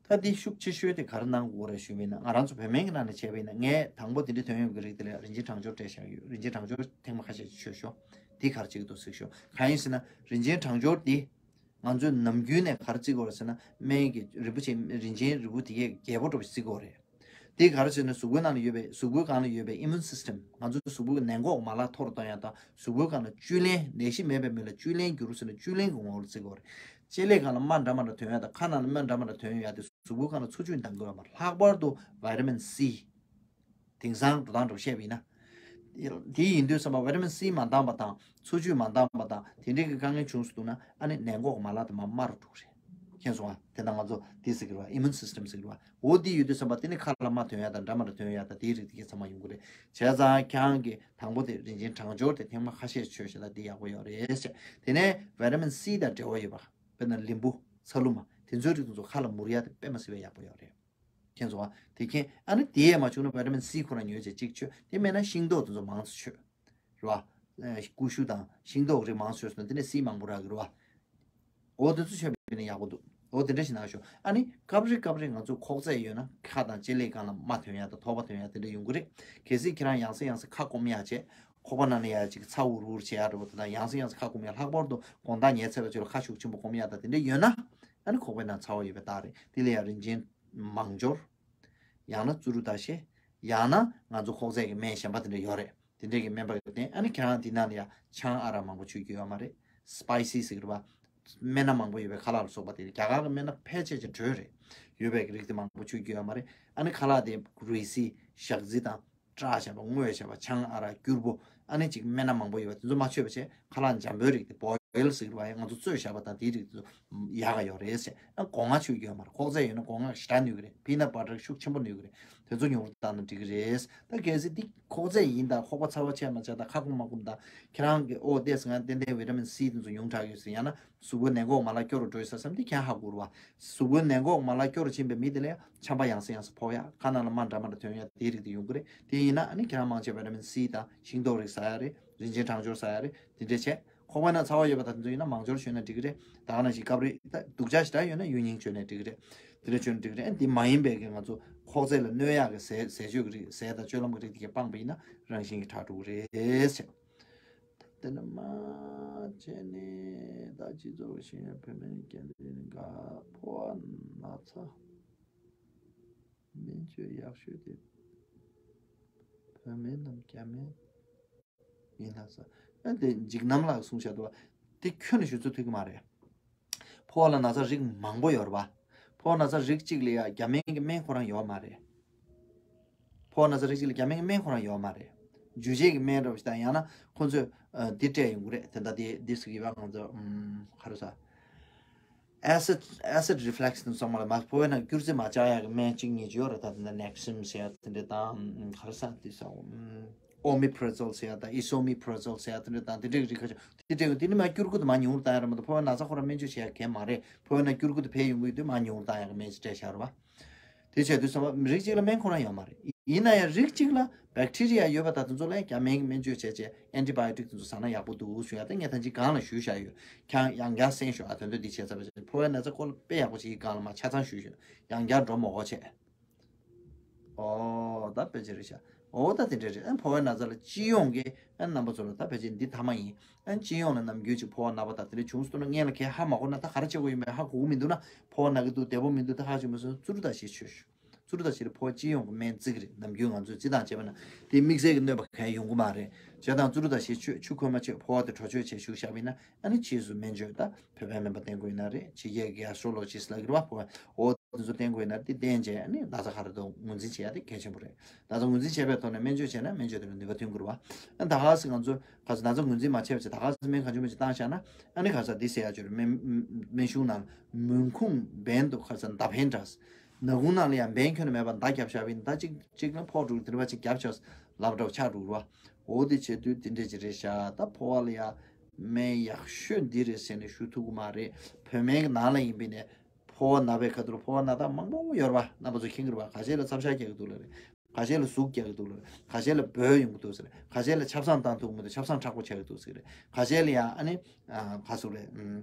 ད་དེ་ཤུགས་ཆེ་ཤོས་དེ་ག་རེ་གནང་དགོས་རེད་ཞུས་པ་ཡིན་ན། ང་རང་ཚོ་བོད་སྨན་གྱི་ནང་ནས་བྱས་པ་ཡིན་ན་ངས་དང་པོ་དེ་འདྲ་ཐོན་ཡོང་གི་རིགས་དེ་ལ་རིན་ཆེན་གྲང་སྦྱོར་སྤྲད་བཞག་ཡོད། རིན་ཆེན་གྲང་སྦྱོར་ཐེངས་མ་ཁ་ཤས་ཤིག་མཆོད་ཤོག་དེ་ག་རེ་བྱེད་ཀྱི་འདུག་གཟིགས་ཤོག་གང་ཡིན་ཟེར་ན་རིན་ཆེན་གྲང་སྦྱོར་དེ་ང་ཚོས་ནམ་རྒྱུན་ནས་ག་རེ་བརྩི་དགོས་རེད་ཟེར་ན། སྨན་གྱི་རིན་པོ་ཆེ་རིན་ཆེན་རིལ་བུ་དེ་གས་རྒྱས་པོ་འགྲོ་བ་ཞིག་བརྩི་དགོས་རེད། དེ་ག་རེ་ཟེར་ན་གཟུགས་པོའི་ནང་ལ་ཡོད་པའི་གཟུགས་པོའི་སྒང་ལ་ཡོད་པའི་ཨི་མུན་སིས་ཊམ། ང་ཚོའི་གཟུགས་པོའི་ནད་འགོག་མ་ལག་མཐོ་རུ་གཏོང་ཡ་དང་གཟུགས་པོའི་སྒང་ལ་བཅུད་ལེན། ནད་གཞི་མེད་པའི་མི་ལ་བཅུད་ལེན་འགྱུར་ཟེར་ན་བཅུད་ལེན་གྱི་ངོ་བོར་བརྩི་དགོས་རེད། ལྕེ་ལེ་སྒང་ལ་རྨ་འདྲ་མ་འདྲ་ཐོན་ཡ་དང་ཁ་ནང་ལ་རྨ་འདྲ་མ་འདྲ་ཐོན་ཡ་དེ་གཟུགས་པོའི་སྒང་ལ་འཚོ་བཅུད་འདང་གི་ཡོད་མ་རེད། ལྷག་པར་དུ་བི་ཊ་མིན་སི། དེང་སང་འགྲོ་སྟངས་འགྲོ་བཤད་པ་ཡིན་ན། དེ་ཡིན་དུས་ཙམ་པ་བི་ཊ་མིན་སི་མ་འདང་པ་དང་འཚོ་བཅུད་མ་འདང་པ་དང་དེ་འདྲའི་གི་དཀའ་ངལ་བྱུང་སོང་འདུག་ན་ཨ་ནི་ནད་འགོག་མ་ལག་དེ་མར་དམའ་རུ་འགྲོ་གི་རེད། མཁྱེན་སོང་ཨ། དེ་ལྟར་ང་ཚོ་དེ་ཟེར་གི་རེད་བ། ཨི་མུན་སིས་ཊམ་ཟེར་གི་རེད་བ། འོ་དེ་ཡོད་དུས་ཙམ་པ་དེ་ནི་ཁ་ལ་རྨ་ཐོན་ཡ་དང་འདྲ་མ་འདྲ་ཐོན་ཡ་དང་དེའི་རིགས་དེ་གས་ཚང་མ་ཡོང་གི་རེད། བྱས་ཙང་ཁྱེད་རང་གིས་དང་པོ་དེ་རིན་ཆེན་གྲང་སྦྱོར་དེ་ཐེངས་མ་ཁ་ཤས་མཆོད་བྱས་ན་དེ་ཡག་པོ་ཡོད་རེད་ཟེར། དེ་ནས་བི་ཊ་མིན་སི་དང་འབྲེལ་བ་ཡོད་པ། དཔེར་ན་ལིམ་བུ། ཚ་ལུ་མ། དེ་ཚོའི་རིགས་དེ་ཚོ་ཁ་ལ་མུར་ཡ་དེ་དཔེ་མ་སྲིད་པའི་ཡག་པོ་ཡོད་རེད། མཁྱེན་སོང་ཨ། དེ་མཁྱེན། ཨ་ནི་དེ་ཡས་མ་བྱུང་ན་བི་ཊ་མིན་སི་ཁོ་རང་ཉོས་བྱས་གཅིག་མཆོད། དེ་མེད་ན་ཤིང་ཏོག་དེ་ཚོ་མང་ཙམ་མཆོད། རེད་བ། ཨ་ཀུ་ཤུ་དང་ཤིང་ཏོག་རིགས་མང་ཙམ་མཆོད་སོང་ན་དེ་ནས་སི་མང་པོ་རག་གི་རེད་བ། འོ་དེ་ཚོ་མཆོད་པ་ཡིན་ན་ཡག་པོ་འདུག་འོ་དེ་འདྲ་ཞིག་གནང་ཤོག་ཨ་ནི་སྐབས་རེ་སྐབས་རེ་ང་ཚོ་ཁོག་རྩེད་ཡོད་ན་ཁ་དང་ལྕེ་ལེ་སྒང་ལ་རྨ་ཐོན་ཡ་དང་ཐོགས་པ་ཐོན་ཡ་དེ་འདྲ་ཡོང་གི་རེད། གལ་སྲིད་ཁྱེད་རང་ཡང་སེ་ཡང་སེ་ཁ་སྐོམ་ཡ་བྱས། ཁོག་པ་ནང་ལ་ཡ་ཅིག་ཚ་འུར་འུར་བྱེད་ཡ་འདྲ་པོ་དེ་དང་ཡང་སེ་ཡང་སེ་ཁ་སྐོམ་ཡ། ལྷག་པར་དུ་དགོང་དག་ཉལ་ཚར་བའི་ཚོད་ལ་ཁ་ཤུགས་ཆེན་པོ་སྐོམ་ཡ་དང་དེ་འདྲ་ཡོད་ན། ཨ་ནི་ཁོག་པའི་ནང་ཚ་བ་ཡོད་པའི་རྟགས་རེད། དེ་ལ་ཡ་རིན་ཆེན་མང་སྦྱོར། ཡང་ན་བཙུ་རུ་ཟླ་ཤེལ། ཡང་ན་ང་ཚོ་ཁོག་རྩེད་ཀྱི་སྨན་གཞན་པ་དེ་འདྲ་ཡོད་རེད། དེ་འདྲས་ཀྱི་སྨན་པ་ཡོད་དེ་ཨ་ནི་ཁྱེད་རང་དེ་ནང་ལ་ཡ་ཆང་ཨ་རག་མང་པོ་མཆོད་རྒྱུ་ཡོད་མ་རེད། སི་པའི་སི་ཟེར་གི་རེད་བ། སྨན་སྣ་མང་པོ་ཡོད་པའི་ཁ་ལག་ལ་སོགས་པ་དེ་རྒྱ་གར་གྱི་སྨན་སྣ་ཕལ་ཆེར་ཅིག་དྲོད་རེད། ཡོད་པའི་རིགས་དེ་མང་པོ་མཆོད་རྒྱུ་ཡོད་མ་རེད། ཨ་ནི་ཁ་ལག་དེ་རུས་སིལ། ཞག་རྩི་དང་། སྐྲག་བྱས་པ། སྔོ་བྱས་པ། ཆང་ཨ་རག་སྐྱུར་པོ། ཨ་ནི་ཅིག་སྨན་སྣ་མང་པོ་ཡོད་པ་དེ་ཚོ་མ་མཆོད་པ་བྱས། ཁ་ལག་འཇམ་པོའི་རིགས་དེ་བོ་ཡལ་ཟེར་གི་རེད་བ། ཡང་ང་ཚོ་བཙོས་བཞག་པ་དང་དེའི་རིགས་དེ་ཚོ་ཡག་ག་ཡོད་རེད་ཟེར། ཨ་སྒོ་ང་མཆོད་རྒྱུ་ཡོད་མ་རེད། ཁོག་རྩེད་ཡོད་ན་སྒོ་ང་ཞེ་དྲག་ནུས་གི་རེད། པི་ནཊ་བ་ཊར་ཤུགས་ཆེན་པོ་ནུས་གི་རེད། དེ་ཚོ་ཉུང་རུ་བཏང་ན་འགྲིག་གི་རེད། ད་གལ་སྲིད་འདི་ཁོག་རྩེད་ཡིན་དང་ཁོག་པ་ཚ་བ་ཆེ་མ་ཆེ་དང་ཁ་སྐོམ་མ་སྐོམ་དང་ཁྱེད་རང་གི་ཨོ་ཏེས་ང་ཏན་ཏན་བི་ཊ་མིན་སི་དེ་ཚོ་ཉུང་དྲགས་ཡོད་ཟེར། ཡང་ན་གཟུགས་པོའི་ནད་འགོག་མ་ལག་སྐྱོ་རུ་འགྲོ་ཡོད་ས་བསམ་དེ་ཁྱེད་རང་ཧ་གོ་རེད་བ། གཟུགས་པོའི་ནད་འགོག་མ་ལག་སྐྱོ་རུ་ཕྱིན་པའི་མི་དེ་ལ་ཡང་ཆམ་པ་ཡང་སེ་ཡང་སེ་ཕོག་ཡ། ཁ་ནང་ལ་རྨ་འདྲ་མ་འདྲ་ཐོན་ཡ་དེའི་རིགས་དེ་ཡོང་གི་རེད། དེ་ཡིན་ན་ཨ་ནི་ཁྱེད་རང་མང་ཆེ་བི་ཊ་མིན་སི་དང་ཤིང་ཏོག་རིགས་ཟ་ཡ་རེད། རིན་ཆེན་གྲང་སྦྱོར་ཟ་ཡ་རེད། དེ་འདྲས་བྱས། ཁོག་པའི་ནང་ཚ་བ་ཡོད་པ་དང་དེ་ཚོ་ཡིན་ན་མང་སྦྱོར་མཆོད་ན་འགྲིག་གི་རེད། ད་ག་ནང་བཞིན་སྐབས་རེ་ད་སྡུག་ཅག་ཞེ་དྲག་ཡོད་ན་ཡུན་རིང་མཆོད་ན་འགྲིག་གི་རེད། དེ་འདྲ་མཆོད་ན་འགྲིག་གི་རེད། ཨ་འདི་མ་ཡིན་པའི་གི་ང་ཚོ་ཁོག་རྩེད་ལ་གནོད་ཡག་གི་ཟས་ཟས་སྤྱོད་ཀྱི་རིགས། ཟས་དང་སྤྱོད་ལམ་གྱི་རིགས་དེ་གས་སྤངས་པ་ཡིན་ན་རང་བཞིན་གྱིས་དྲག་འགྲོ་གི་རེད་ཟེར། དེ་ནས་མ་བྱས་ནས་ད་སྤྱི་ཚོགས་ཤེས་ཡོན་བོད་སྨན་སྐྱེལ་འདྲེན་འགའ་ཕོ་བ་ན་ཚ། སྨན་བཅོས་ཡག་ཤོས་དེ་བོད་སྨན་ནམ་རྒྱ་སྨན། ཡིན་ལགས་སོ། ཨ་དེ་འཇིགས་རྣམ་ལགས་གསུངས་བཞག་འདུག་བ། དེ་ཁྱོན་ནས་ཞུ་ཚོད་ཐུབ་ཀྱི་མ་རེད། ཕོ་བ་ལ་ན་ཚ་རིགས་མང་པོ་ཡོད་རེད་བ། ཕོ་བ་ན་ཚ་རིགས་གཅིག་ལ་ཡ་རྒྱ་སྨན་གྱི་སྨན་ཁོ་རང་ཡོད་མ་རེད། ཕོ་བ་ན་ཚ་རིགས་གཅིག་ལ་རྒྱ་སྨན་གྱི་སྨན་ཁོ་རང་ཡོད་མ་རེད། འཇུ་བྱེད་ཀྱི་སྨན་རེད་བ་ཞིག་དང་ཡང་ན་ཁོ་ཚོས་ཨ་འདི་སྤྲད་ཡོང་གི་རེད། དེ་འདྲ་དེ་འདི་ཟེར་གྱི་ཡོད་པ། ང་ཚོ་ཨམ་ག་རེ་ཟ། acid acid reflux ནི་ཚང་མ་ལ་མ་ཕོ་བའི་ནང་སྐྱུར་རྩི་མ་བཅག་ཡག་གི་སྨན་གཅིག་གཉིས་ཅིག་ཡོད་རེད། ད་དེ་འདྲ་Nexium ཟེར་ཡ་དེ་འདྲ་དང་ཨམ་ག་རེ་ཟ་དེ་ཟ། ཨམ་omeprazole ཟེར་ཡ་དང་esomeprazole ཟེར་ཡ་དེ་འདྲ་དང་དེ་འདྲའི་རིགས་ཁ་ཤས་དེ་འདྲ་དེ་ནི་མ་སྐྱུར་ཁུ་དེ་མ་ཉུང་རུ་བཏང་ཡ་རེད་མ་གཏོགས་ཕོ་བའི་ན་ཚ་ཁོ་རང་སྨན་བཅོས་བྱེད་ཡ་གང་ཡང་མ་རེད། ཕོ་བའི་ནང་སྐྱུར་ཁུ་དེ་འཕེལ་ཡོང་གི་ཡོད་དུས་མ་ཉུང་རུ་བཏང་ཡ་གི་སྨན་ཅིག་སྤྲད་བཞག་རེད་བ། དེ་བྱས་དུས་ཙམ་པ་རིགས་གཅིག་ལ་སྨན་ཁོ་རང་ཡོད་མ་རེད། ཡིན་ན་ཡང་རིགས་གཅིག་ལ་bacteria ཡོད་པ་དང་དེ་ཚོ་ལ་ཡང་རྒྱ་སྨན་གྱི་སྨན་བཅོས་བྱས་བྱས་antibiotic དེ་ཚོ་ཟ་ན་ཡག་པོ་འདུག་ཞུ་ཡ་དེ་ངས་ད་ཅི་གང་ལ་ཞུས་བཞག་ཡོད། ཁྱང་ཡང་བསྐྱར་གསན་ཤོག་ཨ། དོན་དུ་འདི་བྱས་ཚར་བ་བྱས་ཕོ་བའི་ན་ཚ་སྐོར་ལ་དཔེ་ཡག་པོ་ཞིག་གང་ལ་མ་ཆ་ཚང་ཞུས་ཤོག་ཡང་བསྐྱར་འགྲོ་མ་དགོས་བྱས། ཨོ་ད་དཔེ་ཆ་རེད་ཤག་ཨོ་ད་དེ་འདྲ་རེད། ཨ་ཕོ་བའི་ན་ཚ་ལ་སྤྱི་ཡོངས་ཀྱི་ཨ་རྣམ་པ་ཚོ་ལ་ད་ཕལ་ཆེར་འདི་ཐ་མ་ཡིན། ཨ་སྤྱི་ཡོངས་ལ་ནམ་རྒྱུན་ཅིག་ཕོ་བ་ན་བ་དང་དེ་འདྲ་བྱུང་སོང་ན་སྔོན་ལ་གས་ཧ་མ་གོ་ན་ད་ག་རེ་བྱེད་དགོས་ཡིན་པའི་ཧ་གོ་གི་མི་འདུག་ན་ཕོ་བ་ན་གི་འདུག་བདེ་པོ་མི་འདུག་ད་ཧ་ཅིག་མ་སོང་ཙུ་རུ་ད་ཞེས་ཆོས་ཞུ། ཙུ་རུ་ད་ཞེས་ཕོ་བ་སྤྱི་ཡོངས་ཀྱི་སྨན་རྩིས་ཀྱི་རེད། ནམ་རྒྱུན་ང་ཚོས་རྩིས་སྟངས་བྱས་པ་ན་དེ་དམིགས་བསལ་གྱི་གནོད་པ་གང་ཡང་ཡོང་གི་མ་རེད། བྱས་ཙང་ཙུ་རུ་ད་ཞེས་ཆོས་ཆུ་ཁོལ་མ་ཆོད་ཕོ་བ་དེ་དྲོ་ཆོས་བྱས་ཞུགས་བཞག་པ་ཡིན་ན། ཨ་ནི་ཕྱིས་སུ་སྨན་བཅོས་དང་བོད་པའི་སྨན་པ་བསྟེན་དགོས་ཡིན་ན་རེད། ཕྱི་རྒྱལ་གྱི་gastrologist ལབ་ཀྱི་རེད་བ། ཕོ་བ་འོ་དེ་ཚོ་བསྟེན་དགོས་ཡིན་ན་དེ་བསྟེན་བྱས་ཨ་ནི་ན་ཚ་ག་རེ་འདུག་ངོས་འཛིན་བྱེད་ཡ་དེ་གལ་ཆེན་པོ་རེད། ན་ཚ་ངོས་འཛིན་བྱས་པའི་ཐོག་ནས་སྨན་བཅོས་བྱས་ན་སྨན་བཅོས་དེ་ལ་ནུས་པ་ཐོན་གྱི་རེད་བ། ཨ་ད་ག་སེ་ང་ཚོ་ག་སེ་ན་ཚ་ངོས་འཛིན་མ་བྱས་པ་བྱས་ད་ག་སེ་སྨན་གང་བྱུང་མང་བྱུང་བཏང་བཞག་ན། ཨ་ནི་ག་ས་འདི་ཟེར་ཡ་ཅིག་རེད། སྨན་སྨན་གཞུང་ནང་མུན་ཁུང་འབེན་དུ་ག་ས་མདའ་འཕེན་འདྲ། ནག་ཁུང་ནང་ལ་ཡང་འབེན་ཁྱོན་ནས་མེད་པར་མདའ་བརྒྱབ་བཞག་པ་ཡིན་ད་གཅིག་གཅིག་ན་ཕོག་འགྲོ་གི་དེ་འདྲ་བ་གཅིག་བརྒྱབ་ཆོག་ལབ་འདྲ་བ་ཆགས་འགྲོ་གི་རེད་བ། འོ་དེ་བྱེད་དུས་དེ་འདྲས་ཅིག་རེད་ཤག་ད་ཕོ་བ་ལ་ཡ་སྨན་ཡག་ཤོས་འདི་རེད་ཟེར་ནས་ཞུ་ཐུབ་ཀྱི་མ་རེད། བོད་སྨན་གྱི་ནང་ལ་ཡིན་པས་ནས་ཕོ་བ་ན་བའི་ཁ་ཐུག་ལ་ཕོ་བ་ན་ཐང་མང་པོ་ཡོད་རེད་བ། རྣམ་པ་ཚོ་མཁྱེན་གྱི་རེད་བ། ཁ་ཤས་ལ་མཚམས་ཤར་རྒྱག་གི་འདུག་ལ་རེད། ཁ་ཤས་ལ་ཟུག་རྒྱག་གི་འདུག་ལ་རེད། ཁ་ཤས་ལ་འབོལ་ཡོང་གི་འདུག་ཟེར་རེད། ཁ་ཤས་ལ་ཆབ་གསང་བཏང་ཐུབ་མི་འདུག་ཆབ་གསང་མཁྲེགས་པོ་ཆགས་ཀྱི་འདུག་ཟེར་རེད། ཁ་ཤས་ལ་ཡང་ཨ་ནི་ཨ་ག་ཟེར་རེད། ཨུམ།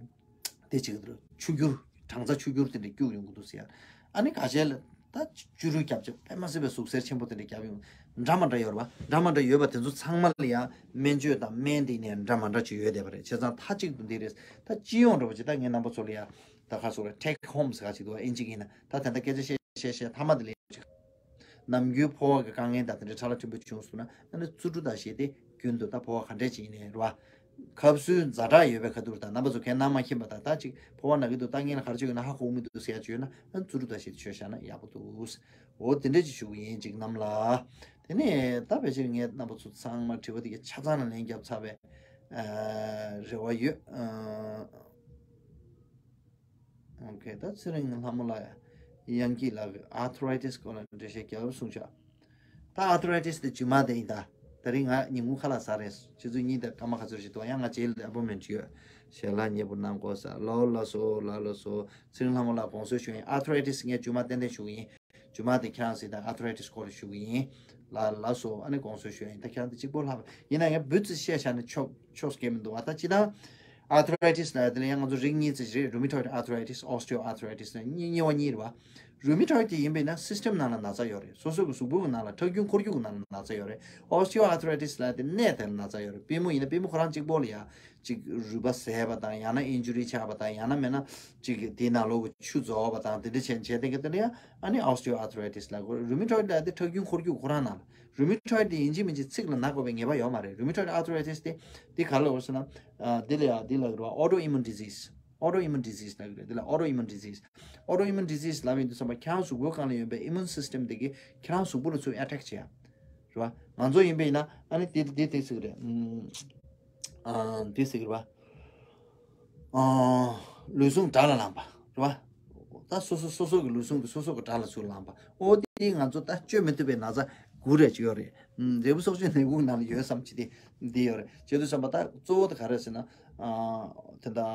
དེ་བྱེད་ཀྱི་འདུག་ཆུ་སྐྱུར་སྦྲང་རྩི་ཆུ་སྐྱུར་དེ་འདྲ་སྐྱུག་ཡོང་གི་འདུག་ཟེར། ཨ་ནི་ཁ་ཤས་ལ་ད་བཅུ་རུ་རྒྱབ་ཆ་དཔེ་མ་སྲིད་པའི་ཟུག་གཟེར་ཆེན་པོ་དེ་འདྲ་རྒྱབ་ཡོང་། འདྲ་མ་འདྲ་ཡོད་རེད་བ། འདྲ་མ་འདྲ་ཡོད་པ་དེ་ཚོ་ཚང་མ་ལ་ཡང་སྨན་བཅོས་དང་སྨན་དེ་ནས་འདྲ་མ་འདྲ་ཅིག་ཡོད་བསྡད་པ་རེད། བྱས་ཙང་མཐའ་གཅིག་ཏུ་འདི་རེད། ད་སྤྱི་ཡོངས་འདྲ་བོ་ཅིག་ད་ངས་རྣམ་པ་ཚོ་ལ་ཡང་ད་ག་ཟེར་རེད། take home ཟེར་ག་ཅིག་འདུག་བ། ཨིན་ཇི་གི་ཡིན་ན། ད་དེ་འདྲ་སྐད་ཆ་བཤད་བཤད་བཤད་མཐའ་མ་དེ་ལ་ཡང་ཅིག་ནམ་རྒྱུན་ཕོ་བ་གི་དཀའ་ངལ་དང་དེ་འདྲའི་ཁྲ་ལ་ཕྲན་བུ་བྱུང་སོང་ན་ཨ་ནི་ཙུ་ཀྲུ་ད་ཞེས་དེ་རྒྱུན་དུ་ད་ཕོ་བ་ག་འདྲས་ཅིག་ཡིན་ནའི་རེད་བ། ཁབ་སུའི་ཛ་དྲག་ཡོད་པའི་ཁ་ཐུག་དང་རྣམ་པ་ཚོ་གས་ནང་མ་མཁྱེན་པ་དང་ད་ཅིག་ཕོ་བ་ན་གི་འདུག་ད་ངས་ལ་ག་རེ་བྱེད་དགོས་ན་ཧ་གོ་མི་འདུག་ཟེར་ཡ་ཅིག་ཡོད་ན་ཨ་ཙུ་ཀྲུ་ད་ཞེས་དེ་མཆོད་བཞག་ན་ཡག་པོ་འདུག་འོ་དེ་འདྲས་ཅིག་ཞུ་གི་ཡིན་ཅིག་རྣམས་ལ། དེ་ནས་ད་ཕལ་ཆེར་ངས་རྣམ་པ་ཚོ་ཚང་མ་དྲི་བ་དེ་གི་ཆ་ཚང་ལ་ལན་བརྒྱབ་ཚར་བའི་ཨ་རེ་བ་ཡོད། ཨ། ཨོ་ཁེ། ད་ཚེ་རིང་ལྷ་མོ་ལགས་དབྱངས་སྐྱིད་ལགས་ཀྱིས་ཨར་ཐོ་རའི་ཊི་སི་སྐོར་ལ་འགྲེལ་བཤད་རྒྱབ་གསུངས་ཤག་ད་ཨར་ཐོ་རའི་ཊི་སི་དེ་རྒྱུ་མ་དེ་ཡིན་ད། ད་རིང་ང་ཉིན་གུང་ཁ་ལག་ཟ་རེད། ཆུ་ཚོད་གཉིས་དང་སྐར་མ་ག་ཚོད་ཞིག་འདུག་ཡང་ང་རྗེས་ལ་ཨ་པོ་མེན་ཊི་ཡོད། ཞལ་ལག་མཉེས་པོ་གནང་དགོས་ས། ལགས་ལགས་སོ་ལགས་ལགས་སོ། ཚེ་རིང་ལྷ་མོ་ལགས་དགོངས་སེལ་ཞུ་ཡིན། ཨར་ཐོ་རའི་ཊི་སི་ངས་རྒྱུ་མ་ཏན་ཏན་ཞུ་གི་ཡིན། རྒྱུ་མ་དེ་ཁྱེད་རང་ཟེར་ད་ཨར་ཐོ་རའི་ཊི་སི་སྐོར་ཞུ་གི་ཡིན། ལགས་ལགས་སོ། ཨ་ནི་དགོངས་སེལ་ཞུ་ཡ་ཡིན། ད་ཁྱེད་རང་དེ་གཅིག་པོ་ལྷག་པ་ཡིན་ན་ཡང་འབུ་ཙི་བཤད་བཞག་ན་ཆོག་ཆོག་སྐད་མི་འདུག་བ། ད་ཅི་ད། ཨར་ཐོ་རའི་ཊི་སི་ལ་དེ་ལ་ཡང་ང་ཚོ་རིགས་གཉིས་ཙམ་རེད། rheumatoid arthritis, osteoarthritis ནས་གཉིས་གཉིས་པ་གཉིས་རེད་བ། rheumatoid དེ་ཡིན་པས་ན་སིས་ཊེམ་ནང་ལ་ན་ཚ་ཡོད་རེད། སོ་སོ་གི་གཟུགས་པོ་གི་ནང་ལ་ཁྲག་རྒྱུན་འཁོར་རྒྱུག་གི་ནང་ལ་ན་ཚ་ཡོད་རེད། osteoarthritis ལ་དེ་གནས་དེ་ལ་ན་ཚ་ཡོད་རེད། པུས་མོ་ཡིན་ན་པུས་མོ་ཁོ་རང་གཅིག་པོ་ལ་ཡ་ཅིག་རུས་པ་ཟད་པ་དང་ཡང་ན་ཨིན་ཇུ་རི་ཆགས་པ་དང་ཡང་ན་མེད་ན་ཅིག་དེའི་ནང་ལོགས་ཀྱི་ཆུ་རྫོགས་པ་དང་དེ་འདྲ་བྱས་བྱས་དེ་ག་དེ་ལ་ཡ་ཨ་ནི་osteoarthritis ལ་གོ། rheumatoid ལ་དེ་ཁྲག་རྒྱུན་འཁོར་རྒྱུག་ཁོ་རང་ནང་ལ། rheumatoid དེ་ཡིན་གཅིག་མིན་གཅིག་ཚིགས་ལ་ན་དགོས་པའི་ངེས་པ་ཡོད་མ་རེད། rheumatoid arthritis དེ་དེ་ག་ལ་འོ་ཟེར་ན་ཨ་དེ་ལ་ཡ་དེ་ལ་གོ་བ། autoimmune disease, autoimmune disease ལ་གོ་རེད། དེ་ལ་autoimmune disease, autoimmune disease ལབ་ཡིན་དུས་ཙམ་པ་ཁྱེད་རང་གཟུགས་པོའི་སྒང་ལ་ཡོད་པའི་immune system དེ་གིས་ཁྱེད་རང་གཟུགས་པོ་ལ་ཚུར་attack བྱེད་ཡ་རེད་བ། ང་ཚོ་ཡིན་པས་ན་ཨ་ནི་དེ་དེ་དེ་ཚིག་རེད། ཨ་དེ་ཚིག་རེད་བ། ཨ་ལུས་ཟུངས་དགྲ་ལ་ལངས་པ་རེད་བ། ད་སོ་སོ་སོ་སོ་གི་ལུས་ཟུངས་དེ་སོ་སོ་གི་དགྲ་ལ་ཚུར་ལངས་པ། ཨོ་དེ་ང་ཚོ་ད་བཅོས་མི་ཐུབ་པའི་ན་ཚ་དགུ་རེ་ཅིག་ཡོད་རེད། ཨུམ། འབྲས་བུ་སྲོག་གཅོད་ནད་དཔུང་ནང་ལ་ཡོད་བསམ་གྱི་དེ་འདི་ཡོད་རེད། བྱེད་དུས་ཙམ་པ་ད་གཙོ་བོ་དེ་ག་རེ་ཟེར་ན། ཨ་དེ་འདྲ་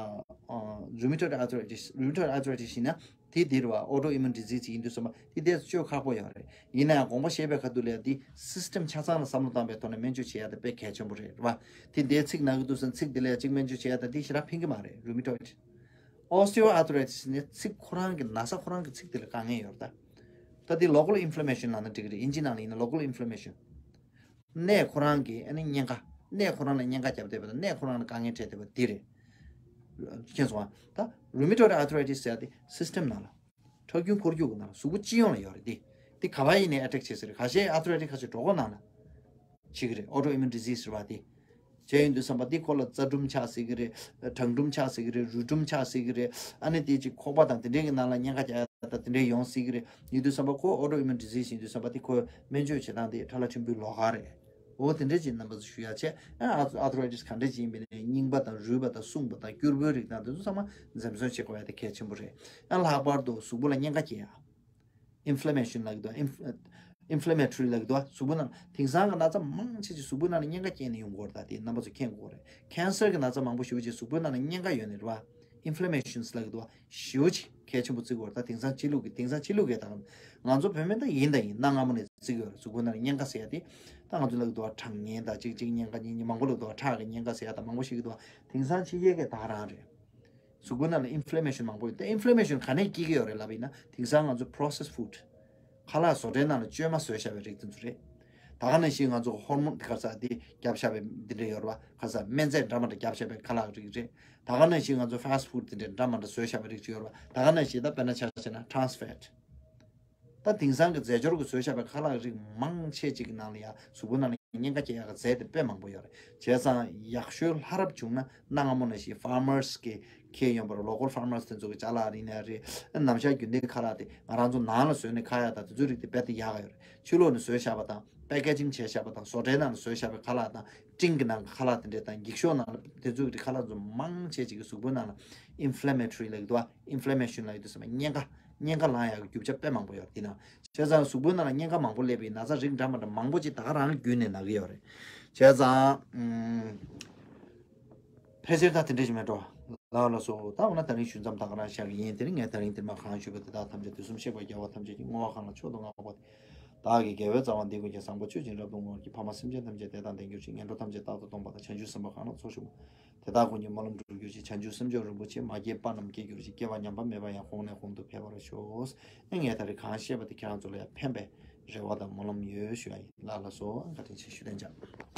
ཨ་rheumatoid arthritis, rheumatoid arthritis ཡིན་ན་དེ་འདི་རེད་བ། autoimmune disease ཡིན་དུས་ཙམ་པ་དེ་དེ་བཅོས་ཁག་པོ་ཡོད་རེད། ཡིན་ན་ཡང་དགོངས་པ་བཞེས་པའི་ཁ་ཐུག་ལ་དེ་སིས་ཊེམ་ཆ་ཚང་ལ་བསམ་བློ་བཏང་པའི་ཐོག་ནས་སྨན་བཅོས་བྱེད་ཡ་དེ་དཔེ་གལ་ཆེན་པོ་རེད་བ། དེ་འདྲའི་ཚིགས་ན་གི་འདུག་ཟེར་ཚིགས་དེ་ལ་ཡ་གཅིག་སྨན་བཅོས་བྱེད་ཡ་དང་དེ་ཞེ་དྲག་ཕན་གྱི་མ་རེད། rheumatoid osteoarthritis ནི་ཚིགས་ཁོ་རང་གི་ན་ཚ་ཁོ་རང་གི་ཚིགས་དེ་ལ་དཀའ་ངལ་ཡོད་རེད་ད། ད་དེ་local inflammation ལབ་ན་འགྲིག་གི་རེད། ཨིན་ཇི་ནང་ལ་ཡིན་ན་local inflammation གནས་ཁོ་རང་གི་ཨ་ནི་གཉན་ཁ། གནས་ཁོ་རང་ལ་གཉན་ཁ་བརྒྱབ་བསྡད་པ་དང་གནས་ཁོ་རང་ལ་དཀའ་ངལ་འཕྲད་བསྡད་པ་འདི་རེད། མཁྱེན་སོང་ཨ། ད་rheumatoid arthritis ཟེར་ཡ་དེ་སིས་ཊེམ་ནང་ལ། ཁྲག་རྒྱུན་འཁོར་རྒྱུག་གི་ནང་ལ་གཟུགས་པོ་སྤྱི་ཡོངས་ལ་ཡོད་རེད་དེ། དེ་ག་པར་ཡིན་ནའི་ཨེ་ཊེག་བྱེད་ས་རེད། ཁ་ཤས་ཨར་ཐོ་རའི་ཊིག་ཁ་ཤས་གྲོད་ཁོག་ནང་ལ་བྱེད་ཀྱི་རེད། autoimmune disease རེད་བ་དེ། བྱས་ཡོང་དུས་ཙམ་པ་འདི་ཁོ་ལ་རྩ་འབྲུམ་ཆགས་སྲིད་ཀྱི་རེད། གྲང་འབྲུམ་ཆགས་སྲིད་ཀྱི་རེད། རུས་འབྲུམ་ཆགས་སྲིད་ཀྱི་རེད། ཨ་ནི་དེ་ཅིག་ཁོག་པ་དང་དེ་འདྲའི་གི་ནང་ལ་གཉན་ཁ་རྒྱག་ཡ་ད་དེ་འདྲའི་ཡོང་སྲིད་ཀྱི་རེད། ཡིན་དུས་ཙམ་པ་ཁོ་autoimmune disease ཡིན་དུས་ཙམ་པ་དེ་ཁོའི་སྨན་བཅོས་བྱེད་སྟངས་དེ་ཁྲ་ལ་ཕྲན་བུའི་ལོགས་ཀ་རེད། འོ་དེ་འདྲ་ཅིག་རྣམ་པ་ཚོ་ཞུ་ཡ་བྱས། ཨ་ཨར་ཐོ་རའི་ཊིས་ག་འདྲ་ཅིག་ཡིན་པ་ནས་རྙིང་པ་དང་རུལ་བ་དང་སྲུང་བ་དང་སྐྱུར་པོའི་རིགས་དང་དེ་ཚོ་ཚང་མ་འཛེམ་ཟོན་བྱེད་དགོས་ཡ་དེ་གལ་ཆེན་པོ་རེད། ཨ་ལྷག་པར་དུ་གཟུགས་པོ་ལ་གཉན་ཁ་སྐྱེ་ཡ། inflammation ལབ་ཀྱི་འདུག inf- inflammatory ལབ་ཀྱི་འདུག་གཟུགས་པོ་ནང་དེང་སང་གི་ན་ཚ་མང་ཆེ་ཆེ་གཟུགས་པོ་ནང་ལ་གཉན་ཁ་སྐྱེས་ནས་ཡོང་གི་ཡོད་རེད། ད་དེ་རྣམ་པ་ཚོ་མཁྱེན་དགོས་རེད། ཀན་སར་གྱི་ན་ཚ་མང་པོ་ཞེ་པོ་ཅིག་གཟུགས་པོའི་ནང་ལ་གཉན་ཁ་ཡོད་ནས་རེད་བ། inflammations ལབ་ཀྱི་འདུག་བ། ཞེ་པོ་ཅིག་གལ་ཆེན་པོ་བརྩི་དགོས་རེད། ད་དེང་སང་ཕྱི་ལུགས་ཀྱི་དེང་སང་ཕྱི་ལུགས་ཀྱི་ད་ང་ཚོ་བོད་སྨན་ད་ཡིན་ད་ཡིན་གནའ་སྔ་མོ་ནས་བརྩི་གི་ཡོད་རེད། གཟུགས་པོའི་ནང་ལ་གཉན་ཁ་ཟེར་ཡ་དེ་ད་ང་ཚོ་ལབ་ཀྱི་འདུག་བ། ཁྲག་ངན་ད་གཅིག་གཅིག་གཉན་ཁ་གཉིས་གཉིས་མང་པོ་ལབ་ཀྱི་འདུག་བ། ཁྲག་གི་གཉན་ཁ་ཟེར་ཡ་ད་མང་པོ་ཞིག་གི་འདུག་བ། དེང་སང་ཕྱི་རྒྱལ་གྱི་ད་ག་རང་རེད། གཟུགས་པོ་ནང་ལ་inflammation མང་པོ་ཡོད། དེ་inflammation ག་ནས་སྐྱེ་གི་ཡོད་རེད་ལབ་ཡིན་ན་དེང་སང་ང་ཚོ་processed food ཁ་ལག་བཟོ་གྲྭའི་ནང་ལ་བཅོས་མ་བཟོས་བཞག་པའི་རིགས་དེ་ཚོ་རེད། ད་ག་ནང་བཞིན་ང་ཚོ་ཧོར་མོན་དེ་ག་ས་དེ་བརྒྱབ་བཞག་པའི་འདི་འདྲ་ཡོད་རེད་བ། ག་ས་སྨན་རྫས་འདྲ་མི་འདྲ་བརྒྱབ་བཞག་པའི་ཁ་ལག་རིགས་རེད། ད་ག་ནང་བཞིན་ང་ཚོ་fast food དེ་འདྲ་འདྲ་མི་འདྲ་བཟོས་བཞག་པའི་རིགས་ཅིག་ཡོད་རེད་བ། ད་ག་ནང་བཞིན་ད་དཔེར་ན་ཆ་བཞག་ན་trans fat ད་དེང་སང་གི་རྫས་སྦྱོར་གྱི་བཟོས་བཞག་པའི་ཁ་ལག་རིགས་མང་ཆེ་ཅིག་གི་ནང་ལ་ཡང་གཟུགས་པོ་ནང་ལ་གཉན་ཁ་སྐྱེ་ཡག་གི་རྫས་དེ་དཔེ་མང་པོ་ཡོད་རེད། བྱས་ཙང་ཡག་ཤོས་ལྷ་རབ་བྱུང་ན་གནའ་སྔ་མོ་ནང་བཞིན་farmers གི་ཁྱེར་ཡོང་བར་local farmers དེ་ཚོ་གི་ཅ་ལག་རིགས་ནས་རེད། ནམ་ཞག་རྒྱུན་ལྡན་ཁ་ལག་དེ་ང་རང་ཚོ་ནང་ལ་བཟོས་ནས་ཁ་ཡག་དང་དེ་ཚོའི་རིགས་དེ་རྦད་དེ་ཡག་ག་ཡོད་རེད། ཕྱི་ལོགས་ནས་བཟོས་བཞག་པ་དང་packaging བྱས་བཞག་པ་དང་བཟོ་གྲྭའི་ནང་ལ་བཟོས་བཞག་པའི་ཁ་ལག་དང་ཊིན་གི་ནང་གི་ཁ་ལག་དེ་འདྲས་དང་འགྱིག་ཤོག་ནང་ལ་དེ་ཚོའི་རིགས་ཁ་ལག་ཚོ་མང་ཆེ་ཅིག་གི་གཟུགས་པོའི་ནང་ལ་inflammatory ལབ་ཀྱི་འདུག་བ། inflammation ལབ་ཀྱི་འདུག་ཟེར་བ་གཉན་ཁ། གཉན་ཁ་ལངས་ཡག་གི་རྒྱུ་ཆ་དཔེ་མང་པོ་ཡོད་དེ་ན། བྱས་ཙང་གཟུགས་པོའི་ནང་ལ་གཉན་ཁ་མང་པོ་སླེབས་པའི་ན་ཚ་རིགས་འདྲ་མི་འདྲ་མང་པོ་ཅིག་ད་ག་རང་བརྒྱུད་ནས་ན་གི་ཡོད་རེད། བྱས་ཙང་ཨུམ། ཕལ་ཆེར་ད་དེ་འདྲ་ཞིག་མེད་འགྲོ། ལགས་ལགས་སོ། ད་འོ་ན་ད་རིང་ཞུ་མཚམས་ད་ག་རང་བཞག་གི་ཡིན། དེ་རིང་ངས་ད་རིང་འདིར་མ་གང་ཞུས་པ་དེ་དག་ཐམས་ཅད་དུས་གསུམ་གཤེགས་པ་རྒྱལ་བ་ཐམས་ཅད་ཀྱི་བསྔོ་བ་གང་ལ་མཆོག་ཏུ་བསྔགས་པ་དེ། བདག་གི་དགེ་བའི་རྩ་བ་འདི་ཀུན་ཀྱང་བཟང་པོ་ཆོས་ཀྱི་རབ་ཏུ་བསྔོ་བར་བགྱི། ཕ་མ་སེམས་ཅན་ཐམས་ཅད་བདེ་དང་ལྡན་གྱུར་ཅིག་ངན་འགྲོ་ཐམས་ཅད་རྟག་ཏུ་སྟོངས་པ་དང་། བྱང་ཆུབ་སེམས་དཔའ་གང་ལ་ཚོགས་ཞུགས་པ། དེ་དག་ཀུན་གྱི་སྨོན་ལམ་འགྲུབ་གྱུར་ཅིག་བྱང་ཆུབ་སེམས་མཆོག་རིན་པོ་ཆེ། མ་སྐྱེས་པ་རྣམས་སྐྱེ་གྱུར་ཅིག་སྐྱེས་པ་ཉམས་པ་མེད་པ་ཡང་། གོང་ནས་གོང་དུ་འཕེལ་བར་ཤོག་ངས་ད་རེས་གང་བཤད་པ་དེ་ཁྱེད་རང་ཚོ་ལ་ཡང་ཕན་པའི་རེ་བ་དང་སྨོན་ལམ་ཡོད་ཞུ་ཡ་ཡིན། ལགས་ལགས་སོ། བཀའ་དྲིན་ཆེ། ཞུ་དོན་ཅག